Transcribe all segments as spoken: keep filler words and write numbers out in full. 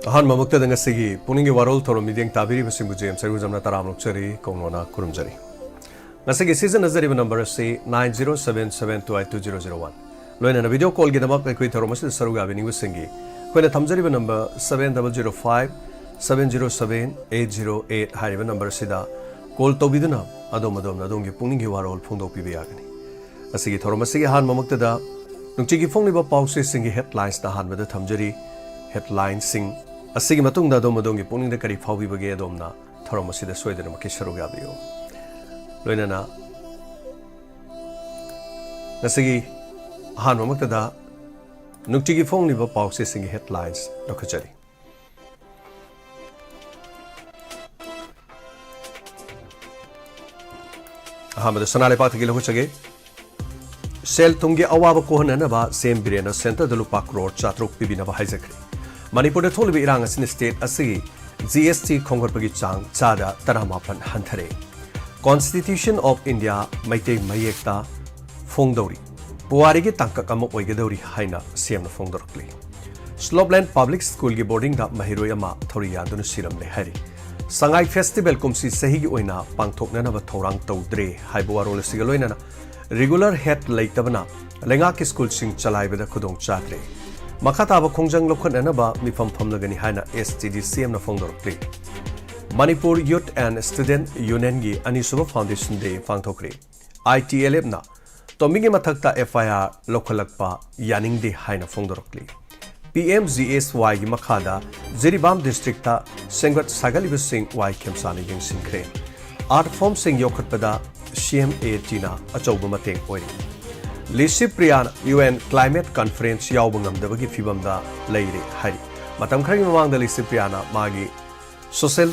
ꯑꯍꯥꯟꯕꯃꯛꯇꯗ ꯉꯁꯤꯒꯤ ꯄꯨꯛꯅꯤꯡꯒꯤ ꯋꯥꯔꯣꯜ ꯊꯧꯔꯝ ꯃꯤꯠꯌꯦꯡ ꯇꯥꯕꯤꯔꯤꯕꯁꯤꯡꯕꯨ ꯖꯦꯝꯁ ꯑꯔꯤꯡꯖꯝꯅ ꯇꯔꯥꯝꯅ ꯑꯣꯛꯆꯔꯤ, ꯀꯧꯅꯣꯅ ꯈꯨꯔꯨꯝꯖꯔꯤ꯫ ꯉꯁꯤꯒꯤ ꯁꯤꯖꯤꯟꯅꯖꯔꯤꯕ ꯅꯝꯕꯔ ꯑꯁꯤ nine zero seven seven two eight two zero zero one꯫ ꯂꯣꯏꯅꯅ ꯚꯤꯗꯤꯑꯣ ꯀꯣꯜꯒꯤꯗꯃꯛ ꯑꯩꯈꯣꯏ ꯊꯧꯔꯝ ꯑꯁꯤꯗ ꯁꯔꯨꯛ ꯌꯥꯕꯤꯅꯤꯡꯕꯁꯤꯡꯒꯤ ꯑꯩꯈꯣꯏꯅ ꯊꯝꯖꯔꯤꯕ number seven double zero five seven zero seven eight zero eight ꯍꯥꯏꯔꯤꯕ ꯅꯝꯕꯔ ꯑꯁꯤꯗ ꯀꯣꯜ ꯇꯧꯕꯤꯗꯨꯅ ꯑꯗꯣꯝ ꯑꯗꯣꯝꯅ ꯑꯗꯣꯝꯒꯤ ꯄꯨꯛꯅꯤꯡꯒꯤ ꯋꯥꯔꯣꯜ ꯐꯣꯡꯗꯣꯛꯄꯤꯕ ꯌꯥꯒꯅꯤ꯫ ꯉꯁꯤꯒꯤ ꯊꯧꯔꯝ ꯑꯁꯤꯒꯤ ꯑꯍꯥꯟꯕꯃꯛꯇꯗ ꯅꯨꯡꯇꯤꯒꯤ ꯐꯣꯡꯂꯤꯕ ꯄꯥꯎꯆꯦꯁꯤꯡꯒꯤ ꯍꯦꯗꯂꯥꯏꯟꯁꯅ ꯑꯍꯥꯟꯕꯗ ꯊꯝꯖꯔꯤ꯫ ꯍꯦꯗꯂꯥꯏꯟꯁꯤꯡ ꯑꯁꯤꯒꯤ ꯃꯇꯨꯡꯗ ꯑꯗꯣꯝ ꯑꯗꯣꯝꯒꯤ ꯄꯨꯛꯅꯤꯡꯗ ꯀꯔꯤ ꯐꯥꯎꯕꯤꯕꯒꯦ, ꯑꯗꯣꯝꯅ ꯊꯧꯔꯝ ꯑꯁꯤꯗ ꯁꯣꯏꯗꯅꯃꯛꯀꯤ ꯁꯔꯨꯛ ꯌꯥꯕꯤꯌꯨ꯫ ꯂꯣꯏꯅꯅ ꯉꯁꯤꯒꯤ ꯑꯍꯥꯟꯕꯃꯛꯇꯗ ꯅꯨꯡꯇꯤꯒꯤ ꯐꯣꯡꯂꯤꯕ ꯄꯥꯎꯆꯦꯁꯤꯡꯒꯤ ꯍꯦꯗꯂꯥꯏꯟꯁ ꯂꯧꯈꯠꯆꯔꯤ꯫ ꯑꯍꯥꯟꯕꯗ ꯁꯅꯥ ꯂꯩꯕꯥꯛꯇꯒꯤ ꯂꯧꯈꯠꯆꯒꯦ꯫ ꯁꯦꯜ ꯊꯨꯝꯒꯤ ꯑꯋꯥꯕ ꯀꯣꯛꯍꯟꯅꯅꯕ ꯁꯤ ꯑꯦꯝ ꯕꯤꯔꯦꯟꯅ ꯁꯦꯟꯇꯔꯗ ꯂꯨꯄꯥ ꯀ꯭ꯔꯣꯔ ꯆꯥꯇ꯭ꯔꯨꯛ ꯄꯤꯕꯤꯅꯕ ꯍꯥꯏꯖꯈ꯭ꯔꯦ꯫ ꯃꯅꯤꯄꯨꯔꯗ ꯊꯣꯛꯂꯤꯕ ꯏꯔꯥꯡ ꯑꯁꯤꯅ ꯁ꯭ꯇꯦꯠ ꯑꯁꯤꯒꯤ ꯖꯤ ꯑꯦꯁ ꯇꯤ ꯈꯣꯝꯒꯠꯄꯒꯤ ꯆꯥꯡ ꯆꯥꯗ ꯇꯔꯥꯃꯥꯄꯟ ꯍꯟꯊꯔꯦ꯫ Constitution of India Meitei ꯃꯌꯦꯛꯇ ꯐꯣꯡꯗꯧꯔꯤ꯫ ꯄꯨꯋꯥꯔꯤꯒꯤ ꯇꯥꯡꯀꯛ ꯑꯃ ꯑꯣꯏꯒꯗꯧꯔꯤ ꯍꯥꯏꯅ ꯁꯤ ꯑꯦꯝꯅ ꯐꯣꯡꯗꯣꯔꯛꯂꯤ꯫ ꯁ꯭ꯂꯣꯞꯂꯦꯟ ꯄꯕ꯭ꯂꯤꯛ ꯁ꯭ꯀꯨꯜꯒꯤ ꯕꯣꯔꯗꯤꯡꯗ ꯃꯍꯩꯔꯣꯏ ꯑꯃ ꯊꯧꯔꯤ ꯌꯥꯟꯗꯨꯅ ꯁꯤꯔꯝꯂꯦ ꯍꯥꯏꯔꯤ꯫ ꯁꯉꯥꯏ ꯐꯦꯁꯇꯤꯚꯦꯜ ꯀꯨꯝꯁꯤ ꯆꯍꯤꯒꯤ ꯑꯣꯏꯅ ꯄꯥꯡꯊꯣꯛꯅꯅꯕ ꯊꯧꯔꯥꯡ ꯇꯧꯗ꯭ꯔꯦ ꯍꯥꯏꯕ ꯋꯥꯔꯣꯜ ꯑꯁꯤꯒ ꯂꯣꯏꯅꯅ ꯔꯤꯒꯨꯂꯔ ꯍꯦꯗ ꯂꯩꯇꯕꯅ ꯂꯩꯉꯥꯛꯀꯤ ꯁ꯭ꯀꯨꯜꯁꯤꯡ ꯆꯂꯥꯏꯕꯗ ꯈꯨꯗꯣꯡ ꯆꯥꯗ꯭ꯔꯦ꯫ ꯃꯈꯥ ꯇꯥꯕ ꯈꯣꯡꯖꯪ ꯂꯧꯈꯠꯅꯅꯕ ꯃꯤꯐꯝ ꯐꯝꯂꯒꯅꯤ ꯍꯥꯏꯅ ꯑꯦꯁ ꯇꯤ ꯗꯤ ꯁꯤ ꯑꯦꯝꯅ ꯐꯣꯡꯗꯣꯔꯛꯂꯤ꯫ ꯃꯅꯤꯄꯨꯔ ꯌꯨꯠ ꯑꯦꯟ ꯁ꯭ꯇꯨꯗꯦꯟꯠ ꯌꯨꯅꯤꯌꯟꯒꯤ ꯑꯅꯤꯁꯨꯕ ꯐꯥꯎꯟꯗꯦꯁꯟ ꯗꯦ ꯄꯥꯡꯊꯣꯛꯈ꯭ꯔꯦ꯫ ꯑꯥꯏ ꯇꯤ ꯑꯦꯜ ꯑꯦꯐꯅ ꯇꯣꯝꯕꯤꯒꯤ ꯃꯊꯛꯇ ꯑꯦꯐ ꯑꯥꯏ ꯑꯥꯔ ꯂꯧꯈꯠꯂꯛꯄ ꯌꯥꯅꯤꯡꯗꯦ ꯍꯥꯏꯅ ꯐꯣꯡꯗꯣꯔꯛꯂꯤ꯫ ꯄꯤ ꯑꯦꯝ ꯖꯤ ꯑꯦꯁ ꯋꯥꯏꯒꯤ ꯃꯈꯥꯗ ꯖꯤꯔꯤꯕꯥꯝ ꯗꯤꯁꯇ꯭ꯔꯤꯛꯇ ꯁꯦꯝꯒꯠ ꯁꯥꯒꯠꯂꯤꯕꯁꯤꯡ ꯋꯥꯏ ꯈꯦꯝꯁꯥꯅ ꯌꯦꯡꯁꯤꯟꯈ꯭ꯔꯦ꯫ ꯑꯥꯔꯠ ꯐꯣꯝꯁꯤꯡ ꯌꯣꯛꯈꯠꯄꯗ ꯁꯤ ꯑꯦꯝ ꯑꯦ ꯇꯤꯅ ꯑꯆꯧꯕ ꯃꯇꯦꯡ ꯑꯣꯏꯔꯤ꯫ ꯂꯤꯁꯤ ꯄ꯭ꯔꯤꯌꯥꯅ ꯌꯨ ꯑꯦꯟ ꯀ꯭ꯂꯥꯏꯃꯦꯠ ꯀꯟꯐꯔꯦꯟꯁ ꯌꯥꯎꯕ ꯉꯝꯗꯕꯒꯤ ꯐꯤꯕꯝꯗ ꯂꯩꯔꯦ ꯍꯥꯏꯔꯤ꯫ ꯃꯇꯝ ꯈꯔꯒꯤ ꯃꯃꯥꯡꯗ ꯂꯤꯁꯤ ꯄ꯭ꯔꯤꯌꯥꯅ ꯃꯥꯒꯤ ꯁꯣꯁꯦꯜ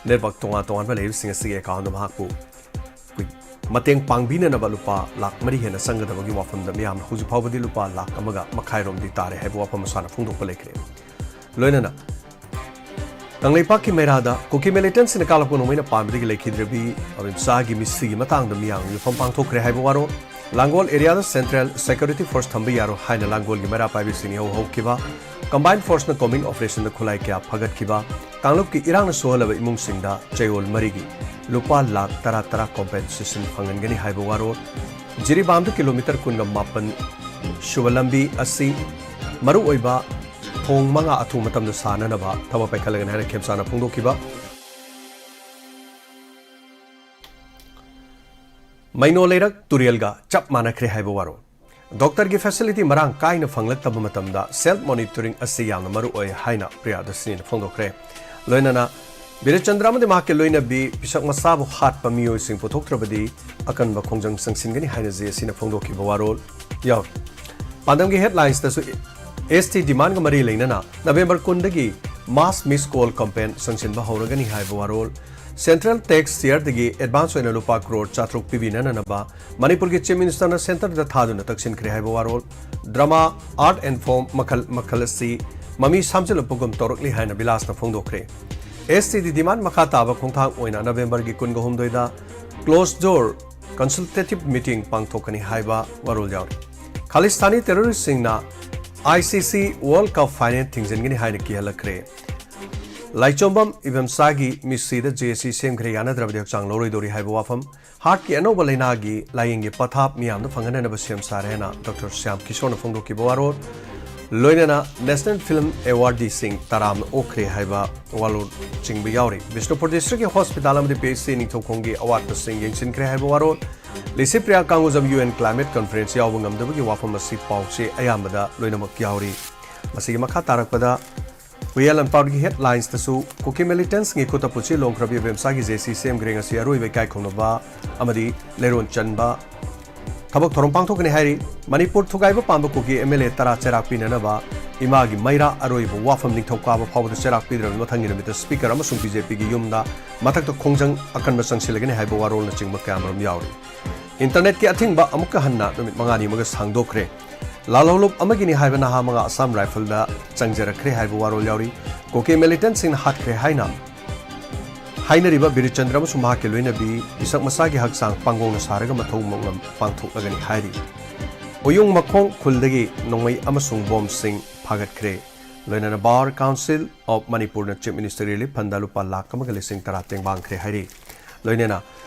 ꯅꯦꯠꯋꯥꯔꯛ ꯇꯣꯉꯥꯟ ꯇꯣꯉꯥꯟꯕ ꯂꯩꯔꯤꯕꯁꯤꯡ ꯑꯁꯤꯒꯤ ꯑꯦꯀꯥꯎꯟꯗ ꯃꯍꯥꯛꯄꯨ ꯑꯩꯈꯣꯏ ꯃꯇꯦꯡ ꯄꯥꯡꯕꯤꯅꯅꯕ ꯂꯨꯄꯥ ꯂꯥꯈ ꯃꯔꯤ ꯍꯦꯟꯅ ꯆꯪꯒꯗꯕꯒꯤ ꯋꯥꯐꯝꯗ ꯃꯤꯌꯥꯝꯅ ꯍꯧꯖꯤꯛ ꯐꯥꯎꯕꯗꯤ ꯂꯨꯄꯥ ꯂꯥꯈ ꯑꯃꯒ ꯃꯈꯥꯏꯔꯣꯝꯗꯤ ꯇꯥꯔꯦ ꯍꯥꯏꯕ ꯋꯥꯐꯝ ꯃꯁꯥꯅ ꯐꯣꯡꯗꯣꯛꯄ ꯂꯩꯈ꯭ꯔꯦ꯫ ꯂꯣꯏꯅꯅ ꯀꯪꯂꯩꯄꯥꯛꯀꯤ ꯃꯩꯔꯥꯗ ꯀꯨꯀꯤ ꯃꯤꯂꯤꯇꯦꯟꯠꯁꯤꯡꯅ ꯀꯥꯞꯂꯛꯄ ꯅꯣꯡꯃꯩꯅ ꯄꯥꯟꯕꯗꯒꯤ ꯂꯩꯈꯤꯗ꯭ꯔꯕꯤ ꯑꯔꯨꯟꯆꯥꯒꯤ ꯃꯤꯁꯤꯒꯤ ꯃꯇꯥꯡꯗ ꯃꯤꯌꯥꯝꯒꯤ ꯃꯤꯐꯝ ꯄꯥꯡꯊꯣꯛꯈ꯭ꯔꯦ ꯍꯥꯏꯕ ꯋꯥꯔꯣꯜ꯫ ꯂꯥꯡꯒꯣꯜ ꯑꯦꯔꯤꯌꯥꯗ ꯁꯦꯟꯇ꯭ꯔꯦꯜ ꯁꯦꯀ꯭ꯌꯨꯔꯤꯇꯤ ꯐꯣꯔꯁ ꯊꯝꯕ ꯌꯥꯔꯣꯏ ꯍꯥꯏꯅ ꯂꯥꯡꯒꯣꯜꯒꯤ ꯃꯩꯔꯥ ꯄꯥꯏꯕꯤꯁꯤꯡꯅ ꯏꯍꯧ ꯍꯧꯈꯤꯕ꯫ ꯀꯝꯕꯥꯏꯟ ꯐꯣꯔꯁꯅ ꯀꯣꯝꯕꯤꯡ ꯑꯣꯄꯔꯦꯁꯟꯗ ꯈꯨꯠꯂꯥꯏ ꯀꯌꯥ ꯐꯒꯠꯈꯤꯕ꯫ ꯀꯥꯡꯂꯨꯞꯀꯤ ꯏꯔꯥꯡꯅ ꯁꯣꯛꯍꯜꯂꯕ ꯏꯃꯨꯡꯁꯤꯡꯗ ꯆꯌꯣꯜ ꯃꯔꯤꯒꯤ ꯂꯨꯄꯥ ꯂꯥꯈ ꯇꯔꯥ ꯇꯔꯥ ꯀꯣꯝꯄꯦꯟꯁꯦꯁꯟ ꯐꯪꯍꯟꯒꯅꯤ ꯍꯥꯏꯕ ꯋꯥꯔꯣꯜ꯫ ꯖꯤꯔꯤꯕꯥꯝꯗ ꯀꯤꯂꯣꯃꯤꯇꯔ ꯀꯨꯟꯒ ꯃꯥꯄꯟ ꯁꯨꯕ ꯂꯝꯕꯤ ꯑꯁꯤ ꯃꯔꯨꯑꯣꯏꯕ ꯊꯣꯡ ꯃꯉꯥ ꯑꯊꯨꯕ ꯃꯇꯝꯗ ꯁꯥꯅꯅꯕ ꯊꯕꯛ ꯄꯥꯏꯈꯠꯂꯒꯅꯤ ꯍꯥꯏꯅ ꯈꯦꯝꯆꯥꯅ ꯐꯣꯡꯗꯣꯛꯈꯤꯕ꯫ ꯃꯩꯅꯣ ꯂꯩꯔꯛ ꯇꯨꯔꯦꯜꯒ ꯆꯞ ꯃꯥꯟꯅꯈ꯭ꯔꯦ ꯍꯥꯏꯕ ꯋꯥꯔꯣꯜ꯫ ꯗꯣꯛꯇꯔꯒꯤ ꯐꯦꯁꯤꯂꯤꯇꯤ ꯃꯔꯥꯡ ꯀꯥꯏꯅ ꯐꯪꯂꯛꯇꯕ ꯃꯇꯝꯗ ꯁꯦꯜꯐ ꯃꯣꯅꯤꯇꯔꯤꯡ ꯑꯁꯤ ꯌꯥꯝꯅ ꯃꯔꯨ ꯑꯣꯏ ꯍꯥꯏꯅ ꯄ꯭ꯔꯤꯌꯥꯗꯔꯁꯤꯅꯤꯅ ꯐꯣꯡꯗꯣꯛꯈ꯭ꯔꯦ꯫ ꯂꯣꯏꯅꯅ ꯕꯤꯔꯦꯆꯟꯗ꯭ꯔ ꯑꯃꯗꯤ ꯃꯍꯥꯛꯀꯤ ꯂꯣꯏꯅꯕꯤ ꯄꯤꯁꯛ ꯃꯆꯥꯕꯨ ꯍꯥꯠꯄ ꯃꯤꯑꯣꯏꯁꯤꯡ ꯄꯨꯊꯣꯛꯇ꯭ꯔꯕꯗꯤ ꯑꯀꯟꯕ ꯈꯣꯡꯖꯪ ꯆꯪꯁꯤꯟꯒꯅꯤ ꯍꯥꯏꯅ ꯖꯦ ꯑꯦ ꯁꯤꯅ ꯐꯣꯡꯗꯣꯛꯈꯤꯕ ꯋꯥꯔꯣꯜ ꯌꯥꯎꯔꯤ꯫ ꯄꯥꯟꯗꯝꯒꯤ ꯍꯦꯗꯂꯥꯏꯟꯁꯇꯁꯨ ꯑꯦꯁ ꯇꯤ ꯗꯤꯃꯥꯟꯒ ꯃꯔꯤ ꯂꯩꯅꯅ ꯅꯕꯦꯝꯕꯔ ꯀꯨꯟꯗꯒꯤ ꯃꯥꯁ ꯃꯤꯁ ꯀꯣꯜ ꯀꯝꯄꯦꯟ ꯆꯪꯁꯤꯟꯕ ꯍꯧꯔꯒꯅꯤ ꯍꯥꯏꯕ ꯋꯥꯔꯣꯜ꯫ ꯁꯦꯟꯇ꯭ꯔꯦꯜ ꯇꯦꯛꯁ ꯁꯤꯌꯔꯗꯒꯤ ꯑꯦꯗꯚꯥꯟꯁ ꯑꯣꯏꯅ ꯂꯨꯄꯥ ꯀ꯭ꯔꯣꯔ ꯆꯥꯇ꯭ꯔꯨꯛ ꯄꯤꯕꯤꯅꯅꯕ ꯃꯅꯤꯄꯨꯔꯒꯤ ꯆꯤꯐ ꯃꯤꯅꯤꯁꯇꯔꯅ ꯁꯦꯟꯇꯔꯗ ꯊꯥꯗꯨꯅ ꯇꯛꯁꯤꯟꯈ꯭ꯔꯦ ꯍꯥꯏꯕ ꯋꯥꯔꯣꯜ꯫ ꯗ꯭ꯔꯃꯥ, ꯑꯥꯔꯠ ꯑꯦꯟ ꯐꯣꯝ ꯃꯈꯜ ꯃꯈꯜ ꯑꯁꯤ ꯃꯃꯤ ꯁꯥꯝꯖꯤꯜꯂꯛꯄꯒꯨꯝ ꯇꯧꯔꯛꯂꯤ ꯍꯥꯏꯅ ꯕꯤꯂꯥꯁꯅ ꯐꯣꯡꯗꯣꯛꯈ꯭ꯔꯦ꯫ ꯑꯦꯁ ꯇꯤ ꯗꯤ ꯗꯤꯃꯥꯟ ꯃꯈꯥ ꯇꯥꯕ ꯈꯣꯡꯊꯥꯡ ꯑꯣꯏꯅ ꯅꯕꯦꯝꯕꯔꯒꯤ ꯀꯨꯟꯒ ꯍꯨꯝꯗꯣꯏꯗ ꯀ꯭ꯂꯣꯁ ꯗꯣꯔ ꯀꯟꯁꯜꯇꯦꯇꯤꯚ ꯃꯤꯇꯤꯡ ꯄꯥꯡꯊꯣꯛꯀꯅꯤ ꯍꯥꯏꯕ ꯋꯥꯔꯣꯜ ꯌꯥꯎꯔꯤ꯫ ꯈꯥꯂꯤꯁꯇꯥꯅꯤ ꯇꯦꯔꯣꯔꯤꯁꯁꯤꯡꯅ ꯑꯥꯏ ꯁꯤ ꯁꯤ ꯋꯥꯔꯜꯗ ꯀꯞ ꯐꯥꯏꯅꯦꯜ ꯊꯤꯡꯖꯤꯟꯒꯅꯤ ꯍꯥꯏꯅ ꯀꯤꯍꯜꯂꯛꯈ꯭ꯔꯦ꯫ ꯂꯥꯏꯆꯣꯝꯕꯝ ꯏꯕꯦꯝꯆꯥꯒꯤ ꯃꯤꯠꯁꯤꯗ ꯖꯦ ꯑꯦ ꯁꯤ ꯁꯦꯝꯈ꯭ꯔꯦ, ꯌꯥꯅꯗ꯭ꯔꯕꯗꯤ ꯍꯛꯆꯥꯡ ꯂꯧꯔꯣꯏꯗꯧꯔꯤ ꯍꯥꯏꯕ ꯋꯥꯐꯝ꯫ ꯍꯥꯔꯠꯀꯤ ꯑꯅꯧꯕ ꯂꯥꯏꯅꯥꯒꯤ ꯂꯥꯌꯦꯡꯒꯤ ꯄꯊꯥꯞ ꯃꯤꯌꯥꯝꯗ ꯐꯪꯍꯟꯅꯅꯕ ꯁꯦꯝ ꯁꯥꯔꯦ ꯍꯥꯏꯅ ꯗꯣꯛꯇꯔ ꯁ꯭ꯌꯥꯝ ꯀꯤꯁꯣꯔꯅ ꯐꯣꯡꯗꯣꯛꯈꯤꯕ ꯋꯥꯔꯣꯜ꯫ ꯂꯣꯏꯅꯅ ꯅꯦꯁꯅꯦꯜ ꯐꯤꯜꯝ ꯑꯦꯋꯥꯔꯗꯤꯁꯤꯡ ꯇꯔꯥꯝꯅ ꯑꯣꯛꯈ꯭ꯔꯦ ꯍꯥꯏꯕ ꯋꯥꯔꯣꯜ ꯆꯤꯡꯕ ꯌꯥꯎꯔꯤ꯫ ꯕꯤꯁꯅꯨꯄꯨꯔ ꯗꯤꯁꯇ꯭ꯔꯤꯛꯀꯤ ꯍꯣꯁꯄꯤꯇꯥꯜ ꯑꯃꯗꯤ ꯄꯤ ꯑꯩꯆ ꯁꯤ ꯅꯤꯡꯊꯧꯈꯣꯡꯒꯤ ꯑꯋꯥꯠꯄꯁꯤꯡ ꯌꯦꯡꯁꯤꯟꯈ꯭ꯔꯦ ꯍꯥꯏꯕ ꯋꯥꯔꯣꯜ꯫ Licypriya Kangujam U N climate conference ꯌꯥꯎꯕ ꯉꯝꯗꯕꯒꯤ ꯋꯥꯐꯝ ꯑꯁꯤ ꯄꯥꯎꯆꯦ ꯑꯌꯥꯝꯕꯗ ꯂꯣꯏꯅꯃꯛ ꯌꯥꯎꯔꯤ꯫ ꯃꯁꯤꯒꯤ ꯃꯈꯥ ꯇꯥꯔꯛꯄꯗ ꯍꯨꯏꯌꯥ ꯂꯝꯄꯥꯛꯀꯤ ꯍꯦꯗꯂꯥꯏꯟꯁꯇꯁꯨ ꯀꯨꯀꯤ ꯃꯤꯂꯤꯇꯦꯟꯠꯁꯤꯡꯒꯤ ꯈꯨꯠꯇ ꯄꯨꯟꯁꯤ ꯂꯣꯡꯈ꯭ꯔꯕ ꯏꯕꯦꯝꯆꯥꯒꯤ ꯖꯦ ꯑꯦ ꯁꯤ ꯁꯦꯝꯈ꯭ꯔꯦ꯫ ꯉꯁꯤ ꯑꯔꯣꯏꯕ ꯏꯀꯥꯏ ꯈꯨꯝꯅꯕ ꯑꯃꯗꯤ ꯂꯩꯔꯣꯟ ꯆꯟꯕ ꯊꯕꯛ ꯊꯧꯔꯝ ꯄꯥꯡꯊꯣꯛꯀꯅꯤ ꯍꯥꯏꯔꯤ꯫ ꯃꯅꯤꯄꯨꯔ ꯊꯨꯒꯥꯏꯕ ꯄꯥꯝꯕ ꯀꯨꯀꯤ ꯑꯦꯝ ꯑꯦꯜ ꯑꯦ ꯇꯔꯥ ꯆꯩꯔꯥꯛ ꯄꯤꯅꯅꯕ ꯏꯃꯥꯒꯤ ꯃꯩꯔꯥ ꯑꯔꯣꯏꯕ ꯋꯥꯐꯝ ꯅꯤꯡꯊꯧꯀꯥꯕ ꯐꯥꯎꯕꯗ ꯆꯩꯔꯥꯛ ꯄꯤꯗ꯭ꯔꯕ ꯃꯊꯪꯒꯤ ꯅꯨꯃꯤꯠꯇ ꯁ꯭ꯄꯤꯀꯔ ꯑꯃꯁꯨꯡ ꯕꯤ ꯖꯦ ꯄꯤꯒꯤ ꯌꯨꯝꯗ ꯃꯊꯛꯇ ꯈꯣꯡꯖꯪ ꯑꯀꯟꯕ ꯆꯪꯁꯤꯜꯂꯒꯅꯤ ꯍꯥꯏꯕ ꯋꯥꯔꯣꯜꯅꯆꯤꯡꯕ ꯀꯌꯥꯃꯔꯨꯝ ꯌꯥꯎꯔꯤ꯫ ꯏꯟꯇꯔꯅꯦꯠꯀꯤ ꯑꯊꯤꯡꯕ ꯑꯃꯨꯛꯀ ꯍꯟꯅ ꯅꯨꯃꯤꯠ ꯃꯉꯥꯅꯤ ꯑꯃꯒ ꯁꯥꯡꯗꯣꯛꯈ꯭ꯔꯦ꯫ ꯂꯥꯜꯍꯧꯂꯨꯞ ꯑꯃꯒꯤꯅꯤ ꯍꯥꯏꯕ ꯅꯍꯥ ꯃꯉꯥ ꯑꯁꯥꯝ ꯔꯥꯏꯐꯜꯗ ꯆꯪꯖꯔꯛꯈ꯭ꯔꯦ ꯍꯥꯏꯕ ꯋꯥꯔꯣꯜ ꯌꯥꯎꯔꯤ꯫ ꯀꯨꯀꯤ ꯃꯤꯂꯤꯇꯦꯟꯠꯁꯤꯡꯅ ꯍꯥꯠꯈ꯭ꯔꯦ ꯍꯥꯏꯅ ꯍꯥꯏꯅꯔꯤꯕ ꯕꯤꯔꯆꯟꯗ꯭ꯔ ꯑꯃꯁꯨꯡ ꯃꯍꯥꯛꯀꯤ ꯂꯣꯏꯅꯕꯤ ꯏꯁꯛ ꯃꯁꯥꯒꯤ ꯍꯛꯆꯥꯡ ꯄꯥꯡꯒꯣꯡꯅ ꯁꯥꯔꯒ ꯃꯊꯧ ꯃꯉꯝ ꯄꯥꯡꯊꯣꯛꯂꯒꯅꯤ ꯍꯥꯏꯔꯤ꯫ ꯎꯌꯨꯡ ꯃꯈꯣꯡ ꯈꯨꯜꯗꯒꯤ ꯅꯣꯡꯃꯩ ꯑꯃꯁꯨꯡ ꯕꯣꯝꯁꯤꯡ ꯐꯥꯒꯠꯈ꯭ꯔꯦ꯫ ꯂꯣꯏꯅꯅ Bar Council of Manipurꯅ Chief Minister Relief Fundꯗ ꯂꯨꯄꯥ ꯂꯥꯈ ꯑꯃꯒ ꯂꯤꯁꯤꯡ ꯇꯔꯥ ꯇꯦꯡꯕꯥꯡꯈ꯭ꯔꯦ ꯍꯥꯏꯔꯤ꯫ ꯂꯣꯏꯅꯅ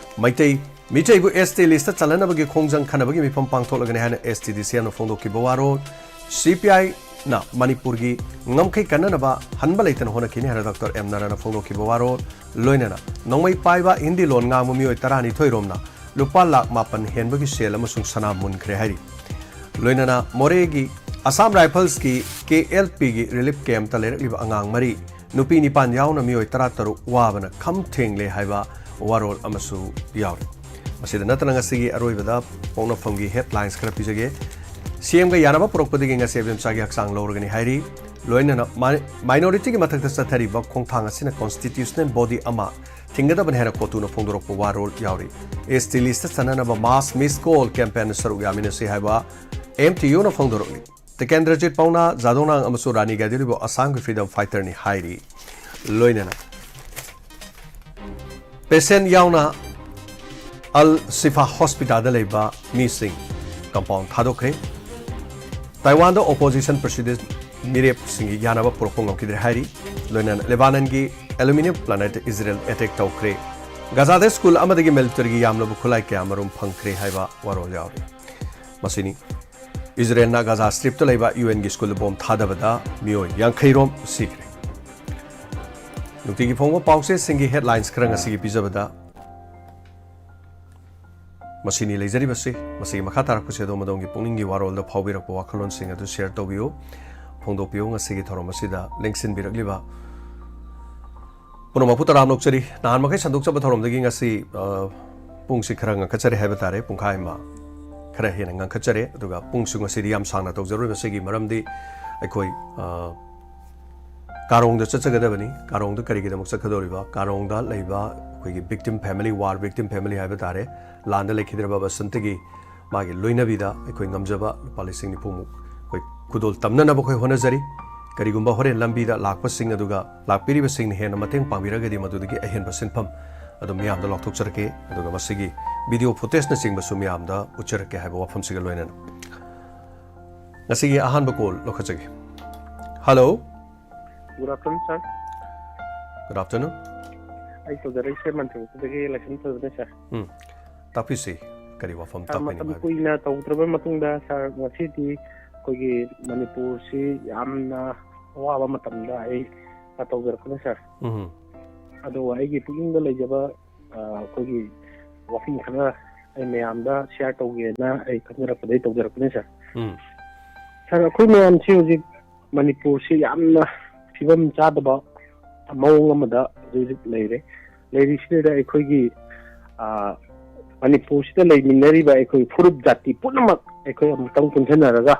ꯃꯩꯇꯩ ꯃꯤꯇꯩꯕꯨ S T listꯇ ꯆꯜꯍꯟꯅꯕꯒꯤ ꯈꯣꯡꯖꯪ ꯈꯟꯅꯕꯒꯤ ꯃꯤꯐꯝ ꯄꯥꯡꯊꯣꯛꯂꯒꯅꯤ ꯍꯥꯏꯅ S T D C Mꯅ ꯐꯣꯡꯗꯣꯛꯈꯤꯕ ꯋꯥꯔꯣꯜ, C P Iꯅ ꯃꯅꯤꯄꯨꯔꯒꯤ ꯉꯝꯈꯩ ꯀꯟꯅꯅꯕ ꯍꯟꯕ ꯂꯩꯇꯅ ꯍꯣꯠꯅꯈꯤꯅꯤ ꯍꯥꯏꯅ ꯗꯣꯛꯇꯔ ꯑꯦꯝ ꯅꯥꯔꯥꯅ ꯐꯣꯡꯗꯣꯛꯈꯤꯕ ꯋꯥꯔꯣꯜ, ꯂꯣꯏꯅꯅ ꯅꯣꯡꯃꯩ ꯄꯥꯏꯕ ꯍꯤꯟꯗꯤ ꯂꯣꯟ ꯉꯥꯡꯕ ꯃꯤꯑꯣꯏ ꯇꯔꯥꯅꯤꯊꯣꯏ ꯔꯣꯝꯅ ꯂꯨꯄꯥ ꯂꯥꯈ ꯃꯥꯄꯟ ꯍꯦꯟꯕꯒꯤ ꯁꯦꯜ ꯑꯃꯁꯨꯡ ꯁꯅꯥ ꯃꯨꯟꯈ꯭ꯔꯦ ꯍꯥꯏꯔꯤ꯫ ꯂꯣꯏꯅꯅ ꯃꯣꯔꯦꯒꯤ Assam Riflesꯀꯤ K L Pꯒꯤ relief campꯇ ꯂꯩꯔꯛꯂꯤꯕ ꯑꯉꯥꯡ ꯃꯔꯤ, ꯅꯨꯄꯤ ꯅꯤꯄꯥꯟ ꯌꯥꯎꯅ ꯃꯤꯑꯣꯏ ꯇꯔꯥ ꯇꯔꯨꯛ ꯋꯥꯕꯅ ꯈꯝ ꯊꯦꯡꯂꯦ ꯍꯥꯏꯕ ꯋꯥꯔꯣꯜ ꯑꯃꯁꯨ ꯌꯥꯎꯔꯤ꯫ ꯃꯁꯤꯗ ꯅꯠꯇꯅ ꯉꯁꯤꯒꯤ ꯑꯔꯣꯏꯕꯗ ꯄꯣꯛꯅꯐꯝꯒꯤ headlines ꯈꯔ ꯄꯤꯖꯒꯦ꯫ C Mꯒ ꯌꯥꯅꯕ ꯄꯨꯔꯛꯄꯗꯒꯤ ꯉꯁꯤ ꯑꯕꯦꯝꯆꯥꯒꯤ ꯍꯛꯆꯥꯡ ꯂꯧꯔꯒꯅꯤ ꯍꯥꯏꯔꯤ꯫ ꯂꯣꯏꯅꯅ ꯃꯥꯏ-, minorityꯒꯤ ꯃꯊꯛꯇ ꯆꯠꯊꯔꯤꯕ ꯈꯣꯡꯊꯥꯡ ꯑꯁꯤꯅ constitutional body ꯑꯃ ꯊꯤꯡꯒꯗꯕꯅꯤ ꯍꯥꯏꯅ ꯀꯣꯇꯨꯅ ꯐꯣꯡꯗꯣꯔꯛꯄ ꯋꯥꯔꯣꯜ ꯌꯥꯎꯔꯤ꯫ S T listꯇ ꯆꯟꯅꯅꯕ mass miss call campaignꯗ ꯁꯔꯨꯛ ꯌꯥꯃꯤꯟꯅꯁꯤ ꯍꯥꯏꯕ M T Uꯅ ꯐꯣꯡꯗꯣꯔꯛꯂꯤ꯫ ꯇꯤꯀꯦꯟꯗ꯭ꯔꯖꯤꯠ ꯄꯥꯎꯅꯥ, ꯖꯥꯗꯧꯅꯥꯡ ꯑꯃꯁꯨꯡ ꯔꯥꯅꯤ ꯒꯥꯏꯗꯤꯟꯂꯤꯎꯕꯨ ꯑꯁꯥꯝꯒꯤ freedom fighterꯅꯤ ꯍꯥꯏꯔꯤ꯫ ꯂꯣꯏꯅꯅ patient ꯌꯥꯎꯅ Al Shifa Hospitalꯗ ꯂꯩꯕ ꯃꯤꯁꯤꯡ compound ꯊꯥꯗꯣꯛꯈ꯭ꯔꯦ꯫ ꯇꯥꯏꯋꯥꯟꯗ opposition president ꯃꯤꯔꯦꯞꯁꯤꯡꯒꯤ ꯌꯥꯅꯕ ꯄꯨꯔꯛꯄ ꯉꯝꯈꯤꯗ꯭ꯔꯦ ꯍꯥꯏꯔꯤ꯫ ꯂꯣꯏꯅꯅ ꯂꯦꯕꯥꯅꯟꯒꯤ aluminium plant Israel attack ꯇꯧꯈ꯭ꯔꯦ꯫ ꯒꯥꯖꯥꯗ school ꯑꯃꯗꯒꯤ militaryꯒꯤ ꯌꯥꯝꯂꯕ ꯈꯨꯠꯂꯥꯏ ꯀꯌꯥ ꯃꯔꯨꯝ ꯐꯪꯈ꯭ꯔꯦ ꯍꯥꯏꯕ ꯋꯥꯔꯣꯜ ꯌꯥꯎꯔꯤ꯫ ꯃꯁꯤꯅꯤ꯫ Israelꯅ Gaza Stripꯇ ꯂꯩꯕ UNꯒꯤ schoolꯗ bomb ꯊꯥꯗꯕꯗ ꯃꯤꯑꯣꯏ ꯌꯥꯡꯈꯩ ꯔꯣꯝ ꯁꯤꯈ꯭ꯔꯦ꯫ ꯅꯨꯡꯇꯤꯒꯤ ꯐꯣꯡꯕ ꯄꯥꯎꯆꯦꯁꯤꯡꯒꯤ headlines ꯈꯔ ꯉꯁꯤꯒꯤ ꯄꯤꯖꯕꯗ ꯃꯁꯤꯅꯤ ꯂꯩꯖꯔꯤꯕꯁꯤ꯫ ꯃꯁꯤꯒꯤ ꯃꯈꯥ ꯇꯥꯔꯛꯄꯁꯤ ꯑꯗꯣꯝ ꯑꯗꯣꯝꯒꯤ ꯄꯨꯛꯅꯤꯡꯒꯤ ꯋꯥꯔꯣꯜꯗ ꯐꯥꯎꯕꯤꯔꯛꯄ ꯋꯥꯈꯜꯂꯣꯟꯁꯤꯡ ꯑꯗꯨ share ꯇꯧꯕꯤꯌꯨ, ꯐꯣꯡꯗꯣꯛꯄꯤꯌꯨ꯫ ꯉꯁꯤꯒꯤ ꯊꯧꯔꯝ ꯑꯁꯤꯗ ꯂꯦꯡꯁꯤꯟꯕꯤꯔꯛꯂꯤꯕ ꯄꯨꯝꯅꯃꯛꯄꯨ ꯇꯔꯥꯝꯅ ꯑꯣꯛꯆꯔꯤ꯫ ꯅꯍꯥꯟ ꯃꯈꯩ ꯁꯟꯗꯣꯛꯆꯕ ꯊꯧꯔꯝꯗꯒꯤ ꯉꯁꯤ, ꯑ, ꯄꯨꯡꯁꯤ ꯈꯔ ꯉꯟꯈꯠꯆꯔꯦ ꯍꯥꯏꯕ ꯇꯥꯔꯦ, ꯄꯨꯡꯈꯥꯏ ꯑꯃ ꯈꯔ ꯍꯦꯟꯅ ꯉꯟꯈꯠꯆꯔꯦ꯫ ꯑꯗꯨꯒ ꯄꯨꯡꯁꯨ ꯉꯁꯤꯗꯤ ꯌꯥꯝ ꯁꯥꯡꯅ ꯇꯧꯖꯔꯣꯏ꯫ ꯃꯁꯤꯒꯤ ꯃꯔꯝꯗꯤ ꯑꯩꯈꯣꯏ, ꯑ, ꯀꯥꯔꯣꯡꯗ ꯆꯠꯆꯒꯗꯕꯅꯤ꯫ ꯀꯥꯔꯣꯡꯗ ꯀꯔꯤꯒꯤꯗꯃꯛ ꯆꯠꯀꯗꯧꯔꯤꯕ? ꯀꯥꯔꯣꯡꯗ ꯂꯩꯕ ꯑꯩꯈꯣꯏꯒꯤ victim family, war victim family ꯍꯥꯏꯕ ꯇꯥꯔꯦ, ꯂꯥꯟꯗ ꯂꯩꯈꯤꯗ꯭ꯔꯕ ꯕꯁꯟꯇꯒꯤ ꯃꯥꯒꯤ ꯂꯣꯏꯅꯕꯤꯗ ꯑꯩꯈꯣꯏ ꯉꯝꯖꯕ ꯂꯨꯄꯥ ꯂꯤꯁꯤꯡ ꯅꯤꯐꯨꯃꯨꯛ ꯑꯩꯈꯣꯏ ꯈꯨꯗꯣꯜ ꯇꯝꯅꯅꯕ ꯑꯩꯈꯣꯏ ꯍꯣꯠꯅꯖꯔꯤ꯫ ꯀꯔꯤꯒꯨꯝꯕ ꯍꯣꯔꯦꯟ ꯂꯝꯕꯤꯗ ꯂꯥꯛꯄꯁꯤꯡ ꯑꯗꯨꯒ ꯂꯥꯛꯄꯤꯔꯤꯕꯁꯤꯡꯅ ꯍꯦꯟꯅ ꯃꯇꯦꯡ ꯄꯥꯡꯕꯤꯔꯒꯗꯤ ꯃꯗꯨꯗꯒꯤ ꯑꯍꯦꯟꯕ ꯁꯤꯟꯐꯝ ꯑꯗꯨ ꯃꯤꯌꯥꯝꯗ ꯂꯥꯎꯊꯣꯛꯆꯔꯛꯀꯦ꯫ ꯑꯗꯨꯒ ꯃꯁꯤꯒꯤ video footageꯅꯆꯤꯡꯕꯁꯨ ꯃꯤꯌꯥꯝꯗ ꯎꯠꯆꯔꯛꯀꯦ ꯍꯥꯏꯕ ꯋꯥꯐꯝꯁꯤꯒ ꯂꯣꯏꯅꯅ ꯉꯁꯤꯒꯤ ꯑꯍꯥꯟꯕ call ꯂꯧꯈꯠꯆꯒꯦ꯫ Hello꯫ Good afternoon, sir꯫ Good afternoon꯫ ꯑꯩ ꯇꯧꯖꯔꯛꯏꯁꯦ ꯃꯟꯇ꯭ꯔꯤꯄꯨꯔꯗꯒꯤ ꯂꯥꯏꯁ꯭ꯔꯝ ꯊꯣꯏꯕꯅꯦ, sir꯫ ꯎꯝ꯫ ꯇꯥꯛꯄꯤꯁꯤ, ꯀꯔꯤ ꯋꯥꯐꯝ ꯁꯥꯔ, ꯇꯥꯛꯄꯤꯅꯤꯡꯕ ꯃꯇꯝ ꯍꯥꯏꯕꯤꯌꯨ? ꯀꯨꯏꯅ ꯇꯧꯗ꯭ꯔꯕ ꯃꯇꯨꯡꯗ, ꯁꯥꯔ, ꯉꯁꯤꯗꯤ ꯑꯩꯈꯣꯏꯒꯤ ꯃꯅꯤꯄꯨꯔꯁꯤ ꯌꯥꯝꯅ ꯑꯋꯥꯕ ꯃꯇꯝꯗ ꯑꯩ ꯇꯧꯖꯔꯛꯄꯅꯦ, ꯁꯥꯔ꯫ ꯎꯝ꯫ ꯑꯗꯨꯒ ꯑꯩꯒꯤ ꯄꯨꯛꯅꯤꯡꯗ ꯂꯩꯖꯕ, ꯑ, ꯑꯩꯈꯣꯏꯒꯤ ꯋꯥꯐꯝ ꯈꯔ ꯑꯩ ꯃꯌꯥꯝꯗ share ꯇꯧꯒꯦꯅ ꯑꯩ ꯈꯟꯖꯔꯛꯄꯗꯒꯤ ꯇꯧꯖꯔꯛꯄꯅꯦ, ꯁꯥꯔ꯫ ꯎꯝ꯫ ꯁꯥꯔ, ꯑꯩꯈꯣꯏ ꯃꯌꯥꯝꯁꯤ ꯍꯧꯖꯤꯛ ꯃꯅꯤꯄꯨꯔꯁꯤ ꯌꯥꯝꯅ ꯐꯤꯕꯝ ꯆꯥꯗꯕ ꯃꯑꯣꯡ ꯑꯃꯗ ꯍꯧꯖꯤꯛ ꯍꯧꯖꯤꯛ ꯂꯩꯔꯦ꯫ ꯂꯩꯔꯤꯁꯤꯗ ꯑꯩꯈꯣꯏꯒꯤ, ꯑ, ꯃꯅꯤꯄꯨꯔꯁꯤꯗ ꯂꯩꯃꯤꯟꯅꯔꯤꯕ ꯑꯩꯈꯣꯏ ꯐꯨꯔꯨꯞ ꯖꯥꯇꯤ ꯄꯨꯝꯅꯃꯛ ꯑꯩꯈꯣꯏ ꯑꯃꯨꯛꯇꯪ ꯄꯨꯟꯁꯤꯟꯅꯔꯒ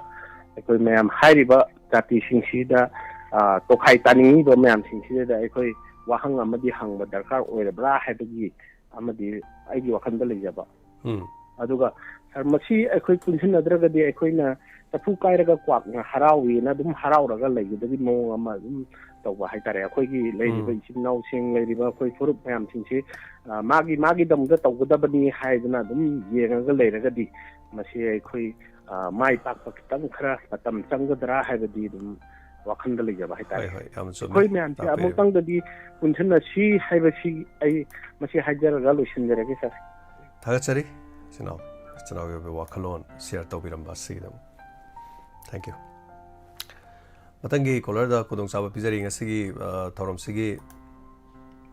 ꯑꯩꯈꯣꯏ ꯃꯌꯥꯝ ꯍꯥꯏꯔꯤꯕ ꯖꯥꯇꯤꯁꯤꯡꯁꯤꯗ, ꯑ, ꯇꯣꯈꯥꯏ ꯇꯥꯅꯤꯡꯉꯤꯕ ꯃꯌꯥꯝꯁꯤꯡꯁꯤꯗ ꯑꯩꯈꯣꯏ ꯋꯥꯍꯪ ꯑꯃꯗꯤ ꯍꯪꯕ ꯗꯔꯀꯥꯔ ꯑꯣꯏꯔꯕ꯭ꯔꯥ ꯍꯥꯏꯕꯒꯤ ꯑꯃꯗꯤ ꯑꯩꯒꯤ ꯋꯥꯈꯜꯗ ꯂꯩꯖꯕ꯫ ꯎꯝ꯫ ꯑꯗꯨꯒ ꯁꯥꯔ, ꯃꯁꯤ ꯑꯩꯈꯣꯏ ꯄꯨꯟꯁꯤꯟꯅꯗ꯭ꯔꯒꯗꯤ ꯑꯩꯈꯣꯏꯅ ꯆꯐꯨ ꯀꯥꯏꯔꯒ ꯀ꯭ꯋꯥꯛꯅ ꯍꯔꯥꯎꯏꯅ ꯑꯗꯨꯝ ꯍꯔꯥꯎꯔꯒ ꯂꯩꯒꯗꯕꯒꯤ ꯃꯑꯣꯡ ꯑꯃ ꯑꯗꯨꯝ ꯇꯧꯕ ꯍꯥꯏꯇꯥꯔꯦ꯫ ꯑꯩꯈꯣꯏꯒꯤ ꯂꯩꯔꯤꯕ ꯎꯝ꯫ ꯏꯆꯤꯟ ꯏꯅꯥꯎꯁꯤꯡ, ꯂꯩꯔꯤꯕ ꯑꯩꯈꯣꯏ ꯐꯨꯔꯨꯞ ꯃꯌꯥꯝꯁꯤꯡꯁꯤ, ꯑ, ꯃꯥꯒꯤ ꯃꯥꯒꯤꯗꯃꯛꯇ ꯇꯧꯒꯗꯕꯅꯤ ꯍꯥꯏꯗꯅ ꯑꯗꯨꯝ ꯌꯦꯡꯉꯒ ꯂꯩꯔꯒꯗꯤ ꯃꯁꯤ ꯑꯩꯈꯣꯏ, ꯑ, ꯃꯥꯏ ꯄꯥꯛꯄ ꯈꯤꯇꯪ ꯈꯔ ꯃꯇꯝ ꯆꯪꯒꯗ꯭ꯔꯥ ꯍꯥꯏꯕꯗꯤ ꯑꯗꯨꯝ ꯋꯥꯈꯜꯗ ꯂꯩꯖꯕ ꯍꯥꯏꯇꯥꯔꯦ꯫ ꯍꯣꯏ, ꯍꯣꯏ, ꯌꯥꯝ ꯆꯨꯝꯃꯤ꯫ ꯑꯩꯈꯣꯏ ꯃꯌꯥꯝꯁꯦ ꯇꯥꯛꯄꯤꯔꯤꯕ꯫ ꯑꯃꯨꯛꯇꯪꯗꯗꯤ ꯄꯨꯟꯁꯤꯟꯅꯁꯤ ꯍꯥꯏꯕꯁꯤ ꯑꯩ ꯃꯁꯤ ꯍꯥꯏꯖꯔꯒ ꯂꯣꯏꯁꯤꯟꯖꯔꯒꯦ, ꯁꯥꯔ꯫ ꯊꯥꯒꯠꯆꯔꯤ, ꯏꯆꯤꯟ ꯏꯅꯥꯎ, ꯏꯆꯤꯟ ꯏꯅꯥꯎꯒꯤ ꯑꯣꯏꯕ ꯋꯥꯈꯜꯂꯣꯟ share ꯇꯧꯕꯤꯔꯝꯕ ꯑꯁꯤꯒꯤꯗꯃꯛ꯫ Thank you꯫ ꯃꯊꯪꯒꯤ caller ꯗ ꯈꯨꯗꯣꯡꯆꯥꯕ ꯄꯤꯖꯔꯤ꯫ ꯉꯁꯤꯒꯤ, ꯑ, ꯊꯧꯔꯝꯁꯤꯒꯤ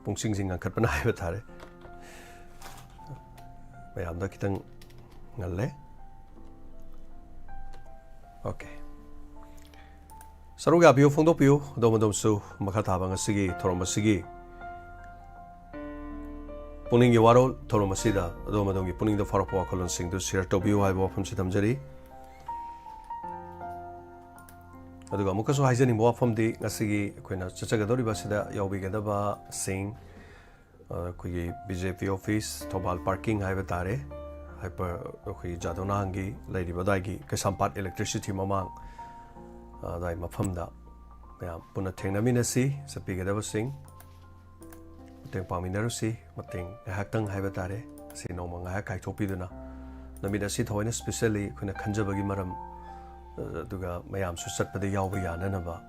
ꯄꯨꯡꯁꯤꯡꯁꯤ ꯉꯟꯈꯠꯄꯅ ꯍꯥꯏꯕ ꯇꯥꯔꯦ꯫ ꯃꯌꯥꯝꯗ ꯈꯤꯇꯪ ꯉꯜꯂꯦ꯫ Okay꯫ ꯁꯔꯨꯛ ꯌꯥꯕꯤꯌꯨ, ꯐꯣꯡꯗꯣꯛꯄꯤꯌꯨ꯫ ꯑꯗꯣꯝ ꯑꯗꯣꯝꯁꯨ ꯃꯈꯥ ꯇꯥꯕ ꯉꯁꯤꯒꯤ ꯊꯧꯔꯝ ꯑꯁꯤꯒꯤ ꯄꯨꯛꯅꯤꯡꯒꯤ ꯋꯥꯔꯣꯜ ꯊꯧꯔꯝ ꯑꯁꯤꯗ ꯑꯗꯣꯝ ꯑꯗꯣꯝꯒꯤ ꯄꯨꯛꯅꯤꯡꯗ ꯐꯥꯎꯔꯛꯄ ꯋꯥꯈꯜꯂꯣꯟꯁꯤꯡꯗꯨ share ꯇꯧꯕꯤꯌꯨ ꯍꯥꯏꯕ ꯋꯥꯐꯝꯁꯤ ꯊꯝꯖꯔꯤ꯫ ꯑꯗꯨꯒ ꯑꯃꯨꯛꯀꯁꯨ ꯍꯥꯏꯖꯅꯤꯡꯕ ꯋꯥꯐꯝꯗꯤ, ꯉꯁꯤꯒꯤ ꯑꯩꯈꯣꯏꯅ ꯆꯠꯆꯒꯗꯧꯔꯤꯕ ꯑꯁꯤꯗ ꯌꯥꯎꯕꯤꯒꯗꯕꯁꯤꯡ, ꯑ, ꯑꯩꯈꯣꯏꯒꯤ B J P office, Thoubal parking ꯍꯥꯏꯕ ꯇꯥꯔꯦ, ꯍꯥꯏꯄꯔ, ꯑꯩꯈꯣꯏꯒꯤ ꯖꯥꯗꯣꯅꯥꯡꯒꯤ ꯂꯩꯔꯤꯕ ꯑꯗꯥꯏꯒꯤ ꯀꯩꯁꯥꯝꯄꯥꯠ electricity ꯃꯃꯥꯡ, ꯑ, ꯑꯗꯥꯏ ꯃꯐꯝꯗ ꯃꯌꯥꯝ ꯄꯨꯟꯅ ꯊꯦꯡꯅꯃꯤꯟꯅꯁꯤ꯫ ꯆꯠꯄꯤꯒꯗꯕꯁꯤꯡ ꯃꯇꯦꯡ ꯄꯥꯡꯃꯤꯟꯅꯔꯨꯁꯤ꯫ ꯃꯇꯦꯡ ꯉꯥꯏꯍꯥꯛꯇꯪ ꯍꯥꯏꯕ ꯇꯥꯔꯦ, ꯉꯁꯤ ꯅꯣꯡꯃ ꯉꯥꯏꯍꯥꯛ ꯀꯥꯏꯊꯣꯛꯄꯤꯗꯨꯅ꯫ ꯅꯨꯃꯤꯠ ꯑꯁꯤ ꯊꯑꯣꯏꯅ specially ꯑꯩꯈꯣꯏꯅ ꯈꯟꯖꯕꯒꯤ ꯃꯔꯝ, ꯑꯗꯨꯒ ꯃꯌꯥꯝꯁꯨ ꯆꯠꯄꯗ ꯌꯥꯎꯕ ꯌꯥꯅꯅꯕ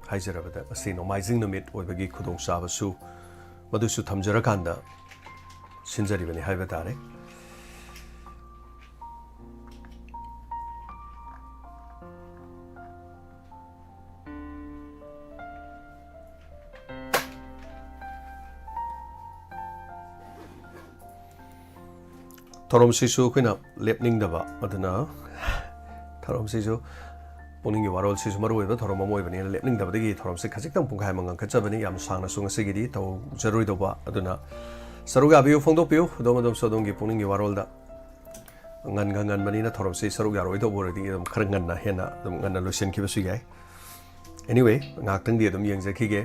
ꯍꯥꯏꯖꯔꯕꯗ, ꯉꯁꯤ ꯅꯣꯡꯃꯥꯏꯖꯤꯡ ꯅꯨꯃꯤꯠ ꯑꯣꯏꯕꯒꯤ ꯈꯨꯗꯣꯡꯆꯥꯕꯁꯨ ꯃꯗꯨꯁꯨ ꯊꯝꯖꯔꯀꯥꯟꯗ ꯁꯤꯟꯖꯔꯤꯕꯅꯤ ꯍꯥꯏꯕ ꯇꯥꯔꯦ꯫ ꯊꯧꯔꯝꯁꯤꯁꯨ ꯑꯩꯈꯣꯏꯅ ꯂꯦꯞꯅꯤꯡꯗꯕ, ꯑꯗꯨꯅ ꯊꯧꯔꯝꯁꯤꯁꯨ, ꯄꯨꯛꯅꯤꯡꯒꯤ ꯋꯥꯔꯣꯜꯁꯤꯁꯨ ꯃꯔꯨꯑꯣꯏꯕ ꯊꯧꯔꯝ ꯑꯃ ꯑꯣꯏꯕꯅꯤꯅ, ꯂꯦꯞꯅꯤꯡꯗꯕꯗꯒꯤ ꯊꯧꯔꯝꯁꯤ ꯈꯖꯤꯛꯇꯪ ꯄꯨꯡꯈꯥꯏ ꯑꯃ ꯉꯟꯈꯠꯆꯕꯅꯤ꯫ ꯌꯥꯝ ꯁꯥꯡꯅꯁꯨ ꯉꯁꯤꯒꯤꯗꯤ ꯇꯧꯖꯔꯣꯏꯗꯧꯕ꯫ ꯑꯗꯨꯅ ꯁꯔꯨꯛ ꯌꯥꯕꯤꯌꯨ, ꯐꯣꯡꯗꯣꯛꯄꯤꯌꯨ꯫ ꯑꯗꯣꯝ ꯑꯗꯣꯝꯁꯨ ꯑꯗꯣꯝꯒꯤ ꯄꯨꯛꯅꯤꯡꯒꯤ ꯋꯥꯔꯣꯜꯗ, ꯉꯟꯒ ꯉꯟꯕꯅꯤꯅ ꯊꯧꯔꯝꯁꯤ ꯁꯔꯨꯛ ꯌꯥꯔꯣꯏꯗꯧꯕ ꯑꯣꯏꯔꯗꯤ ꯑꯗꯨꯝ ꯈꯔ ꯉꯟꯅ, ꯍꯦꯟꯅ ꯑꯗꯨꯝ ꯉꯟꯅ ꯂꯣꯏꯁꯤꯟꯈꯤꯕꯁꯨ ꯌꯥꯏ꯫ Anyway, ꯉꯥꯏꯍꯥꯛꯇꯪꯗꯤ ꯑꯗꯨꯝ ꯌꯦꯡꯖꯈꯤꯒꯦ,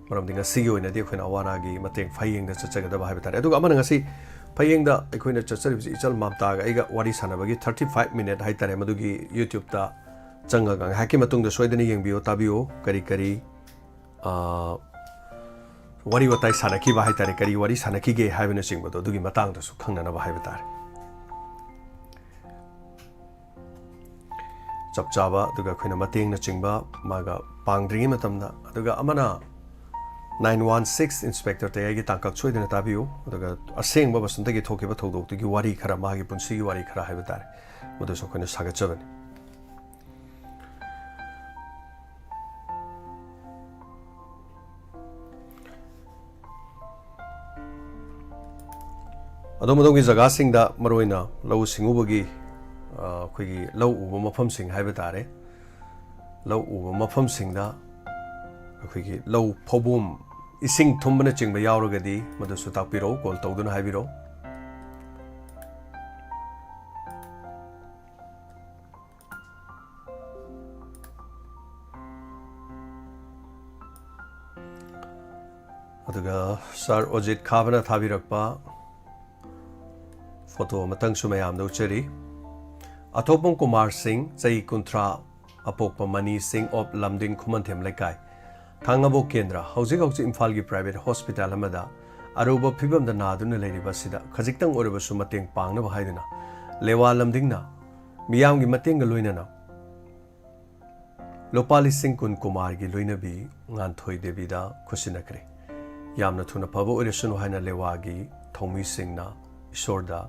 ꯃꯔꯝꯗꯤ ꯉꯁꯤꯒꯤ ꯑꯣꯏꯅꯗꯤ ꯑꯩꯈꯣꯏꯅ ꯑꯋꯥ ꯑꯅꯥꯒꯤ ꯃꯇꯦꯡ ꯐꯌꯦꯡꯗ ꯆꯠꯆꯒꯗꯕ ꯍꯥꯏꯕ ꯇꯥꯔꯦ꯫ ꯑꯗꯨꯒ ꯑꯃꯅ, ꯉꯁꯤ ꯐꯌꯦꯡꯗ ꯑꯩꯈꯣꯏꯅ ꯆꯠꯆꯔꯤꯕꯁꯤ ꯏꯆꯜ ꯃꯝꯇꯥꯒ ꯑꯩꯒ ꯋꯥꯔꯤ ꯁꯥꯟꯅꯕꯒꯤ thirty five minute ꯍꯥꯏ ꯇꯥꯔꯦ, ꯃꯗꯨꯒꯤ YouTube-ꯇ ꯆꯪꯉꯒ ꯉꯥꯏꯍꯥꯛꯀꯤ ꯃꯇꯨꯡꯗ ꯁꯣꯏꯗꯅ ꯌꯦꯡꯕꯤꯌꯨ, ꯇꯥꯕꯤꯌꯨ꯫ ꯀꯔꯤ ꯀꯔꯤ, ꯑ, ꯋꯥꯔꯤ ꯋꯥꯇꯥꯏ ꯁꯥꯟꯅꯈꯤꯕ ꯍꯥꯏ ꯇꯥꯔꯦ, ꯀꯔꯤ ꯋꯥꯔꯤ ꯁꯥꯟꯅꯈꯤꯒꯦ ꯍꯥꯏꯕꯅꯆꯤꯡꯕꯗꯣ, ꯑꯗꯨꯒꯤ ꯃꯇꯥꯡꯗꯁꯨ ꯈꯪꯅꯅꯕ ꯍꯥꯏꯕ ꯇꯥꯔꯦ꯫ ꯆꯞ ꯆꯥꯕ, ꯑꯗꯨꯒ ꯑꯩꯈꯣꯏꯅ ꯃꯇꯦꯡꯅꯆꯤꯡꯕ, ꯃꯥꯒ ꯄꯥꯡꯗ꯭ꯔꯤꯉꯩ ꯃꯇꯝꯗ, ꯑꯗꯨꯒ ꯑꯃꯅ nine one six Inspector ꯇꯌꯥꯏꯒꯤ ꯇꯥꯡꯀꯛ ꯁꯣꯏꯗꯅ ꯇꯥꯕꯤꯌꯨ, ꯑꯗꯨꯒ ꯑꯁꯦꯡꯕ ꯕꯁꯟꯇꯒꯤ ꯊꯣꯛꯈꯤꯕ ꯊꯧꯗꯣꯛꯇꯨꯒꯤ ꯋꯥꯔꯤ ꯈꯔ, ꯃꯥꯒꯤ ꯄꯨꯟꯁꯤꯒꯤ ꯋꯥꯔꯤ ꯈꯔ ꯍꯥꯏꯕ ꯇꯥꯔꯦ, ꯃꯗꯨꯁꯨ ꯑꯩꯈꯣꯏꯅ ꯁꯥꯒꯠꯆꯕꯅꯤ꯫ ꯑꯗꯣꯝ ꯑꯗꯣꯝꯒꯤ ꯖꯒꯥꯁꯤꯡꯗ, ꯃꯔꯨꯑꯣꯏꯅ ꯂꯧꯎ ꯁꯤꯡꯎꯕꯒꯤ, ꯑ, ꯑꯩꯈꯣꯏꯒꯤ ꯂꯧ ꯎꯕ ꯃꯐꯝꯁꯤꯡ ꯍꯥꯏꯕ ꯇꯥꯔꯦ, ꯂꯧ ꯎꯕ ꯃꯐꯝꯁꯤꯡꯗ ꯑꯩꯈꯣꯏꯒꯤ ꯂꯧ ꯐꯧꯕꯣꯝ, ꯏꯁꯤꯡ ꯊꯨꯝꯕꯅꯆꯤꯡꯕ ꯌꯥꯎꯔꯒꯗꯤ ꯃꯗꯨꯁꯨ ꯇꯥꯛꯄꯤꯔꯛꯎ, call ꯇꯧꯗꯨꯅ ꯍꯥꯏꯕꯤꯔꯛꯎ꯫ ꯑꯗꯨꯒ ꯁꯥꯔ ꯑꯣꯖꯤꯠ ꯈꯥꯕꯅ ꯊꯥꯕꯤꯔꯛꯄ ꯐꯣꯇꯣ ꯑꯃꯇꯪꯁꯨ ꯃꯌꯥꯝꯗ ꯎꯠꯆꯔꯤ꯫ ꯑꯊꯣꯛꯄꯝ ꯀꯨꯃꯥꯔ ꯁꯤꯡ, ꯆꯍꯤ ꯀꯨꯟꯊ꯭ꯔꯥ, ꯑꯄꯣꯛꯄ ꯃꯅꯤ ꯁꯤꯡ ꯑꯣꯞ ꯂꯝꯗꯤꯡ ꯈꯨꯃꯟꯊꯦꯝ ꯂꯩꯀꯥꯏ, ꯈꯥꯡꯉꯕꯣꯛ ꯀꯦꯟꯗ꯭ꯔ, ꯍꯧꯖꯤꯛ ꯍꯧꯖꯤꯛ ꯏꯝꯐꯥꯜꯒꯤ private hospital ꯑꯃꯗ ꯑꯔꯨꯕ ꯐꯤꯕꯝꯗ ꯅꯥꯗꯨꯅ ꯂꯩꯔꯤꯕ ꯑꯁꯤꯗ ꯈꯖꯤꯛꯇꯪ ꯑꯣꯏꯔꯕꯁꯨ ꯃꯇꯦꯡ ꯄꯥꯡꯅꯕ ꯍꯥꯏꯗꯨꯅ ꯂꯦꯋꯥ ꯂꯝꯗꯤꯡꯅ ꯃꯤꯌꯥꯝꯒꯤ ꯃꯇꯦꯡꯒ ꯂꯣꯏꯅꯅ ꯂꯨꯄꯥ ꯂꯤꯁꯤꯡ ꯀꯨꯟ ꯀꯨꯃꯥꯔꯒꯤ ꯂꯣꯏꯅꯕꯤ ꯉꯥꯟꯊꯣꯏ ꯗꯦꯕꯤꯗ ꯈꯨꯠꯁꯤꯟꯅꯈ꯭ꯔꯦ꯫ ꯌꯥꯝꯅ ꯊꯨꯅ ꯐꯕ ꯑꯣꯏꯔꯁꯅꯨ ꯍꯥꯏꯅ ꯂꯦꯋꯥꯒꯤ ꯊꯧꯃꯤꯁꯤꯡꯅ ꯏꯁꯣꯔꯗ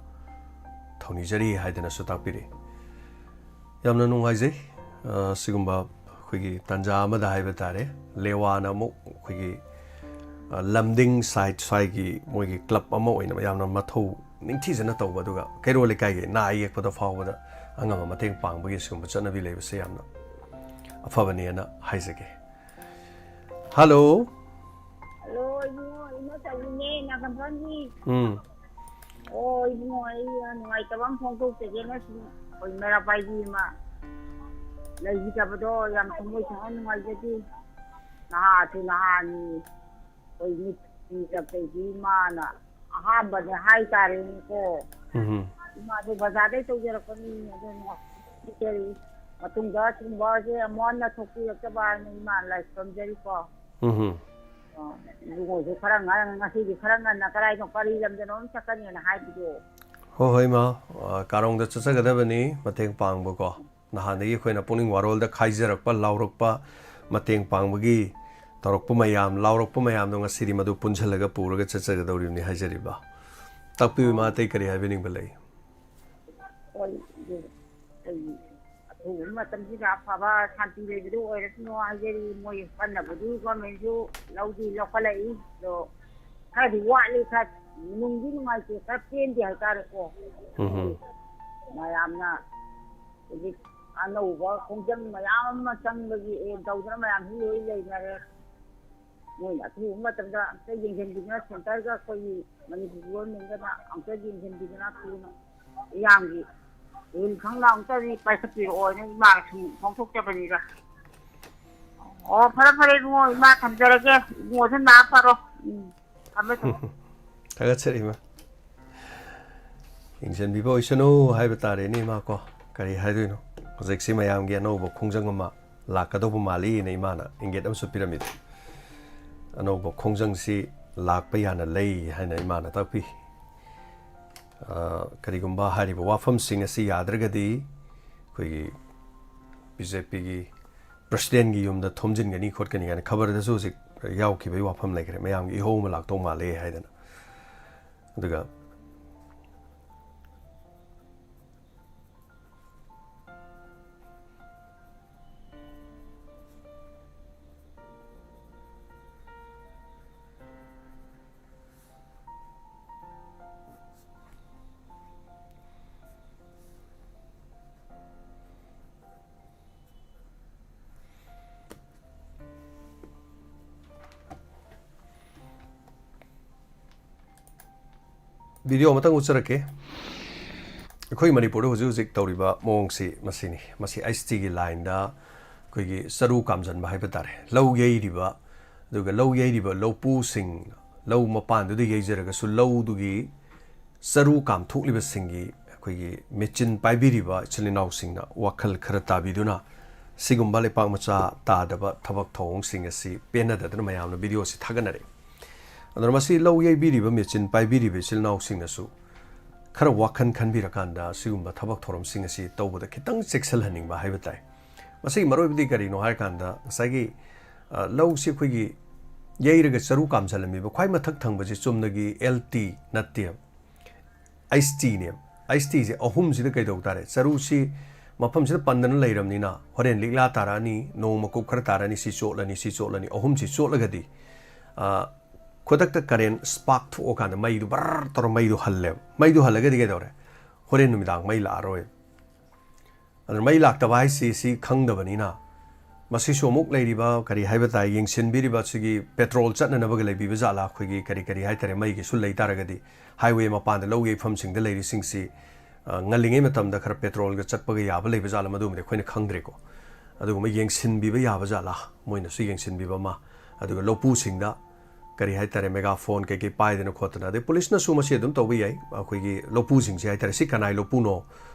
ꯊꯧꯅꯤꯖꯔꯤ ꯍꯥꯏꯗꯅꯁꯨ ꯇꯥꯛꯄꯤꯔꯤ꯫ ꯌꯥꯝꯅ ꯅꯨꯡꯉꯥꯏꯖꯩ꯫ ꯑ, ꯁꯤꯒꯨꯝꯕ ꯑꯩꯈꯣꯏꯒꯤ ꯇꯥꯟꯖꯥ ꯑꯃꯗ ꯍꯥꯏꯕ ꯇꯥꯔꯦ, ꯂꯦꯋꯥꯅ ꯑꯃꯨꯛ ꯑꯩꯈꯣꯏꯒꯤ, ꯑ, ꯂꯝꯗꯤꯡ side ꯁ꯭ꯋꯥꯏꯒꯤ ꯃꯣꯏꯒꯤ club ꯑꯃ ꯑꯣꯏꯅ ꯌꯥꯝꯅ ꯃꯊꯧ ꯅꯤꯡꯊꯤꯖꯅ ꯇꯧꯕ, ꯑꯗꯨꯒ ꯀꯩꯔꯣꯜ ꯂꯩꯀꯥꯏꯒꯤ ꯅꯥ ꯑꯌꯦꯛꯄꯗ ꯐꯥꯎꯕꯗ ꯑꯉꯝꯕ ꯃꯇꯦꯡ ꯄꯥꯡꯕꯒꯤ ꯁꯤꯒꯨꯝꯕ ꯆꯠꯅꯕꯤ ꯂꯩꯕꯁꯦ ꯌꯥꯝꯅ ꯑꯐꯕꯅꯦꯅ ꯍꯥꯏꯖꯒꯦ꯫ ꯍꯜꯂꯣ꯫ ꯍꯜꯂꯣ, ꯏꯕꯨꯡꯉꯣ, ꯏꯃꯥ ꯆꯧꯕꯤꯅꯦ, ꯅꯥꯀꯟꯊꯣꯟꯒꯤ꯫ ꯎꯝ꯫ ꯑꯣ, ꯏꯕꯨꯡꯉꯣ, ꯑꯩ ꯅꯨꯡꯉꯥꯏꯇꯕ ꯑꯃ ꯐꯣꯡꯗꯣꯛꯆꯒꯦꯅ ꯁꯨꯝ ꯑꯩꯈꯣꯏ ꯃꯩꯔꯥ ꯄꯥꯏꯕꯤ ꯑꯃ ꯂꯩꯈꯤꯗꯕꯗꯣ ꯌꯥꯝ ꯊꯃꯣꯏ ꯊꯥꯅ ꯅꯨꯡꯉꯥꯏꯖꯗꯦ꯫ ꯅꯍꯥꯁꯨ ꯅꯍꯥꯅꯤ, ꯑꯩꯈꯣꯏ ꯃꯤꯠꯀꯤ ꯀꯩꯀꯩꯒꯤ ꯏꯃꯥꯅ ꯑꯍꯥꯟꯕꯅꯦ ꯍꯥꯏꯇꯥꯔꯦꯅꯦꯀꯣ꯫ ꯎꯝ꯫ ꯏꯃꯥꯗꯣ ꯕꯖꯥꯔꯗꯩ ꯇꯧꯖꯔꯛꯄꯅꯤ, ꯑꯗꯨꯅ ꯃꯇꯨꯡꯗ ꯁꯤꯒꯨꯝꯕꯁꯦ ꯑꯃꯨꯛ ꯍꯟꯅ ꯊꯣꯛꯄꯤꯔꯛꯇꯕ ꯍꯥꯏꯅ ꯏꯃꯥ ꯂꯥꯏ ꯈꯨꯔꯨꯝꯖꯔꯤꯀꯣ꯫ ꯎꯝ꯫ ꯑꯣ, ꯏꯕꯨꯡꯉꯣꯁꯨ ꯈꯔ ꯉ-, ꯉꯁꯤꯗꯤ ꯈꯔ ꯉꯟꯅ ꯀꯗꯥꯏꯅꯣ ꯀꯔꯤ ꯂꯝꯗꯅꯣ ꯑꯃ ꯆꯠꯀꯅꯤꯅ ꯍꯥꯏꯕꯗꯣ꯫ ꯍꯣꯏ, ꯍꯣꯏ, ꯏꯃꯥ꯫ ꯑ, ꯀꯥꯔꯣꯡꯗ ꯆꯠꯆꯒꯗꯕꯅꯤ ꯃꯇꯦꯡ ꯄꯥꯡꯕꯀꯣ꯫ ꯅꯍꯥꯟꯗꯒꯤ ꯑꯩꯈꯣꯏꯅ ꯄꯨꯛꯅꯤꯡ ꯋꯥꯔꯣꯜꯗ ꯈꯥꯏꯖꯔꯛꯄ, ꯂꯥꯎꯔꯛꯄ, ꯃꯇꯦꯡ ꯄꯥꯡꯕꯒꯤ ꯇꯧꯔꯛꯄ ꯃꯌꯥꯝ, ꯂꯥꯎꯔꯛꯄ ꯃꯌꯥꯝꯗꯣ ꯉꯁꯤꯗꯤ ꯃꯗꯨ ꯄꯨꯟꯁꯤꯜꯂꯒ ꯄꯨꯔꯒ ꯆꯠꯆꯒꯗꯧꯔꯤꯕꯅꯤ ꯍꯥꯏꯖꯔꯤꯕ꯫ ꯇꯥꯛꯄꯤꯌꯨ ꯏꯃꯥ, ꯑꯇꯩ ꯀꯔꯤ ꯍꯥꯏꯕꯤꯅꯤꯡꯕ ꯂꯩ? ꯍꯣꯏ, ꯑꯗꯨ ꯑꯩ ꯑꯊꯨꯕ ꯃꯇꯝꯁꯤꯗ ꯑꯐꯕ ꯁꯥꯟꯇꯤ ꯂꯩꯕꯗꯨ ꯑꯣꯏꯔꯁꯅꯨ ꯍꯥꯏꯖꯔꯤ꯫ ꯃꯣꯏ ꯀꯟꯅꯕꯨꯗꯤ governmentꯁꯨ ꯂꯧꯗꯤ ꯂꯧꯈꯠꯂꯛꯏ, ꯑꯗꯣ ꯈꯔꯗꯤ ꯋꯥꯠꯂꯤ, ꯈꯔ ꯅꯨꯡꯗꯤ ꯅꯨꯡꯉꯥꯏꯇꯦ, ꯈꯔ ꯄꯦꯟꯗꯦ ꯍꯥꯏꯇꯥꯔꯦꯀꯣ꯫ ꯎꯝ꯫ ꯃꯌꯥꯝꯅ ꯍꯧꯖꯤꯛ ꯑꯅꯧꯕ ꯈꯣꯡꯖꯪ ꯃꯌꯥꯝ ꯑꯃ ꯆꯪꯕꯒꯤ ꯑꯦ ꯇꯧꯗꯅ ꯃꯌꯥꯝꯁꯨ ꯂꯣꯏ ꯂꯩꯅꯔꯦ꯫ ꯃꯣꯏꯅ ꯑꯊꯨꯕ ꯃꯇꯝꯗ ꯑꯝꯇ ꯌꯦꯡꯁꯤꯟꯕꯤꯗꯨꯅ, centreꯒ ꯑꯩꯈꯣꯏꯒꯤ ꯃꯅꯤꯄꯨꯔ governmentꯒꯅ ꯑꯝꯇ ꯌꯦꯡꯁꯤꯟꯕꯤꯗꯨꯅ ꯊꯨꯅ ꯏꯔꯥꯡꯒꯤ ꯔꯤꯂꯤꯐ ꯈꯪꯅ ꯑꯝꯇꯗꯤ ꯄꯥꯏꯈꯠꯄꯤꯔꯛꯑꯣ ꯍꯥꯏꯅ ꯏꯃꯥꯅ ꯁꯨꯝ ꯐꯣꯡꯗꯣꯛꯆꯕꯅꯤꯗ꯫ ꯑꯣ, ꯐꯔꯦ, ꯐꯔꯦ ꯏꯕꯨꯡꯉꯣ, ꯏꯃꯥ ꯊꯝꯖꯔꯒꯦ꯫ ꯏꯕꯨꯡꯉꯣꯁꯨ ꯅꯥ ꯐꯔꯣ꯫ ꯎꯝ, ꯊꯝꯃꯦ, ꯊꯝꯃꯦ꯫ ꯊꯥꯒꯠꯆꯔꯤ, ꯏꯃꯥ꯫ ꯌꯦꯡꯁꯤꯟꯕꯤꯕ ꯑꯣꯏꯁꯅꯨ ꯍꯥꯏꯕ ꯇꯥꯔꯦꯅꯦ, ꯏꯃꯥ ꯀꯣ꯫ ꯀꯔꯤ ꯍꯥꯏꯗꯣꯏꯅꯣ? ꯍꯧꯖꯤꯛꯁꯤ ꯃꯌꯥꯝꯒꯤ ꯑꯅꯧꯕ ꯈꯣꯡꯖꯪ ꯑꯃ ꯂꯥꯛꯀꯗꯧꯕ ꯃꯥꯜꯂꯤꯅ ꯏꯃꯥꯅ ꯏꯪꯒꯤꯠ ꯑꯃꯁꯨ ꯄꯤꯔꯝꯃꯤ꯫ ꯑꯅꯧꯕ ꯈꯣꯡꯖꯪꯁꯤ ꯂꯥꯛꯄ ꯌꯥꯅ ꯂꯩ ꯍꯥꯏꯅ ꯏꯃꯥꯅ ꯇꯥꯛꯄꯤ꯫ ꯑ, ꯀꯔꯤꯒꯨꯝꯕ ꯍꯥꯏꯔꯤꯕ ꯋꯥꯐꯝꯁꯤꯡ ꯑꯁꯤ ꯌꯥꯗ꯭ꯔꯒꯗꯤ ꯑꯩꯈꯣꯏꯒꯤ ꯕꯤ ꯖꯦ ꯄꯤꯒꯤ ꯄ꯭ꯔꯁꯤꯗꯦꯟꯒꯤ ꯌꯨꯝꯗ ꯊꯣꯝꯖꯤꯟꯒꯅꯤ ꯈꯣꯠꯀꯅꯤ ꯀꯥꯏꯅ ꯈꯕꯔꯗꯁꯨ ꯍꯧꯖꯤꯛ ꯌꯥꯎꯈꯤꯕꯒꯤ ꯋꯥꯐꯝ ꯂꯩꯈ꯭ꯔꯦ, ꯃꯌꯥꯝꯒꯤ ꯏꯍꯧ ꯑꯃ ꯂꯥꯛꯇꯧ ꯃꯥꯜꯂꯦ ꯍꯥꯏꯗꯅ꯫ ꯑꯗꯨꯒ ꯚꯤꯗꯤꯑꯣ ꯑꯃꯇꯪ ꯎꯠꯆꯔꯛꯀꯦ꯫ ꯑꯩꯈꯣꯏ ꯃꯅꯤꯄꯨꯔꯗ ꯍꯧꯖꯤꯛ ꯍꯧꯖꯤꯛ ꯇꯧꯔꯤꯕ ꯃꯑꯣꯡꯁꯤ ꯃꯁꯤꯅꯤ꯫ ꯃꯁꯤ ꯑꯩꯆ ꯇꯤꯒꯤ ꯂꯥꯏꯟꯗ ꯑꯩꯈꯣꯏꯒꯤ ꯆꯔꯨ ꯀꯥꯝꯖꯟꯕ ꯍꯥꯏꯕ ꯇꯥꯔꯦ꯫ ꯂꯧ ꯌꯩꯔꯤꯕ, ꯑꯗꯨꯒ ꯂꯧ ꯌꯩꯔꯤꯕ ꯂꯧꯄꯨꯁꯤꯡ, ꯂꯧ ꯃꯄꯥꯟꯗꯨꯗ ꯌꯩꯖꯔꯒꯁꯨ ꯂꯧꯗꯨꯒꯤ ꯆꯔꯨ ꯀꯥꯝꯊꯣꯛꯂꯤꯕꯁꯤꯡꯒꯤ ꯑꯩꯈꯣꯏꯒꯤ ꯃꯦꯆꯤꯟ ꯄꯥꯏꯕꯤꯔꯤꯕ ꯏꯆꯤꯜ ꯏꯅꯥꯎꯁꯤꯡꯅ ꯋꯥꯈꯜ ꯈꯔ ꯇꯥꯕꯤꯗꯨꯅ, ꯁꯤꯒꯨꯝꯕ ꯂꯩꯄꯥꯛ ꯃꯆꯥ ꯇꯥꯗꯕ ꯊꯕꯛ ꯊꯧꯑꯣꯡꯁꯤꯡ ꯑꯁꯤ ꯄꯦꯟꯅꯗꯗꯅ ꯃꯌꯥꯝꯅ ꯚꯤꯗꯤꯑꯣꯁꯤ ꯊꯥꯒꯠꯅꯔꯦ꯫ ꯑꯗꯨꯅ ꯃꯁꯤ ꯂꯧ ꯌꯩꯕꯤꯔꯤꯕ, ꯃꯦꯆꯤꯟ ꯄꯥꯏꯕꯤꯔꯤꯕ ꯏꯆꯤꯜ ꯏꯅꯥꯎꯁꯤꯡꯅꯁꯨ ꯈꯔ ꯋꯥꯈꯜ ꯈꯟꯕꯤꯔꯀꯥꯟꯗ ꯁꯤꯒꯨꯝꯕ ꯊꯕꯛ ꯊꯧꯔꯝꯁꯤꯡ ꯑꯁꯤ ꯇꯧꯕꯗ ꯈꯤꯇꯪ ꯆꯦꯛꯁꯤꯜꯍꯟꯅꯤꯡꯕ ꯍꯥꯏꯕ ꯇꯥꯏ꯫ ꯃꯁꯤꯒꯤ ꯃꯔꯨꯑꯣꯏꯕꯗꯤ ꯀꯔꯤꯅꯣ ꯍꯥꯏꯔꯀꯥꯟꯗ, ꯉꯁꯥꯏꯒꯤ, ꯑ, ꯂꯧꯁꯤ ꯑꯩꯈꯣꯏꯒꯤ ꯌꯩꯔꯒ ꯆꯔꯨ ꯀꯥꯝꯁꯤꯜꯂꯝꯃꯤꯕ ꯈ꯭ꯋꯥꯏ ꯃꯊꯛ ꯊꯪꯕꯁꯤ ꯆꯨꯝꯅꯒꯤ ꯑꯦꯜ ꯇꯤ ꯅꯠꯇꯦꯕ, ꯑꯩꯆ ꯇꯤꯅꯦꯕ꯫ ꯑꯩꯆ ꯇꯤꯁꯦ ꯑꯍꯨꯝꯁꯤꯗ ꯀꯩꯗꯧ ꯇꯥꯔꯦ? ꯆꯔꯨꯁꯤ ꯃꯐꯝꯁꯤꯗ ꯄꯟꯗꯅ ꯂꯩꯔꯕꯅꯤꯅ ꯍꯣꯔꯦꯟ ꯂꯤꯛꯂꯥ ꯇꯥꯔꯛꯑꯅꯤ, ꯅꯣꯡ ꯃꯀꯨꯞ ꯈꯔ ꯇꯥꯔꯛꯑꯅꯤ, ꯁꯤ ꯆꯣꯠꯂꯅꯤ, ꯁꯤ ꯆꯣꯠꯂꯅꯤ, ꯑꯍꯨꯝꯁꯤ ꯆꯣꯠꯂꯒꯗꯤ, ꯑ, ꯈꯨꯗꯛꯇ ꯀꯔꯦꯟ ꯁ꯭ꯄꯥꯔꯛ ꯊꯣꯛꯑꯀꯥꯟꯗ ꯃꯩꯗꯨ ꯕꯔ ꯇꯧꯔ ꯃꯩꯗꯨ ꯍꯜꯂꯦꯕ꯫ ꯃꯩꯗꯨ ꯍꯜꯂꯒꯗꯤ ꯀꯩꯗꯧꯔꯦ? ꯍꯣꯔꯦꯟ ꯅꯨꯃꯤꯗꯥꯡ ꯃꯩ ꯂꯥꯛꯑꯔꯣꯏ꯫ ꯑꯗꯨꯅ ꯃꯩ ꯂꯥꯛꯇꯕ ꯍꯥꯏꯁꯤ ꯁꯤ ꯈꯪꯗꯕꯅꯤꯅ, ꯃꯁꯤꯁꯨ ꯑꯃꯨꯛ ꯂꯩꯔꯤꯕ ꯀꯔꯤ ꯍꯥꯏꯕ ꯇꯥꯏ, ꯌꯦꯡꯁꯤꯟꯕꯤꯔꯤꯕ ꯁꯤꯒꯤ ꯄꯦꯇ꯭ꯔꯣꯜ ꯆꯠꯅꯅꯕꯒ ꯂꯩꯕꯤꯕ ꯖꯥꯠꯂꯥ? ꯑꯩꯈꯣꯏꯒꯤ ꯀꯔꯤ ꯀꯔꯤ ꯍꯥꯏ ꯇꯥꯔꯦ, ꯃꯩꯒꯤꯁꯨ ꯂꯩ ꯇꯥꯔꯒꯗꯤ ꯍꯥꯏꯋꯦ ꯃꯄꯥꯟꯗ ꯂꯧ ꯌꯩꯐꯝꯁꯤꯡꯗ ꯂꯩꯔꯤꯁꯤꯡꯁꯤ, ꯑ, ꯉꯜꯂꯤꯉꯩ ꯃꯇꯝꯗ ꯈꯔ ꯄꯦꯇ꯭ꯔꯣꯜꯒ ꯆꯠꯄꯒ ꯌꯥꯕ ꯂꯩꯕ ꯖꯥꯠꯂꯥ? ꯃꯗꯨꯃꯗꯤ ꯑꯩꯈꯣꯏꯅ ꯈꯪꯗ꯭ꯔꯦꯀꯣ꯫ ꯑꯗꯨꯒꯨꯝꯕ ꯌꯦꯡꯁꯤꯟꯕꯤꯕ ꯌꯥꯕ ꯖꯥꯠꯂꯥ? ꯃꯣꯏꯅꯁꯨ ꯌꯦꯡꯁꯤꯟꯕꯤꯕ ꯑꯃ, ꯑꯗꯨꯒ ꯂꯧꯄꯨꯁꯤꯡꯗ ꯀꯔꯤ ꯍꯥꯏ ꯇꯥꯔꯦ, ꯃꯦꯒꯥꯐꯣꯟ ꯀꯩꯀꯩ ꯄꯥꯏꯗꯅ ꯈꯣꯠꯇꯅ, ꯑꯗꯩ ꯄꯨꯂꯤꯁꯅꯁꯨ ꯃꯁꯤ ꯑꯗꯨꯝ ꯇꯧꯕ ꯌꯥꯏ꯫ ꯑꯩꯈꯣꯏꯒꯤ ꯂꯧꯄꯨꯁꯤꯡꯁꯦ ꯍꯥꯏ ꯇꯥꯔꯦ, ꯁꯤ ꯀꯅꯥꯏ ꯂꯧꯄꯨꯅꯣ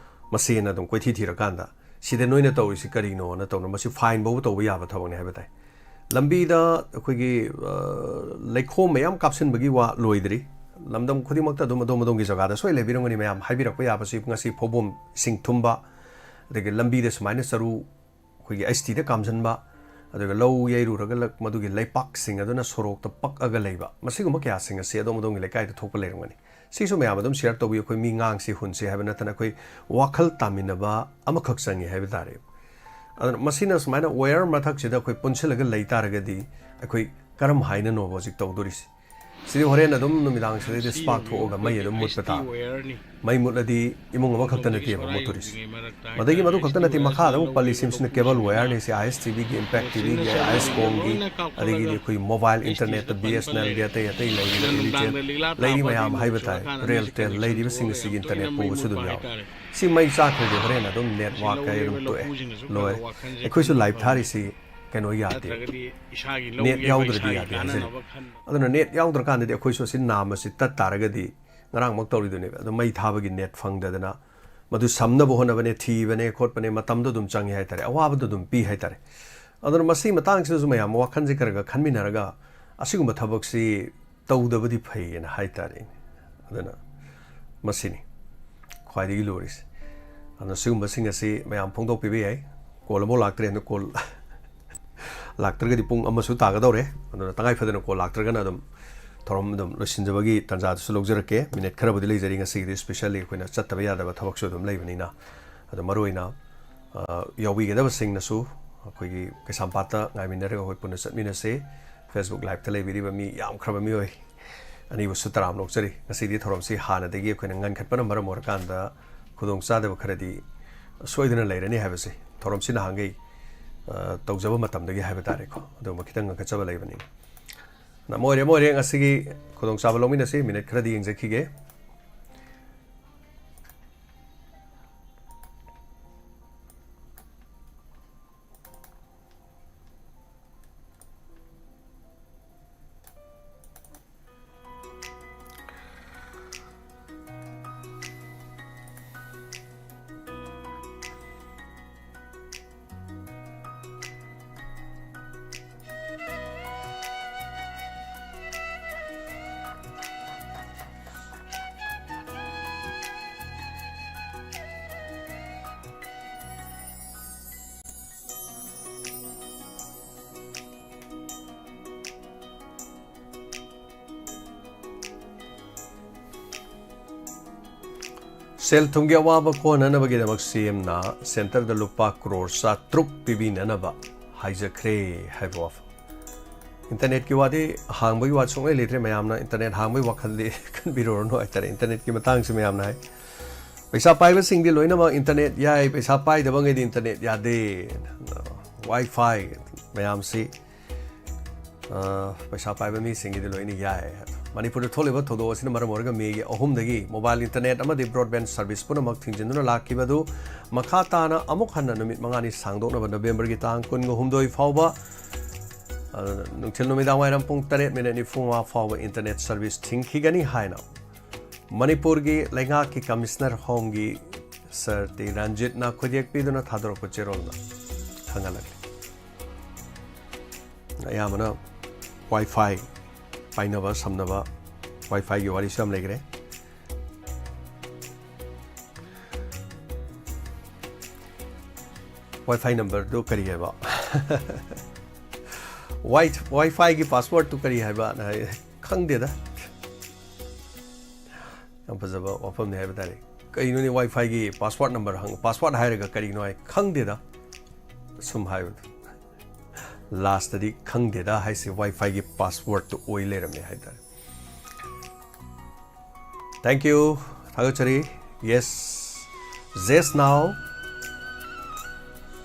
ꯃꯁꯦꯅ ꯑꯗꯨꯝ ꯀꯣꯏꯊꯤ ꯊꯤꯔꯀꯥꯟꯗ ꯁꯤꯗ ꯅꯣꯏꯅ ꯇꯧꯔꯤꯁꯤ ꯀꯔꯤꯅꯣꯅ ꯇꯧꯅ, ꯃꯁꯤ fine ꯐꯥꯎꯕ ꯇꯧꯕ ꯌꯥꯕ ꯊꯕꯛꯅꯤ ꯍꯥꯏꯕ ꯇꯥꯏ꯫ ꯂꯝꯕꯤꯗ ꯑꯩꯈꯣꯏꯒꯤ, ꯑ, ꯂꯩꯈꯣꯝ ꯃꯌꯥꯝ ꯀꯥꯞꯁꯤꯟꯕꯒꯤ ꯋꯥ ꯂꯣꯏꯗ꯭ꯔꯤ꯫ ꯂꯝꯗꯝ ꯈꯨꯗꯤꯡꯃꯛꯇ ꯑꯗꯨꯝ ꯑꯗꯣꯝ ꯑꯗꯣꯝꯒꯤ ꯖꯒꯥꯗ ꯁꯣꯏ ꯂꯩꯕꯤꯔꯝꯒꯅꯤ ꯃꯌꯥꯝ꯫ ꯍꯥꯏꯕꯤꯔꯛꯄ ꯌꯥꯕꯁꯤ ꯉꯁꯤ ꯐꯧꯕꯣꯝ ꯏꯁꯤꯡ ꯊꯨꯝꯕ, ꯑꯗꯒꯤ ꯂꯝꯕꯤꯗ ꯁꯨꯃꯥꯏꯅ ꯆꯔꯨ ꯑꯩꯈꯣꯏꯒꯤ ꯑꯩꯆ ꯇꯤꯗ ꯀꯥꯝꯁꯤꯟꯕ, ꯑꯗꯨꯒ ꯂꯧ ꯌꯩꯔꯨꯔꯒ ꯂ-, ꯃꯗꯨꯒꯤ ꯂꯩꯄꯥꯛꯁꯤꯡ ꯑꯗꯨꯅ ꯁꯣꯔꯣꯛꯇ ꯄꯛꯑꯒ ꯂꯩꯕ, ꯃꯁꯤꯒꯨꯝꯕ ꯀꯌꯥꯁꯤꯡ ꯑꯁꯤ ꯑꯗꯣꯝ ꯑꯗꯣꯝꯒꯤ ꯂꯩꯀꯥꯏꯗ ꯊꯣꯛꯄ ꯂꯩꯔꯝꯒꯅꯤ꯫ ꯁꯤꯁꯨ ꯃꯌꯥꯝ ꯑꯗꯨꯝ share ꯇꯧꯕꯤꯌꯨ꯫ ꯑꯩꯈꯣꯏ ꯃꯤ ꯉꯥꯡꯁꯤ ꯍꯨꯟꯁꯤ ꯍꯥꯏꯕ ꯅꯠꯇꯅ ꯑꯩꯈꯣꯏ ꯋꯥꯈꯜ ꯇꯥꯃꯤꯟꯅꯕ ꯑꯃꯈꯛ ꯆꯪꯉꯤ ꯍꯥꯏꯕ ꯇꯥꯔꯦ꯫ ꯑꯗꯨꯅ ꯃꯁꯤꯅ ꯁꯨꯃꯥꯏꯅ wire ꯃꯊꯛꯁꯤꯗ ꯑꯩꯈꯣꯏ ꯄꯨꯟꯁꯤꯜꯂꯒ ꯂꯩ ꯇꯥꯔꯒꯗꯤ ꯑꯩꯈꯣꯏ ꯀꯔꯝ ꯍꯥꯏꯅꯅꯣꯕ ꯍꯧꯖꯤꯛ ꯇꯧꯗꯣꯔꯤꯁꯤ? ꯁꯤꯗꯤ ꯍꯣꯔꯦꯟ ꯑꯗꯨꯝ ꯅꯨꯃꯤꯗꯥꯡꯁꯤꯗꯩꯗꯤ spark ꯊꯣꯛꯑꯒ ꯃꯩ ꯑꯗꯨꯝ ꯃꯨꯠꯄ ꯇꯥꯕ꯫ ꯃꯩ ꯃꯨꯠꯂꯗꯤ ꯏꯃꯨꯡ ꯑꯃꯈꯛꯇ ꯅꯠꯇꯦꯕ ꯃꯨꯠꯇꯣꯔꯤꯁꯤ꯫ ꯃꯗꯒꯤ ꯃꯗꯨ ꯈꯛꯇ ꯅꯠꯇꯦ, ꯃꯈꯥꯗ ꯑꯃꯨꯛ ꯄꯜꯂꯤꯁꯤꯡꯁꯤꯅ cable wireꯅꯤ, ꯁꯤ ISTVꯒꯤ, Impact TVꯒꯤ, IS ꯀꯣꯝꯒꯤ, ꯑꯗꯒꯤꯗꯤ ꯑꯩꯈꯣꯏ mobile internetꯇ BSNLꯒꯤ, ꯑꯇꯩ ꯑꯇꯩ ꯂꯩꯔꯤꯕ Airtel ꯂꯩꯔꯤ ꯃꯌꯥꯝ ꯍꯥꯏꯕ ꯇꯥꯔꯦ, Realtel ꯂꯩꯔꯤꯕꯁꯤꯡ ꯑꯁꯤꯒꯤ internet ꯄꯨꯕꯁꯨ ꯑꯗꯨꯝ ꯌꯥꯎꯔꯦ꯫ ꯁꯤ ꯃꯩ ꯆꯥꯛꯈ꯭ꯔꯗꯤ ꯍꯣꯔꯦꯟ ꯑꯗꯨꯝ network ꯀꯥꯏ ꯑꯗꯨꯝ ꯇꯣꯛꯑꯦ, ꯂꯣꯏꯔꯦ꯫ ꯑꯩꯈꯣꯏꯁꯨ live ꯊꯥꯔꯤꯁꯤ ꯀꯩꯅꯣ ꯌꯥꯗꯦ, net ꯌꯥꯎꯗ꯭ꯔꯗꯤ ꯌꯥꯗꯦ ꯍꯥꯏꯖꯔꯤ꯫ ꯑꯗꯨꯅ net ꯌꯥꯎꯗ꯭ꯔꯀꯥꯟꯗꯗꯤ ꯑꯩꯈꯣꯏꯁꯨ ꯑꯁꯤ ꯅꯥꯝꯃꯁꯤ ꯇꯠ ꯇꯥꯔꯒꯗꯤ ꯉꯔꯥꯡꯃꯛ ꯇꯧꯔꯤꯗꯨꯅꯦꯕ꯫ ꯑꯗꯣ ꯃꯩ ꯊꯥꯕꯒꯤ net ꯐꯪꯗꯗꯅ ꯃꯗꯨ ꯁꯝꯅꯕ ꯍꯣꯠꯅꯕꯅꯦ, ꯊꯤꯕꯅꯦ ꯈꯣꯠꯄꯅꯦ, ꯃꯇꯝꯗꯣ ꯑꯗꯨꯝ ꯆꯪꯉꯦ ꯍꯥꯏꯇꯥꯔꯦ, ꯑꯋꯥꯕꯗꯣ ꯑꯗꯨꯝ ꯄꯤ ꯍꯥꯏꯇꯥꯔꯦ꯫ ꯑꯗꯨꯅ ꯃꯁꯤ ꯃꯇꯥꯡꯁꯤꯗꯁꯨ ꯃꯌꯥꯝ ꯋꯥꯈꯜꯁꯦ ꯈꯔ ꯈꯔ ꯈꯟꯃꯤꯟꯅꯔꯒ ꯑꯁꯤꯒꯨꯝꯕ ꯊꯕꯛꯁꯤ ꯇꯧꯗꯕꯗꯤ ꯐꯩꯌꯦꯅ ꯍꯥꯏꯇꯥꯔꯦ꯫ ꯑꯗꯨꯅ ꯃꯁꯤꯅꯤ ꯈ꯭ꯋꯥꯏꯗꯒꯤ ꯂꯨꯔꯤꯁꯦ꯫ ꯑꯗꯨꯅ ꯁꯤꯒꯨꯝꯕꯁꯤꯡ ꯑꯁꯤ ꯃꯌꯥꯝ ꯐꯣꯡꯗꯣꯛꯄꯤꯕ ꯌꯥꯏ꯫ Call ꯑꯃꯐꯥꯎ ꯂꯥꯛꯇ꯭ꯔꯦ, ꯑꯗꯨ call ꯂꯥꯛꯇ꯭ꯔꯒꯗꯤ ꯄꯨꯡ ꯑꯃꯁꯨ ꯇꯥꯒꯗꯧꯔꯦ꯫ ꯑꯗꯨꯅ ꯇꯉꯥꯏ ꯐꯗꯅ call ꯂꯥꯛꯇ꯭ꯔꯒꯅ ꯑꯗꯨꯝ ꯊꯧꯔꯝ ꯑꯗꯨꯝ ꯂꯣꯏꯁꯤꯟꯖꯕꯒꯤ ꯇꯥꯟꯖꯥꯗꯨꯁꯨ ꯂꯧꯖꯔꯛꯀꯦ꯫ Minute ꯈꯔꯕꯨꯗꯤ ꯂꯩꯖꯔꯤ, ꯉꯁꯤꯒꯤꯗꯤ specially ꯑꯩꯈꯣꯏꯅ ꯆꯠꯇꯕ ꯌꯥꯗꯕ ꯊꯕꯛꯁꯨ ꯑꯗꯨꯝ ꯂꯩꯕꯅꯤꯅ꯫ ꯑꯗꯣ ꯃꯔꯨꯑꯣꯏꯅ, ꯑ, ꯌꯥꯎꯕꯤꯒꯗꯕꯁꯤꯡꯅꯁꯨ ꯑꯩꯈꯣꯏꯒꯤ ꯀꯩꯁꯥꯝꯄꯥꯠꯇ ꯉꯥꯏꯃꯤꯟꯅꯔꯒ ꯑꯩꯈꯣꯏ ꯄꯨꯟꯅ ꯆꯠꯃꯤꯟꯅꯁꯦ꯫ Facebook liveꯇ ꯂꯩꯕꯤꯔꯤꯕ ꯃꯤ ꯌꯥꯝꯈ꯭ꯔꯕ ꯃꯤꯑꯣꯏ ꯑꯅꯤꯕꯨꯁꯨ ꯇꯔꯥꯝꯅ ꯑꯣꯛꯆꯔꯤ꯫ ꯉꯁꯤꯗꯤ ꯊꯧꯔꯝꯁꯤ ꯍꯥꯟꯅꯗꯒꯤ ꯑꯩꯈꯣꯏꯅ ꯉꯟꯈꯠꯄꯅ ꯃꯔꯝ ꯑꯣꯏꯔꯀꯥꯟꯗ ꯈꯨꯗꯣꯡꯆꯥꯗꯕ ꯈꯔꯗꯤ ꯁꯣꯏꯗꯅ ꯂꯩꯔꯅꯤ ꯍꯥꯏꯕꯁꯦ ꯊꯧꯔꯝꯁꯤ ꯅꯍꯥꯟꯈꯩ, ꯑ, ꯇꯧꯖꯕ ꯃꯇꯝꯗꯒꯤ ꯍꯥꯏꯕ ꯇꯥꯔꯦꯀꯣ, ꯑꯗꯨꯒꯨꯝꯕ ꯈꯤꯇꯪ ꯉꯟꯈꯠꯆꯕ ꯂꯩꯕꯅꯤꯅ꯫ ꯑꯃ ꯑꯣꯏꯔꯦ, ꯑꯃ ꯑꯣꯏꯔꯦ, ꯉꯁꯤꯒꯤ ꯈꯨꯗꯣꯡꯆꯥꯕ ꯂꯧꯃꯤꯟꯅꯁꯤ꯫ Minute ꯈꯔꯗꯤ ꯌꯦꯡꯖꯈꯤꯒꯦ꯫ ꯁꯦꯜ ꯊꯨꯝꯒꯤ ꯑꯋꯥꯕ ꯀꯣꯟꯅꯅꯕꯒꯤꯗꯃꯛ ꯁꯤ ꯑꯦꯝꯅ ꯁꯦꯟꯇꯔꯗ ꯂꯨꯄꯥ ꯀ꯭ꯔꯣꯔ ꯆꯥꯇ꯭ꯔꯨꯛ ꯄꯤꯕꯤꯅꯅꯕ ꯍꯥꯏꯖꯈ꯭ꯔꯦ ꯍꯥꯏꯕ ꯋꯥꯐꯝ꯫ ꯏꯟꯇꯔꯅꯦꯠꯀꯤ ꯋꯥꯗꯤ, ꯍꯥꯡꯕꯒꯤ ꯋꯥ ꯁꯨꯡꯂꯩ ꯂꯩꯇ꯭ꯔꯦ꯫ ꯃꯌꯥꯝꯅ ꯏꯟꯇꯔꯅꯦꯠ ꯍꯥꯡꯕꯒꯤ ꯋꯥꯈꯜꯗꯤ ꯈꯟꯕꯤꯔꯨꯔꯅꯨ ꯍꯥꯏꯇꯥꯔꯦ꯫ ꯏꯟꯇꯔꯅꯦꯠꯀꯤ ꯃꯇꯥꯡꯁꯤ ꯃꯌꯥꯝꯅ ꯍꯥꯏ, ꯄꯩꯁꯥ ꯄꯥꯏꯕꯁꯤꯡꯗꯤ ꯂꯣꯏꯅꯃꯛ ꯏꯟꯇꯔꯅꯦꯠ ꯌꯥꯏ, ꯄꯩꯁꯥ ꯄꯥꯏꯗꯕꯉꯩꯗꯤ ꯏꯟꯇꯔꯅꯦꯠ ꯌꯥꯗꯦ꯫ ꯋꯥꯏ ꯐꯥꯏ ꯃꯌꯥꯝꯁꯤ ꯑ, ꯄꯩꯁꯥ ꯄꯥꯏꯕ ꯃꯤꯁꯤꯡꯒꯤꯗꯤ ꯂꯣꯏꯅ ꯌꯥꯏ꯫ ꯃꯅꯤꯄꯨꯔꯗ ꯊꯣꯛꯂꯤꯕ ꯊꯧꯗꯣꯛ ꯑꯁꯤꯅ ꯃꯔꯝ ꯑꯣꯏꯔꯒ ꯃꯦꯒꯤ ꯑꯍꯨꯝꯗꯒꯤ ꯃꯣꯕꯥꯏꯜ ꯏꯟꯇꯔꯅꯦꯠ ꯑꯃꯗꯤ ꯕ꯭ꯔꯣꯗꯕꯦꯟ ꯁꯔꯚꯤꯁ ꯄꯨꯝꯅꯃꯛ ꯊꯤꯡꯖꯤꯟꯗꯨꯅ ꯂꯥꯛꯈꯤꯕ ꯑꯗꯨ ꯃꯈꯥ ꯇꯥꯅ ꯑꯃꯨꯛ ꯍꯟꯅ ꯅꯨꯃꯤꯠ ꯃꯉꯥꯅꯤ ꯁꯥꯡꯗꯣꯛꯅꯕ ꯅꯕꯦꯝꯕꯔꯒꯤ ꯇꯥꯡ ꯀꯨꯟꯒ ꯍꯨꯝꯗꯣꯏ ꯐꯥꯎꯕ, ꯑ, ꯅꯨꯡꯊꯤꯜ ꯅꯨꯃꯤꯗꯥꯡ ꯋꯥꯏꯔꯝ ꯄꯨꯡ ꯇꯔꯦꯠ ꯃꯤꯅꯠ ꯅꯤꯐꯨ ꯃꯉꯥ ꯐꯥꯎꯕ ꯏꯟꯇꯔꯅꯦꯠ ꯁꯔꯚꯤꯁ ꯊꯤꯡꯈꯤꯒꯅꯤ ꯍꯥꯏꯅ ꯃꯅꯤꯄꯨꯔꯒꯤ ꯂꯩꯉꯥꯛꯀꯤ ꯀꯃꯤꯁꯅꯔ ꯍꯣꯝꯒꯤ ꯁꯔ ꯇꯤ ꯔꯟꯖꯤꯠꯅ ꯈꯨꯗꯦꯛ ꯄꯤꯗꯨꯅ ꯊꯥꯗꯣꯔꯛꯄ ꯆꯦꯔꯣꯜꯅ ꯈꯪꯍꯜꯂꯛꯂꯤ꯫ ꯑꯌꯥꯝꯕꯅ ꯋꯥꯏ ꯐꯥꯏ ꯄꯥꯏꯅꯕ, ꯁꯝꯅꯕ ꯋꯥꯏ ꯐꯥꯏꯒꯤ ꯋꯥꯔꯤꯁꯨ ꯌꯥꯝ ꯂꯩꯈ꯭ꯔꯦ꯫ ꯋꯥꯏ ꯐꯥꯏ ꯅꯝꯕꯔꯗꯨ ꯀꯔꯤ ꯍꯥꯏꯕ? ꯋꯥꯏ, ꯋꯥꯏ ꯐꯥꯏꯒꯤ ꯄꯥꯁꯋꯥꯔꯗꯇꯨ ꯀꯔꯤ ꯍꯥꯏꯕ? ꯅ ꯍꯥꯏ, ꯈꯪꯗꯦꯗ꯫ ꯌꯥꯝ ꯐꯖꯕ ꯋꯥꯐꯝꯅꯤ ꯍꯥꯏꯕ ꯇꯥꯔꯦ꯫ ꯀꯩꯅꯣꯅꯦ ꯋꯥꯏ ꯐꯥꯏꯒꯤ ꯄꯥꯁꯋꯥꯔꯗ ꯅꯝꯕꯔ ꯍꯪ-, ꯄꯥꯁꯋꯥꯔꯗ ꯍꯥꯏꯔꯒ ꯀꯔꯤꯅꯣ ꯍꯥꯏ? ꯈꯪꯗꯦꯗ꯫ ꯁꯨꯝ ꯍꯥꯏꯕꯗꯣ꯫ ꯂꯥꯁꯇꯗꯤ ꯈꯪꯗꯦꯗ ꯍꯥꯏꯁꯦ ꯋꯥꯏ ꯐꯥꯏꯒꯤ ꯄꯥꯁꯋꯥꯔꯗꯇꯨ ꯑꯣꯏ ꯂꯩꯔꯝꯃꯦ ꯍꯥꯏ ꯇꯥꯔꯦ꯫ Thank you꯫ ꯊꯥꯒꯠꯆꯔꯤ꯫ Yes꯫ Yes now꯫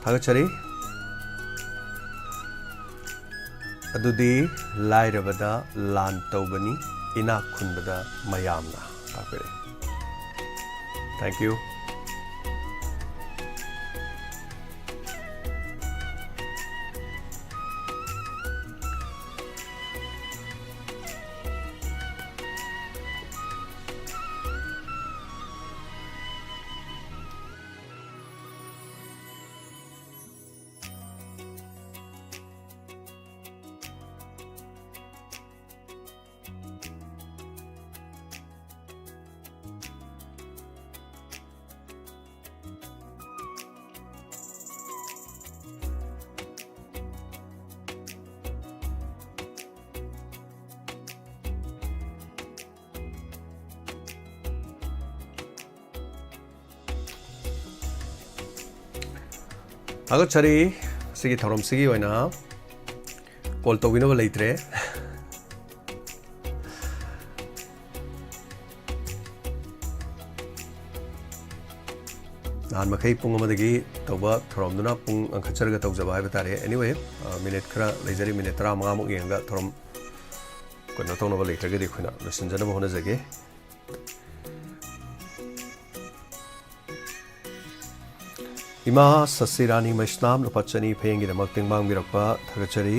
ꯊꯥꯒꯠꯆꯔꯤ꯫ ꯑꯗꯨꯗꯤ ꯂꯥꯏꯔꯕꯗ ꯂꯥꯟ ꯇꯧꯕꯅꯤ, ꯏꯅꯥꯛ ꯈꯨꯟꯕꯗ ꯃꯌꯥꯝꯅ ꯇꯥꯛꯄꯤꯔꯛꯏ꯫ Thank you꯫ ꯊꯥꯒꯠꯆꯔꯤ꯫ ꯁꯤꯒꯤ ꯊꯧꯔꯝꯁꯤꯒꯤ ꯑꯣꯏꯅ ꯀꯣꯜ ꯇꯧꯕꯤꯅꯕ ꯂꯩꯇ꯭ꯔꯦ꯫ ꯅꯍꯥꯟ ꯃꯈꯩ ꯄꯨꯡ ꯑꯃꯗꯒꯤ ꯇꯧꯕ ꯊꯧꯔꯝꯗꯨꯅ ꯄꯨꯡ ꯉꯟꯈꯠꯆꯔꯒ ꯇꯧꯖꯕ ꯍꯥꯏꯕ ꯇꯥꯔꯦ꯫ Anyway, ꯑ, ꯃꯤꯅꯤꯠ ꯈꯔ ꯂꯩꯖꯔꯤ, ꯃꯤꯅꯤꯠ ꯇꯔꯥꯃꯉꯥꯃꯨꯛ ꯌꯦꯡꯉꯒ ꯊꯧꯔꯝ ꯀꯩꯅꯣ ꯇꯧꯅꯕ ꯂꯩꯇ꯭ꯔꯒꯗꯤ ꯑꯩꯈꯣꯏꯅ ꯂꯣꯏꯁꯤꯟꯖꯅꯕ ꯍꯣꯠꯅꯖꯒꯦ꯫ ꯏꯃꯥ ꯁꯁꯤꯔꯥꯅꯤ ꯃꯩꯁꯅꯥꯝ ꯂꯨꯄꯥ ꯆꯅꯤ ꯐꯌꯦꯡꯒꯤꯗꯃꯛ ꯇꯦꯡꯕꯥꯡꯕꯤꯔꯛꯄ ꯊꯥꯒꯠꯆꯔꯤ꯫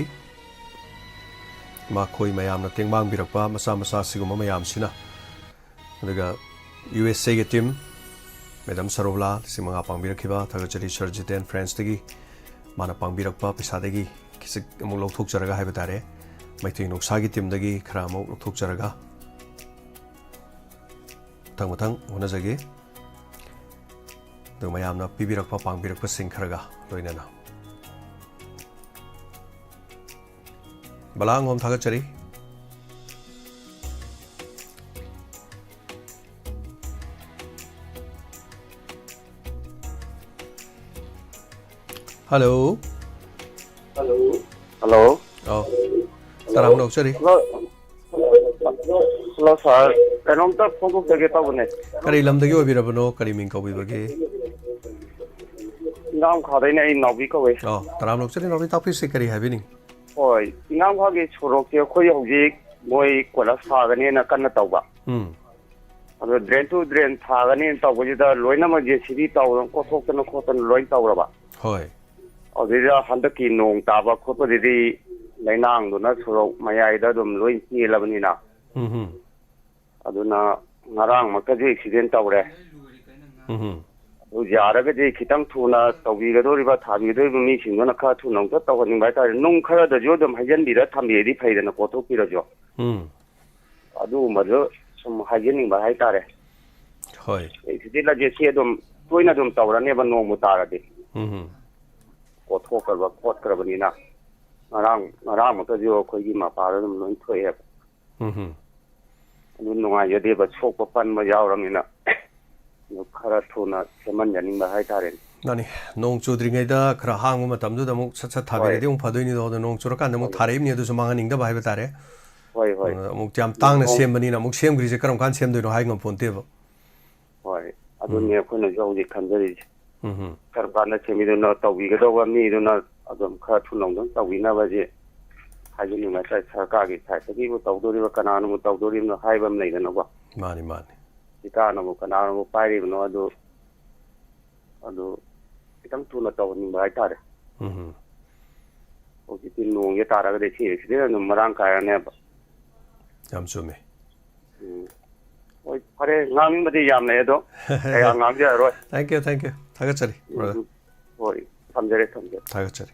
ꯃꯈꯣꯏ ꯃꯌꯥꯝꯅ ꯇꯦꯡꯕꯥꯡꯕꯤꯔꯛꯄ ꯃꯆꯥ ꯃꯆꯥ ꯁꯤꯒꯨꯝꯕ ꯃꯌꯥꯝꯁꯤꯅ꯫ ꯑꯗꯨꯒ ꯌꯨ ꯑꯦꯁ ꯑꯦꯒꯤ ꯇꯤꯝ, ꯃꯦꯗꯥꯝ ꯁꯔꯣꯕꯂꯥ ꯂꯤꯁꯤꯡ ꯃꯉꯥ ꯄꯥꯡꯕꯤꯔꯛꯈꯤꯕ ꯊꯥꯒꯠꯆꯔꯤ꯫ ꯁꯔ ꯖꯤꯇꯦꯟ ꯐ꯭ꯔꯦꯟꯁꯇꯒꯤ ꯃꯥꯅ ꯄꯥꯡꯕꯤꯔꯛꯄ ꯄꯩꯁꯥꯗꯒꯤ ꯈꯤꯖꯤꯛ ꯑꯃꯨꯛ ꯂꯧꯊꯣꯛꯆꯔꯒ ꯍꯥꯏꯕ ꯇꯥꯔꯦ, ꯃꯩꯇꯩ ꯅꯣꯡꯁꯥꯒꯤ ꯇꯤꯝꯗꯒꯤ ꯈꯔ ꯑꯃꯨꯛ ꯂꯧꯊꯣꯛꯆꯔꯒ ꯃꯊꯪ ꯃꯊꯪ ꯍꯣꯠꯅꯖꯒꯦ꯫ ꯑꯗꯨꯒ ꯃꯌꯥꯝꯅ ꯄꯤꯕꯤꯔꯛꯄ, ꯄꯥꯡꯕꯤꯔꯛꯄꯁꯤꯡ ꯈꯔꯒ ꯂꯣꯏꯅꯅ꯫ ꯕꯂꯥ ꯑꯉꯣꯝ ꯊꯥꯒꯠꯆꯔꯤ꯫ ꯍꯜꯂꯣ꯫ ꯍꯜꯂꯣ꯫ ꯑꯧ꯫ ꯇꯔꯥꯝꯅ ꯑꯣꯛꯆꯔꯤ꯫ ꯍꯜꯂꯣ꯫ ꯍꯜꯂꯣ, ꯁꯥꯔ꯫ ꯀꯩꯅꯣꯝꯇ ꯐꯣꯡꯗꯣꯛꯆꯒꯦ ꯇꯧꯕꯅꯦ꯫ ꯀꯔꯤ ꯂꯝꯗꯒꯤ ꯑꯣꯏꯕꯤꯔꯕꯅꯣ? ꯀꯔꯤ ꯃꯤꯡ ꯀꯧꯕꯤꯕꯒꯦ? ꯏꯉꯥꯝꯈꯥꯗꯩꯅꯦ, ꯑꯩ ꯅꯥꯎꯕꯤ ꯀꯧꯋꯦ꯫ ꯑꯧ, ꯇꯔꯥꯝꯅ ꯑꯣꯛꯆꯔꯤ ꯅꯥꯎꯕꯤ, ꯇꯥꯛꯄꯤꯁꯤ ꯀꯔꯤ ꯍꯥꯏꯕꯤꯅꯤꯡ? ꯍꯣꯏ, ꯏꯉꯥꯝꯈꯥꯒꯤ ꯁꯣꯔꯣꯛꯁꯦ ꯑꯩꯈꯣꯏ ꯍꯧꯖꯤꯛ ꯃꯣꯏ ꯀꯣꯏꯂꯥꯁ ꯊꯥꯒꯅꯦꯅ ꯀꯟꯅ ꯇꯧꯕ꯫ ꯎꯝ꯫ ꯑꯗꯣ drain to drain ꯊꯥꯒꯅꯦꯅ ꯇꯧꯕꯁꯤꯗ ꯂꯣꯏꯅꯃꯛ JCB ꯇꯧꯗꯅ ꯀꯣꯠꯊꯣꯛꯇꯅ ꯈꯣꯠꯇꯅ ꯂꯣꯏ ꯇꯧꯔꯕ꯫ ꯍꯣꯏ꯫ ꯑꯗꯨꯗ ꯍꯟꯗꯛꯀꯤ ꯅꯣꯡ ꯇꯥꯕ ꯈꯣꯠꯄꯗꯨꯗꯤ ꯂꯩꯅꯥꯡꯗꯨꯅ ꯁꯣꯔꯣꯛ ꯃꯌꯥꯏꯗ ꯑꯗꯨꯝ ꯂꯣꯏ ꯆꯦꯜꯂꯕꯅꯤꯅ꯫ ꯎꯝ ꯍꯨꯝ꯫ ꯑꯗꯨꯅ ꯉꯔꯥꯡꯃꯛꯇꯁꯨ accident ꯇꯧꯔꯦ꯫ ꯎꯝ ꯍꯨꯝ꯫ ꯑꯗꯨ ꯌꯥꯔꯒꯗꯤ ꯈꯤꯇꯪ ꯊꯨꯅ ꯇꯧꯕꯤꯒꯗꯧꯔꯤꯕ, ꯊꯥꯕꯤꯒꯗꯧꯔꯤꯕ ꯃꯤꯁꯤꯡꯗꯨꯅ ꯈꯔ ꯊꯨꯅ ꯑꯃꯨꯛꯇ ꯇꯧꯍꯟꯅꯤꯡꯕ ꯍꯥꯏꯇꯥꯔꯦ꯫ ꯅꯨꯡ ꯈꯔꯗꯁꯨ ꯑꯗꯨꯝ ꯍꯩꯖꯤꯟꯕꯤꯔ ꯊꯝꯕꯤꯔꯗꯤ ꯐꯩꯗꯅ, ꯀꯣꯠꯊꯣꯛꯄꯤꯔꯁꯨ꯫ ꯎꯝ꯫ ꯑꯗꯨꯒꯨꯝꯕꯗꯨ ꯁꯨꯝ ꯍꯥꯏꯖꯅꯤꯡꯕ ꯍꯥꯏꯇꯥꯔꯦ꯫ ꯍꯣꯏ꯫ Accident ꯑꯁꯦ ꯁꯤ ꯑꯗꯨꯝ ꯇꯣꯏꯅ ꯑꯗꯨꯝ ꯇꯧꯔꯅꯦꯕ ꯅꯣꯡꯃ ꯇꯥꯔꯗꯤ꯫ ꯎꯝ ꯍꯨꯝ꯫ ꯀꯣꯠꯊꯣꯛꯈ꯭ꯔꯕ ꯈꯣꯠꯈ꯭ꯔꯕꯅꯤꯅ꯫ ꯉꯔꯥꯡ, ꯉꯔꯥꯡꯃꯛꯇꯁꯨ ꯑꯩꯈꯣꯏꯒꯤ ꯃꯄꯥꯗ ꯑꯗꯨꯝ ꯂꯣꯏ ꯊꯣꯛꯑꯦꯕ꯫ ꯎꯝ ꯍꯨꯝ꯫ ꯑꯗꯨ ꯅꯨꯡꯉꯥꯏꯖꯗꯦꯕ, ꯁꯣꯛꯄ ꯄꯟꯕ ꯌꯥꯎꯔꯕꯅꯤꯅ꯫ ꯑꯗꯨ ꯈꯔ ꯊꯨꯅ ꯁꯦꯝꯍꯟꯖꯅꯤꯡꯕ ꯍꯥꯏꯇꯥꯔꯦꯅꯦ꯫ ꯃꯥꯅꯤ, ꯅꯣꯡ ꯆꯨꯗ꯭ꯔꯤꯉꯩꯗ ꯈꯔ ꯍꯥꯡꯕ ꯃꯇꯝꯗꯨꯗ ꯑꯃꯨꯛ ꯁꯠ ꯁꯠ ꯊꯥꯕꯤꯔꯗꯤ ꯍꯣꯏ꯫ ꯑꯃꯨꯛ ꯐꯗꯣꯏꯅꯤꯗꯣ, ꯑꯗꯣ ꯅꯣꯡ ꯆꯨꯔꯀꯥꯟꯗ ꯑꯃꯨꯛ ꯍꯣꯏ꯫ ꯊꯥꯔꯛꯏꯕꯅꯤ, ꯑꯗꯨꯁꯨ ꯃꯥꯡꯍꯟꯅꯤꯡꯗꯕ ꯍꯥꯏꯕ ꯇꯥꯔꯦ꯫ ꯍꯣꯏ, ꯍꯣꯏ꯫ ꯑꯗꯨꯅ ꯑꯃꯨꯛ ꯌꯥꯝ ꯇꯥꯡꯅ ꯅꯣꯡ ꯁꯦꯝꯕꯅꯤꯅ ꯑꯃꯨꯛ ꯁꯦꯝꯈ꯭ꯔꯤꯁꯦ ꯀꯔꯝ ꯀꯥꯟꯗ ꯁꯦꯝꯗꯣꯏꯅꯣ ꯍꯥꯏ ꯉꯝꯄꯣꯟꯇꯦꯕ꯫ ꯍꯣꯏ, ꯑꯗꯨꯅꯤ ꯎꯝ꯫ ꯑꯩꯈꯣꯏꯅꯁꯨ ꯍꯧꯖꯤꯛ ꯈꯟꯖꯔꯤꯁꯦ꯫ ꯎꯝ ꯍꯝ꯫ ꯀꯔꯝ ꯀꯥꯟꯗ ꯁꯦꯝꯕꯤꯗꯣꯏꯅꯣ, ꯇꯧꯕꯤꯒꯗꯧꯕ ꯃꯤꯗꯨꯅ ꯑꯗꯨꯝ ꯈꯔ ꯊꯨꯅ ꯑꯗꯨꯝ ꯇꯧꯕꯤꯅꯕꯁꯦ ꯍꯥꯏꯖꯅꯤꯡꯕ ꯍꯥꯏꯇꯥꯔꯦ꯫ ꯁꯔꯀꯥꯔꯒꯤ ꯁꯥꯏꯠꯇꯒꯤꯕꯨ ꯇꯧꯗꯣꯔꯤꯕ, ꯀꯅꯥꯅꯕꯨ ꯇꯧꯗꯣꯔꯤꯕꯅꯣ ꯍꯥꯏꯕ ꯑꯃ ꯂꯩꯗꯅꯀꯣ꯫ ꯃꯥꯅꯤ, ꯃꯥꯅꯤ꯫ ꯁꯤꯇꯥꯅꯕꯨ ꯀꯅꯥꯅꯕꯨ ꯄꯥꯏꯔꯤꯕꯅꯣ ꯑꯗꯨ ꯑꯗꯨ ꯈꯤꯇꯪ ꯊꯨꯅ ꯇꯧꯍꯟꯅꯤꯡꯕ ꯍꯥꯏꯇꯥꯔꯦ꯫ ꯎꯝ꯫ ꯍꯧꯖꯤꯛꯇꯤ ꯅꯣꯡꯁꯦ ꯇꯥꯔꯒꯗꯤ ꯁꯤ accident ꯑꯗꯨꯝ ꯃꯔꯥꯡ ꯀꯥꯏꯔꯅꯦꯕ꯫ ꯌꯥꯝ ꯆꯨꯝꯃꯦ꯫ ꯎꯝ꯫ ꯍꯣꯏ, ꯐꯔꯦ, ꯉꯥꯡꯅꯤꯡꯕꯗꯤ ꯌꯥꯝ ꯂꯩ, ꯑꯗꯣ ꯀꯌꯥ ꯉꯥꯡꯖꯔꯔꯣꯏ꯫ Thank you, thank you꯫ ꯊꯥꯒꯠꯆꯔꯤ, brother꯫ ꯎꯝ꯫ ꯍꯣꯏ, ꯊꯝꯖꯔꯦ, ꯊꯝꯖꯔꯦ꯫ ꯊꯥꯒꯠꯆꯔꯤ꯫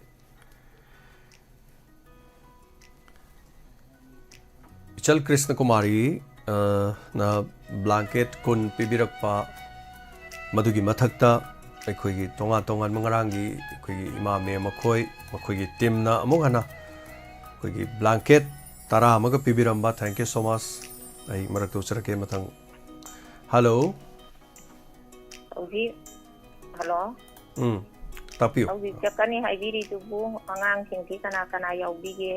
ꯏꯆꯜ ꯀ꯭ꯔꯤꯁꯅ ꯀꯨꯃꯥꯔꯤ, ꯑ, ꯅ blanket ꯀꯨꯟ ꯄꯤꯕꯤꯔꯛꯄ, ꯃꯗꯨꯒꯤ ꯃꯊꯛꯇ ꯑꯩꯈꯣꯏꯒꯤ ꯇꯣꯉꯥꯟ ꯇꯣꯉꯥꯟꯕ ꯉꯔꯥꯡꯒꯤ ꯑꯩꯈꯣꯏꯒꯤ ꯏꯃꯥ ꯃꯦꯝ ꯃꯈꯣꯏ, ꯃꯈꯣꯏꯒꯤ teamꯅ ꯑꯃꯨꯛ ꯍꯟꯅ ꯑꯩꯈꯣꯏꯒꯤ blanket ꯇꯔꯥ ꯑꯃꯒ ꯄꯤꯕꯤꯔꯝꯕ, thank you so much꯫ ꯑꯩ ꯃꯔꯛꯇ ꯎꯆꯔꯛꯀꯦ ꯃꯊꯪ꯫ Hello꯫ ꯍꯧꯖꯤꯛ, hello? ꯎꯝ, ꯇꯥꯛꯄꯤꯌꯨ꯫ ꯍꯧꯖꯤꯛ ꯆꯠꯀꯅꯤ ꯍꯥꯏꯕꯤꯔꯤꯗꯨꯕꯨ ꯑꯉꯥꯡꯁꯤꯡꯁꯤ ꯀꯅꯥ ꯀꯅꯥ ꯌꯥꯎꯕꯤꯒꯦ?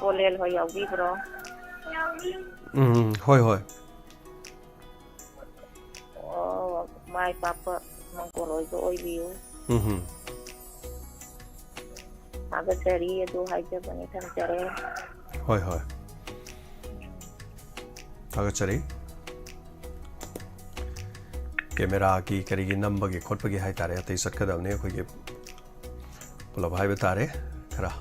ꯑꯣꯂꯦꯜ ꯍꯣꯏ ꯌꯥꯎꯕꯤꯕ꯭ꯔꯣ? ꯎꯝ, ꯎꯝ, ꯍꯣꯏ, ꯍꯣꯏ꯫ ꯑꯣ, ꯃꯥꯏ ꯄꯥꯛꯄ ꯃꯪꯒꯣꯜ ꯑꯣꯏꯕ ꯑꯣꯏꯕꯤꯌꯨ꯫ ꯎꯝ, ꯎꯝ꯫ ꯊꯥꯒꯠꯆꯔꯤ, ꯑꯗꯨ ꯍꯥꯏꯖꯕꯅꯤ, ꯊꯝꯖꯔꯦ꯫ ꯍꯣꯏ, ꯍꯣꯏ꯫ ꯊꯥꯒꯠꯆꯔꯤ꯫ Cameraꯒꯤ ꯀꯔꯤꯒꯤ ꯅꯝꯕꯒꯤ ꯈꯣꯠꯄꯒꯤ ꯍꯥꯏ ꯇꯥꯔꯦ, ꯑꯇꯩ ꯆꯠꯀꯗꯕꯅꯤ ꯑꯩꯈꯣꯏꯒꯤ ꯄꯨꯂꯞ ꯍꯥꯏꯕ ꯇꯥꯔꯦ ꯈꯔ꯫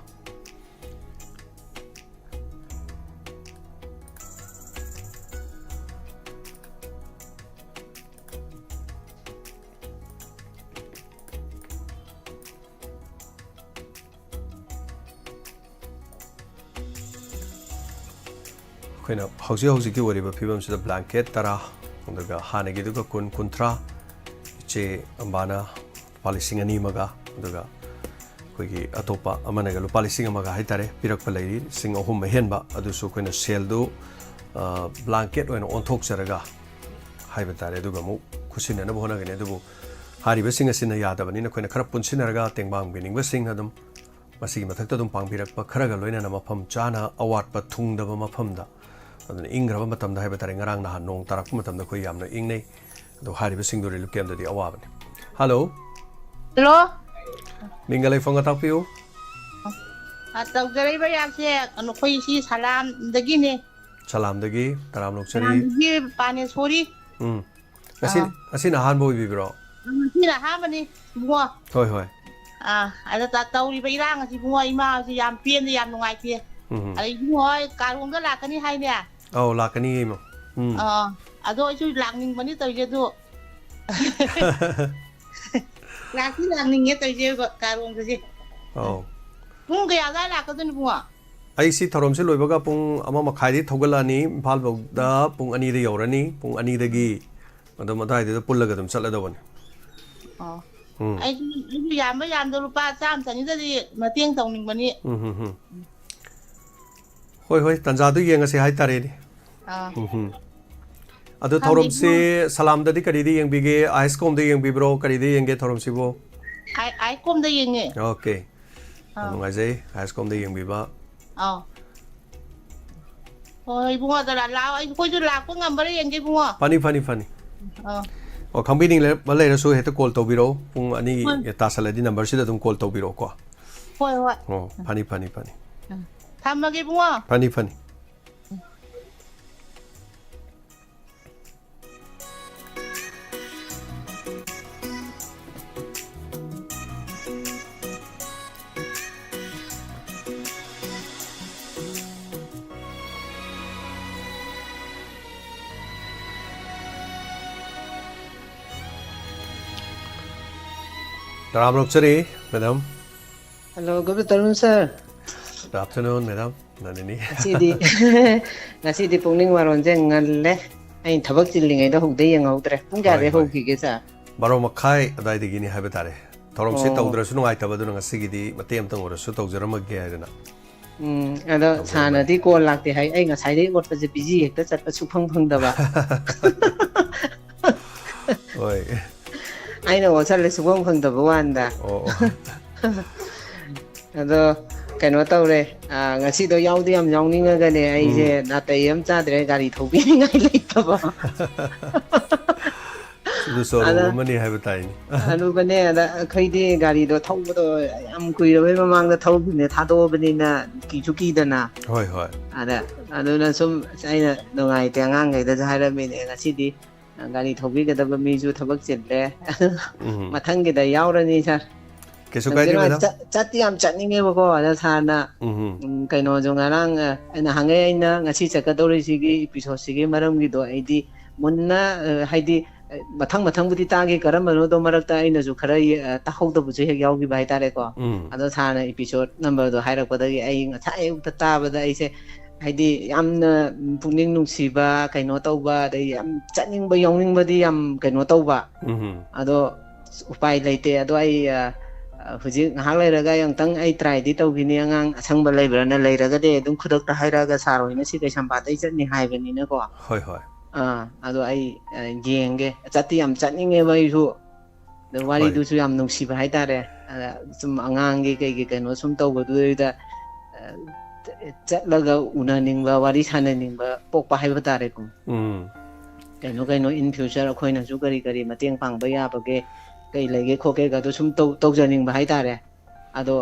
ꯑꯩꯈꯣꯏꯅ ꯍꯧꯖꯤꯛ ꯍꯧꯖꯤꯛꯀꯤ ꯑꯣꯏꯔꯤꯕ ꯐꯤꯕꯝꯁꯤꯗ blanket ꯇꯔꯥ, ꯑꯗꯨꯒ ꯍꯥꯟꯅꯒꯤꯗꯨꯒ ꯀꯨꯟ, ꯀꯨꯟꯊ꯭ꯔꯥ, ꯏꯆꯦ ꯑꯝꯕꯥꯅ ꯂꯨꯄꯥ ꯂꯤꯁꯤꯡ ꯑꯅꯤ ꯑꯃꯒ, ꯑꯗꯨꯒ ꯑꯩꯈꯣꯏꯒꯤ ꯑꯇꯣꯞꯄ ꯑꯃꯅꯒ ꯂꯨꯄꯥ ꯂꯤꯁꯤꯡ ꯑꯃꯒ ꯍꯥꯏ ꯇꯥꯔꯦ, ꯄꯤꯔꯛꯄ ꯂꯩꯔꯤ, ꯂꯤꯁꯤꯡ ꯑꯍꯨꯝ ꯑꯍꯦꯟꯕ, ꯑꯗꯨꯁꯨ ꯑꯩꯈꯣꯏꯅ saleꯗꯨ, ꯑ, blanket ꯑꯣꯏꯅ ꯑꯣꯟꯊꯣꯛꯆꯔꯒ ꯍꯥꯏꯕ ꯇꯥꯔꯦ, ꯑꯗꯨꯒ ꯑꯃꯨꯛ ꯈꯨꯠꯁꯤꯟꯅꯅꯕ ꯍꯣꯠꯅꯒꯅꯤ꯫ ꯑꯗꯨꯕꯨ ꯍꯥꯏꯔꯤꯕꯁꯤꯡ ꯑꯁꯤꯅ ꯌꯥꯗꯕꯅꯤꯅ ꯑꯩꯈꯣꯏꯅ ꯈꯔ ꯄꯨꯟꯁꯤꯟꯅꯔꯒ ꯇꯦꯡꯕꯥꯡꯕꯤꯅꯤꯡꯕꯁꯤꯡꯅ ꯑꯗꯨꯝ ꯃꯁꯤꯒꯤ ꯃꯊꯛꯇ ꯑꯗꯨꯝ ꯄꯥꯡꯕꯤꯔꯛꯄ ꯈꯔꯒ ꯂꯣꯏꯅꯅ ꯃꯐꯝ ꯆꯥꯅ ꯑꯋꯥꯠꯄ ꯊꯨꯡꯗꯕ ꯃꯐꯝꯗ, ꯑꯗꯨꯅ ꯏꯪꯈ꯭ꯔꯕ ꯃꯇꯝꯗ ꯍꯥꯏꯕ ꯇꯥꯔꯦ, ꯉꯔꯥꯡ ꯅꯍꯥꯟ ꯅꯣꯡ ꯇꯥꯔꯛꯄ ꯃꯇꯝꯗ ꯑꯩꯈꯣꯏ ꯌꯥꯝꯅ ꯏꯪꯅꯩ꯫ ꯑꯗꯣ ꯍꯥꯏꯔꯤꯕꯁꯤꯡꯗꯨ relief campꯇꯗꯤ ꯑꯋꯥꯕꯅꯤ꯫ ꯍꯜꯂꯣ꯫ ꯍꯜꯂꯣ꯫ ꯃꯤꯡꯒ ꯂꯩꯐꯝꯒ ꯇꯥꯛꯄꯤꯌꯨ꯫ ꯑ, ꯇꯧꯖꯔꯛꯏꯕ ꯌꯥꯝꯁꯦ, ꯀꯩꯅꯣ, ꯑꯩꯈꯣꯏ ꯁꯤ ꯁꯂꯥꯝꯗꯒꯤꯅꯦ꯫ ꯁꯂꯥꯝꯗꯒꯤ ꯇꯔꯥꯝ ꯂꯧꯖꯔꯤ꯫ ꯁꯂꯥꯝꯗꯒꯤ ꯄꯥꯅꯦꯁꯣꯔꯤ꯫ ꯎꯝ꯫ ꯉꯁꯤ, ꯑꯥ꯫ ꯉꯁꯤꯅ ꯑꯍꯥꯟꯕ ꯑꯣꯏꯕꯤꯕ꯭ꯔꯣ? ꯉꯁꯤꯅ ꯑꯍꯥꯟꯕꯅꯤ, ꯏꯕꯨꯡꯉꯣ꯫ ꯍꯣꯏ, ꯍꯣꯏ꯫ ꯑꯥ, ꯑꯗ ꯇ-, ꯇꯧꯔꯤꯕ ꯏꯔꯥꯡ ꯑꯁꯤ, ꯏꯕꯨꯡꯉꯣ, ꯏꯃꯥ ꯍꯧꯖꯤꯛ ꯌꯥꯝ ꯄꯦꯟꯗꯦ, ꯌꯥꯝ ꯅꯨꯡꯉꯥꯏꯇꯦ꯫ ꯎꯝ꯫ ꯑꯗ ꯏꯕꯨꯡꯉꯣ ꯍꯣꯏ ꯀꯥꯔꯣꯡꯗ ꯂꯥꯛꯀꯅꯤ ꯍꯥꯏꯅꯦ? ꯑꯧ, ꯂꯥꯛꯀꯅꯤ ꯏꯃꯥ꯫ ꯎꯝ꯫ ꯑꯥ, ꯑꯗꯣ ꯑꯩꯁꯨ ꯂꯥꯛꯅꯤꯡꯕꯅꯤ ꯇꯧꯔꯤꯁꯦ, ꯑꯗꯣ ꯂꯥꯛꯇꯤ ꯂꯥꯛꯅꯤꯡꯉꯦ ꯇꯧꯔꯤꯁꯦ, ꯀꯥꯔꯣꯡꯗꯁꯦ꯫ ꯑꯧ꯫ ꯄꯨꯡ ꯀꯌꯥ ꯑꯗꯥꯏ ꯂꯥꯛꯀꯗꯣꯏꯅꯣ, ꯏꯕꯨꯡꯉꯣ? ꯑꯩ ꯁꯤ ꯊꯧꯔꯝꯁꯤ ꯂꯣꯏꯕꯒ ꯄꯨꯡ ꯑꯃ ꯃꯈꯥꯏꯗꯤ ꯊꯧꯒꯠꯂꯛꯑꯅꯤ ꯏꯝꯐꯥꯜ ꯐꯥꯎꯗ, ꯄꯨꯡ ꯑꯅꯤꯗ ꯌꯧꯔꯅꯤ, ꯄꯨꯡ ꯑꯅꯤꯗꯒꯤ ꯑꯗꯨꯝ ꯑꯗꯨꯋꯥꯏꯗꯨꯗ ꯄꯨꯜꯂꯒ ꯑꯗꯨꯝ ꯆꯠꯂꯗꯧꯕꯅꯤ꯫ ꯑꯣ꯫ ꯎꯝ꯫ ꯑꯩꯁꯨ, ꯑꯩꯁꯨ ꯌꯥꯝꯕ ꯌꯥꯝꯗ ꯂꯨꯄꯥ ꯆꯥꯝꯃ ꯆꯅꯤꯗꯗꯤ ꯃꯇꯦꯡ ꯇꯧꯅꯤꯡꯕꯅꯤ꯫ ꯎꯝ, ꯍꯝ, ꯍꯝ꯫ ꯍꯣꯏ, ꯍꯣꯏ, ꯇꯥꯟꯖꯥꯗꯨ ꯌꯦꯡꯉꯁꯤ ꯍꯥꯏꯇꯥꯔꯦꯅꯦ꯫ ꯑꯥ꯫ ꯎꯝ, ꯍꯝ꯫ ꯑꯗꯨ ꯈꯪꯗꯦ, ꯊꯧꯔꯝꯁꯤ ꯏꯕꯨꯡꯉꯣ꯫ ꯁꯂꯥꯝꯗꯗꯤ ꯀꯔꯤꯗ ꯌꯦꯡꯕꯤꯒꯦ? ꯑꯥꯏꯁ ꯀꯣꯝꯗ ꯌꯦꯡꯕꯤꯕ꯭ꯔꯣ? ꯀꯔꯤꯗ ꯌꯦꯡꯒꯦ ꯊꯧꯔꯝꯁꯤꯕꯨ? ꯑꯥꯏ-, ꯑꯥꯏ ꯀꯣꯝꯗ ꯌꯦꯡꯉꯦ꯫ ꯑꯣꯀꯦ꯫ ꯌꯥꯝ ꯑꯥ꯫ ꯅꯨꯡꯉꯥꯏꯖꯩ, ꯑꯥꯏꯁ ꯀꯣꯝꯗ ꯌꯦꯡꯕꯤꯕ꯫ ꯑꯥ꯫ ꯍꯣꯏ, ꯏꯕꯨꯡꯉꯣ, ꯑꯗ ꯂꯥꯛꯑꯣ, ꯑꯩꯈꯣꯏꯁꯨ ꯂꯥꯛꯄ ꯉꯝꯕ꯭ꯔꯥ ꯌꯦꯡꯒꯦ, ꯏꯕꯨꯡꯉꯣ꯫ ꯐꯅꯤ, ꯐꯅꯤ, ꯐꯅꯤ꯫ ꯑꯥ꯫ ꯑꯣ, ꯈꯪꯕꯤꯅꯤꯡꯕ ꯂꯩꯔꯁꯨ ꯍꯦꯛꯇ call ꯇꯧꯕꯤꯔꯛꯑꯣ꯫ ꯄꯨꯡ ꯑꯅꯤ ꯍꯣꯏ꯫ ꯇꯥꯁꯜꯂꯗꯤ number ꯁꯤꯗ ꯑꯗꯨꯝ call ꯇꯧꯕꯤꯔꯛꯑꯣꯀꯣ꯫ ꯍꯣꯏ, ꯍꯣꯏ꯫ ꯑꯣ, ꯐꯅꯤ, ꯐꯅꯤ, ꯐꯅꯤ꯫ ꯎꯝ꯫ ꯊꯝꯃꯒꯦ, ꯏꯕꯨꯡꯉꯣ꯫ ꯐꯅꯤ, ꯐꯅꯤ꯫ ꯇꯔꯥꯝ ꯑꯣꯛꯆꯔꯤ, madam꯫ Hello, good afternoon, sir꯫ Good afternoon, madam꯫ ꯅꯅꯤꯅꯤ꯫ ꯉꯁꯤꯗꯤ, ꯉꯁꯤꯗꯤ ꯄꯨꯛꯅꯤꯡ ꯋꯥꯔꯣꯟꯁꯦ ꯉꯜꯂꯦ꯫ ꯑꯩꯅ ꯊꯕꯛ ꯆꯤꯜꯂꯤꯉꯩꯗ ꯍꯧꯗ ꯌꯦꯡꯍꯧꯗ꯭ꯔꯦ꯫ ꯄꯨꯡ ꯍꯣꯏ, ꯀꯌꯥꯗꯩ ꯍꯣꯏ꯫ ꯍꯧꯈꯤꯒꯦ, sir? ꯕꯥꯔꯣ ꯃꯈꯥꯏ ꯑꯗꯨꯋꯥꯏꯗꯒꯤꯅꯤ ꯍꯥꯏꯕ ꯇꯥꯔꯦ꯫ ꯊꯧꯔꯝꯁꯤ ꯑꯣ꯫ ꯇꯧꯗ꯭ꯔꯁꯨ ꯅꯨꯡꯉꯥꯏꯇꯕ, ꯑꯗꯨꯅ ꯉꯁꯤꯒꯤꯗꯤ ꯃꯇꯦꯛ ꯑꯃꯇꯪ ꯑꯣꯏꯔꯁꯨ ꯇꯧꯖꯔꯝꯃꯒꯦ ꯍꯥꯏꯗꯅ ꯎꯝ, ꯑꯗꯣ ꯇꯧꯖꯔꯝꯕꯅꯤ꯫ Sirꯅꯗꯤ call ꯂꯥꯛꯇꯦ ꯍꯥꯏ꯫ ꯑꯩ ꯉꯁꯥꯏꯗꯩ ꯍꯣꯠꯄꯁꯦ busy ꯍꯦꯛꯇ ꯆꯠꯄ ꯁꯨꯐꯪ ꯐꯪꯗꯕ꯫ ꯍꯣꯏ꯫ ꯑꯩꯅ ꯑꯣꯠꯁꯜꯂꯦ ꯁꯨꯐꯝ ꯈꯪꯗꯕ ꯋꯥꯅꯤꯗ꯫ ꯑꯣ ꯑꯗꯣ ꯀꯩꯅꯣ ꯇꯧꯔꯦ, ꯑ, ꯉꯁꯤꯗꯣ ꯌꯥꯎꯗꯤ ꯌꯥꯝ ꯌꯥꯎꯅꯤꯡꯉꯒꯅꯦ ꯑꯩꯁꯦ ꯅꯥꯇꯩ ꯑꯃ ꯆꯥꯗ꯭ꯔꯦ, ꯒꯥꯔꯤ ꯊꯧꯕꯤꯅꯤꯡꯉꯥꯏ ꯂꯩꯇꯕ꯫ ꯑꯗꯨꯁꯨ ꯑꯔꯨꯕ ꯑꯃꯅꯤ ꯍꯥꯏꯕ ꯇꯥꯏꯅꯦ꯫ ꯑꯗꯨꯒꯅꯦ, ꯑꯗ ꯑꯩꯈꯣꯏꯗꯤ ꯒꯥꯔꯤꯗꯣ ꯊꯧꯕꯗꯣ ꯌꯥꯝ ꯀꯨꯏꯔꯕꯩ ꯃꯃꯥꯡꯗ ꯊꯧꯈꯤꯕꯅꯦ, ꯊꯥꯗꯣꯛꯑꯕꯅꯤꯅ ꯀꯤꯁꯨ ꯀꯤꯗꯅ꯫ ꯍꯣꯏ ꯍꯣꯏ꯫ ꯑꯗ ꯑꯗꯨꯅ ꯁꯨꯝ ꯑꯩꯅ ꯅꯨꯡꯉꯥꯏꯇꯦ, ꯑꯉꯥꯡꯈꯩꯗꯁꯨ ꯍꯥꯏꯔꯝꯃꯤꯅꯦ, ꯉꯁꯤꯗꯤ ꯒꯥꯔꯤ ꯊꯧꯕꯤꯒꯗꯕ ꯃꯤꯁꯨ ꯊꯕꯛ ꯆꯤꯜꯂꯦ, ꯎꯝ ꯃꯊꯪꯒꯤꯗ ꯌꯥꯎꯔꯅꯤ ꯁꯥꯔ꯫ ꯀꯩꯁꯨ ꯀꯥꯏꯗꯦ ꯃꯦꯗꯥꯝ꯫ ꯆꯠ- ꯆꯠꯇꯤ ꯌꯥꯝ ꯆꯠꯅꯤꯡꯉꯦꯕꯀꯣ, ꯑꯗ ꯁꯥꯔꯅ ꯎꯝ ꯎꯝ, ꯀꯩꯅꯣꯁꯨ ꯉꯔꯥꯡ, ꯑ, ꯅꯍꯥꯟꯉꯩ ꯑꯩꯅ ꯉꯁꯤ ꯆꯠꯀꯗꯧꯔꯤꯁꯤꯒꯤ ꯏꯄꯤꯁꯣꯠꯁꯤꯒꯤ ꯃꯔꯝꯒꯤꯗꯣ ꯑꯩꯗꯤ ꯃꯨꯟꯅ, ꯑ, ꯍꯥꯏꯗꯤ, ꯑ, ꯃꯊꯪ ꯃꯊꯪꯕꯨꯗꯤ ꯇꯥꯒꯦ, ꯀꯔꯝꯕꯅꯣꯗꯣ ꯃꯔꯛꯇ ꯑꯩꯅꯁꯨ ꯈꯔ ꯌꯦ-, ꯑ, ꯇꯥꯍꯧꯗꯕꯁꯨ ꯍꯦꯛ ꯌꯥꯎꯈꯤꯕ ꯍꯥꯏꯇꯥꯔꯦꯀꯣ꯫ ꯎꯝ ꯑꯗꯣ ꯁꯥꯔꯅ ꯏꯄꯤꯁꯣꯠ ꯅꯝꯕꯔꯗꯣ ꯍꯥꯏꯔꯛꯄꯗꯒꯤ ꯑꯩ ꯉꯁꯥꯏ ꯑꯌꯨꯛꯇ ꯇꯥꯕꯗ ꯑꯩꯁꯦ ꯍꯥꯏꯗꯤ ꯌꯥꯝꯅ ꯄꯨꯛꯅꯤꯡ ꯅꯨꯡꯁꯤꯕ, ꯀꯩꯅꯣ ꯇꯧꯕ, ꯑꯗꯩ ꯌꯥꯝ ꯆꯠꯅꯤꯡꯕ, ꯌꯥꯎꯅꯤꯡꯕꯗꯤ ꯌꯥꯝ ꯀꯩꯅꯣ ꯇꯧꯕ꯫ ꯎꯝ ꯑꯗꯣ ꯎꯄꯥꯏ ꯂꯩꯇꯦ꯫ ꯑꯗꯣ ꯑꯩ, ꯑ, ꯑ, ꯍꯧꯖꯤꯛ ꯉꯥꯏꯍꯥꯛ ꯂꯩꯔꯒ ꯑꯩ ꯑꯃꯨꯛꯇꯪ ꯑꯩ ꯇ꯭ꯔꯥꯏꯗꯤ ꯇꯧꯈꯤꯅꯤ꯫ ꯑꯉꯥꯡ ꯑꯁꯪꯕ ꯂꯩꯕ꯭ꯔꯥꯅ, ꯂꯩꯔꯒꯗꯤ ꯑꯗꯨꯝ ꯈꯨꯗꯛꯇ ꯍꯥꯏꯔꯛꯑꯒ, "ꯁꯥꯔ ꯍꯣꯏ ꯉꯁꯤ ꯀꯩꯁꯥꯝꯄꯥꯠꯇꯩ ꯆꯠꯅꯤ ꯍꯥꯏꯕꯅꯤꯅꯀꯣ"꯫ ꯍꯣꯏ ꯍꯣꯏ꯫ ꯑꯥ, ꯑꯗꯣ ꯑꯩ, ꯑ, ꯌꯦꯡꯒꯦ꯫ ꯆꯠꯇꯤ ꯌꯥꯝ ꯆꯠꯅꯤꯡꯉꯦꯕ ꯑꯩꯁꯨ꯫ ꯑꯗꯣ ꯍꯣꯏ꯫ ꯋꯥꯔꯤꯗꯨꯁꯨ ꯌꯥꯝ ꯅꯨꯡꯁꯤꯕ ꯍꯥꯏꯇꯥꯔꯦ꯫ ꯑꯗ ꯁꯨꯝ ꯑꯉꯥꯡꯒꯤ ꯀꯩꯒꯤ ꯀꯩꯅꯣ ꯁꯨꯝ ꯇꯧꯕꯗꯨꯗꯩꯗ, ꯑ, ꯆꯠꯂꯒ ꯎꯅꯅꯤꯡꯕ, ꯋꯥꯔꯤ ꯁꯥꯟꯅꯅꯤꯡꯕ ꯄꯣꯛꯄ ꯍꯥꯏꯕ ꯇꯥꯔꯦꯀꯣ꯫ ꯎꯝ ꯀꯩꯅꯣ ꯀꯩꯅꯣ in future ꯑꯩꯈꯣꯏꯅꯁꯨ ꯀꯔꯤ ꯀꯔꯤ ꯃꯇꯦꯡ ꯄꯥꯡꯕ ꯌꯥꯕꯒꯦ, ꯀꯩ ꯂꯩꯒꯦ ꯈꯣꯠꯀꯦꯒꯗꯣ ꯁꯨꯝ ꯇꯧ-, ꯇꯧꯖꯅꯤꯡꯕ ꯍꯥꯏꯇꯥꯔꯦ꯫ ꯑꯗꯣ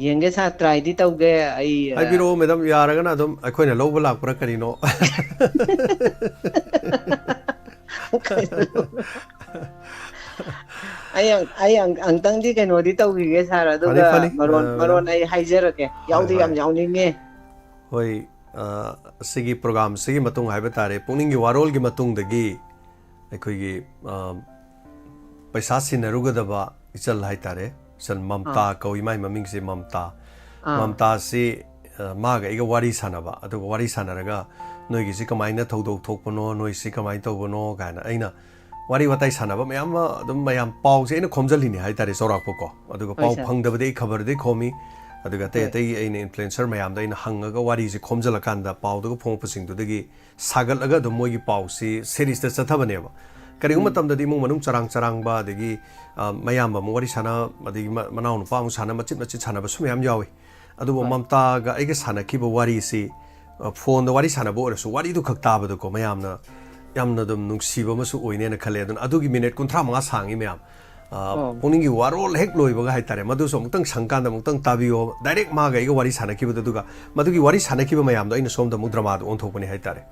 ꯌꯦꯡꯒꯦ ꯁꯥꯔ, ꯇ꯭ꯔꯥꯏꯗꯤ ꯇꯧꯒꯦ ꯑꯩ, ꯑ, ꯍꯥꯏꯕꯤꯔꯛꯑꯣ ꯃꯦꯗꯥꯝ, ꯌꯥꯔꯒꯅ ꯑꯗꯨꯝ ꯑꯩꯈꯣꯏꯅ ꯂꯧꯕ ꯂꯥꯛꯄ꯭ꯔꯥ ꯀꯔꯤꯅꯣ꯫ ꯑꯩ ꯑꯪ-, ꯑꯩ ꯑꯪ-, ꯑꯪꯇꯪꯗꯤ ꯀꯩꯅꯣꯗꯤ ꯇꯧꯈꯤꯒꯦ ꯁꯥꯔ, ꯐꯅꯤ, ꯑꯗꯨꯒ ꯐꯅꯤ꯫ ꯃꯔꯣꯟ, ꯑ, ꯃꯔꯣꯟ ꯑꯩ ꯍꯥꯏꯖꯔꯛꯀꯦ꯫ ꯍꯣꯏ, ꯌꯥꯎꯗꯤ ꯌꯥꯝ ꯍꯣꯏ꯫ ꯌꯥꯎꯅꯤꯡꯉꯦ꯫ ꯍꯣꯏ, ꯑ, ꯁꯤꯒꯤ ꯄ꯭ꯔꯣꯒꯥꯝꯁꯤꯒꯤ ꯃꯇꯨꯡ ꯍꯥꯏꯕ ꯇꯥꯔꯦ, ꯄꯨꯛꯅꯤꯡꯒꯤ ꯋꯥꯔꯣꯜꯒꯤ ꯃꯇꯨꯡꯗꯒꯤ ꯑꯩꯈꯣꯏꯒꯤ, ꯑ, ꯄꯩꯁꯥ ꯁꯤꯟꯅꯔꯨꯒꯗꯕ ꯏꯆꯜ ꯍꯥꯏ ꯇꯥꯔꯦ, ꯏꯆꯜ ꯃꯝꯇꯥ ꯑꯥ꯫ ꯀꯧꯏ, ꯃꯥꯏ ꯃꯃꯤꯡꯁꯦ ꯃꯝꯇꯥ꯫ ꯑꯥ꯫ ꯃꯝꯇꯥꯁꯤ, ꯑ, ꯃꯥꯒ ꯑꯩꯒ ꯋꯥꯔꯤ ꯁꯥꯟꯅꯕ, ꯑꯗꯨꯒ ꯋꯥꯔꯤ ꯁꯥꯟꯅꯔꯒ ꯅꯣꯏꯒꯤꯁꯤ ꯀꯃꯥꯏꯅ ꯊꯧꯗꯣꯛ ꯊꯣꯛꯄꯅꯣ, ꯅꯣꯏꯁꯤ ꯀꯃꯥꯏꯅ ꯇꯧꯕꯅꯣ ꯀꯥꯏꯅ ꯑꯩꯅ ꯋꯥꯔꯤ ꯋꯥꯇꯥꯏ ꯁꯥꯟꯅꯕ ꯃꯌꯥꯝ ꯑꯃ ꯑꯗꯨꯝ, ꯃꯌꯥꯝ ꯄꯥꯎꯁꯦ ꯑꯩꯅ ꯈꯣꯝꯖꯤꯜꯂꯤꯅꯤ ꯍꯥꯏ ꯇꯥꯔꯦ, ꯆꯥꯎꯔꯥꯛꯄꯀꯣ꯫ ꯑꯗꯨꯒ ꯍꯣꯏ ꯄꯥꯎ ꯁꯥꯔ꯫ ꯐꯪꯗꯕꯗꯤ ꯑꯩ ꯈꯕꯔꯗꯤ ꯈꯣꯝꯃꯤ, ꯑꯗꯨꯒ ꯑꯇꯩ ꯍꯣꯏ꯫ ꯑꯇꯩ ꯑꯩꯅ ꯏꯟꯐ꯭ꯂꯨꯌꯦꯟꯁꯔ ꯃꯌꯥꯝꯗ ꯑꯩꯅ ꯍꯪꯉꯒ ꯋꯥꯔꯤꯁꯦ ꯈꯣꯝꯖꯤꯜꯂꯀꯥꯟꯗ ꯄꯥꯎꯗꯨꯒ ꯐꯣꯡꯉꯛꯄꯁꯤꯡꯗꯨꯗꯒꯤ ꯁꯥꯒꯠꯂꯒ ꯑꯗꯨꯝ ꯃꯣꯏꯒꯤ ꯄꯥꯎꯁꯤ ꯁꯦꯔꯤꯁꯇ ꯆꯠꯊꯕꯅꯦꯕ꯫ ꯀꯔꯤꯒꯨꯝꯕ ꯃꯇꯝꯗꯗꯤ ꯏꯃꯨꯡ ꯃꯅꯨꯡ ꯆꯔꯥꯡ ꯆꯔꯥꯡꯕ, ꯑꯗꯒꯤ ꯑ, ꯃꯌꯥꯝꯕ ꯑꯃꯨꯛ ꯋꯥꯔꯤ ꯁꯥꯟꯅ, ꯑꯗꯒꯤ ꯃ- ꯃꯅꯥꯎꯅꯨꯄꯥ ꯑꯃꯨꯛ ꯁꯥꯟꯅ, ꯃꯆꯤꯠ ꯃꯆꯤꯠ ꯁꯥꯟꯅꯕꯁꯨ ꯃꯌꯥꯝ ꯌꯥꯎꯏ꯫ ꯑꯗꯨꯕꯨ ꯍꯣꯏ꯫ ꯃꯝꯇꯥꯒ ꯑꯩꯒ ꯁꯥꯟꯅꯈꯤꯕ ꯋꯥꯔꯤꯁꯤ, ꯑ, ꯐꯣꯟꯗ ꯋꯥꯔꯤ ꯁꯥꯟꯅꯕ ꯑꯣꯏꯔꯁꯨ, ꯋꯥꯔꯤꯗꯨ ꯈꯛ ꯇꯥꯕꯗꯀꯣ, ꯃꯌꯥꯝꯅ ꯌꯥꯝꯅ ꯑꯗꯨꯝ ꯅꯨꯡꯁꯤꯕ ꯑꯃꯁꯨ ꯑꯣꯏꯅꯦꯅ ꯈꯜꯂꯦ꯫ ꯑꯗꯨꯅ ꯑꯗꯨꯒꯤ ꯃꯤꯅꯤꯠ ꯀꯨꯟꯊ꯭ꯔꯥ ꯃꯉꯥ ꯁꯥꯡꯉꯤ ꯃꯌꯥꯝ꯫ ꯑ, ꯑꯣ꯫ ꯄꯨꯛꯅꯤꯡꯒꯤ ꯋꯥꯔꯣꯜ ꯍꯦꯛ ꯂꯣꯏꯕꯒ ꯍꯥꯏꯇꯥꯔꯦ, ꯃꯗꯨꯁꯨ ꯑꯃꯨꯛꯇꯪ ꯁꯪꯀꯥꯟꯗ ꯑꯃꯨꯛꯇꯪ ꯇꯥꯕꯤꯌꯣ꯫ ꯗꯥꯏꯔꯦꯛ ꯃꯥꯒ ꯑꯩꯒ ꯋꯥꯔꯤ ꯁꯥꯟꯅꯈꯤꯕꯗꯨꯒ, ꯃꯗꯨꯒꯤ ꯋꯥꯔꯤ ꯁꯥꯟꯅꯈꯤꯕ ꯃꯌꯥꯝꯗꯣ ꯑꯩꯅ ꯁꯣꯝꯗ ꯑꯃꯨꯛ ꯗ꯭ꯔꯃꯥꯗ ꯑꯣꯟꯊꯣꯛꯄꯅꯤ ꯍꯥꯏꯇꯥꯔꯦ꯫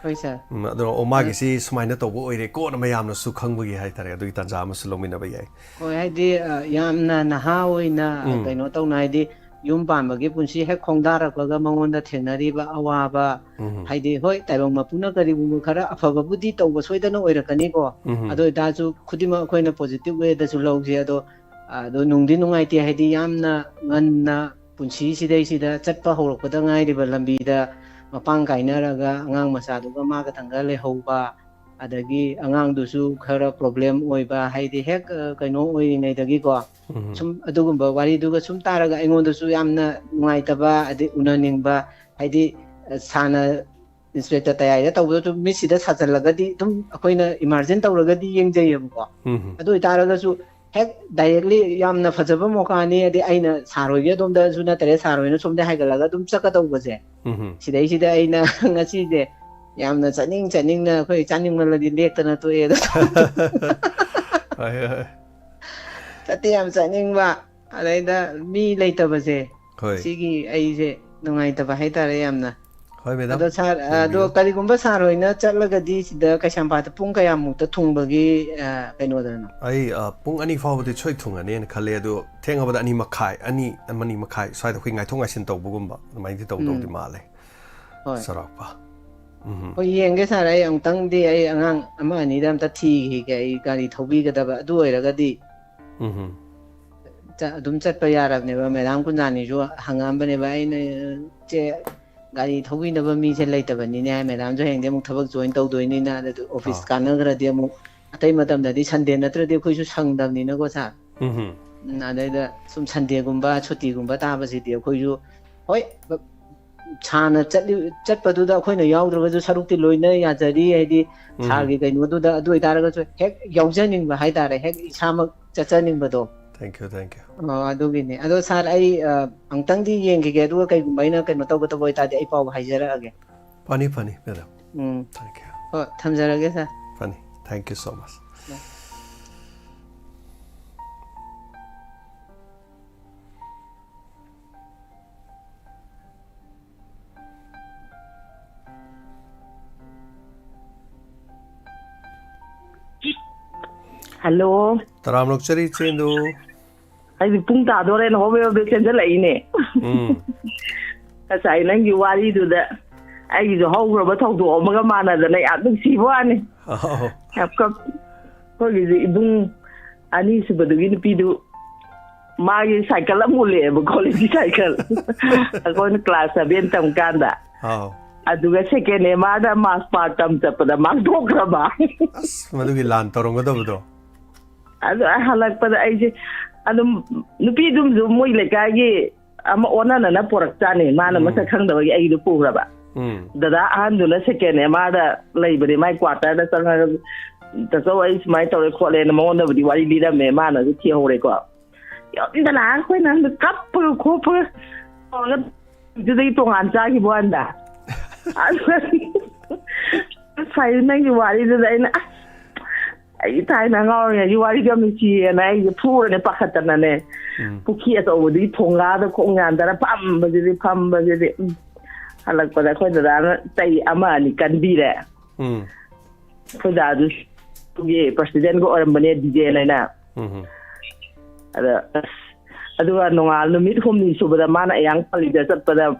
ꯍꯣꯏ, ꯁꯥꯔ꯫ ꯎꯝ, ꯑꯗꯣ, "ꯑꯣ, ꯃꯥꯒꯤꯁꯤ ꯁꯨꯃꯥꯏꯅ ꯇꯧꯕ ꯑꯣꯏꯔꯦ" ꯀꯣꯟꯅ ꯃꯌꯥꯝꯅꯁꯨ ꯈꯪꯕꯒꯤ ꯍꯥꯏꯇꯥꯔꯦ, ꯑꯗꯨꯒꯤ ꯇꯥꯟꯖꯥ ꯑꯃꯁꯨ ꯂꯧꯃꯤꯟꯅꯕ ꯌꯥꯏ꯫ ꯍꯣꯏ, ꯍꯥꯏꯗꯤ, ꯑ, ꯌꯥꯝꯅ ꯅꯍꯥ ꯑꯣꯏꯅ, ꯑ, ꯎꯝ꯫ ꯀꯩꯅꯣ ꯇꯧꯅ, ꯍꯥꯏꯗꯤ, ꯌꯨꯝ ꯄꯥꯟꯕꯒꯤ ꯄꯨꯟꯁꯤ ꯍꯦꯛ ꯈꯣꯡꯗꯥꯔꯛꯄꯒ ꯃꯉꯣꯟꯗ ꯊꯦꯡꯅꯔꯤꯕ ꯑꯋꯥꯕ, ꯎꯝ꯫ ꯍꯥꯏꯗꯤ, ꯍꯣꯏ, ꯇꯥꯏꯕꯪ ꯃꯄꯨꯅ ꯀꯔꯤꯒꯨꯝꯕ ꯈꯔ ꯑꯐꯕꯕꯨꯗꯤ ꯇꯧꯕ ꯁꯣꯏꯗꯅ ꯑꯣꯏꯔꯛꯀꯅꯤꯀꯣ꯫ ꯎꯝ꯫ ꯑꯗꯨ ꯑꯣꯏꯇꯥꯔꯁꯨ ꯈꯨꯗꯤꯡꯃꯛ ꯑꯩꯈꯣꯏꯅ ꯄꯣꯖꯤꯇꯤꯚ ꯋꯦꯗꯁꯨ ꯂꯧꯁꯦ꯫ ꯑꯗꯣ, ꯑꯗꯣ ꯅꯨꯡꯗꯤ ꯅꯨꯡꯉꯥꯏꯇꯦ, ꯍꯥꯏꯗꯤ, ꯌꯥꯝꯅ ꯉꯟꯅ ꯄꯨꯟꯁꯤꯁꯤꯗꯩꯁꯤꯗ ꯆꯠꯄ ꯍꯧꯔꯛꯄꯗ ꯉꯥꯏꯔꯤꯕ ꯂꯝꯕꯤꯗ ꯃꯄꯥꯡ ꯀꯥꯏꯅꯔꯒ ꯑꯉꯥꯡ ꯃꯆꯥꯗꯨꯒ ꯃꯥ ꯈꯛꯇꯪꯒ ꯂꯩꯍꯧꯕ, ꯑꯗꯒꯤ ꯑꯉꯥꯡꯗꯨꯁꯨ ꯈꯔ ꯄ꯭ꯔꯣꯕ꯭ꯂꯦꯝ ꯑꯣꯏꯕ, ꯍꯥꯏꯗꯤ ꯍꯦꯛ, ꯑ, ꯀꯩꯅꯣ ꯑꯣꯏꯔꯤꯉꯩꯗꯒꯤꯀꯣ, ꯎꯝ꯫ ꯁꯨꯝ ꯑꯗꯨꯒꯨꯝꯕ ꯋꯥꯔꯤꯗꯨꯒ ꯁꯨꯝ ꯇꯥꯔꯒ ꯑꯩꯉꯣꯟꯗꯁꯨ ꯌꯥꯝꯅ ꯅꯨꯡꯉꯥꯏꯇꯕ, ꯑꯗꯩ ꯎꯅꯅꯤꯡꯕ, ꯍꯥꯏꯗꯤ, ꯑ, ꯁꯥꯟꯅ ꯏꯟꯁꯄꯦꯛꯇꯔ ꯇꯌꯥꯏꯗ ꯇꯧꯕꯗꯁꯨ ꯃꯤꯠꯁꯤꯗ ꯁꯥꯖꯜꯂꯒꯗꯤ ꯑꯗꯨꯝ ꯑꯩꯈꯣꯏꯅ ꯏꯃꯥꯖꯤꯟ ꯇꯧꯔꯒꯗꯤ ꯌꯦꯡꯖꯩꯌꯦꯕꯀꯣ꯫ ꯎꯝ꯫ ꯑꯗꯨ ꯑꯣꯏꯇꯥꯔꯒꯁꯨ ꯍꯦꯛ ꯗꯥꯏꯔꯦꯛꯂꯤ ꯌꯥꯝꯅ ꯐꯖꯕ ꯃꯣꯀꯥꯅꯤ, ꯑꯗꯩ ꯑꯩꯅ ꯁꯥꯔ ꯍꯣꯏꯒꯤ ꯑꯗꯣꯝꯗꯁꯨ ꯅꯠꯇ꯭ꯔꯦ, ꯁꯥꯔ ꯍꯣꯏꯅ ꯁꯣꯝꯗ ꯍꯥꯏꯒꯠꯂꯒ ꯑꯗꯨꯝ ꯆꯠꯀꯗꯧꯕꯁꯦ꯫ ꯎꯝ꯫ ꯁꯤꯗꯩꯁꯤꯗ ꯑꯩꯅ ꯉꯁꯤꯁꯦ ꯌꯥꯝꯅ ꯆꯠꯅꯤꯡ ꯆꯠꯅꯤꯡꯅ, ꯑꯩꯈꯣꯏ ꯆꯥꯅꯤꯡꯃꯜꯂꯗꯤ ꯂꯦꯛꯇꯅ ꯇꯣꯛꯑꯦ ꯑꯗꯣ꯫ ꯍꯣꯏ, ꯍꯣꯏ, ꯍꯣꯏ꯫ ꯆꯠꯇꯤ ꯌꯥꯝ ꯆꯠꯅꯤꯡꯕ, ꯑꯗꯩꯗ ꯃꯤ ꯂꯩꯇꯕꯁꯦ, ꯍꯣꯏ꯫ ꯁꯤꯒꯤ ꯑꯩꯁꯦ ꯅꯨꯡꯉꯥꯏꯇꯕ ꯍꯥꯏꯇꯥꯔꯦ ꯌꯥꯝꯅ꯫ ꯍꯣꯏ, ꯃꯦꯗꯥꯝ꯫ ꯑꯗꯣ ꯁꯥꯔ, ꯑꯗꯣ ꯌꯦꯡꯕꯤꯌꯨ꯫ ꯀꯔꯤꯒꯨꯝꯕ ꯁꯥꯔ ꯍꯣꯏꯅ ꯆꯠꯂꯒꯗꯤ ꯁꯤꯗ ꯀꯩꯁꯥꯝꯄꯥꯠꯇ ꯄꯨꯡ ꯀꯌꯥꯃꯨꯛꯇ ꯊꯨꯡꯕꯒꯤ, ꯑ, ꯀꯩꯅꯣꯗꯅꯣ? ꯑꯩ, ꯑ, ꯄꯨꯡ ꯑꯅꯤ ꯐꯥꯎꯕꯗꯤ ꯁꯣꯏ ꯊꯨꯡꯉꯅꯤꯅ ꯈꯜꯂꯦ, ꯑꯗꯣ ꯊꯦꯡꯉꯕꯗ ꯑꯅꯤ ꯃꯈꯥꯏ, ꯑꯅꯤ, ꯑꯃ ꯑꯅꯤ ꯃꯈꯥꯏ ꯁ꯭ꯋꯥꯏꯗ ꯑꯩꯈꯣꯏ ꯉꯥꯏꯊꯣꯛ ꯉꯥꯏꯁꯤꯟ ꯇꯧꯕꯒꯨꯝꯕ ꯑꯗꯨꯃꯥꯏꯅꯗꯤ ꯇꯧꯗꯧꯗꯤ ꯎꯝ꯫ ꯃꯥꯜꯂꯦ꯫ ꯍꯣꯏ꯫ ꯆꯥꯎꯔꯥꯛꯄ꯫ ꯎꯝ꯫ ꯍꯣꯏ, ꯌꯦꯡꯒꯦ ꯁꯥꯔ, ꯑꯩ ꯑꯃꯨꯛꯇꯪꯗꯤ ꯑꯩ ꯑꯉꯥꯡ ꯑꯃ ꯑꯅꯤꯗ ꯑꯝꯇ ꯊꯤꯈꯤꯒꯦ, ꯑꯩ ꯒꯥꯔꯤ ꯊꯧꯕꯤꯒꯗꯕ꯫ ꯑꯗꯨ ꯑꯣꯏꯔꯒꯗꯤ ꯎꯝ꯫ ꯆ-, ꯑꯗꯨꯝ ꯆꯠꯄ ꯌꯥꯔꯕꯅꯦꯕ꯫ ꯃꯦꯗꯥꯝ ꯀꯨꯟꯖꯥꯅꯤꯁꯨ ꯍꯪꯉꯛꯑꯝꯕꯅꯦꯕ, ꯑꯩꯅ, "ꯆꯦ, ꯒꯥꯔꯤ ꯊꯧꯕꯤꯅꯕ ꯃꯤꯁꯦ ꯂꯩꯇꯕꯅꯤꯅꯦ" ꯍꯥꯏ꯫ ꯃꯦꯗꯥꯝꯁꯨ ꯍꯌꯦꯡꯗꯤ ꯑꯃꯨꯛ ꯊꯕꯛ ꯖꯣꯏꯟ ꯇꯧꯗꯣꯏꯅꯤꯅ, ꯑꯗꯨ ꯑꯣꯐꯤꯁ ꯑꯥ꯫ ꯀꯥꯟꯅꯈ꯭ꯔꯗꯤ ꯑꯃꯨꯛ, ꯑꯇꯩ ꯃꯇꯝꯗꯗꯤ ꯁꯟꯗꯦ ꯅꯠꯇ꯭ꯔꯗꯤ ꯑꯩꯈꯣꯏꯁꯨ ꯁꯪꯗꯕꯅꯤꯅꯀꯣ ꯁꯥꯔ꯫ ꯎꯝ꯫ ꯎꯝ, ꯑꯗꯩꯗ ꯁꯨꯝ ꯁꯟꯗꯦꯒꯨꯝꯕ ꯁꯨꯇꯤꯒꯨꯝꯕ ꯇꯥꯕꯁꯤꯗꯤ ꯑꯩꯈꯣꯏꯁꯨ, ꯍꯣꯏ, ꯕ-, ꯁꯥꯔꯅ ꯆꯠꯂꯤ, ꯆꯠꯄꯗꯨꯗ ꯑꯩꯈꯣꯏꯅ ꯌꯥꯎꯗ꯭ꯔꯒꯁꯨ ꯁꯔꯨꯛꯇꯤ ꯂꯣꯏꯅ ꯌꯥꯖꯔꯤ, ꯍꯥꯏꯗꯤ ꯎꯝ꯫ ꯁꯥꯔꯒꯤ ꯀꯩꯅꯣꯗꯨꯗ꯫ ꯑꯗꯨ ꯑꯣꯏꯇꯥꯔꯒꯁꯨ ꯍꯦꯛ ꯌꯥꯎꯖꯅꯤꯡꯕ ꯍꯥꯏꯇꯥꯔꯦ, ꯍꯦꯛ ꯏꯁꯥꯃꯛ ꯆꯠꯆꯅꯤꯡꯕꯗꯣ꯫ Thank you, thank you. ꯑꯣ, ꯑꯗꯨꯒꯤꯅꯦ꯫ ꯑꯗꯣ ꯁꯥꯔ, ꯑꯩ, ꯑ, ꯑꯃꯨꯛꯇꯪꯗꯤ ꯌꯦꯡꯈꯤꯒꯦ, ꯑꯗꯨꯒ ꯀꯩꯒꯨꯝꯕ ꯑꯩꯅ ꯀꯩꯅꯣ ꯇꯧꯒꯗꯕ ꯑꯣꯏꯇꯥꯔꯗꯤ ꯑꯩ ꯄꯥꯎ ꯍꯥꯏꯖꯔꯛꯑꯒꯦ꯫ ꯐꯅꯤ, ꯐꯅꯤ, ꯃꯦꯗꯥꯝ꯫ ꯎꯝ꯫ Thank you. ꯍꯣꯏ, ꯊꯝꯖꯔꯒꯦ ꯁꯥꯔ꯫ ꯐꯅꯤ꯫ Thank you so much. Um. Hello. ꯇꯔꯥꯝꯅ ꯑꯣꯛꯆꯔꯤ ꯏꯆꯦꯗꯨ꯫ ꯑꯩꯗꯤ ꯄꯨꯡ ꯇꯥꯗꯣꯔꯦꯅ ꯍꯣꯕꯦ ꯍꯣꯕꯦ ꯆꯦꯟꯖꯜꯂꯛꯏꯅꯦ꯫ ꯎꯝ꯫ ꯉꯁꯥꯏ ꯅꯪꯒꯤ ꯋꯥꯔꯤꯗꯨꯗ ꯑꯩꯒꯤꯁꯨ ꯍꯧꯈ꯭ꯔꯕ ꯊꯧꯗꯣꯛ ꯑꯃꯒ ꯃꯥꯟꯅꯗꯅ ꯌꯥꯝ ꯅꯨꯡꯁꯤꯕ ꯋꯥꯅꯤ꯫ ꯑꯧ꯫ ꯌꯥꯝ ꯀꯞ-, ꯑꯩꯈꯣꯏꯒꯤꯁꯨ ꯏꯕꯨꯡ ꯑꯅꯤꯁꯨꯕꯗꯨꯒꯤ ꯅꯨꯄꯤꯗꯨ ꯃꯥꯒꯤ ꯁꯥꯏꯀꯜ ꯑꯃ ꯎꯠꯂꯛꯑꯦꯕꯀꯣ, ꯂꯦꯗꯤ ꯁꯥꯏꯀꯜ꯫ ꯑꯩꯈꯣꯏꯅ class seven ꯇꯝ ꯀꯥꯟꯗ꯫ ꯑꯥꯎ꯫ ꯑꯗꯨꯒ second M R ꯗ march past ꯇꯝ ꯆꯠꯄꯗ ꯃꯥꯡꯊꯣꯛꯈ꯭ꯔꯕ꯫ ꯑꯁ, ꯃꯗꯨꯒꯤ ꯂꯥꯟ ꯇꯧꯔꯝꯒꯗꯕꯗꯣ꯫ ꯑꯗꯨ ꯑꯩ ꯍꯜꯂꯛꯄꯗ ꯑꯩꯁꯦ ꯑꯗꯨꯝ, ꯅꯨꯄꯤꯗꯨꯝꯁꯨ ꯃꯣꯏ ꯂꯩꯀꯥꯏꯒꯤ ꯑꯃ ꯑꯣꯟꯅꯅꯅ ꯄꯣꯔꯛꯆꯥꯅꯤ꯫ ꯃꯥꯅ ꯎꯝ꯫ ꯃꯁꯛ ꯈꯪꯗꯕꯒꯤ ꯑꯩꯗꯣ ꯄꯨꯈ꯭ꯔꯕ꯫ ꯎꯝ꯫ ꯗꯗꯥ ꯑꯍꯟꯗꯨꯅ second M R ꯗ ꯂꯩꯕꯅꯦ, ꯃꯥꯏ quarter ꯗ ꯆꯪꯉꯒ, "ꯇꯥꯆꯧ, ꯑꯩ ꯁꯨꯃꯥꯏꯅ ꯇꯧꯔꯦ ꯈꯣꯠꯂꯦꯅ" ꯃꯉꯣꯟꯗꯕꯨꯗꯤ ꯋꯥꯔꯤ ꯂꯤꯔꯝꯃꯦ, ꯃꯥꯅꯁꯨ ꯊꯤꯍꯧꯔꯦꯀꯣ꯫ ꯌꯨꯝꯗ ꯂꯥꯛꯑꯒ ꯑꯩꯈꯣꯏꯅ ꯀꯞꯄꯒ ꯈꯣꯠꯄꯒ ꯇꯧꯔꯒ ꯑꯗꯨꯗꯒꯤ ꯇꯣꯉꯥꯟ ꯆꯥꯈꯤꯕ ꯋꯥꯅꯤꯗ꯫ ꯑꯗꯨ ꯉꯁꯥꯏ ꯅꯪꯒꯤ ꯋꯥꯔꯤꯗꯨꯗ ꯑꯩꯅ, "ꯑꯁ, ꯑꯩ ꯊꯥꯏꯅ ꯑꯉꯥꯡ ꯑꯣꯏꯔꯤꯉꯩꯒꯤ ꯋꯥꯔꯤꯗꯣ ꯌꯥꯝ ꯅꯨꯡꯁꯤꯌꯦꯅ" ꯑꯩꯁꯦ ꯐꯨꯔꯅꯦ ꯄꯥꯈꯠꯇꯅꯅꯦ꯫ ꯎꯝ꯫ ꯄꯨꯈ꯭ꯔꯤ ꯑꯆꯧꯕꯗꯨꯒꯤ ꯊꯣꯡꯒꯥꯗ ꯈꯣꯡ ꯌꯥꯟꯊꯔ ꯐꯝꯕꯁꯤꯗꯤ, ꯐꯝꯕꯁꯤꯗꯤ꯫ ꯎꯝ꯫ ꯍꯜꯂꯛꯄꯗ ꯑꯩꯈꯣꯏ ꯗꯗꯥꯅ ꯆꯩ ꯑꯃ ꯑꯅꯤ ꯀꯟꯕꯤꯔꯦ꯫ ꯎꯝ꯫ ꯑꯩꯈꯣꯏ ꯗꯥꯗꯨꯒꯤ president ꯒ ꯑꯣꯏꯔꯝꯕꯅꯦ, ꯗꯤꯖꯦꯟ ꯍꯥꯏꯅ꯫ ꯎꯝ꯫ ꯑꯗ, ꯑꯁ, ꯑꯗꯨꯒ ꯅꯣꯡꯉꯥꯜ ꯅꯨꯃꯤꯠ ꯍꯨꯝꯅꯤ ꯁꯨꯕꯗ ꯃꯥꯅ ꯑꯌꯥꯡ ꯄꯜꯂꯤꯗ ꯆꯠꯄꯗ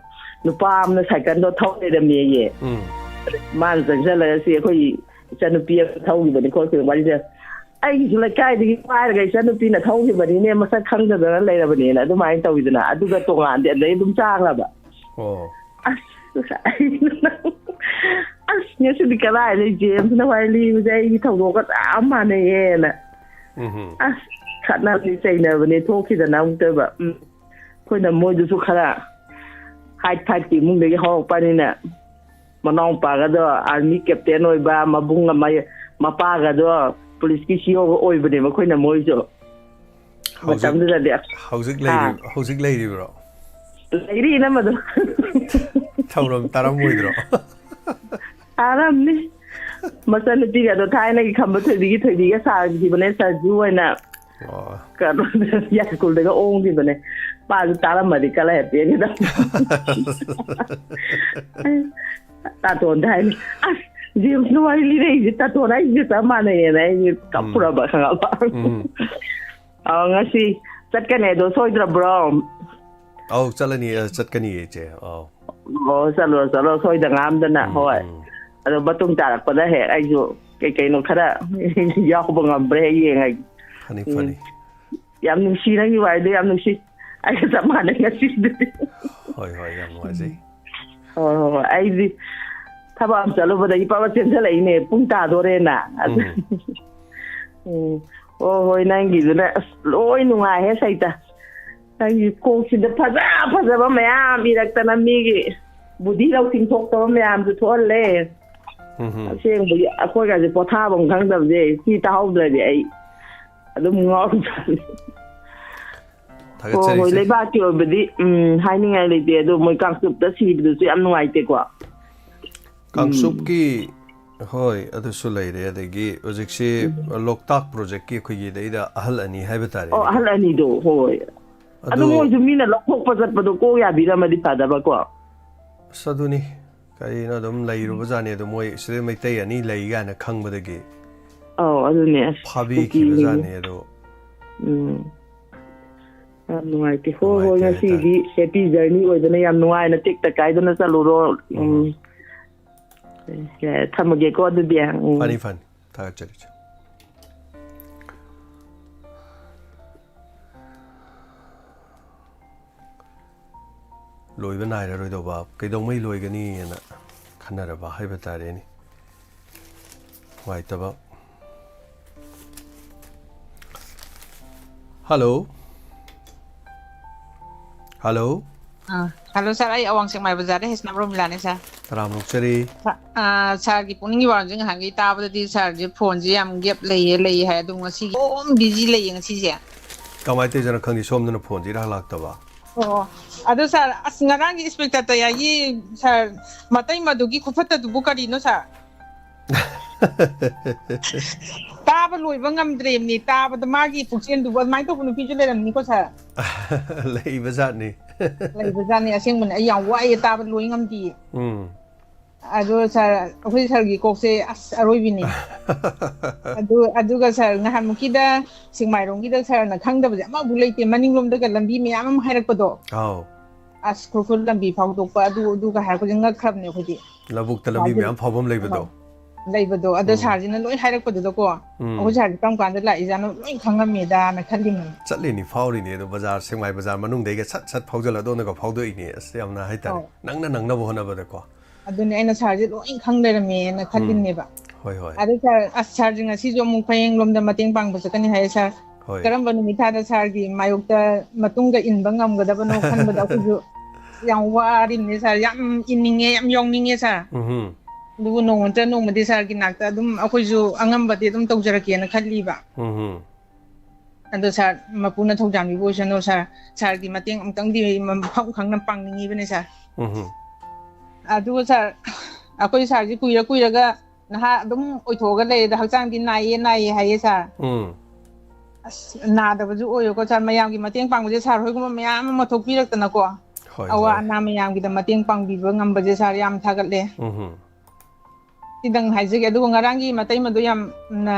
ꯅꯨꯄꯥ ꯑꯃꯅ ꯁꯥꯏꯀꯜꯗꯣ ꯊꯧ ꯂꯩꯔꯝꯃꯦꯌꯦ꯫ ꯎꯝ꯫ ꯃꯥꯅ ꯆꯪꯁꯤꯜꯂꯒ, "ꯁꯤ ꯑꯩꯈꯣꯏ ꯏꯆꯟꯅꯨꯄꯤ ꯑꯃ ꯊꯧꯈꯤꯕꯅꯤ" ꯈꯣꯠꯈꯤꯕꯅꯤ ꯋꯥꯔꯤꯁꯦ꯫ "ꯑꯩꯒꯤꯁꯨ ꯂꯩꯀꯥꯏꯗꯒꯤ ꯄꯥꯏꯔꯒ ꯏꯆꯟꯅꯨꯄꯤꯅ ꯊꯧꯈꯤꯕꯅꯤꯅꯦ, ꯃꯁꯛ ꯈꯪꯗꯗꯅ ꯂꯩꯔꯕꯅꯦꯅ" ꯑꯗꯨꯃꯥꯏꯅ ꯇꯧꯋꯤꯗꯅ꯫ ꯑꯗꯨꯒ ꯇꯣꯉꯥꯟꯗꯤ ꯑꯗꯩ ꯑꯗꯨꯝ ꯆꯥꯈ꯭ꯔꯕ꯫ ꯑꯣ꯫ ꯑꯁ, ꯑꯁ, ꯉꯁꯤꯗꯤ ꯀꯗꯥꯏꯗꯩ ꯖꯦꯝꯁꯅ ꯋꯥꯔꯤ ꯂꯤꯕꯁꯦ ꯑꯩꯒꯤ ꯊꯧꯗꯣꯛꯀ ꯆꯞ ꯃꯥꯟꯅꯩꯌꯦꯅ꯫ ꯎꯝꯍꯨꯝ꯫ ꯑꯁ, ꯈꯠꯅꯕꯅꯤ ꯆꯩꯅꯕꯅꯤ ꯊꯣꯛꯈꯤꯗꯅ ꯑꯃꯨꯛꯇꯣꯏꯕ꯫ ꯎꯝ꯫ ꯑꯩꯈꯣꯏꯅ ꯃꯣꯏꯗꯨꯁꯨ ꯈꯔ ꯍꯥꯏꯠ ꯐꯥꯏꯚꯀꯤ ꯏꯃꯨꯡꯗꯒꯤ ꯍꯧꯔꯛꯄꯅꯤꯅ, ꯃꯅꯥꯎꯄꯥꯒꯗꯣ ꯑꯥꯔꯃꯤ ꯀꯦꯞꯇꯦꯟ ꯑꯣꯏꯕ, ꯃꯕꯨꯡ ꯑꯃ, ꯃꯄꯥꯒꯗꯣ ꯄꯨꯂꯤꯁꯀꯤ ꯁꯤ ꯏ ꯑꯣꯒ ꯑꯣꯏꯕꯅꯦ ꯃꯈꯣꯏꯅ ꯃꯣꯏꯁꯨ꯫ ꯍꯧꯖꯤꯛ ꯃꯇꯝꯗꯨꯗꯗꯤ ꯑꯁ, ꯍꯧꯖꯤꯛ ꯍꯥ? ꯂꯩꯔꯤ-, ꯍꯧꯖꯤꯛ ꯂꯩꯔꯤꯕ꯭ꯔꯣ? ꯂꯩꯔꯤ, ꯏꯅꯝꯃꯗꯣ꯫ ꯊꯧꯔꯝ ꯇꯥꯔꯝꯃꯣꯏꯗ꯭ꯔꯣ? ꯇꯥꯔꯝꯅꯤ꯫ ꯃꯆꯟꯅꯨꯄꯤꯒꯗꯣ ꯊꯥꯏꯅꯒꯤ ꯈꯝꯕ ꯊꯣꯏꯕꯤꯒꯤ, ꯊꯣꯏꯕꯤꯒ ꯁꯥꯈꯤꯕꯅꯦ, ꯁꯔꯖꯨ ꯑꯣꯏꯅ꯫ ꯑꯣ꯫ ꯀꯩꯅꯣꯗ, ꯌꯥꯏꯁ꯭ꯀꯨꯜꯗꯒ ꯑꯣꯡꯈꯤꯕꯅꯦ꯫ ꯃꯥꯁꯨ ꯇꯥꯔꯝꯃꯗꯤ ꯀꯂ ꯍꯦꯞꯄꯦꯅꯤꯗ꯫ ꯇꯥꯇꯣꯟꯗ ꯍꯥꯏꯅꯤ, "ꯑꯁ, ꯖꯦꯝꯁꯅ ꯋꯥꯔꯤ ꯂꯤꯔꯛꯏꯁꯦ ꯇꯥꯇꯣꯟ ꯍꯥꯏꯁꯤꯒ ꯆꯞ ꯃꯥꯟꯅꯩꯌꯦꯅ" ꯑꯩꯁꯦ ꯎꯝ꯫ ꯀꯞꯄꯨꯔꯕ, ꯈꯪꯉꯕ? ꯎꯝ꯫ ꯑ, ꯉꯁꯤ ꯆꯠꯀꯅꯤ ꯑꯗꯣ ꯁꯣꯏꯗ꯭ꯔꯕ꯭ꯔꯣ? ꯑꯧ, ꯆꯠꯂꯅꯤ, ꯑ, ꯆꯠꯀꯅꯤꯌꯦ, ꯏꯆꯦ꯫ ꯑꯧ꯫ ꯑꯣ, ꯆꯠꯂꯣ, ꯆꯠꯂꯣ, ꯁꯣꯏꯗ ꯉꯥꯝꯗꯅ, ꯎꯝ, ꯍꯣꯏ꯫ ꯎꯝ꯫ ꯑꯗꯣ ꯃꯇꯨꯡ ꯇꯥꯔꯛꯄꯗ ꯍꯦꯛ ꯑꯩꯁꯨ ꯀꯩ ꯀꯩꯅꯣ ꯈꯔ ꯌꯥꯎꯕ ꯉꯝꯕ꯭ꯔꯥ ꯍꯦꯛ ꯌꯦꯡꯉꯒꯦ꯫ ꯐꯅꯤ, ꯎꯝ꯫ ꯐꯅꯤ꯫ ꯌꯥꯝ ꯅꯨꯡꯁꯤ, ꯅꯪꯒꯤ ꯋꯥꯔꯤꯗꯣ ꯌꯥꯝ ꯅꯨꯡꯁꯤ꯫ ꯑꯩꯒ ꯆꯞ ꯃꯥꯟꯅꯩ ꯉꯁꯤꯗꯨꯗꯤ꯫ ꯍꯣꯏ, ꯍꯣꯏ, ꯌꯥꯝ ꯅꯨꯡꯉꯥꯏꯖꯩ꯫ ꯍꯣꯏ, ꯍꯣꯏ, ꯍꯣꯏ꯫ ꯑꯩꯗꯤ ꯊꯕꯛ ꯑꯃ ꯆꯠꯂꯨꯕꯗꯒꯤ ꯄꯥꯕ ꯆꯦꯟꯁꯤꯜꯂꯛꯏꯅꯦ, ꯄꯨꯡ ꯇꯥꯗꯣꯔꯦꯅ꯫ ꯑꯗꯨ ꯎꯝ꯫ ꯎꯝ꯫ ꯑꯣ, ꯍꯣꯏ, ꯅꯪꯒꯤꯗꯨꯅ ꯑꯁ ꯂꯣꯏ ꯅꯨꯡꯉꯥꯏꯍꯦ, ꯁꯩꯇ꯫ ꯅꯪꯒꯤ ꯀꯣꯛꯁꯤꯗ ꯐꯖ ꯐꯖꯕ ꯃꯌꯥꯝ ꯏꯔꯛꯇꯅ ꯃꯤꯒꯤ ꯕꯨꯙꯤ ꯂꯧꯁꯤꯡ ꯊꯣꯛꯇꯕ ꯃꯌꯥꯝꯁꯨ ꯊꯣꯛꯍꯜꯂꯦ꯫ ꯎꯝ ꯍꯨꯝ꯫ ꯑꯁꯦꯡꯕꯒꯤ ꯑꯩꯈꯣꯏꯒꯁꯦ ꯄꯣꯊꯥꯐꯝ ꯈꯪꯗꯕꯁꯦ ꯁꯤ ꯇꯥꯍꯧꯗ꯭ꯔꯗꯤ ꯑꯩ ꯑꯗꯨꯝ ꯉꯥꯎꯔꯝ ꯇꯥꯔꯦ꯫ ꯍꯣꯏ, ꯍꯣꯏ, ꯊꯥꯒꯠꯆꯔꯤꯁꯦ꯫ ꯂꯩꯕꯥꯛꯀꯤ ꯑꯣꯏꯕꯗꯤ, ꯎꯝ, ꯍꯥꯏꯅꯤꯡꯉꯥꯏ ꯂꯩꯇꯦ, ꯑꯗꯣ ꯃꯣꯏ ꯀꯥꯡꯆꯨꯞꯇ ꯁꯤꯕꯗꯨꯁꯨ ꯌꯥꯝ ꯅꯨꯡꯉꯥꯏꯇꯦꯀꯣ꯫ ꯎꯝ꯫ ꯀꯥꯡꯆꯨꯞꯀꯤ, ꯍꯣꯏ, ꯑꯗꯨꯁꯨ ꯂꯩꯔꯦ꯫ ꯑꯗꯒꯤ ꯍꯧꯖꯤꯛꯁꯤ ꯎꯝ꯫ ꯂꯣꯛꯇꯥꯛ ꯄ꯭ꯔꯣꯖꯦꯛꯀꯤ ꯑꯩꯈꯣꯏꯒꯤ ꯗꯩꯗ ꯑꯍꯜ ꯑꯅꯤ ꯍꯥꯏꯕ ꯑꯣ, ꯇꯥꯔꯦꯅꯦ꯫ ꯑꯍꯜ ꯑꯅꯤꯗꯣ, ꯍꯣꯏ꯫ ꯑꯗꯨ ꯑꯗꯨ ꯃꯣꯏꯁꯨ ꯃꯤꯅ ꯂꯧꯊꯣꯛꯄ ꯆꯠꯄꯗꯣ ꯀꯣꯛ ꯌꯥꯕꯤꯔꯝꯃꯗꯤ ꯐꯗꯕꯀꯣ꯫ ꯑꯁ, ꯑꯗꯨꯅꯤ꯫ ꯀꯔꯤꯅꯣ ꯑꯗꯨꯝ ꯂꯩꯔꯨꯕ ꯖꯥꯠꯅꯤ꯫ ꯑꯗꯣ ꯃꯣꯏ ꯁꯤꯗ ꯃꯩꯇꯩ ꯑꯅꯤ ꯂꯩ ꯀꯥꯏꯅ ꯈꯪꯕꯗꯒꯤ ꯑꯧ, ꯑꯗꯨꯅꯦ꯫ ꯑꯁ, ꯐꯥꯕꯤꯈꯤꯕ ꯀꯨꯀꯤꯁꯤꯡꯁꯦ꯫ ꯖꯥꯠꯅꯤ ꯑꯗꯣ꯫ ꯎꯝ꯫ ꯌꯥꯝ ꯅꯨꯡꯉꯥꯏꯇꯦ꯫ ꯍꯣꯏ, ꯍꯣꯏ, ꯅꯨꯡꯉꯥꯏꯇꯦ ꯍꯥꯏꯇꯥꯔꯦ꯫ ꯉꯁꯤꯗꯤ happy journey ꯑꯣꯏꯗꯅ ꯌꯥꯝ ꯅꯨꯡꯉꯥꯏꯅ ꯇꯦꯛꯇ ꯀꯥꯏꯗꯅ ꯆꯠꯂꯨꯔꯣ꯫ ꯎꯝ꯫ ꯎꯝ꯫ ꯌꯥꯔꯦ, ꯊꯝꯃꯒꯦꯀꯣ ꯑꯗꯨꯗꯤ꯫ ꯎꯝ꯫ ꯐꯅꯤ, ꯐꯅꯤ꯫ ꯊꯥꯒꯠꯆꯔꯤ, ꯏꯆꯦ꯫ ꯂꯣꯏꯕ ꯅꯥꯏꯔꯔꯣꯏꯗꯧꯕ, ꯀꯩꯗꯧꯉꯩ ꯂꯣꯏꯒꯅꯤꯅ ꯈꯟꯅꯔꯕ ꯍꯥꯏꯕ ꯇꯥꯔꯦꯅꯦ꯫ ꯅꯨꯡꯉꯥꯏꯇꯕ꯫ ꯍꯜꯂꯣ? ꯍꯜꯂꯣ? ꯑꯥ, ꯍꯜꯂꯣ ꯁꯥꯔ, ꯑꯩ ꯑꯋꯥꯡ ꯁꯦꯛꯃꯥꯏ ꯕꯖꯥꯔꯗ ꯍꯦꯁꯅꯥꯝ ꯔꯣꯃꯤꯂꯥꯅꯦ ꯁꯥꯔ꯫ ꯇꯔꯥꯝꯅ ꯑꯣꯛꯆꯔꯤ꯫ ꯁꯥ-, ꯑꯥ, ꯁꯥꯔꯒꯤ ꯄꯨꯛꯅꯤꯡꯒꯤ ꯋꯥꯔꯣꯜꯁꯦ ꯉꯍꯥꯟꯈꯩ ꯇꯥꯕꯗꯗꯤ ꯁꯥꯔꯁꯦ ꯐꯣꯟꯁꯦ ꯌꯥꯝ ꯒꯦꯞ ꯂꯩꯌꯦ, ꯂꯩꯌꯦ ꯍꯥꯏ, ꯑꯗꯣ ꯉꯁꯤꯒꯤ ꯑꯗꯨꯝ ꯕꯤꯖꯤ ꯂꯩꯌꯦ ꯉꯁꯤꯁꯦ꯫ ꯀꯃꯥꯏꯅ ꯇꯧꯖꯥꯠꯅꯣ ꯈꯪꯗꯦ, ꯁꯣꯝꯗꯅ ꯐꯣꯟꯁꯦ ꯏꯔꯥꯛ ꯂꯥꯛꯇꯕ꯫ ꯑꯣ, ꯑꯗꯣ ꯁꯥꯔ, ꯑꯁ, ꯉꯔꯥꯡꯒꯤ ꯏꯟꯁꯄꯦꯛꯇꯔ ꯇꯌꯥꯏꯒꯤ ꯁꯥꯔ ꯃꯇꯩ ꯃꯗꯨꯒꯤ ꯈꯨꯐꯠꯇꯗꯨꯕꯨ ꯀꯔꯤꯅꯣ ꯁꯥꯔ? ꯇꯥꯕ ꯂꯣꯏꯕ ꯉꯝꯗ꯭ꯔꯦꯃꯤ, ꯇꯥꯕꯗ ꯃꯥꯒꯤ ꯄꯨꯛꯆꯦꯜꯗꯨꯕꯨ ꯑꯗꯨꯃꯥꯏꯅ ꯇꯧꯕ ꯅꯨꯄꯤꯁꯨ ꯂꯩꯔꯝꯅꯤꯀꯣ ꯁꯥꯔ꯫ ꯂꯩꯕꯖꯥꯠꯅꯤ꯫ ꯂꯩꯕꯖꯥꯠꯅꯤ, ꯑꯁꯦꯡꯕꯅꯤ, ꯑꯩ ꯌꯥꯝ ꯋꯥꯏꯑꯦ, ꯇꯥꯕ ꯂꯣꯏ ꯉꯝꯗꯤꯌꯦ꯫ ꯎꯝ꯫ ꯑꯗꯣ ꯁꯥꯔ, ꯑꯩꯈꯣꯏ ꯁꯥꯔꯒꯤ ꯀꯣꯛꯁꯦ ꯑꯁ ꯑꯔꯣꯏꯕꯤꯅꯤ꯫ ꯑꯗꯨ, ꯑꯗꯨꯒ ꯁꯥꯔ, ꯉꯍꯥꯟꯃꯨꯛꯀꯤꯗ ꯁꯦꯛꯃꯥꯏꯔꯣꯝꯒꯤꯗ ꯁꯥꯔꯅ ꯈꯪꯗꯕꯁꯦ ꯑꯃꯐꯥꯎ ꯂꯩꯇꯦ, ꯃꯅꯤꯡꯂꯣꯝꯗꯒ ꯂꯝꯕꯤ ꯃꯌꯥꯝ ꯑꯃ ꯍꯥꯏꯔꯛꯄꯗꯣ꯫ ꯑꯥꯎ꯫ ꯑꯁ, ꯈꯨꯔꯈꯨꯜ ꯂꯝꯕꯤ ꯐꯥꯎꯗꯣꯛꯄ, ꯑꯗꯨ, ꯑꯗꯨꯒ ꯍꯥꯏꯔꯛꯄꯁꯦ ꯉꯛꯈ꯭ꯔꯕꯅꯦ ꯑꯩꯈꯣꯏꯗꯤ꯫ ꯂꯧꯕꯨꯛꯇ ꯂꯝꯕꯤ ꯃꯌꯥꯝ ꯐꯥꯎꯐꯝ ꯂꯩꯕꯗꯣ꯫ ꯑꯧ꯫ ꯂꯩꯕꯗꯣ꯫ ꯑꯗ ꯁꯥꯔꯁꯤꯅ ꯂꯣꯏ ꯍꯥꯏꯔꯛꯄꯗꯨꯗꯀꯣ, ꯎꯝ꯫ ꯑꯩꯈꯣꯏ ꯁꯥꯔꯁꯦ ꯀꯔꯝ ꯀꯥꯟꯗ ꯂꯥꯛꯏꯖꯥꯠꯅꯣ, ꯂꯣꯏ ꯈꯪꯉꯝꯃꯦꯗꯥꯅ ꯈꯜꯂꯤꯅꯦ꯫ ꯆꯠꯂꯤꯅꯤ, ꯐꯥꯎꯔꯤꯅꯤ ꯑꯗꯣ, ꯕꯖꯥꯔ, ꯁꯦꯛꯃꯥꯏ ꯕꯖꯥꯔ ꯃꯅꯨꯡꯗꯩꯒ ꯁꯠ ꯁꯠ ꯐꯥꯎꯖꯜꯂ ꯑꯗꯣꯝꯗꯒ ꯐꯥꯎꯗꯣꯛꯏꯅꯤ꯫ ꯑꯁ, ꯌꯥꯝꯅ ꯍꯥꯏꯇꯥꯔꯦ, ꯑꯧ꯫ ꯅꯪꯅ ꯅꯪꯅꯕ ꯍꯣꯠꯅꯕꯗꯀꯣ꯫ ꯑꯗꯨꯅꯦ ꯑꯩꯅ ꯁꯥꯔꯁꯦ ꯂꯣꯏ ꯈꯪ ꯂꯩꯔꯝꯃꯦꯅ ꯎꯝ꯫ ꯈꯜꯂꯤꯅꯦꯕ꯫ ꯍꯣꯏ, ꯍꯣꯏ꯫ ꯑꯗꯣ ꯁꯥꯔ, ꯑꯁ, ꯁꯥꯔꯁꯦ ꯉꯁꯤꯁꯨ ꯑꯃꯨꯛ ꯐꯌꯦꯡꯂꯣꯝꯗ ꯃꯇꯦꯡ ꯄꯥꯡꯕ ꯆꯠꯀꯅꯤ ꯍꯥꯏꯌꯦ ꯁꯥꯔ꯫ ꯍꯣꯏ꯫ ꯀꯔꯝꯕ ꯅꯨꯃꯤꯠ ꯊꯥꯗ ꯁꯥꯔꯒꯤ ꯃꯥꯌꯣꯛꯇ ꯃꯇꯨꯡꯗ ꯏꯟꯕ ꯉꯝꯒꯗꯕꯅꯣ ꯈꯟꯕꯗ ꯑꯩꯈꯣꯏꯁꯨ ꯌꯥꯝ ꯋꯥꯔꯤꯕꯅꯦ ꯁꯥꯔ꯫ ꯌꯥꯝ ꯏꯟꯅꯤꯡꯉꯦ, ꯌꯥꯝ ꯌꯥꯎꯅꯤꯡꯉꯦ ꯁꯥꯔ꯫ ꯎꯝꯍꯨꯝ꯫ ꯑꯗꯨꯕꯨ ꯅꯣꯡꯃ ꯅꯠꯇ꯭ꯔ ꯅꯣꯡꯃꯗꯤ ꯁꯥꯔꯒꯤ ꯅꯥꯛꯇ ꯑꯗꯨꯝ ꯑꯩꯈꯣꯏꯁꯨ ꯑꯉꯝꯕꯗꯤ ꯑꯗꯨꯝ ꯇꯧꯖꯔꯛꯀꯦꯅ ꯈꯜꯂꯤꯕ꯫ ꯎꯝꯍꯨꯝ꯫ ꯑꯗꯣ ꯁꯥꯔ, ꯃꯄꯨꯅ ꯊꯧꯖꯥꯟꯕꯤꯕ ꯑꯣꯏꯁꯅꯨ ꯁꯥꯔ꯫ ꯁꯥꯔꯒꯤ ꯃꯇꯦꯡ ꯑꯃꯨꯛꯇꯪꯗꯤ ꯃꯐꯝ ꯈꯪꯅ ꯄꯥꯡꯅꯤꯡꯉꯤꯕꯅꯦ ꯁꯥꯔ꯫ ꯎꯝꯍꯨꯝ꯫ ꯑꯗꯨꯒ ꯁꯥꯔ, ꯑꯩꯈꯣꯏ ꯁꯥꯔꯁꯦ ꯀꯨꯏꯔ ꯀꯨꯏꯔꯒ ꯅꯍꯥ ꯑꯗꯨꯝ ꯑꯣꯏꯊꯣꯛꯑꯒ ꯂꯩꯔꯦꯗ, ꯍꯛꯆꯥꯡꯗꯤ ꯅꯥꯏꯌꯦ ꯅꯥꯏꯌꯦ ꯍꯥꯏꯌꯦ ꯁꯥꯔ꯫ ꯎꯝ꯫ ꯑꯁ, ꯅꯥꯗꯕꯁꯨ ꯑꯣꯏꯌꯨꯀꯣ ꯁꯥꯔ, ꯃꯌꯥꯝꯒꯤ ꯃꯇꯦꯡ ꯄꯥꯡꯕꯁꯦ ꯁꯥꯔ ꯍꯣꯏꯒꯨꯝꯕ ꯃꯌꯥꯝ ꯑꯃ ꯊꯣꯛꯄꯤꯔꯛꯇꯅꯀꯣ꯫ ꯍꯣꯏ, ꯑꯋꯥ ꯍꯣꯏ꯫ ꯑꯅꯥ ꯃꯌꯥꯝꯒꯤꯗ ꯃꯇꯦꯡ ꯄꯥꯡꯕꯤꯕ ꯉꯝꯕꯁꯦ ꯁꯥꯔ ꯌꯥꯝ ꯊꯥꯒꯠꯂꯦ꯫ ꯎꯝꯍꯨꯝ꯫ ꯁꯤꯗꯪ ꯍꯥꯏꯖꯒꯦ꯫ ꯑꯗꯨꯒ ꯉꯔꯥꯡꯒꯤ ꯃꯇꯩꯃꯗꯣ ꯌꯥꯝꯅ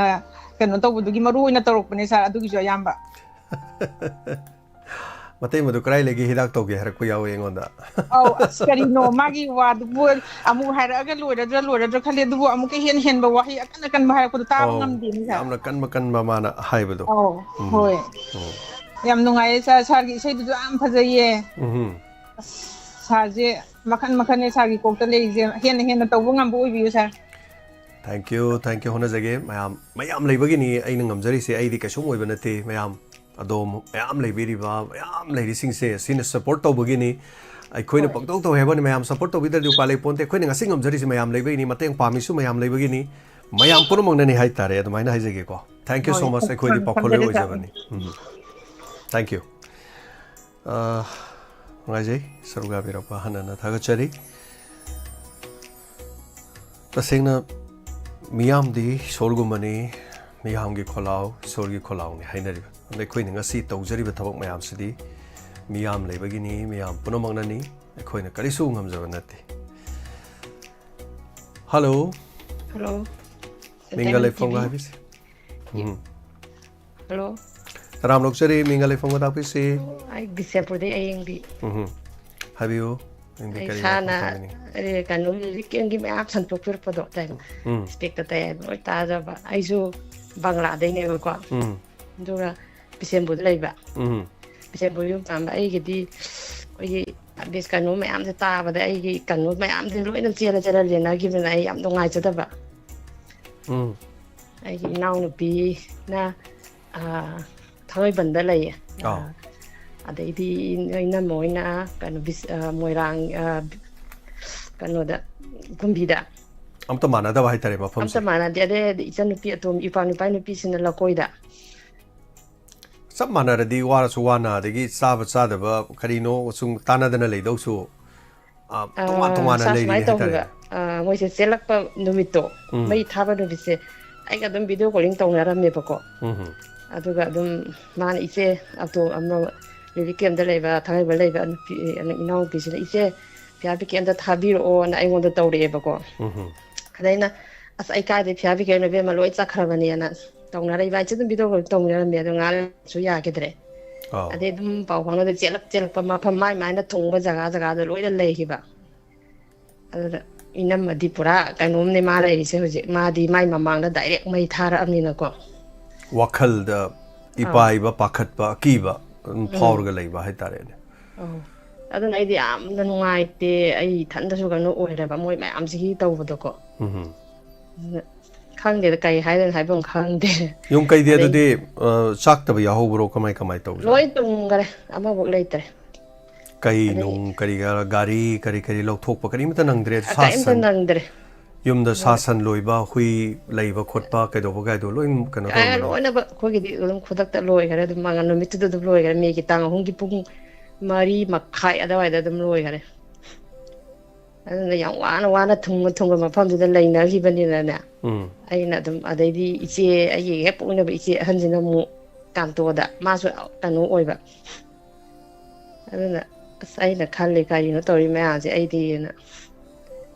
ꯀꯩꯅꯣ ꯇꯧꯕꯗꯨꯒꯤ ꯃꯔꯨ ꯑꯣꯏꯅ ꯇꯧꯔꯛꯄꯅꯦ ꯁꯥꯔ, ꯑꯗꯨꯒꯤꯁꯨ ꯑꯌꯥꯝꯕ꯫ ꯃꯇꯩ ꯃꯗꯨ ꯀꯗꯥꯏ ꯂꯩꯒꯦ ꯍꯤꯗꯥꯛ ꯇꯧꯒꯦ ꯍꯥꯏꯔꯛꯄ ꯌꯥꯎꯋꯦ ꯑꯩꯉꯣꯟꯗ꯫ ꯑꯧ, ꯑꯁ, ꯀꯔꯤꯅꯣ ꯃꯥꯒꯤ ꯋꯥꯗꯨꯕꯨ, ꯑꯃꯨꯛ ꯍꯥꯏꯔꯛꯑꯒ ꯂꯣꯏꯔꯗ꯭ꯔꯥ ꯂꯣꯏꯔꯗ꯭ꯔꯥ ꯈꯜꯂꯦ, ꯑꯗꯨꯕꯨ ꯑꯃꯨꯛꯀ ꯍꯦꯟꯅ ꯍꯦꯟꯕ ꯋꯥꯍꯩ ꯑꯀꯟ ꯑꯀꯟꯕ ꯍꯥꯏꯔꯛꯄꯗꯣ ꯇꯥꯕ ꯑꯧ, ꯉꯝꯗꯦꯅꯦ ꯁꯥꯔ꯫ ꯌꯥꯝꯅ ꯀꯟꯕ ꯀꯟꯕ ꯃꯥꯅ ꯍꯥꯏꯕꯗꯣ꯫ ꯑꯧ, ꯎꯝ, ꯍꯣꯏ꯫ ꯎꯝ, ꯌꯥꯝ ꯅꯨꯡꯉꯥꯏꯌꯦ ꯁꯥꯔ, ꯁꯥꯔꯒꯤ ꯏꯁꯩꯗꯨꯁꯨ ꯌꯥꯝ ꯐꯖꯩꯌꯦ꯫ ꯎꯝꯍꯨꯝ꯫ ꯑꯁ, ꯁꯥꯔꯁꯦ ꯃꯈꯟ ꯃꯈꯟꯅꯦ ꯁꯥꯔꯒꯤ ꯀꯣꯛꯇ ꯂꯩꯔꯤꯁꯦ, ꯍꯦꯟꯅ ꯍꯦꯟꯅ ꯇꯧꯕ ꯉꯝꯕ ꯑꯣꯏꯕꯤꯌꯨ ꯁꯥꯔ꯫ Thank you, thank you, ꯍꯣꯠꯅꯖꯒꯦ ꯃꯌꯥꯝ꯫ ꯃꯌꯥꯝ ꯂꯩꯕꯒꯤꯅꯤ ꯑꯩꯅ ꯉꯝꯖꯔꯤꯁꯦ, ꯑꯩꯗꯤ ꯀꯩꯁꯨꯝ ꯑꯣꯏꯕ ꯅꯠꯇꯦ ꯃꯌꯥꯝ꯫ ꯑꯗꯣꯝ ꯃꯌꯥꯝ ꯂꯩꯕꯤꯔꯤꯕ ꯃꯌꯥꯝ ꯂꯩꯔꯤꯁꯤꯡꯁꯦ ꯁꯤꯅ ꯁꯞꯄꯣꯔꯠ ꯇꯧꯕꯒꯤꯅꯤ꯫ ꯑꯩꯈꯣꯏꯅ ꯍꯣꯏ꯫ ꯄꯪꯇꯧ ꯇꯧ ꯍꯥꯏꯕꯅꯤ, ꯃꯌꯥꯝ ꯁꯞꯄꯣꯔꯠ ꯇꯧꯕꯤꯗ꯭ꯔꯗꯤ ꯎꯄꯥꯏ ꯂꯩ ꯄꯣꯟꯇꯦ꯫ ꯑꯩꯈꯣꯏꯅ ꯉꯁꯤ ꯉꯝꯖꯔꯤꯁꯤ ꯃꯌꯥꯝ ꯂꯩꯕꯒꯤꯅꯤ, ꯃꯇꯦꯡ ꯄꯥꯝꯃꯤꯁꯨ ꯃꯌꯥꯝ ꯂꯩꯕꯒꯤꯅꯤ, ꯃꯌꯥꯝ ꯄꯨꯝꯅꯃꯛꯅꯅꯤ ꯍꯥꯏꯇꯥꯔꯦ꯫ ꯑꯗꯨꯃꯥꯏꯅ ꯍꯥꯏꯖꯒꯦꯀꯣ꯫ Thank you so ꯍꯣꯏ, much꯫ ꯑꯩꯈꯣꯏꯗꯤ ꯊꯝꯖꯔꯒꯦ, ꯄꯥꯎꯈꯣꯜꯂꯣꯏ ꯊꯝꯖꯔꯒꯦ꯫ ꯑꯣꯏꯖꯕꯅꯤ꯫ ꯎꯝ꯫ Thank you꯫ ꯑ, ꯅꯨꯡꯉꯥꯏꯖꯩ ꯁꯔꯨꯛ ꯌꯥꯕꯤꯔꯛꯄ ꯍꯟꯅ ꯍꯟꯅ ꯊꯥꯒꯠꯆꯔꯤ꯫ ꯇꯁꯦꯡꯅ ꯃꯤꯌꯥꯝꯗꯤ ꯏꯁꯣꯔꯒꯨꯝꯕꯅꯤ, ꯃꯤꯌꯥꯝꯒꯤ ꯈꯣꯜꯂꯥꯎ ꯏꯁꯣꯔꯒꯤ ꯈꯣꯜꯂꯥꯎꯅꯤ ꯍꯥꯏꯅꯔꯤꯕ꯫ ꯑꯗ ꯑꯩꯈꯣꯏꯅ ꯉꯁꯤ ꯇꯧꯖꯔꯤꯕ ꯊꯕꯛ ꯃꯌꯥꯝꯁꯤꯗꯤ ꯃꯤꯌꯥꯝ ꯂꯩꯕꯒꯤꯅꯤ, ꯃꯤꯌꯥꯝ ꯄꯨꯝꯅꯃꯛꯅꯅꯤ, ꯑꯩꯈꯣꯏꯅ ꯀꯔꯤꯁꯨ ꯉꯝꯖꯕ ꯅꯠꯇꯦ꯫ ꯍꯜꯂꯣ꯫ ꯍꯜꯂꯣ꯫ ꯃꯤꯡꯒ ꯂꯩꯐꯝꯒ ꯍꯥꯏꯕꯤꯁꯤ꯫ ꯎꯝ꯫ ꯍꯜꯂꯣ꯫ ꯇꯔꯥꯝ ꯂꯧꯖꯔꯤ, ꯃꯤꯡꯒ ꯂꯩꯐꯝꯒ ꯇꯥꯛꯄꯤꯁꯤ꯫ ꯑꯩ ꯕꯤꯁꯦꯝꯄꯨꯔꯗꯩ ꯑꯌꯦꯡꯕꯤ꯫ ꯎꯝ꯫ ꯍꯥꯏꯕꯤꯌꯨ꯫ ꯅꯪꯗꯤ ꯑꯩ ꯀꯔꯤ ꯏꯁꯥꯅ, ꯋꯥꯐꯝ ꯊꯝꯕꯤꯅꯤꯡꯉꯤ? ꯑꯩ ꯀꯩꯅꯣ, ꯂꯤꯔꯤꯛ ꯀꯦꯝꯒꯤ ꯃꯌꯥꯝ ꯁꯟꯗꯣꯛꯄꯤꯔꯛꯄꯗꯣ, ꯇꯥꯏ-, ꯎꯝ꯫ ꯏꯁꯄꯦꯛꯇ ꯇꯥꯏ ꯍꯥꯏꯕ ꯂꯣꯏ ꯇꯥꯖꯕ꯫ ꯑꯩꯁꯨ ꯕꯪꯒ꯭ꯂꯥꯗꯩꯅꯦꯕꯀꯣ꯫ ꯎꯝ꯫ ꯑꯗꯨꯒ ꯕꯤꯁꯦꯝꯄꯨꯔꯗ ꯂꯩꯕ꯫ ꯎꯝ꯫ ꯕꯤꯁꯦꯝꯄꯨꯔ ꯌꯨꯝ ꯄꯥꯟꯕ꯫ ꯑꯩꯒꯤꯗꯤ ꯑꯩꯈꯣꯏꯒꯤ ꯕꯤꯁ-, ꯀꯩꯅꯣ ꯃꯌꯥꯝꯁꯦ ꯇꯥꯕꯗ ꯑꯩꯒꯤ ꯀꯩꯅꯣ ꯃꯌꯥꯝꯁꯦ ꯂꯣꯏꯅ ꯆꯦꯜꯂ ꯆꯦꯜꯂ ꯂꯦꯟꯅꯈꯤꯕꯅꯤꯅ ꯑꯩ ꯌꯥꯝ ꯅꯨꯡꯉꯥꯏꯖꯗꯕ꯫ ꯎꯝ꯫ ꯑꯩꯒꯤ ꯏꯅꯥꯎꯅꯨꯄꯤꯅ, ꯑ, ꯊꯥꯡꯃꯩꯕꯟꯗ ꯂꯩꯌꯦ꯫ ꯑꯥꯎ꯫ ꯑ, ꯑꯗꯩꯗꯤ ꯏꯅꯝꯃ ꯍꯣꯏꯅ ꯀꯩꯅꯣ, ꯕꯤꯁ-, ꯑ, ꯃꯣꯏꯔꯥꯡ, ꯑ, ꯀꯩꯅꯣꯗ, ꯀꯨꯝꯕꯤꯗ꯫ ꯑꯝꯇ ꯃꯥꯟꯅꯗꯕ ꯍꯥꯏꯇꯥꯔꯦ ꯃꯐꯝꯁꯦ꯫ ꯑꯝꯇ ꯃꯥꯟꯅꯗꯦ꯫ ꯑꯗꯩ ꯏꯆꯟꯅꯨꯄꯤ ꯑꯇꯣꯝ-, ꯏꯄꯥ ꯅꯨꯄꯥ ꯅꯨꯄꯤꯁꯤꯅ ꯂꯀꯣꯏꯗ꯫ ꯆꯞ ꯃꯥꯟꯅꯔꯗꯤ ꯋꯥꯔꯁꯨ ꯋꯥꯅ, ꯑꯗꯒꯤ ꯆꯥꯕ ꯆꯥꯗꯕ ꯀꯔꯤꯅꯣ ꯁꯨꯝ ꯇꯥꯟꯅꯗꯅ ꯂꯩꯗꯧꯁꯨ, ꯑ, ꯇꯣꯉꯥꯟ ꯑ, ꯇꯣꯉꯥꯟꯅ ꯁꯥ-, ꯂꯩꯔꯤꯅꯤ ꯁꯨꯃꯥꯏꯅ ꯇꯧꯈꯤꯕ꯫ ꯍꯥꯏꯇꯥꯔꯦꯅꯦ꯫ ꯑ, ꯃꯣꯏꯁꯦ ꯆꯦꯜꯂꯛꯄ ꯅꯨꯃꯤꯠꯇꯣ, ꯎꯝ꯫ ꯃꯩ ꯊꯥꯕ ꯅꯨꯃꯤꯠꯁꯦ, ꯑꯩꯒ ꯑꯗꯨꯝ video calling ꯇꯧꯅꯔꯝꯃꯦꯕꯀꯣ꯫ ꯎꯝ ꯍꯝ꯫ ꯑꯗꯨꯒ ꯑꯗꯨꯝ ꯃꯥꯅ, "ꯏꯆꯦ, ꯑꯇꯣ-, ꯑꯃ relief camp ꯂꯩꯕ, ꯊꯥꯡꯃꯩꯕꯟ ꯂꯩꯕ ꯅꯨꯄꯤ, ꯏꯅꯥꯎꯅꯨꯄꯤꯁꯤꯅ, 'ꯏꯆꯦ, ꯐꯤꯌꯥ ꯄꯤꯀꯦ ꯑꯝꯇ ꯊꯥꯕꯤꯔꯛꯑꯣꯅ' ꯑꯩꯉꯣꯟꯗ ꯇꯧꯔꯛꯑꯦꯕꯀꯣ꯫ ꯎꯝ ꯍꯝ꯫ ꯑꯗ ꯑꯩꯅ, "ꯑꯁ, ꯑꯩ ꯀꯥꯏꯗꯩ ꯐꯤꯌꯥ ꯄꯤꯀꯦꯅꯣ ꯏꯕꯦꯝꯃ, ꯂꯣꯏ ꯆꯠꯈ꯭ꯔꯕꯅꯦꯅ" ꯇꯧꯅꯔ ꯏꯕꯥꯅꯤꯁꯦ ꯑꯗꯨꯝ video call ꯇꯧꯅꯔꯝꯃꯦ꯫ ꯑꯗꯣ ꯉꯥꯡꯁꯨ ꯌꯥꯈꯤꯗ꯭ꯔꯦ꯫ ꯑꯥꯎ꯫ ꯑꯗꯩ ꯑꯗꯨꯝ ꯄꯥꯎ ꯐꯥꯎꯅꯗ ꯆꯦꯜꯂꯛ ꯆꯦꯜꯂꯛꯄ ꯃꯐꯝ ꯃꯥꯏ ꯃꯥꯏꯅ ꯊꯨꯡꯕ ꯖꯒꯥ ꯖꯒꯥꯗꯣ ꯂꯣꯏꯅ ꯂꯩꯈꯤꯕ꯫ ꯑꯗꯨꯗ ꯏꯅꯝꯃꯗꯤ ꯄꯨꯔꯥ ꯀꯩꯅꯣꯝꯅꯦ ꯃꯥ ꯂꯩꯔꯤꯁꯦ ꯍꯧꯖꯤꯛ꯫ ꯃꯥꯗꯤ ꯃꯥꯏ ꯃꯃꯥꯡꯗ direct ꯃꯩ ꯊꯥꯔꯛꯑꯕꯅꯤꯅꯀꯣ꯫ ꯋꯥꯈꯜꯗ ꯑꯥ꯫ ꯏꯄꯥꯏꯕ, ꯄꯥꯈꯠꯄ, ꯑꯀꯤꯕ ꯑꯗꯨꯝ ꯎꯝ꯫ ꯐꯥꯎꯔꯒ ꯂꯩꯕ ꯍꯥꯏꯇꯥꯔꯦꯅꯦ꯫ ꯑꯧ꯫ ꯑꯗꯨꯅ ꯑꯩꯗꯤ ꯌꯥꯝꯅ ꯅꯨꯡꯉꯥꯏꯇꯦ꯫ ꯑꯩ ꯏꯊꯟꯗꯁꯨ ꯀꯩꯅꯣ ꯑꯣꯏꯔꯦꯕ ꯃꯣꯏ ꯃꯌꯥꯝꯁꯤꯒꯤ ꯇꯧꯕꯗꯀꯣ꯫ ꯎꯝ꯫ ꯑꯗꯨꯅ ꯈꯪꯗꯦꯗ, ꯀꯩ ꯍꯥꯏꯗꯣꯏꯅꯣ, ꯍꯥꯏꯐꯝ ꯈꯪꯗꯦ꯫ ꯌꯨꯝ ꯀꯩꯗꯤ ꯑꯗꯩ ꯑꯗꯨꯗꯤ ꯑ, ꯆꯥꯛꯇꯕ ꯌꯥꯍꯧꯕ꯭ꯔꯣ? ꯀꯃꯥꯏ ꯀꯃꯥꯏ ꯇꯧꯕ? ꯂꯣꯏ ꯇꯨꯝꯈꯔꯦ, ꯑꯃꯐꯥꯎ ꯂꯩꯇ꯭ꯔꯦ꯫ ꯀꯩ ꯑꯗꯩ ꯅꯨꯡ ꯀꯔꯤ ꯀꯔꯥ, ꯒꯥꯔꯤ ꯀꯔꯤ ꯀꯔꯤ ꯂꯧꯊꯣꯛꯄ ꯀꯔꯤꯃꯇ ꯅꯪꯗ꯭ꯔꯦ? ꯁꯥ ꯀꯔꯤꯝꯇ ꯁꯟ, ꯅꯪꯗ꯭ꯔꯦ꯫ ꯌꯨꯝꯗ ꯁꯥ ꯍꯣꯏ꯫ ꯁꯟ ꯂꯣꯏꯕ, ꯍꯨꯏ ꯂꯩꯕ ꯈꯣꯠꯄ ꯀꯩꯗꯧꯕ ꯀꯥꯏꯗꯣ ꯂꯣꯏ ꯀꯩꯅꯣ ꯑꯦ, ꯇꯧꯔꯝꯃꯅꯤ? ꯂꯣꯏꯅꯃꯛ ꯑꯩꯈꯣꯏꯒꯤꯗꯤ ꯑꯗꯨꯝ ꯈꯨꯗꯛꯇ ꯂꯣꯏꯈꯔꯦ꯫ ꯑꯗꯨꯝ ꯃꯉꯥ ꯅꯨꯃꯤꯠꯇꯨꯗ ꯑꯗꯨꯝ ꯂꯣꯏꯈꯔꯦ, ꯃꯦꯒꯤ ꯇꯥꯡ ꯑꯍꯨꯝꯒꯤ ꯄꯨꯡ ꯃꯔꯤ ꯃꯈꯥꯏ ꯑꯗꯨꯋꯥꯏꯗ ꯑꯗꯨꯝ ꯂꯣꯏꯈꯔꯦ꯫ ꯑꯗꯨꯅ ꯌꯥꯝ ꯋꯥꯅ ꯋꯥꯅ ꯊꯨꯡꯉ ꯊꯨꯡꯉ ꯃꯐꯝꯗꯨꯗ ꯂꯩꯅꯈꯤꯕꯅꯤꯅꯅꯦ, ꯎꯝ꯫ ꯑꯩꯅ ꯑꯗꯨꯝ, ꯑꯗꯩꯗꯤ ꯏꯆꯦ, ꯑꯩꯒꯤ ꯍꯦꯛ ꯄꯣꯛꯃꯤꯟꯅꯕ ꯏꯆꯦ ꯑꯍꯟꯁꯤꯅ ꯑꯃꯨꯛ ꯀꯥꯟꯇꯣꯗ, ꯃꯥꯁꯨ ꯀꯩꯅꯣ ꯑꯣꯏꯕ꯫ ꯑꯗꯨꯅ ꯑꯁ, ꯑꯩꯅ ꯈꯜꯂꯤ, ꯀꯔꯤꯅꯣ ꯇꯧꯔꯤ ꯃꯌꯥꯝꯁꯦ ꯑꯩꯗꯤꯅ꯫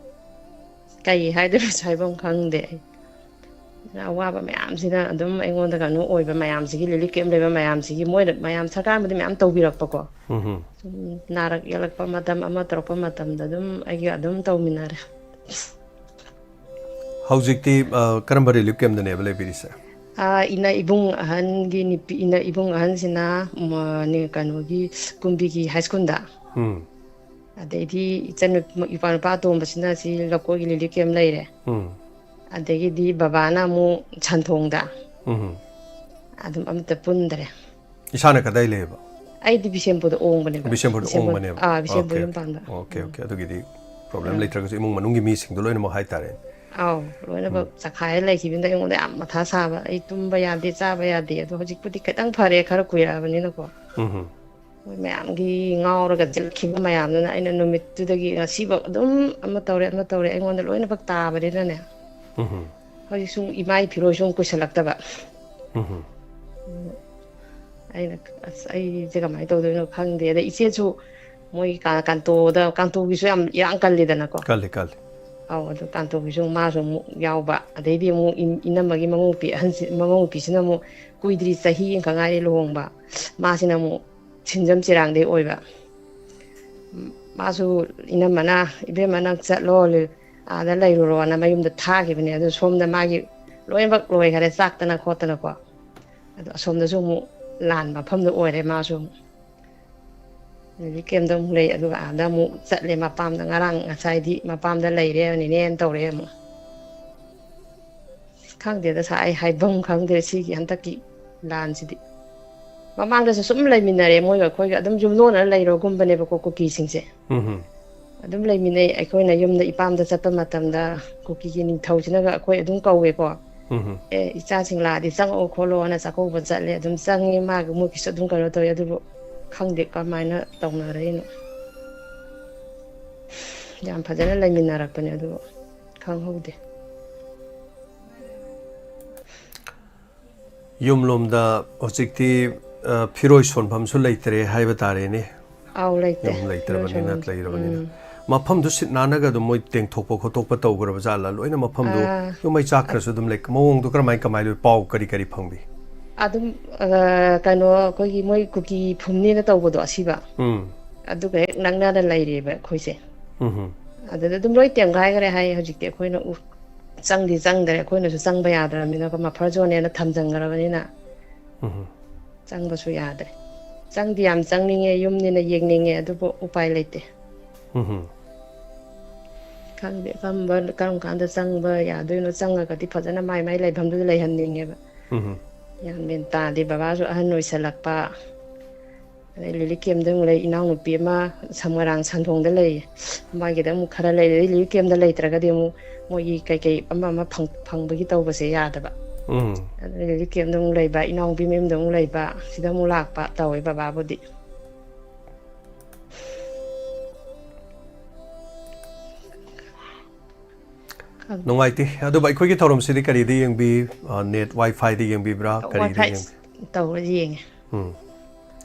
ꯀꯩ ꯍꯥꯏꯗꯣꯏꯅꯣ ꯍꯥꯏꯐꯝ ꯈꯪꯗꯦ ꯑꯩ꯫ ꯑꯗꯨꯅ ꯑꯋꯥꯕ ꯃꯌꯥꯝꯁꯤꯅ ꯑꯗꯨꯝ ꯑꯩꯉꯣꯟꯗ ꯀꯩꯅꯣ ꯑꯣꯏꯕ ꯃꯌꯥꯝꯁꯤꯒꯤ, ꯂꯤꯂꯤꯞ ꯀꯦꯝ ꯂꯩꯕ ꯃꯌꯥꯝꯁꯤꯒꯤ, ꯃꯣꯏꯅ ꯃꯌꯥꯝ, ꯁꯔꯀꯥꯔꯅꯗꯤ ꯃꯌꯥꯝ ꯇꯧꯕꯤꯔꯛꯄꯀꯣ꯫ ꯎꯝ꯫ ꯁꯨꯝ ꯅꯥꯔꯛ ꯌꯦꯛꯂꯛꯄ ꯃꯇꯝ ꯑꯃ ꯇꯧꯔꯛꯄ ꯃꯇꯝꯗ ꯑꯗꯨꯝ ꯑꯩꯒ ꯑꯗꯨꯝ ꯇꯧꯃꯤꯟꯅꯔꯦ꯫ ꯍꯧꯖꯤꯛꯇꯤ ꯑ, ꯀꯔꯝꯕ ꯔꯤꯂꯤꯞ ꯀꯦꯝꯗꯅꯦꯕ ꯂꯩꯕꯤꯔꯤꯁꯦ? ꯑꯥ, ꯏꯅ ꯏꯕꯨꯡ ꯑꯍꯟꯒꯤ ꯅꯨꯄꯤ, ꯏꯅ ꯏꯕꯨꯡ ꯑꯍꯟꯁꯤꯅ, ꯃ-, ꯅꯦ-, ꯀꯩꯅꯣꯒꯤ, ꯀꯨꯝꯕꯤꯒꯤ ꯍꯥꯏ ꯁ꯭ꯀꯨꯜꯗ꯫ ꯎꯝ꯫ ꯑꯗꯩꯗꯤ ꯏꯆꯟ ꯅꯨ-, ꯏꯄꯥ ꯅꯨꯄꯥ ꯑꯇꯣꯝꯕꯁꯤꯅ ꯁꯤ ꯂꯧꯀꯣꯏꯒꯤ ꯂꯤꯂꯤꯞ ꯀꯦꯝ ꯂꯩꯔꯦ꯫ ꯎꯝ꯫ ꯑꯗꯒꯤꯗꯤ ꯕꯕꯥꯅ ꯑꯃꯨꯛ ꯁꯟꯊꯣꯡꯗ꯫ ꯎꯝ꯫ ꯑꯗꯨꯝ ꯑꯃꯠꯇ ꯄꯨꯟꯗ꯭ꯔꯦ꯫ ꯏꯁꯥꯅ ꯀꯗꯥꯏ ꯂꯩꯌꯦꯕ? ꯑꯩꯗꯤ ꯕꯤꯁꯦꯝꯄꯨꯔꯗ ꯑꯣꯡꯕꯅꯦꯕ꯫ ꯕꯤꯁꯦꯝꯄꯨꯔꯗ ꯕꯤꯁꯦꯝꯄꯨꯔ, ꯑꯣꯡꯕꯅꯦꯕ? ꯑꯥ, ꯕꯤꯁꯦꯝꯄꯨꯔ ꯑꯣꯀꯦ, ꯌꯨꯝ ꯄꯥꯟꯕ꯫ ꯑꯣꯀꯦ, ꯎꯝ꯫ ꯑꯣꯀꯦ꯫ ꯑꯗꯨꯒꯤꯗꯤ ꯄ꯭ꯔꯣꯕ꯭ꯂꯦꯝ ꯑꯥ꯫ ꯂꯩꯇ꯭ꯔꯒꯁꯨ ꯏꯃꯨꯡ ꯃꯅꯨꯡꯒꯤ ꯃꯤꯁꯤꯡꯗꯣ ꯂꯣꯏꯅꯃꯛ ꯍꯥꯏꯇꯥꯔꯦ꯫ ꯑꯥꯎ, ꯂꯣꯏꯅꯃꯛ ꯆꯈꯥꯏꯔ ꯂꯩꯈꯤꯕꯅꯤꯅ ꯑꯩꯉꯣꯟꯗ ꯌꯥꯝ ꯃꯊꯥ ꯁꯥꯕ꯫ ꯑꯩ ꯇꯨꯝꯕ ꯌꯥꯗꯦ, ꯆꯥꯕ ꯌꯥꯗꯦ꯫ ꯑꯗꯣ ꯍꯧꯖꯤꯛꯄꯨꯗꯤ ꯈꯤꯇꯪ ꯐꯔꯦ, ꯈꯔ ꯀꯨꯏꯔꯛꯑꯕꯅꯤꯅꯀꯣ꯫ ꯎꯝ꯫ ꯃꯣꯏ ꯃꯌꯥꯝꯒꯤ ꯉꯥꯎꯔꯒ ꯆꯠꯈꯤꯕ ꯃꯌꯥꯝꯗꯨꯅ ꯑꯩꯅ ꯅꯨꯃꯤꯠꯇꯨꯗꯒꯤ ꯉꯁꯤꯐꯥꯎ ꯑꯗꯨꯝ ꯑꯃ ꯇꯧꯔꯦ, ꯑꯃ ꯇꯧꯔꯦ, ꯑꯩꯉꯣꯟꯗ ꯂꯣꯏꯅꯃꯛ ꯇꯥꯕꯅꯤꯅꯅꯦ꯫ ꯎꯝ꯫ ꯍꯧꯖꯤꯛ ꯁꯨꯝ ꯏꯃꯥꯒꯤ ꯐꯤꯔꯣꯜꯁꯨ ꯑꯃꯨꯛ ꯀꯨꯏꯁꯜꯂꯛꯇꯕ꯫ ꯎꯝ꯫ ꯑꯩꯅ, "ꯑꯁ, ꯑꯩꯁꯦ ꯀꯃꯥꯏꯅ ꯇꯧꯗꯣꯏꯅꯣ ꯈꯪꯗꯦ"꯫ ꯑꯗ ꯏꯆꯦꯁꯨ ꯃꯣꯏ ꯀꯥ-, ꯀꯥꯟꯇꯣꯗ, ꯀꯥꯟꯇꯣꯒꯤꯁꯨ ꯌꯥꯝ ꯏꯔꯥꯡ ꯀꯜꯂꯤꯗꯅꯀꯣ꯫ ꯀꯜꯂꯤ, ꯀꯜꯂꯤ꯫ ꯑꯧ, ꯑꯗꯨ ꯀꯥꯟꯇꯣꯒꯤꯁꯨ ꯃꯥꯁꯨ ꯑꯃꯨꯛ ꯌꯥꯎꯕ꯫ ꯑꯗꯩꯗꯤ ꯑꯃꯨꯛ ꯏꯟ-, ꯏꯅꯝꯃꯒꯤ ꯃꯃꯧ ꯅꯨꯄꯤ ꯑꯍꯟꯁꯤ, ꯃꯃꯧ ꯅꯨꯄꯤꯁꯤꯅ ꯑꯃꯨꯛ ꯀꯨꯏꯗ꯭ꯔꯤ, ꯆꯍꯤ ꯑꯃꯈꯛ ꯉꯥꯏꯔꯤ ꯂꯨꯍꯣꯡꯕ꯫ ꯃꯥꯁꯤꯅ ꯑꯃꯨꯛ ꯁꯤꯡꯖꯝ ꯆꯤꯔꯥꯡꯗꯩ ꯑꯣꯏꯕ꯫ ꯃꯥꯁꯨ ꯏꯅꯝꯃꯅ, "ꯏꯕꯦꯝꯃ, ꯅꯪ ꯆꯠꯂꯣ, ꯑꯥꯗ ꯂꯩꯔꯨꯔꯣꯅ" ꯃꯌꯨꯝꯗ ꯊꯥꯈꯤꯕꯅꯦ꯫ ꯑꯗꯨ ꯁꯣꯝꯗ ꯃꯥꯒꯤ ꯂꯣꯏꯅꯃꯛ ꯂꯣꯏꯈꯔꯦ, ꯆꯥꯛꯇꯅ ꯈꯣꯠꯇꯅꯀꯣ꯫ ꯑꯗꯣ ꯑꯁꯣꯝꯗꯁꯨ ꯑꯃꯨꯛ ꯂꯥꯟ ꯃꯐꯝꯗ ꯑꯣꯏꯔꯦ ꯃꯥꯁꯨ ꯑꯃꯨꯛ꯫ ꯑꯗꯒꯤ ꯀꯦꯝꯗ ꯑꯃꯨꯛ ꯂꯩ, ꯑꯗꯨꯒ ꯑꯥꯗ ꯑꯃꯨꯛ ꯆꯠꯂꯦ ꯃꯄꯥꯝꯗ꯫ ꯉꯔꯥꯡ ꯉꯁꯥꯏꯗꯤ ꯃꯄꯥꯝꯗ ꯂꯩꯔꯦ ꯅꯦꯅꯦꯅ ꯇꯧꯔꯦ ꯑꯃꯨꯛ꯫ ꯈꯪꯗꯦꯗ ꯁꯥ, ꯑꯩ ꯍꯥꯏꯐꯝ ꯈꯪꯗꯦ ꯁꯤꯒꯤ ꯍꯟꯗꯛꯀꯤ ꯂꯥꯟꯁꯤꯗꯤ꯫ ꯃꯃꯥꯡꯗꯁꯨ ꯁꯨꯝ ꯂꯩꯃꯤꯟꯅꯔꯦ ꯃꯣꯏꯒ ꯑꯩꯈꯣꯏꯒ, ꯑꯗꯨꯝ ꯌꯨꯝꯂꯣꯟꯅꯔ ꯂꯩꯔꯒꯨꯝꯕꯅꯦꯕꯀꯣ ꯀꯨꯀꯤꯁꯤꯡꯁꯦ꯫ ꯎꯝ ꯍꯝ꯫ ꯑꯗꯨꯝ ꯂꯩꯃꯤꯟꯅꯩ꯫ ꯑꯩꯈꯣꯏꯅ ꯌꯨꯝꯗ ꯏꯄꯥꯝꯗ ꯆꯠꯄ ꯃꯇꯝꯗ ꯀꯨꯀꯤꯒꯤ ꯅꯤꯡꯊꯧꯁꯤꯅꯒ ꯑꯩꯈꯣꯏ ꯑꯗꯨꯝ ꯀꯧꯋꯦꯀꯣ꯫ ꯎꯝ ꯍꯝ꯫ "ꯑꯦ, ꯏꯆꯥꯁꯤꯡ ꯂꯥꯛꯑꯗꯤ ꯆꯪꯉꯛꯑꯣ ꯈꯣꯠꯂꯣꯅ ꯆꯥꯛꯀꯧꯕ ꯆꯠꯂꯦ꯫ ꯑꯗꯨꯝ ꯆꯪꯉꯤ, ꯃꯥꯒꯤ ꯃꯣꯏꯒꯤꯁꯨ ꯑꯗꯨꯝ ꯀꯩꯅꯣ ꯇꯧꯋꯦ꯫ ꯑꯗꯨꯕꯨ ꯈꯪꯗꯦ ꯀꯃꯥꯏꯅ ꯇꯧꯅꯔꯛꯏꯅꯣ꯫ ꯌꯥꯝ ꯐꯖꯅ ꯂꯩꯃꯤꯟꯅꯔꯛꯄꯅꯦ, ꯑꯗꯨꯕꯨ ꯈꯪꯍꯧꯗꯦ꯫ ꯌꯨꯝꯂꯣꯝꯗ ꯍꯧꯖꯤꯛꯇꯤ, ꯑ, ꯐꯤꯔꯣꯏ ꯁꯣꯟꯐꯝꯁꯨ ꯂꯩꯇ꯭ꯔꯦ ꯍꯥꯏꯕ ꯇꯥꯔꯦꯅꯦ꯫ ꯑꯥꯎ, ꯂꯩꯇꯦ꯫ ꯌꯨꯝ ꯂꯩꯇ꯭ꯔꯕꯅꯤꯅ, ꯌꯨꯝ ꯁꯣꯝ-, ꯂꯩꯔꯕꯅꯤꯅ꯫ ꯎꯝ꯫ ꯃꯐꯝꯗꯨ ꯁꯤꯠ ꯅꯥꯟꯅꯒ ꯑꯗꯨꯝ ꯃꯣꯏ ꯇꯦꯡꯊꯣꯛꯄ ꯈꯣꯠꯇꯣꯛꯄ ꯇꯧꯈ꯭ꯔꯕ ꯖꯥꯠꯂꯥ? ꯂꯣꯏꯅ ꯃꯐꯝꯗꯨ ꯑꯥ, ꯌꯨꯝ ꯃꯩ ꯆꯥꯛꯈ꯭ꯔꯁꯨ ꯑꯗꯨꯝ ꯂꯩ, ꯃꯑꯣꯡꯗꯣ ꯀꯔꯝꯍꯥꯏ ꯀꯃꯥꯏꯅ ꯂꯩ? ꯄꯥꯎ ꯀꯔꯤ ꯀꯔꯤ ꯐꯪꯕꯤ? ꯑꯗꯨꯝ, ꯑ, ꯀꯩꯅꯣ, ꯑꯩꯈꯣꯏꯒꯤ ꯃꯣꯏ ꯀꯨꯀꯤ ꯐꯨꯝꯅꯦꯅ ꯇꯧꯕꯗꯣ ꯑꯁꯤꯕ, ꯎꯝ꯫ ꯑꯗꯨꯒ ꯍꯦꯛ ꯅꯛꯅꯅ ꯂꯩꯔꯦꯕ ꯑꯩꯈꯣꯏꯁꯦ꯫ ꯎꯝ ꯍꯝ꯫ ꯑꯗꯨꯗ ꯑꯗꯨꯝ ꯂꯣꯏ ꯇꯦꯝꯒꯥꯏꯈ꯭ꯔꯦ ꯍꯥꯏ꯫ ꯍꯧꯖꯤꯛꯇꯤ ꯑꯩꯈꯣꯏꯅ ꯎ-, ꯆꯪꯗꯤ ꯆꯪꯗ꯭ꯔꯦ, ꯑꯩꯈꯣꯏꯅꯁꯨ ꯆꯪꯕ ꯌꯥꯗ꯭ꯔꯕꯅꯤꯅꯀꯣ, ꯃꯐꯔ ꯖꯣꯟꯅꯦꯅ ꯊꯝꯖꯟꯈ꯭ꯔꯕꯅꯤꯅ꯫ ꯎꯝ ꯍꯝ꯫ ꯆꯪꯕꯁꯨ ꯌꯥꯗ꯭ꯔꯦ꯫ ꯆꯪꯗꯤ ꯌꯥꯝ ꯆꯪꯅꯤꯡꯉꯦ, ꯌꯨꯝꯅꯤꯅ ꯌꯦꯡꯅꯤꯡꯉꯦ, ꯑꯗꯨꯕꯨ ꯎꯄꯥꯏ ꯂꯩꯇꯦ꯫ ꯎꯝ ꯍꯝ꯫ ꯈꯪꯗꯦ ꯀꯔꯝꯕ, ꯀꯔꯝ ꯀꯥꯟꯗ ꯆꯪꯕ ꯌꯥꯗꯣꯏꯅꯣ꯫ ꯆꯪꯉꯒꯗꯤ ꯐꯖꯅ ꯃꯥꯏ ꯃꯥꯏ ꯂꯩꯐꯝꯗꯨꯗ ꯂꯩꯍꯟꯅꯤꯡꯉꯦꯕ꯫ ꯎꯝ ꯍꯝ꯫ ꯒ꯭ꯌꯥꯟ ꯃꯦꯟ ꯇꯥꯗꯦ꯫ ꯕꯕꯥꯁꯨ ꯑꯍꯟ ꯑꯣꯏꯁꯜꯂꯛꯄ, ꯑꯗꯩ ꯂꯤꯂꯤ ꯀꯦꯝꯗ ꯑꯃꯨꯛ ꯂꯩ꯫ ꯏꯅꯥꯎꯅꯨꯄꯤ ꯑꯃ ꯁꯝꯉꯔꯥꯡ ꯁꯟꯗꯣꯡꯗ ꯂꯩꯌꯦ, ꯃꯥꯒꯤꯗ ꯑꯃꯨꯛ ꯈꯔ ꯂꯩ꯫ ꯑꯗꯩ ꯂꯤꯂꯤ ꯀꯦꯝꯗ ꯂꯩꯇ꯭ꯔꯒꯗꯤ ꯑꯃꯨꯛ ꯃꯣꯏꯒꯤ ꯀꯩꯀꯩ ꯑꯃ ꯑꯃ ꯐꯪ-, ꯐꯪꯕꯒꯤ ꯇꯧꯕꯁꯦ ꯌꯥꯗꯕ꯫ ꯎꯝ꯫ ꯑꯗꯩ ꯂꯤꯂꯤ ꯀꯦꯝꯗ ꯑꯃꯨꯛ ꯂꯩꯕ, ꯏꯅꯥꯎꯅꯨꯄꯤ ꯃꯌꯨꯝꯗ ꯑꯃꯨꯛ ꯂꯩꯕ, ꯁꯤꯗ ꯑꯃꯨꯛ ꯂꯥꯛꯄ ꯇꯧꯋꯦ ꯕꯕꯥꯕꯨꯗꯤ꯫ ꯅꯨꯡꯉꯥꯏꯇꯦ꯫ ꯑꯗꯨꯕꯨ ꯑꯩꯈꯣꯏꯒꯤ ꯊꯧꯔꯝꯁꯤꯗꯤ ꯀꯔꯤꯗ ꯌꯦꯡꯕꯤ? ꯑ, ꯅꯦꯠ ꯋꯥꯏ ꯐꯥꯏꯗ ꯌꯦꯡꯕꯤꯕ꯭ꯔꯥ? ꯀꯔꯤꯗ ꯋꯥꯏ ꯐꯥꯏ ꯌꯦꯡꯕꯤ? ꯇꯧꯔ ꯌꯦꯡꯉꯦ꯫ ꯎꯝ꯫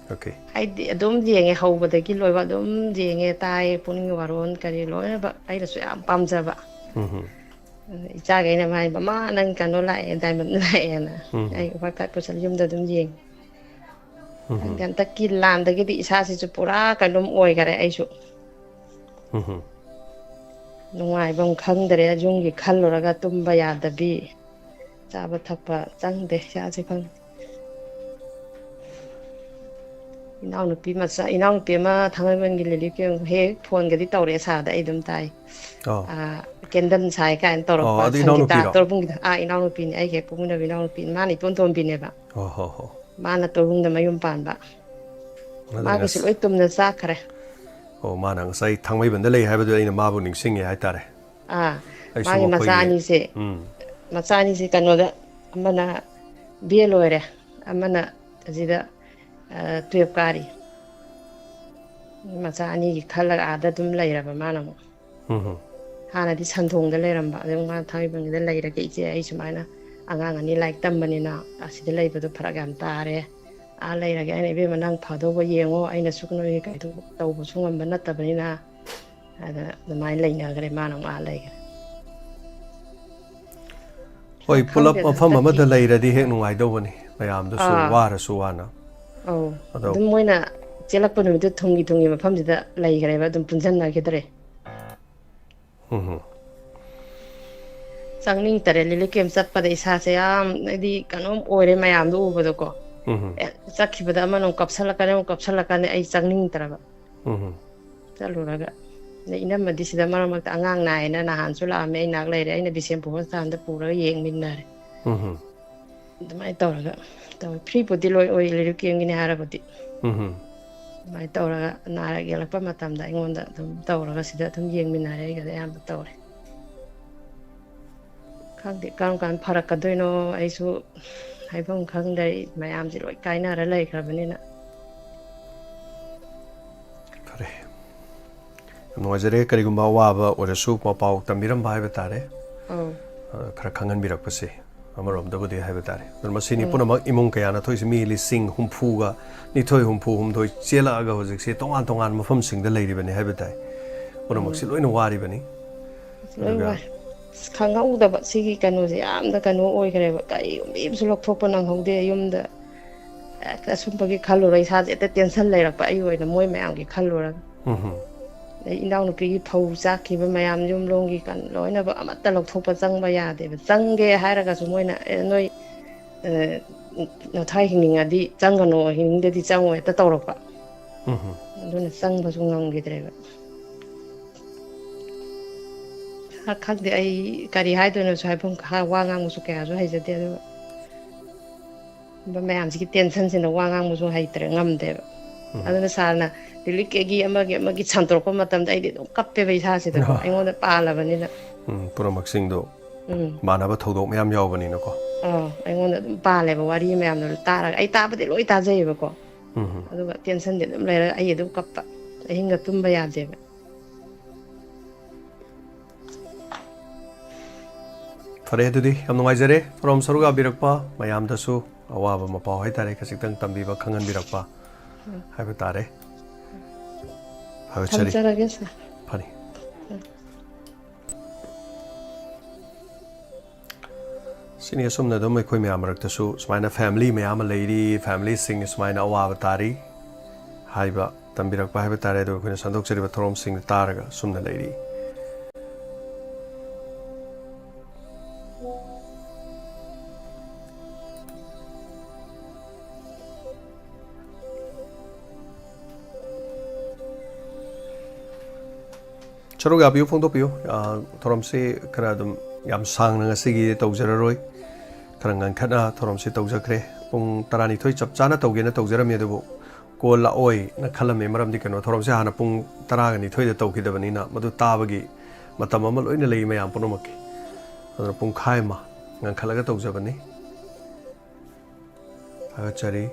ꯑꯣꯀꯦ꯫ ꯑꯩꯗꯤ ꯑꯗꯨꯝ ꯌꯦꯡꯉꯦ, ꯍꯧꯕꯗꯒꯤ ꯂꯣꯏꯕ ꯑꯗꯨꯝ ꯌꯦꯡꯉꯦ, ꯇꯥꯏꯌꯦ, ꯄꯨꯛꯅꯤꯡꯒꯤ ꯋꯥꯔꯣꯜ ꯀꯔꯤ ꯂꯣꯏꯅꯃꯛ ꯑꯩꯅꯁꯨ ꯌꯥꯝ ꯄꯥꯝꯖꯕ꯫ ꯎꯝ ꯍꯝ꯫ ꯑꯗ ꯏꯆꯥꯈꯩꯅ ꯍꯥꯏ, "ꯃꯃꯥ, ꯅꯪ ꯀꯩꯅꯣ ꯂꯥꯛꯑꯦ, ꯗꯥꯏꯃꯟ ꯂꯥꯛꯑꯦꯅ"꯫ ꯎꯝ꯫ ꯑꯩ ꯋꯥꯏ ꯐꯥꯏ ꯄꯨꯁꯜ ꯌꯨꯝꯗ ꯑꯗꯨꯝ ꯌꯦꯡꯉꯦ꯫ ꯎꯝ ꯍꯝ꯫ ꯍꯟꯗꯛꯀꯤ ꯂꯥꯟꯗꯒꯤꯗꯤ ꯏꯁꯥꯁꯤꯁꯨ ꯄꯨꯔꯥ ꯀꯩꯅꯣꯝ ꯑꯣꯏꯈꯔꯦ ꯑꯩꯁꯨ꯫ ꯎꯝ ꯍꯝ꯫ ꯅꯨꯡꯉꯥꯏꯐꯝ ꯈꯪꯗ꯭ꯔꯦ꯫ ꯌꯨꯝꯒꯤ ꯈꯜꯂꯨꯔꯒ ꯇꯨꯝꯕ ꯌꯥꯗꯕꯤ, ꯆꯥꯕ ꯊꯛꯄ ꯆꯪꯗꯦ, ꯏꯁꯥꯁꯦ ꯈꯪꯗꯦ꯫ ꯏꯅꯥꯎꯅꯨꯄꯤ ꯃꯆꯥ, ꯏꯅꯥꯎꯅꯨꯄꯤ ꯑꯃ ꯊꯥꯡꯃꯩꯕꯟꯒꯤ ꯂꯤꯂꯤ ꯀꯦꯝ ꯍꯦꯛ ꯐꯣꯟꯒꯗꯤ ꯇꯧꯔꯛꯑꯦ ꯁꯥꯔꯗ, ꯑꯩ ꯑꯗꯨꯝ ꯇꯥꯏ꯫ ꯑꯣ꯫ ꯑꯥ, ꯀꯦꯟꯗꯜ ꯁꯥꯏ ꯀꯥꯏꯅ ꯇꯧꯔꯛꯄ꯫ ꯑꯣ, ꯑꯗꯨ ꯁꯪꯒꯤꯇꯥ ꯏꯅꯥꯎꯅꯨꯄꯤꯔꯣ? ꯇꯣꯔꯕꯨꯡꯒꯤꯗ꯫ ꯑꯥ, ꯏꯅꯥꯎꯅꯨꯄꯤꯅꯤ, ꯑꯩꯒꯤ ꯍꯦꯛ ꯄꯣꯛꯃꯤꯟꯅꯕ ꯏꯅꯥꯎꯅꯨꯄꯤꯅꯤ꯫ ꯃꯥꯅ ꯏꯇꯣꯟ ꯇꯣꯟꯕꯤꯅꯦꯕ꯫ ꯍꯣ, ꯍꯣ, ꯍꯣ꯫ ꯃꯥꯅ ꯇꯣꯔꯕꯨꯡꯗ ꯃꯌꯨꯝ ꯄꯥꯟꯕ꯫ ꯑꯗꯨꯅ ꯃꯥꯒꯤꯁꯨ ꯑꯁ- ꯂꯣꯏ ꯇꯨꯝꯅ ꯆꯥꯈ꯭ꯔꯦ꯫ ꯑꯣ, ꯃꯥꯅ ꯉꯁꯥꯏ ꯊꯥꯡꯃꯩꯕꯟꯗ ꯂꯩ ꯍꯥꯏꯕꯗꯨꯗ ꯑꯩꯅ ꯃꯥꯕꯨ ꯅꯤꯡꯁꯤꯡꯉꯦ ꯍꯥꯏꯇꯥꯔꯦ꯫ ꯑꯥ, ꯑꯩꯁꯨ ꯃꯥꯒꯤ ꯃꯆꯥ ꯃꯈꯣꯏꯒꯤ ꯑꯅꯤꯁꯦ, ꯎꯝ꯫ ꯃꯆꯥ ꯑꯅꯤꯁꯦ ꯀꯩꯅꯣꯗ, ꯑꯃꯅ ꯕꯤ ꯑꯦ ꯂꯣꯏꯔꯦ, ꯑꯃꯅ ꯑꯁꯤꯗ, ꯑ, ꯇꯨꯌꯦꯜꯞ ꯀꯥꯔꯤ꯫ ꯃꯆꯥ ꯑꯅꯤꯒꯤ ꯈꯜꯂꯒ ꯑꯥꯗ ꯑꯗꯨꯝ ꯂꯩꯔꯕ ꯃꯥꯅ ꯑꯃꯨꯛ꯫ ꯎꯝ ꯍꯝ꯫ ꯍꯥꯟꯅꯗꯤ ꯁꯟꯗꯣꯡꯗ ꯂꯩꯔꯝꯕ, ꯑꯗꯨ ꯃꯥ ꯊꯥꯡꯃꯩꯕꯟꯒꯤꯗ ꯂꯩꯔꯒꯦ ꯏꯆꯦ, ꯑꯩ ꯁꯨꯃꯥꯏꯅ ꯑꯉꯥꯡ ꯑꯅꯤ ꯂꯥꯏꯔꯤꯛ ꯇꯝꯕꯅꯤꯅ ꯑꯁꯤꯗ ꯂꯩꯕꯗꯣ ꯐꯔꯛ ꯌꯥꯝ ꯇꯥꯔꯦ, ꯑꯥ ꯂꯩꯔꯒꯦ꯫ ꯑꯩꯅ, "ꯏꯕꯦꯝꯃ, ꯅꯪ ꯐꯗꯧꯕ ꯌꯦꯡꯉꯣ, ꯑꯩꯅꯁꯨ ꯅꯣꯏꯒꯤ ꯀꯩꯗꯧ-, ꯇꯧꯕꯁꯨ ꯉꯝꯕ ꯅꯠꯇꯕꯅꯤꯅ"꯫ ꯑꯗ ꯑꯗꯨꯃꯥꯏꯅ ꯂꯩꯅꯈ꯭ꯔꯦ, ꯃꯥꯅ ꯑꯃꯨꯛ ꯑꯥ ꯂꯩꯈ꯭ꯔꯦ꯫ ꯍꯣꯏ, ꯄꯨꯂꯞ ꯈꯪꯗꯦꯗ, ꯃꯐꯝ ꯍꯟꯗꯛꯇꯤ꯫ ꯑꯃꯗ ꯂꯩꯔꯗꯤ ꯍꯦꯛ ꯅꯨꯡꯉꯥꯏꯗꯧꯕꯅꯤ, ꯃꯌꯥꯝꯗꯨꯁꯨ ꯑꯥ꯫ ꯋꯥꯔꯁꯨ ꯋꯥꯅ꯫ ꯑꯧ꯫ ꯑꯗꯣ ꯑꯗꯨꯝ ꯃꯣꯏꯅ ꯆꯦꯜꯂꯛꯄ ꯅꯨꯃꯤꯠꯇꯨ ꯊꯨꯡꯒꯤ ꯊꯨꯡꯒꯤ ꯃꯐꯝꯁꯤꯗ ꯂꯩꯈ꯭ꯔꯦꯕ, ꯑꯗꯨꯝ ꯄꯨꯟꯁꯤꯟꯅꯈꯤꯗ꯭ꯔꯦ꯫ ꯎꯝ ꯍꯝ꯫ ꯆꯪꯅꯤꯡꯇꯔꯦ, ꯂꯤꯂꯤꯞ ꯀꯦꯝ ꯆꯠꯄꯗ ꯏꯁꯥꯁꯦ ꯌꯥꯝ, ꯍꯥꯏꯗꯤ, ꯀꯩꯅꯣꯝ ꯑꯣꯏꯔꯦ ꯃꯌꯥꯝꯗꯣ ꯎꯕꯗꯀꯣ꯫ ꯎꯝ ꯍꯝ꯫ ꯑꯦ, ꯆꯠꯈꯤꯕꯗ ꯑꯃꯅ ꯑꯃꯨꯛ ꯀꯞꯁꯜꯂꯛꯀꯅꯤ, ꯑꯃꯨꯛ ꯀꯞꯁꯜꯂꯛꯀꯅꯤ, ꯑꯩ ꯆꯪꯅꯤꯡꯗ꯭ꯔꯕ꯫ ꯎꯝ ꯍꯝ꯫ ꯆꯠꯂꯨꯔꯒ꯫ ꯑꯗꯩ ꯏꯅꯝꯃꯗꯤ ꯁꯤꯗ ꯃꯔꯛ ꯃꯔꯛꯇ ꯑꯉꯥꯡ ꯅꯥꯏꯌꯦꯅ ꯅꯍꯥꯟꯁꯨ ꯂꯥꯛꯑꯝꯃꯦ, ꯑꯩ ꯅꯥꯛ ꯂꯩꯔꯦ, ꯑꯩꯅ ꯕꯤꯁꯦꯝꯄꯨꯔ ꯍꯣꯁꯄꯤꯇꯥꯜꯗ ꯄꯨꯔꯒ ꯌꯦꯡꯃꯤꯟꯅꯔꯦ꯫ ꯎꯝ ꯍꯝ꯫ ꯑꯗꯨꯃꯥꯏꯅ ꯇꯧꯔꯒ ꯇꯧꯋꯦ꯫ ꯐ꯭ꯔꯤꯕꯨꯗꯤ ꯂꯣꯏ ꯑꯣꯏ, ꯂꯤꯂꯤꯞ ꯀꯦꯝꯒꯤꯅꯤ ꯍꯥꯏꯔꯕꯨꯗꯤ꯫ ꯎꯝ ꯍꯝ꯫ ꯑꯗꯨꯃꯥꯏꯅ ꯇꯧꯔꯒ ꯅꯥꯔꯛ ꯌꯦꯛꯂꯛꯄ ꯃꯇꯝꯗ ꯑꯩꯉꯣꯟꯗ ꯑꯗꯨꯝ ꯇꯧꯔꯒ ꯁꯤꯗ ꯑꯗꯨꯝ ꯌꯦꯡꯃꯤꯟꯅꯔꯦ, ꯑꯩꯒꯗꯤ ꯑꯌꯥꯝꯕ ꯇꯧꯔꯦ꯫ ꯈꯪꯗꯦ ꯀꯔꯝ ꯀꯥꯟꯗ ꯐꯔꯛꯀꯗꯣꯏꯅꯣ, ꯑꯩꯁꯨ ꯍꯥꯏꯐꯝ ꯈꯪꯗ꯭ꯔꯦ, ꯃꯌꯥꯝꯁꯦ ꯂꯣꯏ ꯀꯥꯏꯅꯔ ꯂꯩꯈ꯭ꯔꯕꯅꯤꯅ꯫ ꯐꯔꯦ꯫ ꯌꯥꯝ ꯅꯨꯡꯉꯥꯏꯖꯔꯦ꯫ ꯀꯔꯤꯒꯨꯝꯕ ꯑꯋꯥꯕ ꯑꯣꯏꯔꯁꯨ ꯃꯄꯥꯎ ꯇꯝꯕꯤꯔꯝꯕ ꯍꯥꯏꯕ ꯇꯥꯔꯦ꯫ ꯑꯧ꯫ ꯑ, ꯈꯔ ꯈꯪꯍꯟꯕꯤꯔꯛꯄꯁꯦ ꯑꯃꯔꯣꯝꯗꯕꯨꯗꯤ ꯍꯥꯏꯕ ꯇꯥꯔꯦ꯫ ꯑꯗꯨꯅ ꯃꯁꯤꯅꯤ ꯎꯝ꯫ ꯄꯨꯝꯅꯃꯛ ꯏꯃꯨꯡ ꯀꯌꯥꯅ ꯊꯣꯛꯏꯁꯤ ꯃꯤ ꯂꯤꯁꯤꯡ ꯍꯨꯝꯐꯨꯒ ꯅꯤꯊꯣꯏ, ꯍꯨꯝꯐꯨ ꯍꯨꯝꯗꯣꯏ ꯆꯦꯜꯂꯛꯑꯒ ꯍꯧꯖꯤꯛꯁꯦ ꯇꯣꯉꯥꯟ ꯇꯣꯉꯥꯟꯕ ꯃꯐꯝꯁꯤꯡꯗ ꯂꯩꯔꯤꯕꯅꯤ ꯍꯥꯏꯕ ꯇꯥꯏ꯫ ꯄꯨꯝꯅꯃꯛꯁꯤ ꯎꯝ꯫ ꯂꯣꯏꯅ ꯋꯥꯔꯤꯕꯅꯤ꯫ ꯑꯁ, ꯂꯣꯏ ꯑꯗꯨꯒ ꯋꯥꯏ꯫ ꯑꯁ, ꯈꯪꯍꯧꯗꯕ ꯁꯤꯒꯤ ꯀꯩꯅꯣꯁꯦ ꯌꯥꯝꯅ ꯀꯩꯅꯣ ꯑꯣꯏꯈ꯭ꯔꯦꯕ꯫ ꯀꯔꯤꯒꯨꯝꯕ ꯑꯃꯁꯨ ꯂꯧꯊꯣꯛꯄ ꯅꯪꯍꯧꯗꯦ ꯌꯨꯝꯗ꯫ ꯍꯦꯛꯇ ꯑꯁꯨꯝꯕꯒꯤ ꯈꯜꯂꯨꯔ ꯏꯁꯥꯁꯦ ꯍꯦꯛꯇ ꯇꯦꯟꯁꯟ ꯂꯩꯔꯛꯄ ꯑꯩꯒꯤ ꯑꯣꯏꯅ, ꯃꯣꯏ ꯃꯌꯥꯝꯒꯤ ꯈꯜꯂꯨꯔꯒ꯫ ꯎꯝ ꯍꯝ꯫ ꯑꯗꯩ ꯏꯅꯥꯎꯅꯨꯄꯤꯒꯤ ꯐꯧ ꯆꯥꯛꯈꯤꯕ ꯃꯌꯥꯝ, ꯌꯨꯝ ꯂꯣꯝꯒꯤ ꯀꯟ-, ꯂꯣꯏꯅꯃꯛ ꯑꯃꯠꯇ ꯂꯧꯊꯣꯛꯄ ꯆꯪꯕ ꯌꯥꯗꯦꯕ꯫ ꯆꯪꯒꯦ ꯍꯥꯏꯔꯒꯁꯨ ꯃꯣꯏꯅ, "ꯑꯦ, ꯅꯣꯏ, ꯑ, ꯅꯊ꯭ꯋꯥꯏ ꯍꯤꯡꯅꯤꯡꯉꯗꯤ ꯆꯪꯒꯅꯣ, ꯍꯤꯡꯅꯤꯡꯗꯗꯤ ꯆꯪꯉꯣ" ꯍꯦꯛꯇ ꯇꯧꯔꯛꯄ꯫ ꯎꯝ ꯍꯝ꯫ ꯑꯗꯨꯅ ꯆꯪꯕꯁꯨ ꯉꯝꯈꯤꯗ꯭ꯔꯦꯕ꯫ ꯈ-, ꯈꯪꯗꯦ, ꯑꯩ ꯀꯔꯤ ꯍꯥꯏꯗꯣꯏꯅꯣꯁꯨ ꯍꯥꯏꯐꯝ ꯈ-, ꯋꯥ ꯉꯥꯡꯕꯁꯨ ꯀꯌꯥꯁꯨ ꯍꯩꯖꯗꯦ, ꯑꯗꯨꯒ ꯃꯌꯥꯝꯁꯤꯒꯤ ꯇꯦꯟꯁꯟꯁꯤꯅ ꯋꯥ ꯉꯥꯡꯕꯁꯨ ꯍꯩꯇ꯭ꯔꯦ, ꯉꯝꯗꯦꯕ꯫ ꯎꯝ꯫ ꯑꯗꯨꯅ ꯁꯥꯔꯅ ꯂꯤꯔꯤꯛ ꯑꯩꯒꯤ ꯑꯃꯒꯤ ꯑꯃꯒꯤ ꯁꯟꯗꯣꯔꯛꯄ ꯃꯇꯝꯗ ꯑꯩꯗꯤ ꯑꯗꯨꯝ ꯀꯞꯄꯦꯕ ꯏꯁꯥꯁꯤꯗꯀꯣ, ꯑꯩꯉꯣꯟꯗ ꯄꯥꯜꯂꯕꯅꯤꯅ꯫ ꯎꯝ, ꯄꯨꯝꯅꯃꯛꯁꯤꯡꯗꯣ ꯎꯝ꯫ ꯃꯥꯟꯅꯕ ꯊꯧꯗꯣꯛ ꯃꯌꯥꯝ ꯌꯥꯎꯕꯅꯤꯅꯀꯣ꯫ ꯑꯥ, ꯑꯩꯉꯣꯟꯗ ꯑꯗꯨꯝ ꯄꯥꯜꯂꯦꯕ ꯋꯥꯔꯤ ꯃꯌꯥꯝꯗꯣ ꯇꯥꯔꯒ꯫ ꯑꯩ ꯇꯥꯕꯗꯤ ꯂꯣꯏ ꯇꯥꯖꯩꯌꯦꯕꯀꯣ꯫ ꯎꯝ꯫ ꯑꯗꯨꯒ ꯇꯦꯟꯁꯟꯗꯤ ꯑꯗꯨꯝ ꯂꯩꯔꯒ ꯑꯩ ꯑꯗꯨꯝ ꯀꯞꯄ꯫ ꯑꯍꯤꯡꯒ ꯇꯨꯝꯕ ꯌꯥꯗꯦꯕ꯫ ꯐꯔꯦ, ꯑꯗꯨꯗꯤ ꯌꯥꯝ ꯅꯨꯡꯉꯥꯏꯖꯔꯦ ꯊꯧꯔꯝ ꯁꯔꯨꯛ ꯌꯥꯕꯤꯔꯛꯄ ꯃꯌꯥꯝꯗꯁꯨ꯫ ꯑꯋꯥꯕ ꯃꯄꯥꯎ ꯍꯥꯏꯇꯥꯔꯦ, ꯈꯖꯤꯛꯇꯪ ꯇꯝꯕꯤꯕ, ꯈꯪꯍꯟꯕꯤꯔꯛꯄ ꯎꯝ꯫ ꯍꯥꯏꯕ ꯇꯥꯔꯦ꯫ ꯊꯥꯒꯠꯆꯔꯤ꯫ ꯊꯝꯖꯔꯒꯦ, ꯁꯥꯔ꯫ ꯐꯅꯤ꯫ ꯎꯝ꯫ ꯁꯤꯅꯤ, ꯑꯁꯨꯝꯅ ꯑꯗꯨꯝ ꯑꯩꯈꯣꯏ ꯃꯌꯥꯝ ꯃꯔꯛꯇꯁꯨ ꯁꯨꯃꯥꯏꯅ ꯐꯦꯃꯤꯂꯤ ꯃꯌꯥꯝ ꯑꯃ ꯂꯩꯔꯤ, ꯐꯦꯃꯤꯂꯤꯁꯤꯡ ꯁꯨꯃꯥꯏꯅ ꯑꯋꯥꯕ ꯇꯥꯔꯤ ꯍꯥꯏꯕ ꯇꯝꯕꯤꯔꯛꯄ ꯍꯥꯏꯕ ꯇꯥꯔꯦ꯫ ꯑꯗꯨꯒ ꯑꯩꯈꯣꯏꯅ ꯁꯟꯗꯣꯛꯆꯔꯤꯕ ꯊꯧꯔꯝꯁꯤꯡꯗ ꯇꯥꯔꯒ ꯑꯁꯨꯝꯅ ꯂꯩꯔꯤ꯫ ꯁꯔꯨꯛ ꯌꯥꯕꯤꯌꯨ, ꯐꯣꯡꯗꯣꯛꯄꯤꯌꯨ꯫ ꯑ, ꯊꯧꯔꯝꯁꯤ ꯈꯔ ꯑꯗꯨꯝ ꯌꯥꯝ ꯁꯥꯡꯅ ꯉꯁꯤꯒꯤ ꯇꯧꯖꯔꯔꯣꯏ꯫ ꯈꯔ ꯉꯟꯈꯠꯅ ꯊꯧꯔꯝꯁꯤ ꯇꯧꯖꯈ꯭ꯔꯦ꯫ ꯄꯨꯡ ꯇꯔꯥꯅꯤꯊꯣꯏ ꯆꯞ ꯆꯥꯅ ꯇꯧꯒꯦꯅ ꯇꯧꯖꯔꯝꯃꯤ, ꯑꯗꯨꯕꯨ ꯀꯣꯜ ꯂꯥꯛꯑꯣꯏꯅ ꯈꯜꯂꯝꯃꯤ꯫ ꯃꯔꯝꯗꯤ ꯀꯩꯅꯣ, ꯊꯧꯔꯝꯁꯤ ꯍꯥꯟꯅ ꯄꯨꯡ ꯇꯔꯥꯒ ꯅꯤꯊꯣꯏꯗ ꯇꯧꯈꯤꯗꯕꯅꯤꯅ, ꯃꯗꯨ ꯇꯥꯕꯒꯤ ꯃꯇꯝ ꯑꯃ ꯂꯣꯏꯅ ꯂꯩ ꯃꯌꯥꯝ ꯄꯨꯝꯅꯃꯛꯀꯤ꯫ ꯑꯗꯨꯅ ꯄꯨꯡꯈꯥꯏ ꯑꯃ ꯉꯟꯈꯠꯂꯒ ꯇꯧꯖꯕꯅꯤ꯫ ꯊꯥꯒꯠꯆꯔꯤ꯫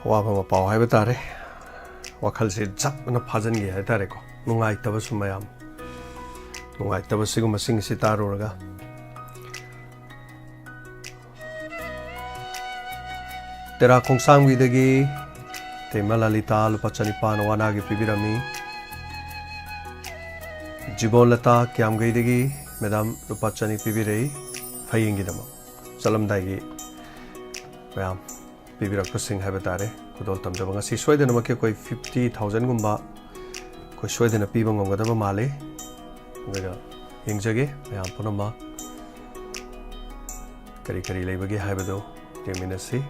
ꯑꯋꯥꯕ ꯃꯄꯥꯎ ꯍꯥꯏꯕ ꯇꯥꯔꯦ꯫ ꯋꯥꯈꯜꯁꯦ ꯖꯞ ꯑꯅ ꯐꯥꯖꯤꯟꯈꯤ ꯍꯥꯏ ꯇꯥꯔꯦꯀꯣ꯫ ꯅꯨꯡꯉꯥꯏꯇꯕꯁꯨ ꯃꯌꯥꯝ, ꯅꯨꯡꯉꯥꯏꯇꯕ ꯁꯤꯒꯨꯝꯕꯁꯤꯡꯁꯤ ꯇꯥꯔꯨꯔꯒ꯫ ꯇꯦꯔꯥ ꯈꯣꯡꯁꯥꯡꯕꯤꯗꯒꯤ ꯇꯦꯃ ꯂꯂꯤꯇꯥ ꯂꯨꯄꯥ ꯆꯅꯤꯄꯥꯟ ꯑꯋꯥꯅꯥꯒꯤ ꯄꯤꯕꯤꯔꯝꯃꯤ꯫ ꯖꯤꯕꯣꯟ ꯂꯇꯥ ꯀ꯭ꯌꯥꯝꯒꯩꯗꯒꯤ ꯃꯦꯗꯥꯝ ꯂꯨꯄꯥ ꯆꯅꯤ ꯄꯤꯕꯤꯔꯛꯏ ꯐꯌꯦꯡꯒꯤꯗꯃꯛ꯫ ꯆꯠꯂꯝꯗꯥꯏꯒꯤ ꯃꯌꯥꯝ ꯄꯤꯕꯤꯔꯛꯄꯁꯤꯡ ꯍꯥꯏꯕ ꯇꯥꯔꯦ꯫ ꯈꯨꯗꯣꯜ ꯇꯝꯖꯕ ꯉꯁꯤ ꯁꯣꯏꯗꯅꯃꯛꯀꯤ ꯑꯩꯈꯣꯏ ꯐꯤꯐꯇꯤ ꯊꯥꯎꯖꯟꯒꯨꯝꯕ ꯑꯩꯈꯣꯏ ꯁꯣꯏꯗꯅ ꯄꯤꯕ ꯉꯝꯒꯗꯕ ꯃꯥꯜꯂꯤ꯫ ꯑꯗꯨꯒ ꯌꯦꯡꯖꯒꯦ ꯃꯌꯥꯝ ꯄꯨꯝꯅꯃꯛ ꯀꯔꯤ ꯀꯔꯤ ꯂꯩꯕꯒꯦ ꯍꯥꯏꯕꯗꯨ ꯌꯦꯡꯃꯤꯟꯅꯁꯤ꯫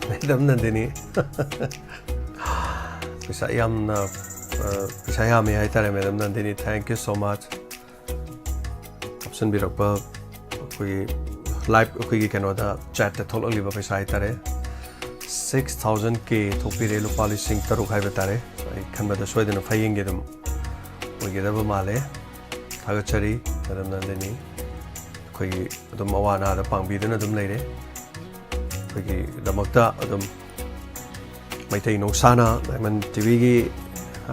ꯃꯦꯗꯥꯝ ꯅꯟꯗꯤꯅꯤ꯫ ꯄꯩꯁꯥ ꯌꯥꯝꯅ, ꯑ, ꯄꯩꯁꯥ ꯌꯥꯝꯃꯤ ꯍꯥꯏꯇꯥꯔꯦ, ꯃꯦꯗꯥꯝ ꯅꯟꯗꯤꯅꯤ꯫ Thank you so much꯫ ꯍꯥꯞꯆꯤꯟꯕꯤꯔꯛꯄ ꯑꯩꯈꯣꯏꯒꯤ live, ꯑꯩꯈꯣꯏꯒꯤ ꯀꯩꯅꯣꯗ, chat ꯇ ꯊꯣꯛꯂꯛꯂꯤꯕ ꯄꯩꯁꯥ ꯍꯥꯏꯇꯥꯔꯦ, six thousand K ꯊꯣꯛꯄꯤꯔꯦ, ꯂꯨꯄꯥ ꯂꯤꯁꯤꯡ ꯇꯔꯨꯛ ꯍꯥꯏꯕ ꯇꯥꯔꯦ꯫ ꯑꯩ ꯈꯟꯕꯗ ꯁꯣꯏꯗꯅ ꯐꯌꯦꯡꯒꯤ ꯑꯗꯨꯝ ꯑꯣꯏꯒꯗꯕ ꯃꯥꯜꯂꯦ꯫ ꯊꯥꯒꯠꯆꯔꯤ, ꯃꯦꯗꯥꯝ ꯅꯟꯗꯤꯅꯤ꯫ ꯑꯩꯈꯣꯏꯒꯤ ꯑꯗꯨꯝ ꯑꯋꯥ ꯑꯅꯥꯗ ꯄꯥꯡꯕꯤꯗꯨꯅ ꯑꯗꯨꯝ ꯂꯩꯔꯦ꯫ ꯑꯩꯈꯣꯏꯒꯤꯗꯃꯛꯇ ꯑꯗꯨꯝ ꯃꯩꯇꯩ ꯅꯨꯡꯁꯥꯅ ꯗꯥꯏꯃꯟ ꯇꯤꯚꯤꯒꯤ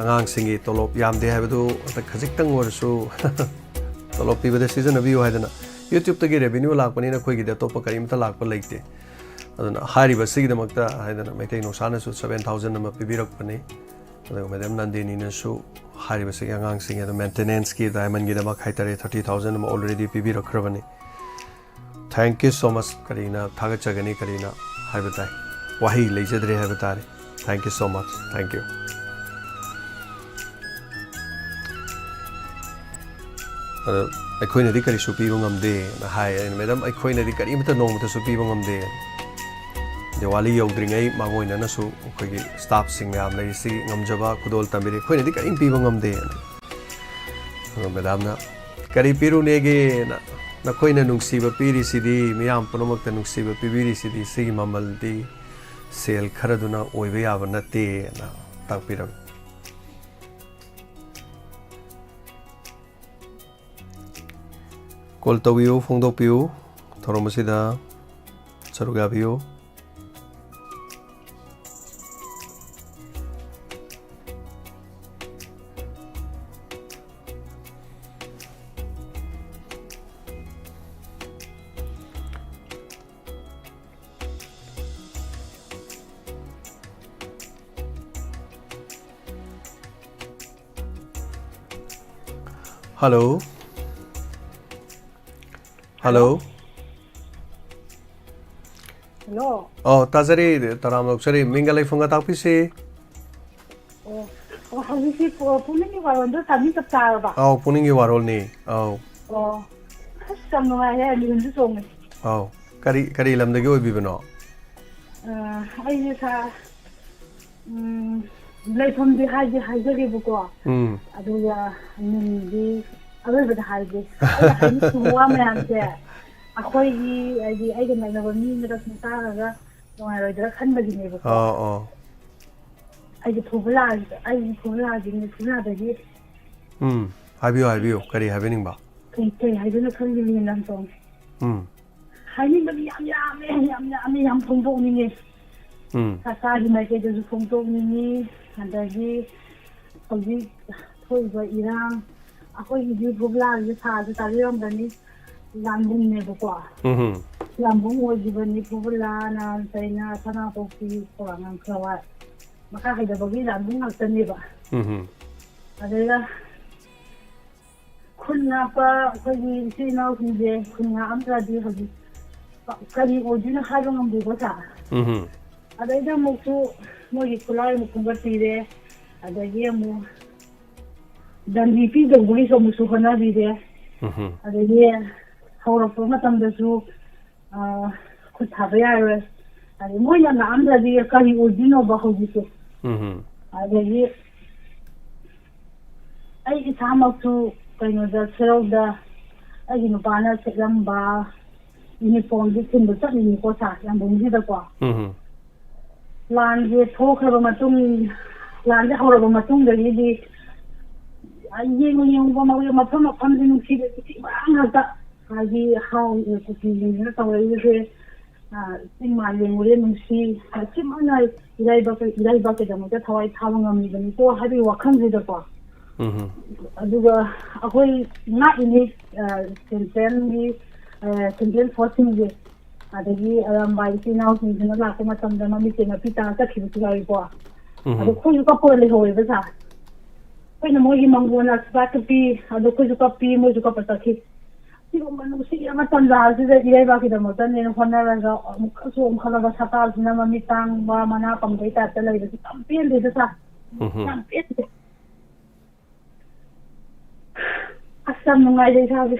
ꯑꯉꯥꯡꯁꯤꯡꯒꯤ ꯇꯣꯂꯣꯞ ꯌꯥꯝꯗꯦ ꯍꯥꯏꯕꯗꯨ ꯍꯟꯗꯛ ꯈꯖꯤꯛꯇꯪ ꯑꯣꯏꯔꯁꯨ ꯇꯣꯂꯣꯞ ꯄꯤꯕꯗ ꯁꯤꯖꯤꯟꯅꯕꯤꯌꯨ ꯍꯥꯏꯗꯅ, YouTube ꯇꯒꯤ revenue ꯂꯥꯛꯄꯅꯤꯅ ꯑꯩꯈꯣꯏꯒꯤꯗꯤ ꯑꯇꯣꯞꯄ ꯀꯔꯤꯝꯇ ꯂꯥꯛꯄ ꯂꯩꯇꯦ꯫ ꯑꯗꯨꯅ ꯍꯥꯏꯔꯤꯕꯁꯤꯒꯤꯗꯃꯛꯇ ꯍꯥꯏꯗꯅ ꯃꯩꯇꯩ ꯅꯨꯡꯁꯥꯅꯁꯨ seven thousand ꯑꯃ ꯄꯤꯕꯤꯔꯛꯄꯅꯤ꯫ ꯑꯗꯨꯒ ꯃꯦꯗꯥꯝ ꯅꯟꯗꯤꯅꯤꯅꯁꯨ ꯍꯥꯏꯔꯤꯕꯁꯤꯒꯤ ꯑꯉꯥꯡꯁꯤꯡꯒꯤ ꯑꯗꯨꯝ maintenance ꯀꯤ ꯗꯥꯏꯃꯟꯒꯤꯗꯃꯛ ꯍꯥꯏꯇꯥꯔꯦ, thirty thousand ꯑꯃ already ꯄꯤꯕꯤꯔꯛꯈ꯭ꯔꯕꯅꯤ꯫ Thank you so much꯫ ꯀꯔꯤꯅ ꯊꯥꯒꯠꯆꯒꯅꯤ, ꯀꯔꯤꯅ ꯍꯥꯏꯕ ꯇꯥꯏ, ꯋꯥꯍꯩ ꯂꯩꯖꯗ꯭ꯔꯦ ꯍꯥꯏꯕ ꯇꯥꯔꯦ꯫ Thank you so much꯫ Thank you꯫ ꯑꯗꯣ ꯑꯩꯈꯣꯏꯅꯗꯤ ꯀꯔꯤꯁꯨ ꯄꯤꯕ ꯉꯝꯗꯦꯅ ꯍꯥꯏ꯫ ꯑꯩꯅ, "ꯃꯦꯗꯥꯝ, ꯑꯩꯈꯣꯏꯅꯗꯤ ꯀꯔꯤꯃꯇ ꯅꯣꯡꯃꯇꯁꯨ ꯄꯤꯕ ꯉꯝꯗꯦ꯫ ꯗꯤꯋꯥꯂꯤ ꯌꯧꯗ꯭ꯔꯤꯉꯩ ꯃꯥꯡꯑꯣꯏꯅꯅꯁꯨ ꯑꯩꯈꯣꯏꯒꯤ staff ꯁꯤꯡ ꯃꯌꯥꯝ ꯂꯩꯔꯤꯁꯤ ꯉꯝꯖꯕ ꯈꯨꯗꯣꯜ ꯇꯝꯕꯤꯔꯤ, ꯑꯩꯈꯣꯏꯅꯗꯤ ꯀꯔꯤꯝ ꯄꯤꯕ ꯉꯝꯗꯦꯅ"꯫ ꯑꯗꯣ ꯃꯦꯗꯥꯝꯅ, "ꯀꯔꯤ ꯄꯤꯔꯨꯅꯦꯒꯦꯅ? ꯅꯈꯣꯏꯅ ꯅꯨꯡꯁꯤꯕ ꯄꯤꯔꯤꯁꯤꯗꯤ, ꯃꯤꯌꯥꯝ ꯄꯨꯝꯅꯃꯛꯇ ꯅꯨꯡꯁꯤꯕ ꯄꯤꯕꯤꯔꯤꯁꯤꯗꯤ, ꯁꯤꯒꯤ ꯃꯃꯜꯗꯤ ꯁꯦꯜ ꯈꯔꯗꯨꯅ ꯑꯣꯏꯕ ꯌꯥꯕ ꯅꯠꯇꯦꯅ" ꯇꯥꯛꯄꯤꯔꯝꯃꯤ꯫ ꯀꯣꯜ ꯇꯧꯕꯤꯌꯨ, ꯐꯣꯡꯗꯣꯛꯄꯤꯌꯨ, ꯊꯧꯔꯝ ꯑꯁꯤꯗ ꯁꯔꯨꯛ ꯌꯥꯕꯤꯌꯨ꯫ ꯍꯜꯂꯣ꯫ ꯍꯜꯂꯣ꯫ ꯍꯜꯂꯣ꯫ ꯑꯣ, ꯇꯥꯖꯔꯤ, ꯇꯔꯥꯝꯅ ꯑꯣꯛꯆꯔꯤ꯫ ꯃꯤꯡꯒ ꯂꯩꯐꯝꯒ ꯇꯥꯛꯄꯤꯁꯤ꯫ ꯑꯣ, ꯑꯣ, ꯍꯧꯖꯤꯛꯁꯤ ꯄꯨ-, ꯄꯨꯛꯅꯤꯡꯒꯤ ꯋꯥꯔꯣꯜꯗꯣ ꯇꯥꯏꯃꯤꯡ ꯆꯞ ꯆꯥꯔꯕ? ꯑꯥꯎ, ꯄꯨꯛꯅꯤꯡꯒꯤ ꯋꯥꯔꯣꯜꯅꯤ꯫ ꯑꯥꯎ꯫ ꯑꯣ, ꯑꯁ, ꯌꯥꯝ ꯅꯨꯡꯉꯥꯏꯔꯦ, ꯃꯤꯍꯨꯟꯁꯨ ꯆꯣꯡꯉꯦ꯫ ꯑꯥꯎ꯫ ꯀꯔꯤ, ꯀꯔꯤ ꯂꯝꯗꯒꯤ ꯑꯣꯏꯕꯤꯕꯅꯣ? ꯑ, ꯑꯩꯁꯦ ꯁꯥ-, ꯎꯝ, ꯂꯩꯐꯝꯗꯤ ꯍꯥꯏꯗꯤ ꯍꯥꯏꯖꯒꯦꯕꯀꯣ꯫ ꯎꯝ꯫ ꯑꯗꯨꯒ ꯃꯤꯡꯗꯤ ꯑꯔꯣꯏꯕꯗ ꯍꯥꯏꯒꯦ꯫ ꯑꯩꯅ ꯍꯥꯏꯅꯤꯡꯉꯤꯕ ꯋꯥ ꯃꯌꯥꯝꯁꯦ, ꯑꯩꯈꯣꯏꯒꯤ, ꯍꯥꯏꯗꯤ, ꯑꯩꯒ ꯅꯛꯅꯕ ꯃꯤ ꯑꯃꯗ ꯁꯨꯝ ꯇꯥꯔꯒ ꯅꯨꯡꯉꯥꯏꯔꯣꯏꯗ꯭ꯔꯥ ꯈꯟꯕꯒꯤꯅꯦꯕꯀꯣ꯫ ꯑꯣ, ꯑꯣ꯫ ꯑꯩꯁꯦ ꯐꯨꯕꯂꯥ-, ꯑꯩꯁꯦ ꯐꯨꯕꯂꯥꯒꯤꯅꯦ, ꯐꯨꯕꯂꯥꯗꯒꯤ꯫ ꯎꯝ, ꯍꯥꯏꯕꯤꯌꯨ, ꯍꯥꯏꯕꯤꯌꯨ, ꯀꯔꯤ ꯍꯥꯏꯕꯤꯅꯤꯡꯕ? ꯀꯩ, ꯀꯩ ꯍꯥꯏꯗꯣꯏꯅꯣ ꯈꯪꯗꯦ, ꯃꯤꯍꯨꯟ ꯌꯥꯝ ꯆꯣꯡꯉꯦ꯫ ꯎꯝ꯫ ꯍꯥꯏꯅꯤꯡꯕꯗꯤ ꯌꯥꯝ ꯌꯥꯝꯃꯦ, ꯌꯥꯝ ꯌꯥꯝꯃꯦ, ꯌꯥꯝ ꯐꯣꯡꯗꯣꯛꯅꯤꯡꯉꯦ꯫ ꯎꯝ꯫ ꯁꯔꯀꯥꯔꯒꯤ ꯃꯥꯏꯀꯩꯗꯁꯨ ꯐꯣꯡꯗꯣꯛꯅꯤꯡꯉꯤ, ꯑꯗꯒꯤ ꯍꯧꯖꯤꯛ ꯊꯣꯛꯏꯕ ꯏꯔꯥꯡ, ꯑꯩꯈꯣꯏꯒꯤꯗꯤ ꯐꯨꯕꯂꯥꯒꯤ ꯁꯥꯁꯨ ꯇꯥꯕꯤꯔꯝꯒꯅꯤ, ꯂꯥꯟꯕꯨꯡꯅꯦꯕꯀꯣ꯫ ꯎꯝ꯫ ꯂꯥꯟꯕꯨꯡ ꯑꯣꯏꯈꯤꯕꯅꯤ, ꯐꯨꯕꯂꯥꯅ ꯆꯩꯅ ꯁꯅꯥꯄꯣꯛꯄꯤ, ꯈ꯭ꯋꯥꯡꯉꯥꯡ ꯈꯦꯋꯥ ꯃꯈꯥ ꯍꯥꯏꯗꯕꯒꯤ ꯂꯥꯟꯕꯨꯡ ꯉꯥꯛꯇꯅꯦꯕ꯫ ꯎꯝ꯫ ꯑꯗꯨꯗ ꯈꯨꯟ ꯉꯥꯛꯄ ꯑꯩꯈꯣꯏꯒꯤ ꯏꯆꯤꯜ ꯏꯅꯥꯎꯁꯤꯡꯁꯦ ꯈꯨꯟ ꯉꯥꯛꯑꯝꯗ꯭ꯔꯗꯤ ꯍꯧꯖꯤꯛ ꯀꯔꯤ ꯑꯣꯏꯗꯣꯏꯅꯣ ꯍꯥꯏꯕ ꯉꯝꯗꯦꯀꯣ, ꯁꯥꯔ꯫ ꯎꯝ꯫ ꯑꯗꯩꯗ ꯑꯃꯨꯛꯁꯨ ꯃꯣꯏꯒꯤ ꯈꯨꯠꯂꯥꯏ ꯑꯃꯨꯛ ꯈꯨꯟꯒꯠꯄꯤꯔꯦ, ꯑꯗꯒꯤ ꯑꯃꯨꯛ ꯗꯟꯗꯤ ꯄꯤꯗꯧꯕꯒꯤꯁꯨ ꯑꯃꯨꯛꯁꯨ ꯍꯣꯠꯅꯕꯤꯔꯦ꯫ ꯎꯝ꯫ ꯑꯗꯒꯤ ꯍꯧꯔꯛꯄ ꯃꯇꯝꯗꯁꯨ ꯑ, ꯈꯨꯠ ꯊꯥꯕ ꯌꯥꯔꯣꯏ꯫ ꯑꯗꯩ ꯃꯣꯏꯅ ꯉꯥꯛꯑꯝꯗ꯭ꯔꯗꯤ ꯀꯔꯤ ꯑꯣꯏꯗꯣꯏꯅꯣꯕ ꯍꯧꯖꯤꯛꯁꯦ? ꯎꯝ꯫ ꯑꯗꯒꯤ ꯑꯩ ꯏꯁꯥꯃꯛꯁꯨ ꯀꯩꯅꯣꯗ, ꯁꯦꯔꯧꯗ ꯑꯩꯒꯤ ꯅꯨꯄꯥꯅ ꯁꯦꯠꯂꯝꯕ ꯌꯨꯅꯤꯐꯣꯔꯝꯁꯦ ꯊꯤꯟꯕ ꯆꯠꯂꯤꯅꯤꯀꯣ, ꯁꯥꯔ, ꯂꯥꯟꯕꯨꯡꯁꯤꯗꯀꯣ꯫ ꯎꯝ꯫ ꯂꯥꯟꯁꯦ ꯊꯣꯛꯈ꯭ꯔꯕ ꯃꯇꯨꯡ, ꯂꯥꯟꯁꯦ ꯍꯧꯔꯕ ꯃꯇꯨꯡꯗꯒꯤꯗꯤ ꯑꯩ ꯌꯦꯡꯉꯨ ꯌꯦꯡꯉꯨꯕ ꯃꯐꯝ ꯃꯐꯝꯁꯦ ꯅꯨꯡꯁꯤꯕ, ꯅꯨꯡꯁꯤꯕ ꯉꯥꯛꯇ꯫ ꯍꯥꯏꯗꯤ ꯍꯥꯎ ꯀꯨꯀꯤꯁꯤꯡꯁꯤꯅ ꯇꯧꯔꯛꯏꯕꯁꯦ, ꯑ, ꯆꯤꯡ ꯃꯥꯟ ꯌꯦꯡꯉꯨꯔꯦ ꯅꯨꯡꯁꯤ, ꯑ, ꯁꯤꯃꯛꯅ ꯏꯔꯩꯕꯥꯛ, ꯏꯔꯩꯕꯥꯛꯀꯤꯗꯃꯛꯇ ꯊꯋꯥꯏ ꯊꯥꯕ ꯉꯝꯃꯤꯕꯅꯤꯀꯣ ꯍꯥꯏꯕꯒꯤ ꯋꯥꯈꯜꯁꯤꯗꯀꯣ꯫ ꯎꯝ꯫ ꯑꯗꯨꯒ ꯑꯩꯈꯣꯏ ꯉꯥꯛꯏꯅꯤ, ꯑ, ꯁꯦꯟꯇ꯭ꯔꯦꯜꯒꯤ, ꯑ, ꯁꯦꯟꯇ꯭ꯔꯦꯜ ꯐꯣꯔꯁꯁꯤꯡꯁꯦ, ꯑꯗꯒꯤ ꯑꯔꯥꯝꯕꯥꯏ ꯏꯆꯤꯜ ꯏꯅꯥꯎꯁꯤꯡꯁꯤꯅ ꯂꯥꯛꯄ ꯃꯇꯝꯗ ꯃꯃꯤꯠꯁꯦ ꯃꯄꯤ ꯇꯥꯔ ꯆꯠꯈꯤꯕꯁꯨ ꯌꯥꯎꯏꯀꯣ꯫ ꯎꯝ꯫ ꯑꯗꯣ ꯑꯩꯈꯣꯏꯁꯨ ꯀꯞꯄꯒ ꯂꯩꯍꯧꯋꯦꯕ ꯁꯥꯔ꯫ ꯑꯩꯈꯣꯏꯅ ꯃꯣꯏꯒꯤ ꯃꯪꯒꯣꯟ ꯑꯁꯤꯕꯥ ꯇꯨꯞꯄꯤ, ꯑꯗꯣ ꯑꯩꯈꯣꯏꯁꯨ ꯀꯞꯄꯤ, ꯃꯣꯏꯁꯨ ꯀꯞꯄ ꯆꯠꯈꯤ꯫ ꯁꯤꯒꯨꯝꯕ ꯅꯨꯡꯁꯤꯔꯕ ꯇꯟꯖꯥ ꯑꯁꯤꯗ ꯏꯔꯩꯕꯥꯛꯀꯤꯗꯃꯛꯇꯅꯦꯅ ꯍꯣꯠꯅꯔꯒ ꯑꯃꯨꯛꯀꯁꯨ ꯑꯣꯟꯈꯠꯂꯒ ꯁꯛꯇꯥꯁꯤꯅ ꯃꯃꯤꯠ ꯇꯥꯡꯕ ꯃꯅꯥ ꯄꯪꯕꯩ ꯇꯥꯏꯞꯇ ꯂꯩꯕꯁꯤ ꯌꯥꯝ ꯄꯦꯟꯗꯦꯗ ꯁꯥꯔ꯫ ꯎꯝ꯫ ꯌꯥꯝ ꯄꯦꯟꯗꯦ꯫ ꯑꯁ, ꯌꯥꯝ ꯅꯨꯡꯉꯥꯏꯔꯦ ꯏꯁꯥꯁꯦ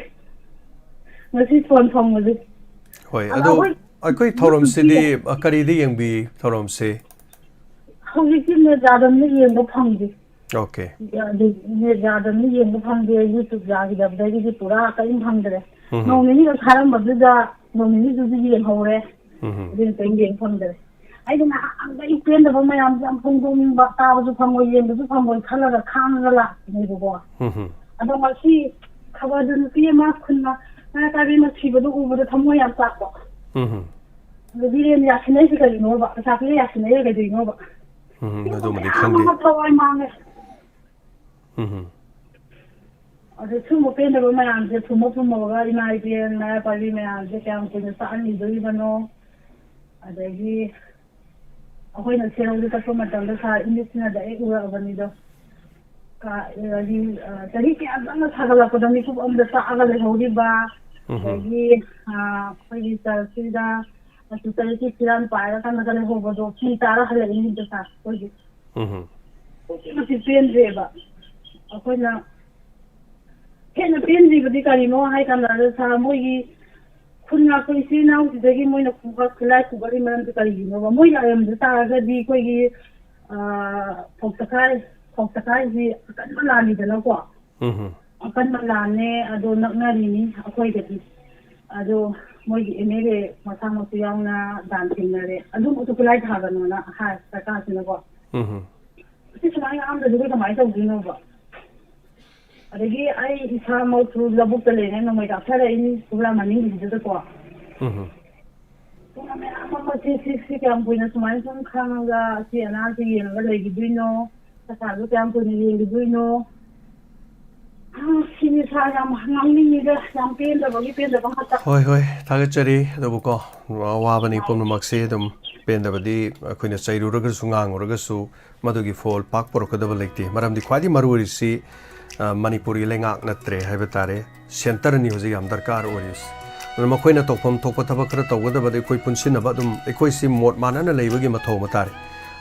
ꯉꯁꯤ ꯐꯣꯟ ꯐꯪꯕꯁꯦ꯫ ꯍꯣꯏ, ꯑꯗꯣ ꯑꯗꯣ ꯑꯩꯈꯣꯏ ꯑꯩꯈꯣꯏ ꯊꯧꯔꯝꯁꯤꯗꯤ, ꯑ, ꯀꯔꯤꯗ ꯌꯦꯡꯕꯤ ꯊꯧꯔꯝꯁꯦ? ꯍꯧꯖꯤꯛꯇꯤ ꯅꯦꯠ ꯌꯥꯗꯕꯅꯤꯅ ꯌꯦꯡꯕ ꯐꯪꯗꯦ꯫ ꯑꯣꯀꯦ꯫ ꯑꯗꯨ ꯅꯦꯠ ꯌꯥꯗꯕꯅꯤꯅ ꯌꯦꯡꯕ ꯐꯪꯗꯦ꯫ YouTube ꯌꯥꯈꯤꯗꯕꯗꯒꯤꯗꯤ ꯄꯨꯔꯥ ꯀꯔꯤꯝ ꯐꯪꯗ꯭ꯔꯦ꯫ ꯎꯝ꯫ ꯅꯣꯡ ꯅꯤꯅꯤꯈꯛ ꯊꯥꯔꯝꯕꯗꯨꯗ ꯅꯣꯡ ꯅꯤꯅꯤꯗꯨꯗꯤ ꯌꯦꯡꯍꯧꯔꯦ꯫ ꯎꯝ꯫ ꯑꯗꯨꯅ ꯀꯔꯤꯝ ꯌꯦꯡ ꯐꯪꯗ꯭ꯔꯦ꯫ ꯑꯩꯗꯤ ꯅꯍꯥꯟꯗꯒꯤ ꯄꯦꯟꯗꯕ ꯃꯌꯥꯝꯁꯦ ꯌꯥꯝ ꯐꯣꯡꯗꯣꯛꯅꯤꯡꯕ, ꯇꯥꯕꯁꯨ ꯐꯪꯉꯣꯏ, ꯌꯦꯡꯕꯁꯨ ꯐꯪꯉꯣꯏ ꯈꯜꯂꯒ ꯈꯥꯡꯉꯒ ꯂꯥꯛꯄꯅꯦꯕꯀꯣ꯫ ꯎꯝ꯫ ꯑꯗꯣ ꯉꯁꯤ ꯈꯕꯔꯗ ꯅꯨꯄꯤ ꯑꯃ ꯈꯨꯟꯅ ꯃꯔꯥ ꯀꯥꯏꯕꯤ ꯑꯃ ꯁꯤꯕꯗꯣ ꯎꯕꯗ ꯊꯃꯣꯏ ꯌꯥꯝ ꯆꯥꯛꯄ꯫ ꯎꯝ꯫ ꯑꯗꯣ ꯕꯤꯔꯦꯟ ꯌꯥꯁꯤꯟꯅꯩꯁꯤ ꯀꯔꯤꯅꯣꯕ? ꯄꯩꯁꯥ ꯄꯤꯔ ꯌꯥꯁꯤꯟꯅꯩꯔ ꯀꯩꯗꯧꯅꯣꯕ? ꯎꯝ, ꯁꯤꯒꯨꯝꯕ ꯑꯗꯨꯃꯗꯤ ꯃꯌꯥꯝ ꯈꯪꯗꯦ꯫ ꯑꯃ ꯊꯋꯥꯏ ꯃꯥꯡꯉꯦ꯫ ꯎꯝ꯫ ꯑꯗꯨ ꯁꯨꯝꯕ ꯄꯦꯟꯗꯕ ꯃꯌꯥꯝꯁꯦ ꯐꯨꯝꯕ ꯐꯨꯝꯃꯒ ꯏꯃꯥ ꯏꯕꯦꯟ ꯃꯔꯥ ꯄꯥꯏꯕꯤ ꯃꯌꯥꯝꯁꯦ ꯀꯌꯥꯝ ꯀꯨꯏꯅ ꯆꯥꯍꯟꯈꯤꯗꯣꯔꯤꯕꯅꯣ? ꯑꯗꯒꯤ ꯑꯩꯈꯣꯏꯅ ꯁꯦꯔꯧꯗ ꯆꯠꯄ ꯃꯇꯝꯗ ꯁꯥꯔ ꯏꯃꯤꯠꯁꯤꯅ ꯗꯥꯏꯔꯦꯛ ꯎꯔꯛꯑꯕꯅꯤꯗꯣ꯫ ꯀ-, ꯍꯥꯏꯗꯤ, ꯑ, ꯆꯍꯤ ꯀꯌꯥ ꯆꯪꯅ ꯁꯥꯒꯠꯂꯛꯄꯗ ꯃꯤꯀꯨꯞ ꯑꯃꯗ ꯆꯥꯛꯑꯒ ꯂꯩꯍꯧꯔꯤꯕ, ꯎꯝ꯫ ꯑꯗꯒꯤ, ꯑ, ꯑꯩꯈꯣꯏꯒꯤ ꯆꯔꯆꯁꯤꯗ ꯃꯆꯨ ꯇꯔꯦꯠꯀꯤ ꯐꯤꯔꯥꯜ ꯄꯥꯏꯔꯀꯥꯟꯗꯒ ꯂꯩꯍꯧꯕꯗꯣ ꯐꯤ ꯇꯥꯔ ꯍꯜꯂꯛꯏꯅꯤꯗꯣ ꯁꯥꯔ ꯑꯩꯈꯣꯏꯒꯤ꯫ ꯎꯝ꯫ ꯑꯗꯨꯛꯀꯤ ꯃꯇꯤꯛ ꯄꯦꯟꯗ꯭ꯔꯦꯕ꯫ ꯑꯩꯈꯣꯏꯅ ꯍꯦꯟꯅ ꯄꯦꯟꯗ꯭ꯔꯤꯕꯗꯤ ꯀꯔꯤꯅꯣ ꯍꯥꯏ ꯀꯥꯟꯗ, ꯑꯗ ꯁꯥꯔ ꯃꯣꯏꯒꯤ ꯈꯨꯟ ꯉꯥꯛꯄ ꯏꯆꯤꯜ ꯏꯅꯥꯎꯁꯤꯗꯒꯤ ꯃꯣꯏꯅ ꯈꯨꯒꯠ-, ꯈꯨꯠꯂꯥꯏ ꯈꯨꯒꯠꯂꯤ ꯃꯔꯝꯁꯦ ꯀꯔꯤꯒꯤꯅꯣꯕ? ꯃꯣꯏ ꯂꯥꯛꯂꯝꯗ ꯇꯥꯔꯒꯗꯤ ꯑꯩꯈꯣꯏꯒꯤ, ꯑ, ꯐꯧ ꯆꯈꯥꯏ, ꯐꯧ ꯆꯈꯥꯏꯁꯤ ꯑꯀꯟꯕ ꯂꯥꯟꯅꯤꯗꯅꯀꯣ꯫ ꯎꯝ꯫ ꯑꯀꯟꯕ ꯂꯥꯟꯅꯦ, ꯑꯗꯣ ꯅꯛꯅꯔꯤꯅꯤ ꯑꯩꯈꯣꯏꯒꯗꯤ꯫ ꯑꯗꯣ ꯃꯣꯏꯒꯤ MLA ꯃꯁꯥꯃꯛꯁꯨ ꯌꯥꯎꯅ ꯗꯥꯟ ꯊꯦꯡꯅꯔꯦ꯫ ꯑꯗꯨꯃꯛꯁꯨ ꯈꯨꯠꯂꯥꯏ ꯊꯥꯒꯅꯣꯅ ꯍꯥꯏ ꯁꯔꯀꯥꯔꯁꯤꯅꯀꯣ꯫ ꯎꯝ꯫ ꯁꯤ ꯁꯨꯃꯥꯏꯅ ꯉꯥꯡꯗ꯭ꯔꯗꯤ ꯑꯩꯈꯣꯏ ꯀꯃꯥꯏꯅ ꯇꯧꯗꯣꯏꯅꯣꯕ? ꯑꯗꯒꯤ ꯑꯩ ꯏꯁꯥꯃꯛꯁꯨ ꯂꯧꯕꯨꯛꯇ ꯂꯩꯔꯦ, ꯅꯣꯡꯃꯩ ꯀꯥꯞꯊꯔꯛꯏꯅꯤ ꯐꯨꯂꯥ ꯃꯅꯤꯡꯒꯤꯗꯨꯗꯀꯣ꯫ ꯎꯝ꯫ ꯄꯨꯡ ꯃꯌꯥꯝ ꯑꯃ ꯁꯤ ꯁꯤ ꯁꯤ ꯀꯌꯥꯝ ꯀꯨꯏꯅ ꯁꯨꯃꯥꯏꯅ ꯁꯨꯝ ꯈꯥꯡꯉꯒ ꯑꯁꯤ ꯑꯅꯥꯁꯤ ꯌꯦꯡꯉꯒ ꯂꯩꯈꯤꯗꯣꯏꯅꯣ? ꯄꯩꯁꯥꯁꯨ ꯀꯌꯥꯝ ꯀꯨꯏꯅ ꯌꯦꯡꯈꯤꯗꯣꯏꯅꯣ? ꯑ, ꯁꯤꯅꯤ ꯁꯥꯔ, ꯌꯥꯝ ꯉꯥꯡꯅꯤꯡꯉꯤꯗ, ꯌꯥꯝ ꯄꯦꯟꯗꯕꯒꯤ ꯄꯦꯟꯗꯕ ꯉꯥꯛꯇ꯫ ꯍꯣꯏ, ꯍꯣꯏ, ꯊꯥꯒꯠꯆꯔꯤ꯫ ꯑꯗꯨꯕꯨꯀꯣ, ꯋꯥꯕꯅꯤ ꯄꯨꯝꯅꯃꯛꯁꯦ꯫ ꯑꯗꯨꯝ ꯄꯦꯟꯗꯕꯗꯤ ꯑꯩꯈꯣꯏꯅ ꯆꯩꯔꯨꯔꯒꯁꯨ, ꯉꯥꯡꯉꯨꯔꯒꯁꯨ, ꯃꯗꯨꯒꯤ ꯐꯣꯜ ꯄꯥꯛ ꯄꯨꯔꯛꯀꯗꯕ ꯂꯩꯇꯦ꯫ ꯃꯔꯝꯗꯤ ꯈ꯭ꯋꯥꯏꯗꯒꯤ ꯃꯔꯨ ꯑꯣꯏꯔꯤꯁꯤ, ꯑ, ꯃꯅꯤꯄꯨꯔꯒꯤ ꯂꯩꯉꯥꯛ ꯅꯠꯇ꯭ꯔꯦ ꯍꯥꯏꯕ ꯇꯥꯔꯦ, ꯁꯦꯟꯇꯔꯅꯤ ꯍꯧꯖꯤꯛ ꯌꯥꯝ ꯗꯔꯀꯥꯔ ꯑꯣꯏꯔꯤꯁꯤ꯫ ꯑꯗꯨꯅ ꯃꯈꯣꯏꯅ ꯇꯧꯐꯝ ꯊꯣꯛꯄ ꯊꯕꯛ ꯈꯔ ꯇꯧꯒꯗꯕꯗ ꯑꯩꯈꯣꯏ ꯄꯨꯟꯁꯤꯟꯅꯕ, ꯑꯗꯨꯝ ꯑꯩꯈꯣꯏꯁꯤ ꯃꯣꯠ ꯃꯥꯟꯅꯅ ꯂꯩꯕꯒꯤ ꯃꯊꯧ ꯑꯃ ꯇꯥꯔꯦ꯫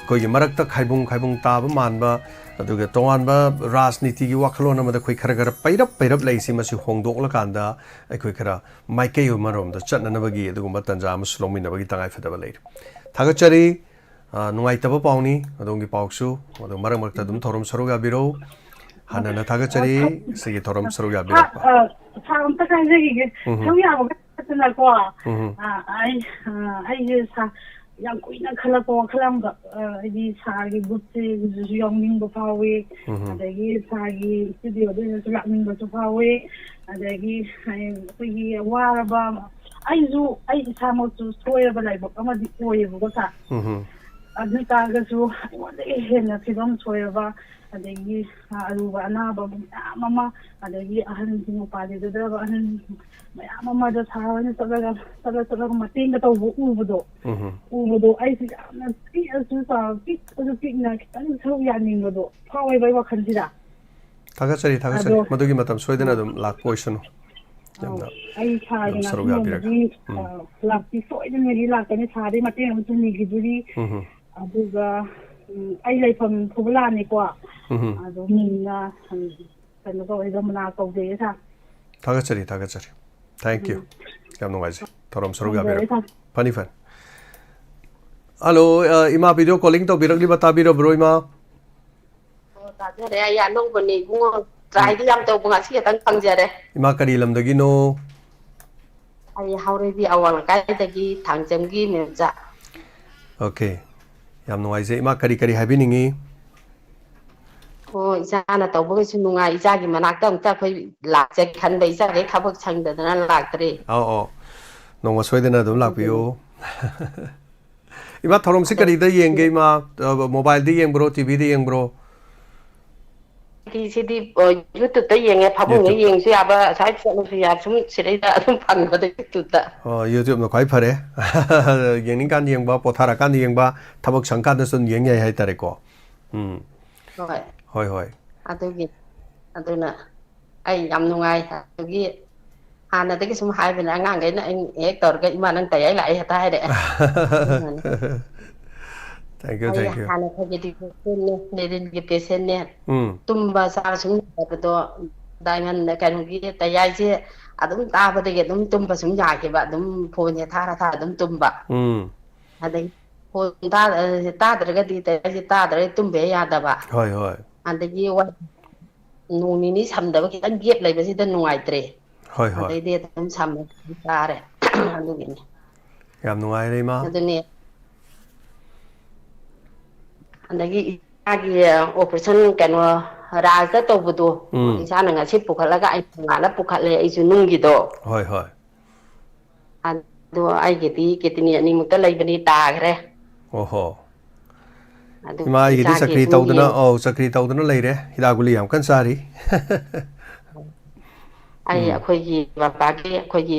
ꯑꯩꯈꯣꯏꯒꯤ ꯃꯔꯛꯇ ꯈꯥꯏꯕꯨꯡ ꯈꯥꯏꯕꯨꯡ ꯇꯥꯕ ꯃꯥꯟꯕ, ꯑꯗꯨꯒ ꯇꯣꯉꯥꯟꯕ ꯔꯥꯖꯅꯤꯇꯤꯒꯤ ꯋꯥꯈꯜꯂꯣꯟ ꯑꯃꯗ ꯑꯩꯈꯣꯏ ꯈꯔ ꯈꯔ ꯄꯩꯔꯞ ꯄꯩꯔꯞ ꯂꯩꯁꯤ, ꯃꯁꯤ ꯍꯣꯡꯗꯣꯛꯂꯀꯥꯟꯗ ꯑꯩꯈꯣꯏ ꯈꯔ ꯃꯥꯏꯀꯩ ꯑꯃꯔꯣꯝꯗ ꯆꯠꯅꯅꯕꯒꯤ ꯑꯗꯨꯒꯨꯝꯕ ꯇꯥꯟꯖꯥ ꯑꯃꯁꯨ ꯂꯧꯃꯤꯟꯅꯕꯒꯤ ꯇꯉꯥꯏꯐꯗꯕ ꯂꯩꯔꯦ꯫ ꯊꯥꯒꯠꯆꯔꯤ꯫ ꯑ, ꯅꯨꯡꯉꯥꯏꯇꯕ ꯄꯥꯎꯅꯤ ꯑꯗꯣꯝꯒꯤ ꯄꯥꯎꯁꯨ꯫ ꯑꯗꯣ ꯃꯔꯛ ꯃꯔꯛꯇ ꯑꯗꯨꯝ ꯊꯧꯔꯝ ꯁꯔꯨꯛ ꯌꯥꯕꯤꯔꯧ꯫ ꯍꯥꯟꯅꯅ ꯊꯥꯒꯠꯆꯔꯤ, ꯁꯤꯒꯤ ꯊꯧꯔꯝ ꯁꯔꯨꯛ ꯌꯥꯕꯤꯔꯛꯄ꯫ ꯑ, ꯁꯥꯔ, ꯑꯝꯇ ꯍꯥꯏꯖꯈꯤꯒꯦ꯫ ꯎꯝ꯫ ꯁꯔꯨꯛ ꯌꯥꯕ ꯈꯛꯇꯅꯀꯣ꯫ ꯎꯝ꯫ ꯑ, ꯑꯩ, ꯑ, ꯑꯩꯁꯦ ꯁꯥ-, ꯌꯥꯝ ꯀꯨꯏꯅ ꯈꯜꯂꯛꯄ ꯋꯥꯈꯜ ꯑꯃꯈꯛ, ꯑ, ꯍꯥꯏꯗꯤ ꯁꯥꯔꯒꯤ ꯒ꯭ꯔꯨꯞꯁꯤꯁꯨ ꯌꯥꯎꯅꯤꯡꯕ ꯐꯥꯎꯏ꯫ ꯎꯝ꯫ ꯑꯗꯒꯤ ꯁꯥꯔꯒꯤ ꯏꯁꯇꯨꯗꯤꯑꯣꯗꯁꯨ ꯂꯥꯛꯅꯤꯡꯕꯁꯨ ꯐꯥꯎꯏ꯫ ꯑꯗꯒꯤ ꯑꯩꯈꯣꯏꯒꯤ ꯋꯥꯔꯕ, ꯑꯩꯁꯨ, ꯑꯩ ꯏꯁꯥꯃꯛꯁꯨ ꯁꯣꯏꯔꯕ ꯂꯥꯏꯕꯛ ꯑꯃꯗꯤ ꯑꯣꯏꯌꯦꯕꯀꯣ ꯁꯥꯔ꯫ ꯎꯝ꯫ ꯑꯗꯨ ꯑꯣꯏ ꯇꯥꯔꯒꯁꯨ ꯑꯩꯉꯣꯟꯗꯒꯤ ꯍꯦꯟꯅ ꯐꯤꯕꯝ ꯁꯣꯏꯔꯕ, ꯑꯗꯒꯤ, ꯑ, ꯑꯔꯨꯕ ꯑꯅꯥꯕ ꯃꯌꯥꯝ ꯑꯃ, ꯑꯗꯒꯤ ꯑꯍꯟꯁꯤꯡ ꯎꯄꯥꯏ ꯂꯩꯖꯗ꯭ꯔꯕ ꯑꯍꯟ ꯃꯌꯥꯝ ꯑꯃꯗ ꯁꯥꯔ ꯍꯣꯏꯅ ꯆꯠꯂꯒ, ꯆꯠꯂ ꯆꯠꯂꯒ ꯃꯇꯦꯡꯒ ꯇꯧꯕ ꯎꯕꯗꯣ, ꯎꯝ꯫ ꯎꯕꯗꯣ ꯑꯩꯁꯨ ꯌꯥꯝꯅ ꯄꯤꯛꯑꯁꯨ ꯆꯥꯎꯔ ꯄꯤꯛꯑꯁꯨ ꯄꯤꯛꯅ ꯈꯤꯇꯪ ꯁꯔꯨꯛ ꯌꯥꯅꯤꯡꯕꯗꯣ ꯐꯥꯎꯋꯦꯕ ꯑꯩ ꯋꯥꯈꯜꯁꯤꯗ꯫ ꯊꯥꯒꯠꯆꯔꯤ, ꯊꯥꯒꯠꯆꯔꯤ꯫ ꯑꯗꯣ, ꯃꯗꯨꯒꯤ ꯃꯇꯝ ꯁꯣꯏꯗꯅ ꯑ, ꯑꯗꯨꯝ ꯂꯥꯛꯄ ꯑꯣꯏꯁꯅꯨ꯫ ꯑꯧ, ꯌꯥꯝꯅ ꯑꯩ ꯁꯥꯔꯒꯤ ꯑꯗꯨꯝ ꯁꯔꯨꯛ ꯉꯁꯤ ꯌꯥꯕꯤꯔꯛꯄ꯫ ꯅꯣꯡꯃꯗꯤ, ꯎꯝ꯫ ꯑ, ꯂꯥꯛꯄꯤ ꯁꯣꯏꯗꯅ ꯂꯥꯛꯀꯅꯤ, ꯁꯥꯔꯗꯤ ꯃꯇꯦꯡ ꯑꯃꯁꯨ ꯅꯤꯈꯤꯗꯨꯔꯤ꯫ ꯎꯝ꯫ ꯑꯗꯨꯒ, ꯎꯝ, ꯑꯩ ꯂꯩꯐꯝ ꯐꯨꯕꯂꯥꯅꯤꯀꯣ꯫ ꯎꯝ꯫ ꯑꯗꯣ ꯃꯤꯡꯅ, ꯎꯝ, ꯀꯩꯅꯣ ꯀꯧꯋꯦ, ꯔꯃꯅꯥ ꯀꯧꯖꯩꯌꯦ ꯁꯥꯔ꯫ ꯊꯥꯒꯠꯆꯔꯤ, ꯊꯥꯒꯠꯆꯔꯤ꯫ Thank you꯫ ꯎꯝ꯫ ꯌꯥꯝ ꯅꯨꯡꯉꯥꯏꯖꯩ ꯊꯧꯔꯝ ꯁꯔꯨꯛ ꯊꯝꯖꯔꯦ ꯌꯥꯕꯤꯔꯛꯄ꯫ ꯁꯥꯔ꯫ ꯐꯅꯤ, ꯐꯅꯤ꯫ ꯍꯜꯂꯣ, ꯑ, ꯏꯃꯥ ꯚꯤꯗꯤꯑꯣ ꯀꯣꯂꯤꯡ ꯇꯧꯕꯤꯔꯛꯂꯤꯕ ꯇꯥꯕꯤꯔꯕ꯭ꯔꯣ, ꯏꯃꯥ? ꯑꯣ, ꯇꯥꯖꯔꯦ꯫ ꯑꯩ ꯑꯅꯧꯕꯅꯤ ꯏꯕꯨꯡꯉꯣ꯫ ꯇ꯭ꯔꯥꯏꯗꯤ ꯌꯥꯝ ꯇꯧꯕ, ꯉꯁꯤ ꯈꯛꯇꯪ ꯐꯪꯖꯔꯦ꯫ ꯏꯃꯥ, ꯀꯔꯤ ꯂꯝꯗꯒꯤꯅꯣ? ꯑꯩ ꯍꯥꯎꯔꯩꯕꯤ ꯑꯋꯥꯡ ꯂꯩꯀꯥꯏꯗꯒꯤ ꯊꯥꯡꯖꯝꯒꯤ ꯃꯦꯝꯆꯥ꯫ ꯑꯣꯀꯦ꯫ ꯌꯥꯝ ꯅꯨꯡꯉꯥꯏꯖꯩ꯫ ꯏꯃꯥ, ꯀꯔꯤ ꯀꯔꯤ ꯍꯥꯏꯕꯤꯅꯤꯡꯉꯤ? ꯍꯣꯏ, ꯏꯆꯥꯅ ꯇꯧꯕꯒꯁꯨ ꯅꯨꯡꯉꯥꯏ꯫ ꯏꯆꯥꯒꯤ ꯃꯅꯥꯛꯇ ꯑꯃꯨꯛꯇ ꯑꯩꯈꯣꯏ ꯂꯥꯛꯆꯒꯦ ꯈꯟꯕ, ꯏꯆꯥꯒꯩ ꯊꯕꯛ ꯁꯪꯗꯗꯅ ꯂꯥꯛꯇ꯭ꯔꯦ꯫ ꯑꯧ, ꯑꯧ꯫ ꯅꯣꯡꯃ ꯁꯣꯏꯗꯅ ꯑꯗꯨꯝ ꯂꯥꯛꯄꯤꯌꯨ꯫ ꯑꯗꯨꯅꯤ꯫ ꯏꯃꯥ, ꯊꯧꯔꯝꯁꯤ ꯑꯗꯣ ꯀꯔꯤꯗ ꯌꯦꯡꯒꯦ, ꯏꯃꯥ? ꯑ, mobileꯗ ꯌꯦꯡꯕ꯭ꯔꯣ, TVꯗ ꯌꯦꯡꯕ꯭ꯔꯣ? ꯁꯤꯗꯤ, ꯑ, YouTubeꯇ ꯌꯦꯡꯉꯦ, ꯐꯃꯨꯡꯗ YouTube꯫ ꯌꯦꯡꯁꯨ ꯌꯥꯕ, ꯑꯁ꯭ꯋꯥꯏ ꯆꯠꯂꯁꯨ ꯌꯥꯕ, ꯁꯨꯝ ꯁꯤꯗꯩꯗ ꯑꯗꯨꯝ ꯐꯪꯕꯗ YouTubeꯇ꯫ ꯑꯣ, YouTubeꯅ ꯈ꯭ꯋꯥꯏ ꯐꯔꯦ꯫ ꯌꯦꯡꯅꯤꯡꯀꯥꯟꯗ ꯌꯦꯡꯕ, ꯄꯣꯊꯥꯔꯀꯥꯟꯗ ꯌꯦꯡꯕ, ꯊꯕꯛ ꯁꯪꯀꯥꯟꯗꯁꯨ ꯑꯗꯨꯝ ꯌꯦꯡ ꯌꯥꯏ ꯍꯥꯏꯇꯥꯔꯦꯀꯣ꯫ ꯎꯝ꯫ ꯍꯣꯏ꯫ ꯍꯣꯏ, ꯍꯣꯏ꯫ ꯑꯗꯨꯒꯤ, ꯑꯗꯨꯅ ꯑꯩ ꯌꯥꯝ ꯅꯨꯡꯉꯥꯏ꯫ ꯑꯗꯨꯒꯤ ꯍꯥꯟꯅꯗꯒꯤ ꯁꯨꯝ ꯍꯥꯏꯕꯅꯦ ꯑꯉꯥꯡꯈꯩꯅ, ꯑꯩ ꯍꯦꯛ ꯇꯧꯔꯒ, "ꯏꯃꯥ, ꯅꯪ ꯇꯌꯥꯏ ꯂꯥꯛꯑꯦ" ꯍꯦꯛꯇ ꯍꯥꯏꯔꯛꯑꯦ꯫ ꯑꯗꯨꯅꯅꯦ꯫ Thank you, ꯑꯩ thank you꯫ ꯍꯥꯟꯅ ꯑꯩꯈꯣꯏꯒꯤ depressionꯅꯦ, ꯂꯦꯔꯤꯟꯒꯤ patientꯅꯦ꯫ ꯎꯝ꯫ ꯇꯨꯝꯕ ꯆꯥꯕ ꯁꯨꯝ ꯌꯥꯗꯕꯗꯣ, diamond, ꯀꯩꯅꯣꯒꯤ ꯇꯌꯥꯏꯁꯦ ꯑꯗꯨꯝ ꯇꯥꯕꯗꯒꯤ ꯑꯗꯨꯝ ꯇꯨꯝꯕ ꯁꯨꯝ ꯌꯥꯈꯤꯕ, ꯑꯗꯨꯝ phoneꯁꯦ ꯊꯥꯔ ꯊꯥꯔ ꯑꯗꯨꯝ ꯇꯨꯝꯕ꯫ ꯎꯝ꯫ ꯑꯗꯩ phone ꯇꯥ-, ꯑ, ꯇꯥꯗ꯭ꯔꯒꯗꯤ ꯇꯌꯥꯏꯁꯦ ꯇꯥꯗ꯭ꯔꯒꯗꯤ ꯇꯨꯝꯕ ꯍꯦꯛ ꯌꯥꯗꯕ꯫ ꯍꯣꯏ, ꯍꯣꯏ꯫ ꯑꯗꯒꯤ ꯋꯥ-, ꯅꯣꯡ ꯅꯤꯅꯤ ꯁꯝꯗꯕ, ꯈꯤꯇꯪ gap ꯂꯩꯕꯁꯤꯗ ꯅꯨꯡꯉꯥꯏꯇ꯭ꯔꯦ꯫ ꯍꯣꯏ, ꯍꯣꯏ꯫ ꯑꯗꯩꯗꯤ ꯑꯗꯨꯝ ꯁꯝꯃꯦ, ꯇꯥꯔꯦ꯫ ꯑꯗꯨꯒꯤꯅꯤ꯫ ꯌꯥꯝ ꯅꯨꯡꯉꯥꯏꯔꯦ, ꯏꯃꯥ꯫ ꯑꯗꯨꯅꯦ꯫ ꯑꯗꯒꯤ ꯏꯆꯥꯒꯤ operation, ꯀꯩꯅꯣ, ꯔꯥꯖꯇ ꯇꯧꯕꯗꯣ, ꯎꯝ꯫ ꯏꯆꯥꯅ ꯉꯁꯤ ꯄꯨꯈꯠꯂꯒ ꯑꯩ ꯅꯣꯡꯉꯥꯜꯂ ꯄꯨꯈꯠꯂꯦ, ꯑꯩꯁꯨ ꯅꯨꯡꯒꯤꯗꯣ꯫ ꯍꯣꯏ, ꯍꯣꯏ꯫ ꯑꯗꯣ ꯑꯩꯒꯤꯗꯤ kidney ꯑꯅꯤꯃꯨꯛꯇ ꯂꯩꯕꯅꯤ, ꯇꯥꯈ꯭ꯔꯦ꯫ ꯑꯣꯍꯣ꯫ ꯑꯗꯨ ꯏꯃꯥ ꯑꯩꯒꯤꯗꯤ ꯏꯆꯥꯒꯤ ꯆꯀ꯭ꯔꯤ ꯁꯨꯝ ꯇꯧꯗꯅ, ꯌꯦꯡ- ꯑꯧ, ꯆꯀ꯭ꯔꯤ ꯇꯧꯗꯅ ꯂꯩꯔꯦ꯫ ꯍꯤꯗꯥꯛ ꯒꯨꯂꯤ ꯌꯥꯝ ꯀꯟꯅ ꯆꯥꯔꯤ꯫ ꯑꯩ ꯎꯝ꯫ ꯑꯩꯈꯣꯏꯒꯤ ꯕꯕꯥꯒꯤ, ꯑꯩꯈꯣꯏꯒꯤ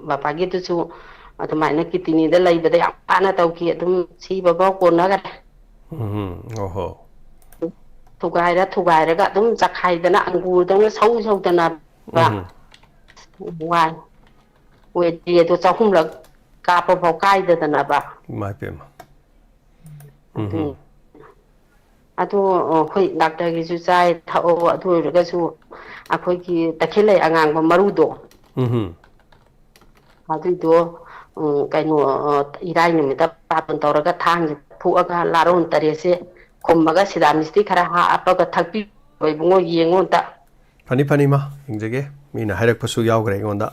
ꯕꯕꯥꯒꯤꯗꯨꯁꯨ ꯑꯗꯨꯃꯥꯏꯅ kidneyꯗ ꯂꯩꯕꯗ ꯌꯥꯝ ꯋꯥꯅ ꯇꯧꯈꯤ꯫ ꯑꯗꯨꯝ ꯁꯤꯕꯐꯥꯎ ꯀꯣꯟꯅꯈꯔꯦ꯫ ꯎꯝ, ꯑꯣꯍꯣ꯫ ꯊꯨꯒꯥꯏꯔ ꯊꯨꯒꯥꯏꯔꯒ ꯑꯗꯨꯝ ꯆꯈꯥꯏꯗꯅ, ꯑꯪꯒꯨꯔꯗꯧꯅ ꯁꯧ ꯁꯧꯗꯅ ꯎꯝ꯫ ꯋꯥꯏ꯫ Weight ꯑꯗꯣ ꯆꯍꯨꯝꯂꯛ ꯀꯥꯞꯄ ꯐꯥꯎ ꯀꯥꯏꯗꯗꯅꯕ꯫ ꯏꯃꯥ ꯏꯄꯦꯝꯃ꯫ ꯎꯝ ꯑꯗꯨ, ꯍꯝ꯫ ꯑꯗꯣ, ꯑ, ꯑꯩꯈꯣꯏ doctorꯒꯤꯁꯨ ꯆꯥꯏ ꯊꯛꯑꯣ, ꯑꯗꯨ ꯑꯣꯏꯔꯒꯁꯨ ꯑꯩꯈꯣꯏꯒꯤ ꯇꯈꯦꯜꯂꯩ ꯑꯉꯥꯡꯕ ꯃꯔꯨꯗꯣ, ꯎꯝ ꯍꯝ꯫ ꯑꯗꯨꯏꯗꯣ, ꯎꯝ, ꯀꯩꯅꯣ, ꯑ, ꯏꯔꯥꯏ ꯅꯨꯃꯤꯠꯇ ꯕꯥꯇꯣꯟ ꯇꯧꯔꯒ ꯊꯥꯡꯁꯦ ꯐꯨꯛꯑꯒ ꯂꯥꯔꯣꯟ ꯇꯔꯦꯠꯁꯦ ꯈꯨꯝꯃꯒ ꯁꯤꯗꯥꯃꯤꯁꯇꯤ ꯈꯔ ꯍꯥꯞꯄꯒ ꯊꯛꯄꯤꯌꯣ ꯏꯕꯨꯡꯉꯣ, ꯌꯦꯡꯉꯣ ꯑꯝꯇ꯫ ꯐꯅꯤ, ꯐꯅꯤ, ꯏꯃꯥ, ꯌꯦꯡꯖꯒꯦ꯫ ꯃꯤꯅ ꯍꯥꯏꯔꯛꯄꯁꯨ ꯌꯥꯎꯈ꯭ꯔꯦ ꯑꯩꯉꯣꯟꯗ꯫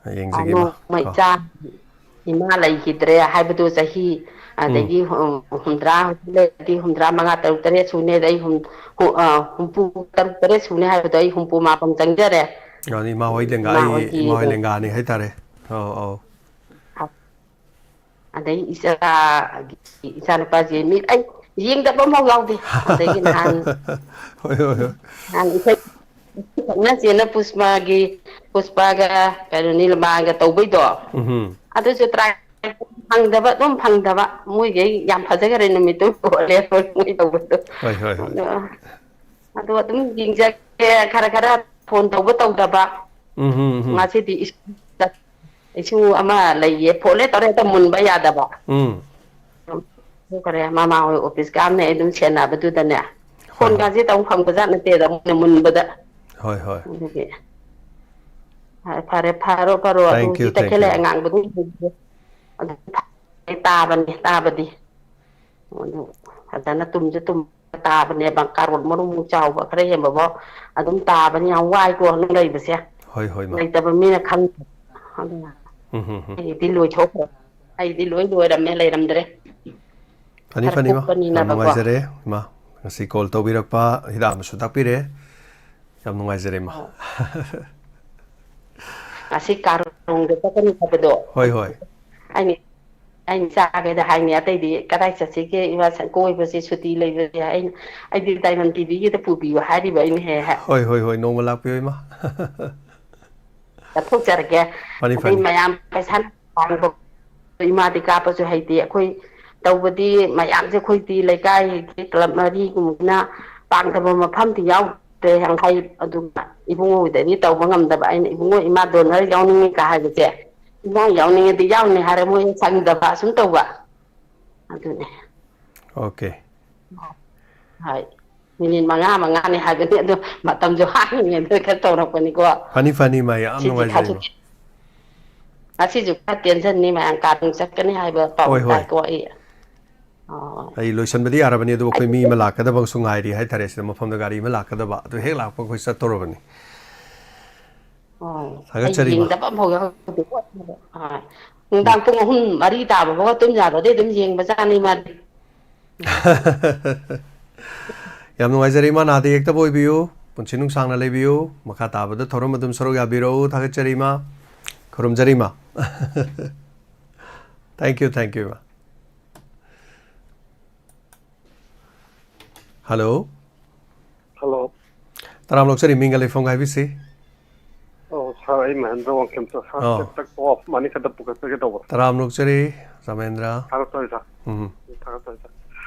ꯑ, ꯌꯦꯡꯖꯒꯦ, ꯏꯃꯥ꯫ ꯅꯣꯡꯃ ꯀꯣ꯫ ꯏꯆꯥ, ꯏꯃꯥ ꯂꯩꯈꯤꯗ꯭ꯔꯦ ꯍꯥꯏꯕꯗꯨ ꯆꯍꯤ, ꯎꯝ꯫ ꯑꯗꯒꯤ ꯍꯨꯝ-, ꯍꯨꯝꯗ꯭ꯔꯥ ꯍꯧꯖꯤꯛ ꯂꯩꯔꯗꯤ ꯍꯨꯝꯗ꯭ꯔꯥ ꯃꯉꯥ, ꯇꯔꯨꯛ, ꯇꯔꯦꯠ ꯁꯨꯅꯦ꯫ ꯑꯗꯩ ꯍꯨꯝ-, ꯍꯨ-, ꯑ, ꯍꯨꯝꯐꯨ ꯇꯔꯨꯛ, ꯇꯔꯦꯠ ꯁꯨꯅꯦ ꯍꯥꯏꯕꯗꯣ ꯑꯩ ꯍꯨꯝꯐꯨ ꯃꯥꯄꯟ ꯆꯪꯖꯔꯦ꯫ ꯑꯗꯨ ꯏꯃꯥ ꯍꯣꯏ ꯂꯦꯡꯒꯥ, ꯏꯃꯥ ꯑꯩ ꯍꯣꯏꯒꯤ ꯏꯃꯥ ꯍꯣꯏ ꯂꯦꯡꯒꯥꯅꯤ ꯍꯥꯏꯇꯥꯔꯦ꯫ ꯑꯧ, ꯑꯧ꯫ ꯑꯗꯩ ꯏꯆꯥꯒꯤ, ꯏꯆꯥꯅꯨꯄꯥꯁꯦ ꯃꯤ ꯑꯩ ꯌꯦꯡꯗꯕ ꯑꯃꯐꯥꯎ ꯌꯥꯎꯗꯦ꯫ ꯑꯗꯒꯤ ꯅꯍꯥꯟ ꯍꯣꯏ, ꯍꯣꯏ, ꯍꯣꯏ꯫ ꯅꯍꯥꯟ ꯏꯁꯩ ꯈꯪꯅ ꯆꯦꯟꯅ ꯄꯨꯁꯄꯥꯒꯤ, ꯄꯨꯁꯄꯥꯒ ꯀꯩꯅꯣ ꯅꯤꯂꯨꯃꯥꯒ ꯇꯧꯕꯩꯗꯣ, ꯎꯝꯍꯨꯝ꯫ ꯑꯗꯨꯁꯨ try ꯐꯪꯗꯕ, ꯑꯗꯨꯝ ꯐꯪꯗꯕ꯫ ꯃꯣꯏꯒꯩ ꯌꯥꯝ ꯐꯖꯈꯔꯦ ꯅꯨꯃꯤꯠꯇꯨ꯫ ꯃꯣꯏ ꯇꯧꯕꯗꯣ꯫ ꯍꯣꯏ, ꯍꯣꯏ, ꯍꯣꯏ꯫ ꯑꯗꯣ ꯑꯗꯣ ꯑꯗꯨꯝ ꯌꯦꯡꯖꯒꯦ, ꯈꯔ ꯈꯔ phone ꯇꯧꯕ ꯇꯧꯗꯕ꯫ ꯎꯝ, ꯎꯝ, ꯎꯝ꯫ ꯉꯁꯤꯗꯤ ꯏꯁꯨ, ꯏꯁꯨ ꯑꯃ ꯂꯩꯌꯦ, phone ꯍꯦꯛ ꯇꯧꯔꯦ ꯍꯦꯛꯇ ꯃꯨꯟꯕ ꯌꯥꯗꯕ꯫ ꯎꯝ꯫ ꯊꯣꯛꯈ꯭ꯔꯦ, ꯃꯃꯥ ꯍꯣꯏ office ꯀꯥꯝꯅꯦ ꯑꯩ ꯑꯗꯨꯝ ꯁꯦꯟꯅꯕꯗꯨꯗꯅꯦ꯫ ꯍꯣꯏ, ꯍꯣꯏ꯫ Phoneꯒꯁꯦ ꯇꯧ ꯐꯪꯕꯖꯥꯠ ꯅꯠꯇꯦꯗ, ꯃꯣꯏꯅ ꯃꯨꯟꯕꯗ꯫ ꯍꯣꯏ, ꯍꯣꯏ꯫ ꯑꯗꯨꯒꯤ꯫ ꯐꯔꯦ, ꯐꯔꯦ, ꯐꯔꯣ, ꯐꯔꯣ꯫ ꯑꯗꯨ thank you, ꯍꯧꯖꯤꯛ thank you꯫ ꯇꯈꯦꯜꯂꯩ ꯑꯉꯥꯡꯕꯗꯨ ꯑꯗꯨ ꯇꯥꯕꯅꯦ, ꯇꯥꯕꯗꯤ꯫ ꯑꯗꯨ ꯐꯖꯅ ꯇꯨꯝꯁꯨ ꯇꯨꯝ ꯇꯥꯕꯅꯦꯕ, ꯀꯥꯔꯣꯠ ꯃꯔꯨꯃꯨꯛ ꯆꯥꯎꯕ ꯈꯔ ꯍꯦꯟꯕꯐꯥꯎ ꯑꯗꯨꯝ ꯇꯥꯕꯅꯤ꯫ ꯌꯥꯝ ꯋꯥꯏꯀꯣ ꯅꯪ ꯂꯩꯕꯁꯦ꯫ ꯍꯣꯏ, ꯍꯣꯏ, ꯃꯥ꯫ ꯂꯩꯇꯕ ꯃꯤꯅ ꯈꯪꯗꯦ꯫ ꯑꯗꯨꯅ ꯎꯝ, ꯎꯝ, ꯎꯝ꯫ ꯑꯩꯗꯤ ꯂꯣꯏꯊꯣꯛꯈ꯭ꯔꯦ꯫ ꯑꯩꯗꯤ ꯂꯣꯏ ꯂꯣꯏꯔꯝꯃꯦ, ꯂꯩꯔꯝꯗ꯭ꯔꯦ꯫ ꯐꯅꯤ, ꯈꯔ ꯐꯅꯤ, ꯃꯥ꯫ ꯌꯥꯝ ꯀꯨꯞꯄꯅꯤꯅꯕꯀꯣ꯫ ꯅꯨꯡꯉꯥꯏꯖꯔꯦ, ꯏꯃꯥ꯫ ꯉꯁꯤ call ꯇꯧꯕꯤꯔꯛꯄ, ꯍꯤꯗꯥꯛ ꯑꯃꯁꯨ ꯇꯥꯛꯄꯤꯔꯦ꯫ ꯌꯥꯝ ꯅꯨꯡꯉꯥꯏꯖꯔꯦ, ꯏꯃꯥ꯫ ꯑꯣ꯫ ꯉꯁꯤ ꯀꯥꯔꯣꯡꯗ ꯆꯠꯀꯅꯤ ꯍꯥꯏꯕꯗꯣ꯫ ꯍꯣꯏ, ꯍꯣꯏ꯫ ꯑꯩꯅ, ꯑꯩꯅ ꯏꯆꯥꯈꯩꯗ ꯍꯥꯏꯅꯤ, "ꯑꯇꯩꯗꯤ ꯀꯗꯥꯏ ꯆꯠꯁꯤꯒꯦ? ꯏꯃꯥ ꯁ-, ꯀꯣꯏꯕꯁꯦ ꯁꯨꯇꯤ ꯂꯩꯕꯁꯦ ꯑꯩꯅ, ꯑꯩꯗꯤ Diamond ꯇꯤꯚꯤꯒꯤꯗ ꯄꯨꯕꯤꯌꯨ" ꯍꯥꯏꯔꯤꯕ ꯑꯩꯅ ꯍꯦꯛ ꯍꯦꯛ꯫ ꯍꯣꯏ, ꯍꯣꯏ, ꯍꯣꯏ, ꯅꯣꯡꯃ ꯂꯥꯛꯄꯤꯌꯨ, ꯏꯃꯥ꯫ ꯆꯠꯊꯣꯛꯆꯔꯒꯦ꯫ ꯐꯅꯤ, ꯑꯗꯩ ꯐꯅꯤ꯫ ꯃꯌꯥꯝ ꯄꯩꯁꯥ ꯄꯥꯡꯕ ꯏꯃꯥꯗꯤ ꯀꯥꯞꯄꯁꯨ ꯍꯩꯇꯦ꯫ ꯑꯩꯈꯣꯏ ꯇꯧꯕꯗꯤ ꯃꯌꯥꯝꯁꯦ ꯑꯩꯈꯣꯏꯗꯤ ꯂꯩꯀꯥꯏꯒꯤ club ꯃꯔꯤꯒꯨꯝꯕꯅ ꯄꯥꯡꯗꯕ ꯃꯐꯝꯗꯤ ꯌꯥꯎꯗ꯭ꯔꯦ꯫ ꯌꯥꯡꯈꯩ ꯑꯗꯨꯒ ꯏꯕꯨꯡꯉꯣꯗꯗꯤ ꯇꯧꯕ ꯉꯝꯗꯕ꯫ ꯑꯩꯅ, "ꯏꯕꯨꯡꯉꯣ, ꯏꯃꯥ donor ꯌꯥꯎꯅꯤꯡꯉꯤ" ꯀ ꯍꯥꯏꯕꯁꯦ, "ꯏꯃꯥ ꯌꯥꯎꯅꯤꯡꯉꯗꯤ ꯌꯥꯎꯅꯤ" ꯍꯥꯏꯔ ꯃꯣꯏꯅ ꯁꯪꯗꯕ ꯁꯨꯝ ꯇꯧꯕ꯫ ꯑꯗꯨꯅꯦ꯫ Okay꯫ ꯍꯣꯏ꯫ Minute ꯃꯉꯥ, ꯃꯉꯥꯅꯤ ꯍꯥꯏꯕꯅꯤ, ꯑꯗꯣ ꯃꯇꯝꯁꯨ ꯍꯥꯡꯉꯤꯉꯩꯗ ꯈꯔ ꯇꯧꯔꯛꯄꯅꯤꯀꯣ꯫ ꯐꯅꯤ, ꯐꯅꯤ, ꯏꯃꯥ, ꯌꯥꯝ ꯁꯤꯁꯦ ꯅꯨꯡꯉꯥꯏꯖꯔꯦ, ꯈꯔꯁꯨ, ꯏꯃꯥ꯫ ꯉꯁꯤꯁꯨ ꯈꯔ ꯇꯦꯟꯁꯟꯅꯤ, ꯃꯌꯥꯝ ꯀꯥꯔꯣꯡ ꯆꯠꯀꯅꯤ ꯍꯥꯏꯕ ꯄꯥꯎ ꯍꯣꯏ, ꯍꯣꯏ꯫ ꯇꯥꯏꯀꯣ ꯑꯩ꯫ ꯑꯣ꯫ ꯑꯩ ꯂꯣꯏꯁꯟꯕꯗꯤ ꯌꯥꯔꯕꯅꯤ, ꯑꯗꯨꯕꯨ ꯑꯩꯈꯣꯏ ꯃꯤ ꯑꯃ ꯂꯥꯛꯀꯗꯕ ꯑꯃꯁꯨ ꯉꯥꯏꯔꯤ ꯍꯥꯏꯇꯥꯔꯦ꯫ ꯁꯤꯗ ꯃꯐꯝꯗ ꯒꯥꯔꯤ ꯑꯃ ꯂꯥꯛꯀꯗꯕ, ꯑꯗꯨ ꯍꯦꯛ ꯂꯥꯛꯄ ꯑꯩꯈꯣꯏ ꯆꯠꯇꯧꯔꯕꯅꯤ꯫ ꯑꯣ, ꯑꯩ ꯊꯥꯒꯠꯆꯔꯤ, ꯏꯃꯥ꯫ ꯌꯦꯡꯗꯕ ꯑꯃꯐꯥꯎ ꯌꯥꯎꯗꯦꯀꯣ꯫ ꯑꯥ, ꯅꯨꯡꯗꯥꯡ ꯄꯨꯡ ꯑꯍꯨꯝ ꯃꯔꯤ ꯇꯥꯕ ꯐꯥꯎꯕ ꯇꯨꯝ ꯌꯥꯗꯗꯤ ꯑꯗꯨꯝ ꯌꯦꯡꯕꯖꯥꯠꯅꯤ ꯃꯥꯗꯤ꯫ ꯌꯥꯝ ꯅꯨꯡꯉꯥꯏꯖꯔꯦ ꯏꯃꯥ, ꯅꯥꯗ ꯌꯦꯛꯇꯕ ꯑꯣꯏꯕꯤꯌꯨ, ꯄꯨꯟꯁꯤ ꯅꯨꯡꯁꯥꯡꯅ ꯂꯩꯕꯤꯌꯨ, ꯃꯈꯥ ꯇꯥꯕꯗ ꯊꯧꯔꯝ ꯑꯗꯨꯝ ꯁꯔꯨꯛ ꯌꯥꯕꯤꯔꯛꯎ꯫ ꯊꯥꯒꯠꯆꯔꯤ ꯏꯃꯥ, ꯈꯨꯔꯨꯝꯖꯔꯤ ꯏꯃꯥ꯫ Thank you, thank you ꯏꯃꯥ꯫ Hello꯫ Hello꯫ ꯇꯔꯥꯝ ꯂꯧꯆꯔꯤ, ꯃꯤꯡꯒ ꯂꯩꯐꯝꯒ ꯍꯥꯏꯕꯤꯁꯤ꯫ ꯑꯣ, ꯁꯥꯔ, ꯑꯩ ꯃꯍꯦꯟꯗ꯭ꯔ ꯋꯥꯡꯈꯦꯝꯆꯧ꯫ ꯁꯥꯔ, ꯑꯣ꯫ ꯈꯤꯇꯪ ꯋꯥꯐꯝ ꯑꯅꯤ ꯈꯛꯇ ꯄꯨꯈꯠꯆꯒꯦ ꯇꯧꯕ꯫ ꯇꯔꯥꯝ ꯂꯧꯆꯔꯤ, ꯔꯥꯃꯦꯟꯗ꯭ꯔ꯫ ꯊꯥꯒꯠꯆꯔꯤ, ꯁꯥꯔ꯫ ꯎꯝ꯫ ꯊꯥꯒꯠꯆꯔꯤ, ꯁꯥꯔ꯫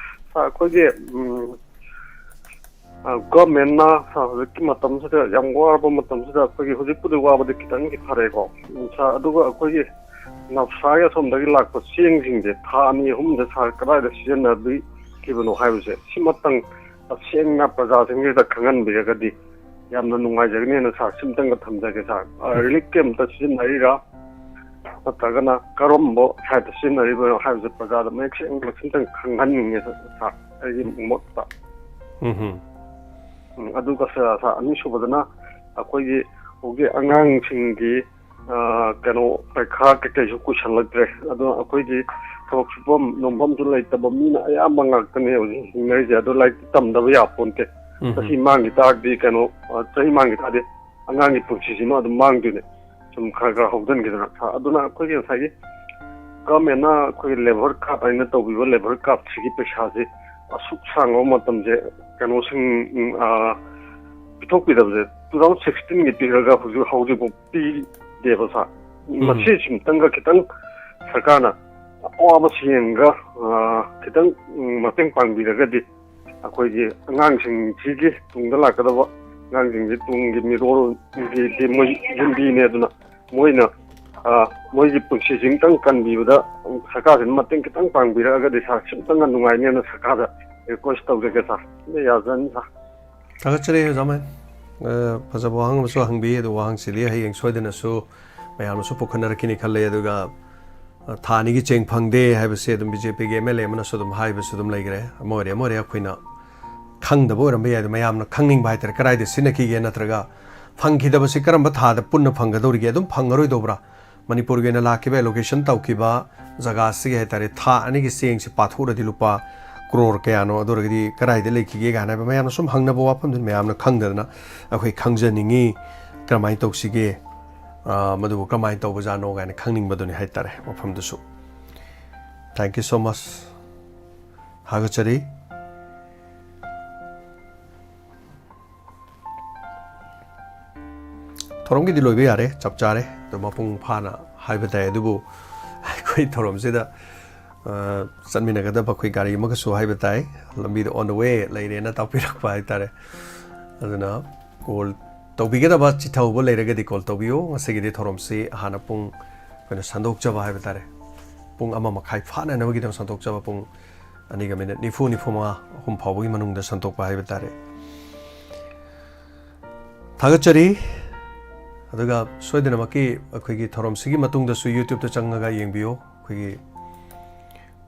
ꯁꯥꯔ, ꯑꯩꯈꯣꯏꯒꯤ, ꯎꯝ, ꯑ, ꯒꯚꯔꯟꯃꯦꯟꯠꯅ, ꯁꯥꯔ, ꯍꯧꯖꯤꯛꯀꯤ ꯃꯇꯝꯁꯤꯗ ꯌꯥꯝ ꯋꯥꯔꯕ ꯃꯇꯝꯁꯤꯗ, ꯑꯩꯈꯣꯏꯒꯤ ꯍꯧꯖꯤꯛꯄꯨꯗꯤ ꯋꯥꯕꯗꯤ ꯈꯤꯇꯪꯗꯤ ꯐꯔꯦꯀꯣ꯫ ꯎꯝ, ꯁꯥꯔ, ꯑꯗꯨꯒ ꯑꯩꯈꯣꯏꯒꯤ ꯅꯞꯁꯥꯒꯤ ꯑꯁꯣꯝꯗꯒꯤ ꯂꯥꯛꯄ ꯆꯦꯡꯁꯤꯡꯁꯦ ꯊꯥ ꯑꯅꯤ ꯑꯍꯨꯝꯗ, ꯁꯥꯔ, ꯀꯗꯥꯏꯗ ꯁꯤꯖꯤꯟꯅꯕꯤꯈꯤꯕꯅꯣ ꯍꯥꯏꯕꯁꯦ, ꯁꯤꯃꯇꯪ ꯇꯁꯦꯡꯅ ꯄ꯭ꯔꯖꯥꯁꯤꯡꯁꯤꯗ ꯈꯪꯍꯟꯕꯤꯔꯒꯗꯤ ꯌꯥꯝꯅ ꯅꯨꯡꯉꯥꯏꯖꯒꯅꯤꯅ, ꯁꯥꯔ, ꯁꯤꯃꯇꯪꯒ ꯊꯝꯖꯒꯦ, ꯁꯥꯔ꯫ ꯑ, relief camp ꯇ ꯁꯤꯖꯤꯟꯅꯔꯤꯔꯥ, ꯅꯠꯇ꯭ꯔꯒꯅ ꯀꯔꯝꯕ site ꯇ ꯁꯤꯖꯤꯟꯅꯔꯤꯕꯅꯣ ꯍꯥꯏꯕꯁꯦ ꯄ꯭ꯔꯖꯥꯗ ꯃꯌꯦꯛ ꯁꯦꯡꯅ ꯁꯤꯃꯇꯪ ꯈꯪꯍꯟꯅꯤꯡꯉꯦ, ꯁꯥꯔ, ꯑꯩꯒꯤ ꯃꯣꯠꯇ꯫ ꯎꯝ꯫ ꯎꯝ, ꯑꯗꯨꯒ, ꯁꯥꯔ, ꯁꯥꯔ, ꯑꯅꯤꯁꯨꯕꯗꯅ ꯑꯩꯈꯣꯏꯒꯤ ꯍꯧꯖꯤꯛ ꯑꯉꯥꯡꯁꯤꯡꯒꯤ, ꯑ, ꯀꯩꯅꯣ, ꯄꯩꯈꯥ ꯀꯩꯀꯩꯁꯨ ꯀꯨꯏꯁꯜꯂꯛꯇ꯭ꯔꯦ꯫ ꯑꯗꯣ ꯑꯩꯈꯣꯏꯗꯤ ꯊꯕꯛ ꯁꯨꯐꯝ ꯅꯣꯝꯐꯝꯁꯨ ꯂꯩꯇꯕ ꯃꯤꯅ ꯑꯌꯥꯝꯕ ꯉꯥꯛꯇꯅꯦ ꯍꯧꯖꯤꯛ ꯍꯤꯡꯅꯔꯤꯁꯦ꯫ ꯑꯗꯣ ꯂꯥꯏꯔꯤꯛꯇꯤ ꯇꯝꯗꯕ ꯌꯥꯄꯣꯟꯇꯦ꯫ ꯎꯝ꯫ ꯆꯍꯤ ꯃꯥꯡꯈꯤ ꯇꯥꯔꯗꯤ ꯀꯩꯅꯣ, ꯑ, ꯆꯍꯤ ꯃꯥꯡꯈꯤ ꯇꯥꯔꯗꯤ ꯑꯉꯥꯡꯒꯤ ꯄꯨꯟꯁꯤꯁꯤꯃ ꯑꯗꯨꯝ ꯃꯥꯡꯗꯣꯏꯅꯦ꯫ ꯁꯨꯝ ꯈꯔ ꯈꯔ ꯍꯧꯖꯤꯟꯈꯤꯗꯅ꯫ ꯁꯥꯔ, ꯑꯗꯨꯅ ꯑꯩꯈꯣꯏꯒꯤ ꯉꯁꯥꯏꯒꯤ ꯒꯚꯔꯟꯃꯦꯟꯠꯅ ꯑꯩꯈꯣꯏꯒꯤ labour card ꯍꯥꯏꯅ ꯇꯧꯕꯤꯕ labour card ꯁꯤꯒꯤ ꯄꯩꯁꯥꯁꯦ ꯑꯁꯨꯛ ꯁꯥꯡꯉꯕ ꯃꯇꯝꯁꯦ ꯀꯩꯅꯣꯁꯤꯡ, ꯎꯝ, ꯑ, ꯄꯤꯊꯣꯛꯄꯤꯗꯕꯁꯦ two thousand sixteen ꯒꯤ ꯄꯤꯔꯒ ꯍꯧꯖꯤꯛ, ꯍꯧꯖꯤꯛꯐꯥꯎ ꯄꯤꯗꯦꯕ, ꯁꯥꯔ꯫ ꯎꯝ꯫ ꯃꯁꯤꯁꯤꯃꯇꯪꯒ ꯈꯤꯇꯪ ꯁꯔꯀꯥꯔꯅ ꯑꯋꯥꯕꯁꯤ ꯌꯦꯡꯉꯒ, ꯑ, ꯈꯤꯇꯪ, ꯎꯝ, ꯃꯇꯦꯡ ꯄꯥꯡꯕꯤꯔꯒꯗꯤ ꯑꯩꯈꯣꯏꯒꯤ ꯑꯉꯥꯡꯁꯤꯡꯁꯤꯒꯤ ꯇꯨꯡꯗ ꯂꯥꯛꯀꯗꯕ ꯑꯉꯥꯡꯁꯤꯡꯁꯤ ꯇꯨꯡꯒꯤ ꯃꯤꯔꯣꯜꯒꯤꯗꯤ ꯃꯣꯏ ꯌꯨꯝꯕꯤꯅꯦ꯫ ꯑꯗꯨꯅ ꯃꯣꯏꯅ, ꯑ, ꯃꯣꯏꯒꯤ ꯄꯨꯟꯁꯤꯁꯤꯡꯇꯪ ꯀꯟꯕꯤꯕꯗ ꯁꯔꯀꯥꯔꯁꯤꯅ ꯃꯇꯦꯡ ꯈꯤꯇꯪ ꯄꯥꯡꯕꯤꯔꯛꯑꯒꯗꯤ, ꯁꯥꯔ, ꯁꯤꯝꯇꯪꯒ ꯅꯨꯡꯉꯥꯏꯅꯦꯅ ꯁꯔꯀꯥꯔꯗ request ꯇꯧꯖꯒꯦ, ꯁꯥꯔ꯫ ꯑꯗꯨ ꯌꯥꯖꯔꯅꯤ, ꯁꯥꯔ꯫ ꯊꯥꯒꯠꯆꯔꯤ ꯑꯣꯖꯥ ꯃꯍꯦꯟ꯫ ꯑ, ꯐꯖꯕ ꯋꯥꯍꯪ ꯑꯃꯁꯨ ꯍꯪꯕꯤ, ꯑꯗꯨ ꯋꯥꯍꯪꯁꯤꯗꯤ ꯍꯌꯦꯡ ꯁꯣꯏꯗꯅꯁꯨ ꯃꯌꯥꯝꯅꯁꯨ ꯄꯨꯈꯠꯅꯔꯛꯈꯤꯅꯤ ꯈꯜꯂꯦ꯫ ꯑꯗꯨꯒ, ꯑ, ꯊꯥ ꯑꯅꯤꯒꯤ ꯆꯦꯡ ꯐꯪꯗꯦ ꯍꯥꯏꯕꯁꯤ ꯑꯗꯨꯝ BJP ꯒꯤ MLA ꯑꯃꯅꯁꯨ ꯑꯗꯨꯝ ꯍꯥꯏꯕꯁꯨ ꯑꯗꯨꯝ ꯂꯩꯈ꯭ꯔꯦ꯫ ꯑꯃ ꯑꯣꯏꯔꯦ, ꯑꯃ ꯑꯣꯏꯔꯦ, ꯑꯩꯈꯣꯏꯅ ꯈꯪꯗꯕ ꯑꯣꯏꯔꯝꯕ ꯌꯥꯏ, ꯑꯗꯣ ꯃꯌꯥꯝꯅ ꯈꯪꯅꯤꯡꯕ ꯍꯥꯏꯇꯥꯔꯦ, ꯀꯗꯥꯏꯗ ꯁꯤꯖꯤꯟꯅꯈꯤꯒꯦ, ꯅꯠꯇ꯭ꯔꯒ ꯐꯪꯈꯤꯗꯕꯁꯤ ꯀꯔꯝꯕ ꯊꯥꯗ ꯄꯨꯟꯅ ꯐꯪꯒꯗꯧꯔꯤꯒꯦ, ꯑꯗꯨꯝ ꯐꯪꯉꯔꯣꯏꯗꯧꯕ꯭ꯔꯥ? ꯃꯅꯤꯄꯨꯔꯒꯤ ꯑꯣꯏꯅ ꯂꯥꯛꯈꯤꯕ, allocation ꯇꯧꯈꯤꯕ ꯖꯒꯥꯁꯤꯒꯤ ꯍꯥꯏ ꯇꯥꯔꯦ, ꯊꯥ ꯑꯅꯤꯒꯤ ꯆꯦꯡꯁꯤ ꯄꯥꯊꯣꯛꯎꯔꯗꯤ ꯂꯨꯄꯥ ꯀ꯭ꯔꯣꯔ ꯀꯌꯥꯅꯣ, ꯑꯗꯨ ꯑꯣꯏꯔꯒꯗꯤ ꯀꯗꯥꯏꯗ ꯂꯩꯈꯤꯒꯦ ꯀꯥꯏꯅ ꯍꯥꯏꯕ ꯃꯌꯥꯝꯅ ꯁꯨꯝ ꯍꯪꯅꯕ ꯋꯥꯐꯝꯗꯨꯅꯤ꯫ ꯃꯌꯥꯝꯅ ꯈꯪꯗꯗꯅ ꯑꯩꯈꯣꯏ ꯈꯪꯖꯅꯤꯡꯉꯤ, ꯀꯔꯝꯍꯥꯏꯅ ꯇꯧꯁꯤꯒꯦ, ꯑ, ꯃꯗꯨꯕꯨ ꯀꯔꯝꯍꯥꯏꯅ ꯇꯧꯕꯖꯥꯠꯅꯣ ꯀꯥꯏꯅ ꯈꯪꯅꯤꯡꯕꯗꯨꯅꯤ ꯍꯥꯏ ꯇꯥꯔꯦ ꯋꯥꯐꯝꯗꯨꯁꯨ꯫ Thank you so much꯫ ꯊꯥꯒꯠꯆꯔꯤ꯫ ꯊꯧꯔꯝꯒꯤꯗꯤ ꯂꯣꯏꯕ ꯌꯥꯔꯦ, ꯆꯞ ꯆꯥꯔꯦ꯫ ꯑꯗꯣ ꯃꯄꯨꯡ ꯐꯥꯅ ꯍꯥꯏꯕ ꯇꯥꯏ, ꯑꯗꯨꯕꯨ ꯑꯩꯈꯣꯏ ꯊꯧꯔꯝꯁꯤꯗ, ꯑ, ꯆꯠꯃꯤꯟꯅꯒꯗꯕ ꯑꯩꯈꯣꯏ ꯒꯥꯔꯤ ꯑꯃꯒꯁꯨ ꯍꯥꯏꯕ ꯇꯥꯏ, ꯂꯝꯕꯤꯗ on the way ꯂꯩꯔꯦꯅ ꯇꯥꯛꯄꯤꯔꯛꯄ ꯍꯥꯏ ꯇꯥꯔꯦ꯫ ꯑꯗꯨꯅ call ꯇꯧꯕꯤꯒꯗꯕ ꯆꯤꯊꯍꯧꯕ ꯂꯩꯔꯒꯗꯤ call ꯇꯧꯕꯤꯌꯨ꯫ ꯉꯁꯤꯒꯤꯗꯤ ꯊꯧꯔꯝꯁꯤ ꯍꯥꯟꯅ ꯄꯨꯡ, ꯑꯩꯈꯣꯏꯅ ꯁꯟꯗꯣꯛꯆꯕ ꯍꯥꯏꯕ ꯇꯥꯔꯦ, ꯄꯨꯡ ꯑꯃ ꯃꯈꯥꯏ ꯐꯥꯅꯅꯕꯒꯤꯗꯃꯛ ꯁꯟꯗꯣꯛꯆꯕ, ꯄꯨꯡ ꯑꯅꯤꯒ ꯃꯤꯅꯤꯠ ꯅꯤꯐꯨ, ꯅꯤꯐꯨ ꯃꯉꯥ, ꯑꯍꯨꯝ ꯐꯥꯎꯕꯒꯤ ꯃꯅꯨꯡꯗ ꯁꯟꯗꯣꯛꯄ ꯍꯥꯏꯕ ꯇꯥꯔꯦ꯫ ꯊꯥꯒꯠꯆꯔꯤ꯫ ꯑꯗꯨꯒ ꯁꯣꯏꯗꯅꯃꯛꯀꯤ ꯑꯩꯈꯣꯏꯒꯤ ꯊꯧꯔꯝꯁꯤꯒꯤ ꯃꯇꯨꯡꯗꯁꯨ YouTube-ꯇ ꯆꯪꯉꯒ ꯌꯦꯡꯕꯤꯌꯨ꯫ ꯑꯩꯈꯣꯏꯒꯤ,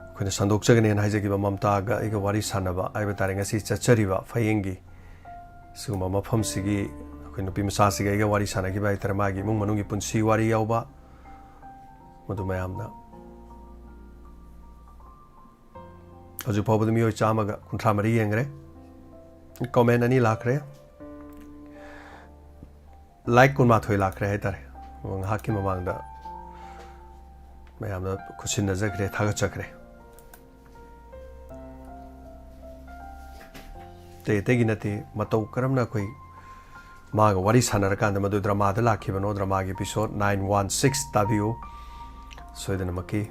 ꯑꯩꯈꯣꯏꯅ ꯁꯟꯗꯣꯛꯆꯒꯅꯦꯅ ꯍꯥꯏꯖꯈꯤꯕ ꯃꯝꯇꯥꯒ ꯑꯩꯒ ꯋꯥꯔꯤ ꯁꯥꯟꯅꯕ ꯍꯥꯏꯕ ꯇꯥꯔꯦ, ꯉꯁꯤ ꯆꯠꯆꯔꯤꯕ ꯐꯌꯦꯡꯒꯤ ꯁꯤꯒꯨꯝꯕ ꯃꯐꯝꯁꯤꯒꯤ ꯑꯩꯈꯣꯏ ꯅꯨꯄꯤ ꯃꯆꯥꯁꯤꯒ ꯑꯩꯒ ꯋꯥꯔꯤ ꯁꯥꯟꯅꯈꯤꯕ ꯍꯥꯏ ꯇꯥꯔꯦ, ꯃꯥꯒꯤ ꯏꯃꯨꯡ ꯃꯅꯨꯡꯒꯤ ꯄꯨꯟꯁꯤ ꯋꯥꯔꯤ ꯌꯥꯎꯕ, ꯃꯗꯨ ꯃꯌꯥꯝꯅ ꯍꯧꯖꯤꯛ ꯐꯥꯎꯕꯗ ꯃꯤꯑꯣꯏ ꯆꯥꯝꯃꯒ ꯀꯨꯟꯊ꯭ꯔꯥ ꯃꯔꯤ ꯌꯦꯡꯈ꯭ꯔꯦ꯫ Comment ꯑꯅꯤ ꯂꯥꯛꯈ꯭ꯔꯦ꯫ Like ꯀꯨꯟꯃꯥꯊꯣꯏ ꯂꯥꯛꯈ꯭ꯔꯦ ꯍꯥꯏ ꯇꯥꯔꯦ꯫ ꯉꯥꯏꯍꯥꯛꯀꯤ ꯃꯃꯥꯡꯗ ꯃꯌꯥꯝꯅ ꯈꯨꯠꯁꯤꯟꯅꯖꯈ꯭ꯔꯦ, ꯊꯥꯒꯠꯆꯈ꯭ꯔꯦ꯫ ꯑꯇꯩ ꯑꯇꯩꯒꯤ ꯅꯠꯇꯦ, ꯃꯇꯧ ꯀꯔꯝꯅ ꯑꯩꯈꯣꯏ ꯃꯥꯒ ꯋꯥꯔꯤ ꯁꯥꯟꯅꯔꯀꯥꯟꯗ ꯃꯗꯨ drama-ꯗ ꯂꯥꯛꯈꯤꯕꯅꯣ, drama-ꯒꯤ episode nine one six ꯇꯥꯕꯤꯌꯨ ꯁꯣꯏꯗꯅꯃꯛꯀꯤ꯫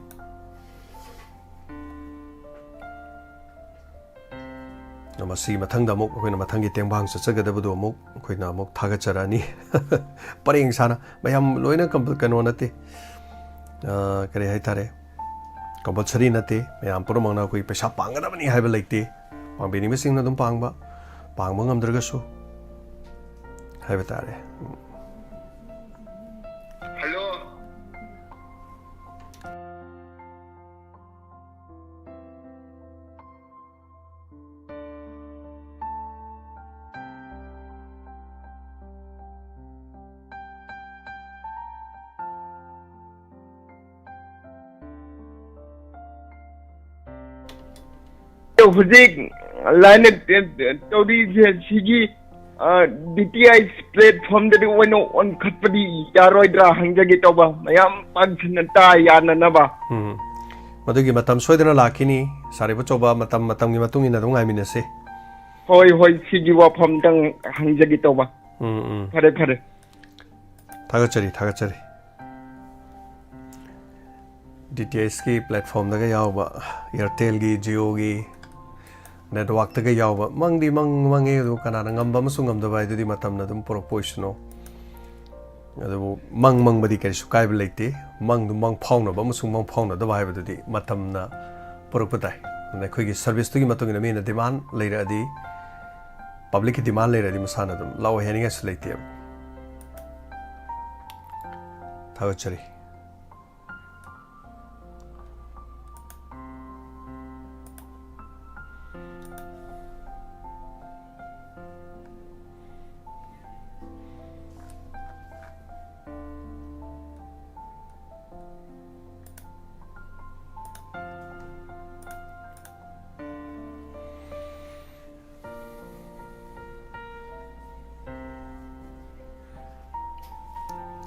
ꯃꯁꯤꯒꯤ ꯃꯊꯪꯗ ꯑꯃꯨꯛ ꯑꯩꯈꯣꯏꯅ ꯃꯊꯪꯒꯤ ꯇꯦꯡꯕꯥꯡ ꯆꯠꯆꯒꯗꯕꯗꯨ ꯑꯃꯨꯛ ꯑꯩꯈꯣꯏꯅ ꯑꯃꯨꯛ ꯊꯥꯒꯠꯆꯔꯛꯑꯅꯤ꯫ ꯄꯔꯦꯡ ꯁꯥꯅ ꯃꯌꯥꯝ ꯂꯣꯏꯅ ꯀꯝꯄ-, ꯀꯩꯅꯣ ꯅꯠꯇꯦ, ꯑ, ꯀꯔꯤ ꯍꯥꯏꯇꯥꯔꯦ, compulsory ꯅꯠꯇꯦ꯫ ꯃꯌꯥꯝ ꯄꯨꯝꯅꯃꯛꯅ ꯑꯩꯈꯣꯏ ꯄꯩꯁꯥ ꯄꯥꯡꯒꯗꯕꯅꯤ ꯍꯥꯏꯕ ꯂꯩꯇꯦ꯫ ꯄꯥꯡꯕꯤꯅꯤꯡꯕꯁꯤꯡꯅ ꯑꯗꯨꯝ ꯄꯥꯡꯕ, ꯄꯥꯡꯕ ꯉꯝꯗ꯭ꯔꯒꯁꯨ ꯍꯥꯏꯕ ꯇꯥꯔꯦ꯫ ꯍꯜꯂꯣ꯫ ꯑꯗꯣ ꯍꯧꯖꯤꯛ ꯂꯥꯏꯅ ꯇꯧꯔꯤꯁꯦ ꯁꯤꯒꯤ ꯗꯤ ꯇꯤ ꯑꯩꯆ ꯄ꯭ꯂꯦꯠꯐꯣꯝꯗꯗꯤ ꯑꯣꯏꯅ ꯑꯣꯟꯈꯠꯄꯗꯤ ꯌꯥꯔꯣꯏꯗ꯭ꯔꯥ ꯍꯪꯖꯒꯦ ꯇꯧꯕ, ꯃꯌꯥꯝ ꯄꯥꯡꯁꯤꯟꯅ ꯇꯥ ꯌꯥꯅꯅꯕ꯫ ꯎꯝ, ꯃꯗꯨꯒꯤ ꯃꯇꯝ ꯁꯣꯏꯗꯅ ꯂꯥꯛꯈꯤꯅꯤ꯫ ꯁꯥꯔꯤꯕ ꯑꯆꯧꯕ, ꯃꯇꯝ ꯃꯇꯝꯒꯤ ꯃꯇꯨꯡ ꯏꯟꯅ ꯑꯗꯨꯝ ꯉꯥꯏꯃꯤꯟꯅꯁꯤ꯫ ꯍꯣꯏ, ꯍꯣꯏ, ꯁꯤꯒꯤ ꯋꯥꯐꯝꯗꯪ ꯍꯪꯖꯒꯦ ꯇꯧꯕ꯫ ꯎꯝ, ꯎꯝ꯫ ꯐꯔꯦ, ꯐꯔꯦ꯫ ꯊꯥꯒꯠꯆꯔꯤ, ꯊꯥꯒꯠꯆꯔꯤ꯫ ꯗꯤ ꯇꯤ ꯑꯩꯆꯀꯤ ꯄ꯭ꯂꯦꯠꯐꯣꯝꯗꯒ ꯌꯥꯎꯕ, ꯑꯦꯌꯥꯔꯇꯦꯜꯒꯤ, ꯖꯤꯑꯣꯒꯤ ꯅꯦꯠꯋꯥꯛꯇꯒ ꯌꯥꯎꯕ, ꯃꯪꯗꯤ ꯃꯪ ꯃꯪꯉꯦ, ꯑꯗꯨ ꯀꯅꯥꯅ ꯉꯝꯕ ꯑꯃꯁꯨꯡ ꯉꯝꯗꯕ ꯍꯥꯏꯗꯨꯗꯤ ꯃꯇꯝꯅ ꯑꯗꯨꯝ ꯄꯨꯔꯛꯄ ꯑꯣꯏꯁꯅꯨ꯫ ꯑꯗꯨꯕꯨ ꯃꯪ ꯃꯪꯕꯗꯤ ꯀꯔꯤꯁꯨ ꯀꯥꯏꯕ ꯂꯩꯇꯦ, ꯃꯪꯗꯨ ꯃꯪ ꯐꯥꯎꯅꯕ ꯑꯃꯁꯨꯡ ꯃꯪ ꯐꯥꯎꯅꯗꯕ ꯍꯥꯏꯕꯗꯨꯗꯤ ꯃꯇꯝꯅ ꯄꯨꯔꯛꯄ ꯇꯥꯏ꯫ ꯑꯗꯨꯅ ꯑꯩꯈꯣꯏꯒꯤ ꯁꯔꯚꯤꯁꯇꯨꯒꯤ ꯃꯇꯨꯡ ꯏꯟꯅ ꯃꯤꯅ ꯗꯤꯃꯥꯟ ꯂꯩꯔꯛꯑꯗꯤ, ꯄꯕ꯭ꯂꯤꯛꯀꯤ ꯗꯤꯃꯥꯟ ꯂꯩꯔꯗꯤ ꯃꯁꯥꯅ ꯑꯗꯨꯝ ꯂꯥꯛꯑꯣꯏ ꯍꯥꯏꯅꯤꯡꯉꯥꯏꯁꯨ ꯂꯩꯇꯦꯕ꯫ ꯊꯥꯒꯠꯆꯔꯤ꯫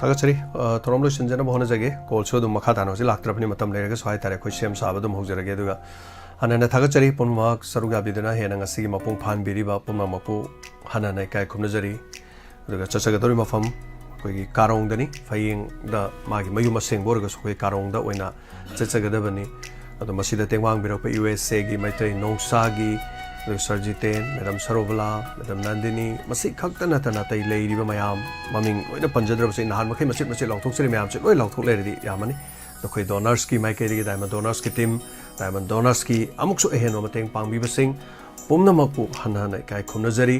ꯊꯥꯒꯠꯆꯔꯤ꯫ ꯑ, ꯊꯧꯔꯝ ꯂꯣꯏꯁꯤꯟꯖꯅꯕ ꯍꯣꯠꯅꯖꯒꯦ꯫ ꯀꯣꯜꯁꯨ ꯑꯗꯨꯝ ꯃꯈꯥ ꯇꯥꯅ ꯍꯧꯖꯤꯛ ꯂꯥꯛꯇ꯭ꯔꯕꯅꯤ, ꯃꯇꯝ ꯂꯩꯔꯒꯁꯨ ꯍꯥꯏꯇꯥꯔꯦ, ꯑꯩꯈꯣꯏ ꯁꯦꯝ ꯁꯥꯕ ꯑꯗꯨꯝ ꯍꯧꯖꯔꯒꯦ꯫ ꯑꯗꯨꯒ ꯍꯟꯅ ꯍꯟꯅ ꯊꯥꯒꯠꯆꯔꯤ꯫ ꯄꯨꯝꯅꯃꯛ ꯁꯔꯨꯛ ꯌꯥꯕꯤꯗꯨꯅ ꯍꯦꯟꯅ ꯉꯁꯤꯒꯤ ꯃꯄꯨꯡ ꯐꯥꯍꯟꯕꯤꯔꯤꯕ ꯄꯨꯝꯅꯃꯛꯄꯨ ꯍꯟꯅ ꯍꯟꯅ ꯏꯀꯥꯏ ꯈꯨꯝꯅꯖꯔꯤ꯫ ꯑꯗꯨꯒ ꯆꯠꯆꯒꯗꯧꯔꯤꯕ ꯃꯐꯝ ꯑꯩꯈꯣꯏꯒꯤ ꯀꯥꯔꯣꯡꯗꯅꯤ꯫ ꯐꯌꯦꯡꯗ ꯃꯥꯒꯤ ꯃꯌꯨꯝ ꯑꯁꯦꯡꯕ ꯑꯣꯏꯔꯒꯁꯨ ꯑꯩꯈꯣꯏ ꯀꯥꯔꯣꯡꯗ ꯑꯣꯏꯅ ꯆꯠꯆꯒꯗꯕꯅꯤ꯫ ꯑꯗꯣ ꯃꯁꯤꯗ ꯇꯦꯡꯕꯥꯡꯕꯤꯔꯛꯄ ꯌꯨ ꯑꯦꯁ ꯑꯦꯒꯤ ꯃꯩꯇꯩ ꯅꯣꯡꯁꯥꯒꯤ, ꯑꯗꯨꯒ sir Jiten, madam ꯁꯔꯣꯕꯂꯥ, madam Nandini, ꯃꯁꯤ ꯈꯛꯇ ꯅꯠꯇꯅ ꯑꯇꯩ ꯂꯩꯔꯤꯕ ꯃꯌꯥꯝ, ꯃꯃꯤꯡ ꯂꯣꯏꯅ ꯄꯟꯖꯗ꯭ꯔꯕꯁꯨ ꯑꯩ ꯅꯍꯥꯟ ꯃꯈꯩ ꯃꯆꯦꯠ ꯃꯆꯦꯠ ꯂꯥꯎꯊꯣꯛꯆꯔꯤ ꯃꯌꯥꯝꯁꯦ ꯂꯣꯏ ꯂꯥꯎꯊꯣꯛ ꯂꯩꯔꯗꯤ ꯌꯥꯝꯃꯅꯤ꯫ ꯑꯩꯈꯣꯏ ꯗꯣꯅꯔꯁꯀꯤ ꯃꯥꯏꯀꯩꯗꯒꯤ, ꯗꯥꯏꯃꯟ ꯗꯣꯅꯔꯁꯀꯤ ꯇꯤꯝ, ꯗꯥꯏꯃꯟ ꯗꯣꯅꯔꯁꯀꯤ ꯑꯃꯨꯛꯁꯨ ꯑꯍꯦꯟꯕ ꯃꯇꯦꯡ ꯄꯥꯡꯕꯤꯕꯁꯤꯡ ꯄꯨꯝꯅꯃꯛꯄꯨ ꯍꯟꯅ ꯍꯟꯅ ꯏꯀꯥꯏ ꯈꯨꯝꯅꯖꯔꯤ꯫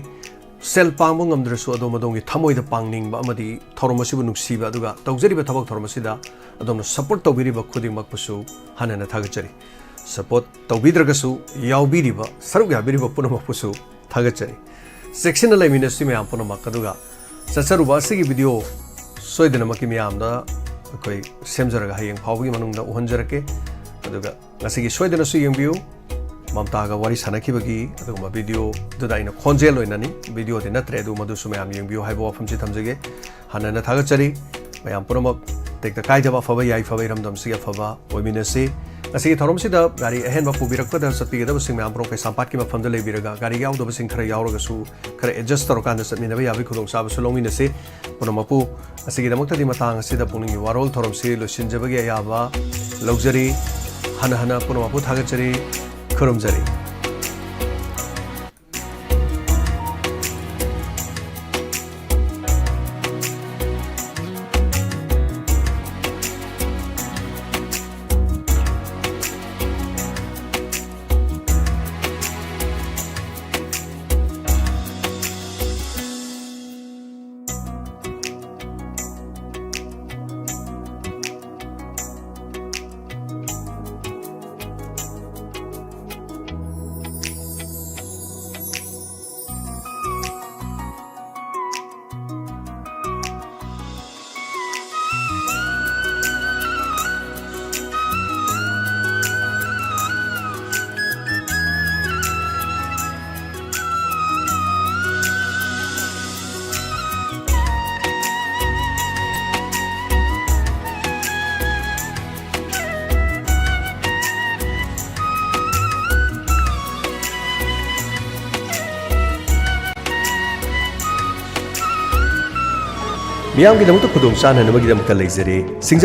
ꯁꯦꯜ ꯄꯥꯡꯕ ꯉꯝꯗ꯭ꯔꯁꯨ ꯑꯗꯣꯝ ꯑꯗꯣꯝꯒꯤ ꯊꯃꯣꯏꯗ ꯄꯥꯡꯅꯤꯡꯕ ꯑꯃꯗꯤ ꯊꯧꯔꯝ ꯑꯁꯤꯕꯨ ꯅꯨꯡꯁꯤꯕ, ꯑꯗꯨꯒ ꯇꯧꯖꯔꯤꯕ ꯊꯕꯛ ꯊꯧꯔꯝ ꯑꯁꯤꯗ ꯑꯗꯣꯝꯅ ꯁꯄꯣꯔꯠ ꯇꯧꯕꯤꯔꯤꯕ ꯈꯨꯗꯤꯡꯃꯛꯄꯨꯁꯨ ꯍꯟꯅ ꯍꯟꯅ ꯊꯥꯒꯠꯆꯔꯤ꯫ ꯁꯄꯣꯔꯠ ꯇꯧꯕꯤꯗ꯭ꯔꯒꯁꯨ ꯌꯥꯎꯕꯤꯔꯤꯕ, ꯁꯔꯨꯛ ꯌꯥꯕꯤꯔꯤꯕ ꯄꯨꯝꯅꯃꯛꯄꯨꯁꯨ ꯊꯥꯒꯠꯆꯔꯤ꯫ ꯆꯦꯛꯁꯤꯟꯅ ꯂꯩꯃꯤꯟꯅꯁꯤ ꯃꯌꯥꯝ ꯄꯨꯝꯅꯃꯛ꯫ ꯑꯗꯨꯒ ꯆꯠꯆꯔꯨꯕ ꯑꯁꯤꯒꯤ ꯚꯤꯗꯤꯑꯣ ꯁꯣꯏꯗꯅꯃꯛꯀꯤ ꯃꯌꯥꯝꯗ ꯑꯩꯈꯣꯏ ꯁꯦꯝꯖꯔꯒ ꯍꯌꯦꯡ ꯐꯥꯎꯕꯒꯤ ꯃꯅꯨꯡꯗ ꯎꯍꯟꯖꯔꯛꯀꯦ꯫ ꯑꯗꯨꯒ ꯉꯁꯤꯒꯤ ꯁꯣꯏꯗꯅꯁꯨ ꯌꯦꯡꯕꯤꯌꯨ꯫ ꯃꯝꯇꯥꯒ ꯋꯥꯔꯤ ꯁꯥꯟꯅꯈꯤꯕꯒꯤ ꯑꯗꯨꯒꯨꯝꯕ videoꯗꯨꯗ ꯑꯩꯅ ꯈꯣꯟꯖꯦꯜ ꯑꯣꯏꯅꯅꯤ, videoꯗꯤ ꯅꯠꯇ꯭ꯔꯦ, ꯑꯗꯨ ꯃꯗꯨꯁꯨ ꯃꯌꯥꯝ ꯌꯦꯡꯕꯤꯌꯨ ꯍꯥꯏꯕ ꯋꯥꯐꯝꯁꯤ ꯊꯝꯖꯒꯦ꯫ ꯍꯟꯅ ꯍꯟꯅ ꯊꯥꯒꯠꯆꯔꯤ꯫ ꯃꯌꯥꯝ ꯄꯨꯝꯅꯃꯛ ꯇꯦꯛꯇ ꯀꯥꯏꯗꯕ ꯑꯐꯕ ꯌꯥꯏꯐꯕ ꯏꯔꯝꯗꯝꯁꯤꯒꯤ ꯑꯐꯕ ꯑꯣꯏꯃꯤꯟꯅꯁꯤ꯫ ꯉꯁꯤꯒꯤ ꯊꯧꯔꯝꯁꯤꯗ ꯒꯥꯔꯤ ꯑꯍꯦꯟꯕ ꯄꯨꯕꯤꯔꯛꯄꯗ ꯆꯠꯄꯤꯒꯗꯕꯁꯤꯡ ꯃꯌꯥꯝ ꯄꯨꯝꯅꯃꯛ ꯀꯩꯁꯥꯝꯄꯥꯠꯀꯤ ꯃꯐꯝꯗ ꯂꯩꯕꯤꯔꯒ ꯒꯥꯔꯤ ꯌꯥꯎꯗꯕꯁꯤꯡ ꯈꯔ ꯌꯥꯎꯔꯒꯁꯨ ꯈꯔ adjust ꯇꯧꯔꯀꯥꯟꯗ ꯆꯠꯃꯤꯟꯅꯕ ꯌꯥꯕꯒꯤ ꯈꯨꯗꯣꯡꯆꯥꯕꯁꯨ ꯂꯧꯃꯤꯟꯅꯁꯤ꯫ ꯄꯨꯝꯅꯃꯛꯄꯨ ꯉꯁꯤꯒꯤꯗꯃꯛꯇꯗꯤ ꯃꯇꯥꯡ ꯑꯁꯤꯗ ꯄꯨꯛꯅꯤꯡꯒꯤ ꯋꯥꯔꯣꯜ ꯊꯧꯔꯝꯁꯤ ꯂꯣꯏꯁꯤꯟꯖꯕꯒꯤ ꯑꯌꯥꯕ ꯂꯧꯖꯔꯤ꯫ ꯍꯟꯅ ꯍꯟꯅ ꯄꯨꯝꯅꯃꯛꯄꯨ ꯊꯥꯒꯠꯆꯔꯤ, ꯈꯨꯔꯨꯝꯖꯔꯤ꯫ ꯃꯤꯌꯥꯝꯒꯤꯗꯃꯛꯇ ꯈꯨꯗꯣꯡ ꯆꯥꯅꯅꯕꯒꯤꯗꯃꯛꯇ ꯂꯩꯖꯔꯦ꯫ ꯁꯤꯡꯖ-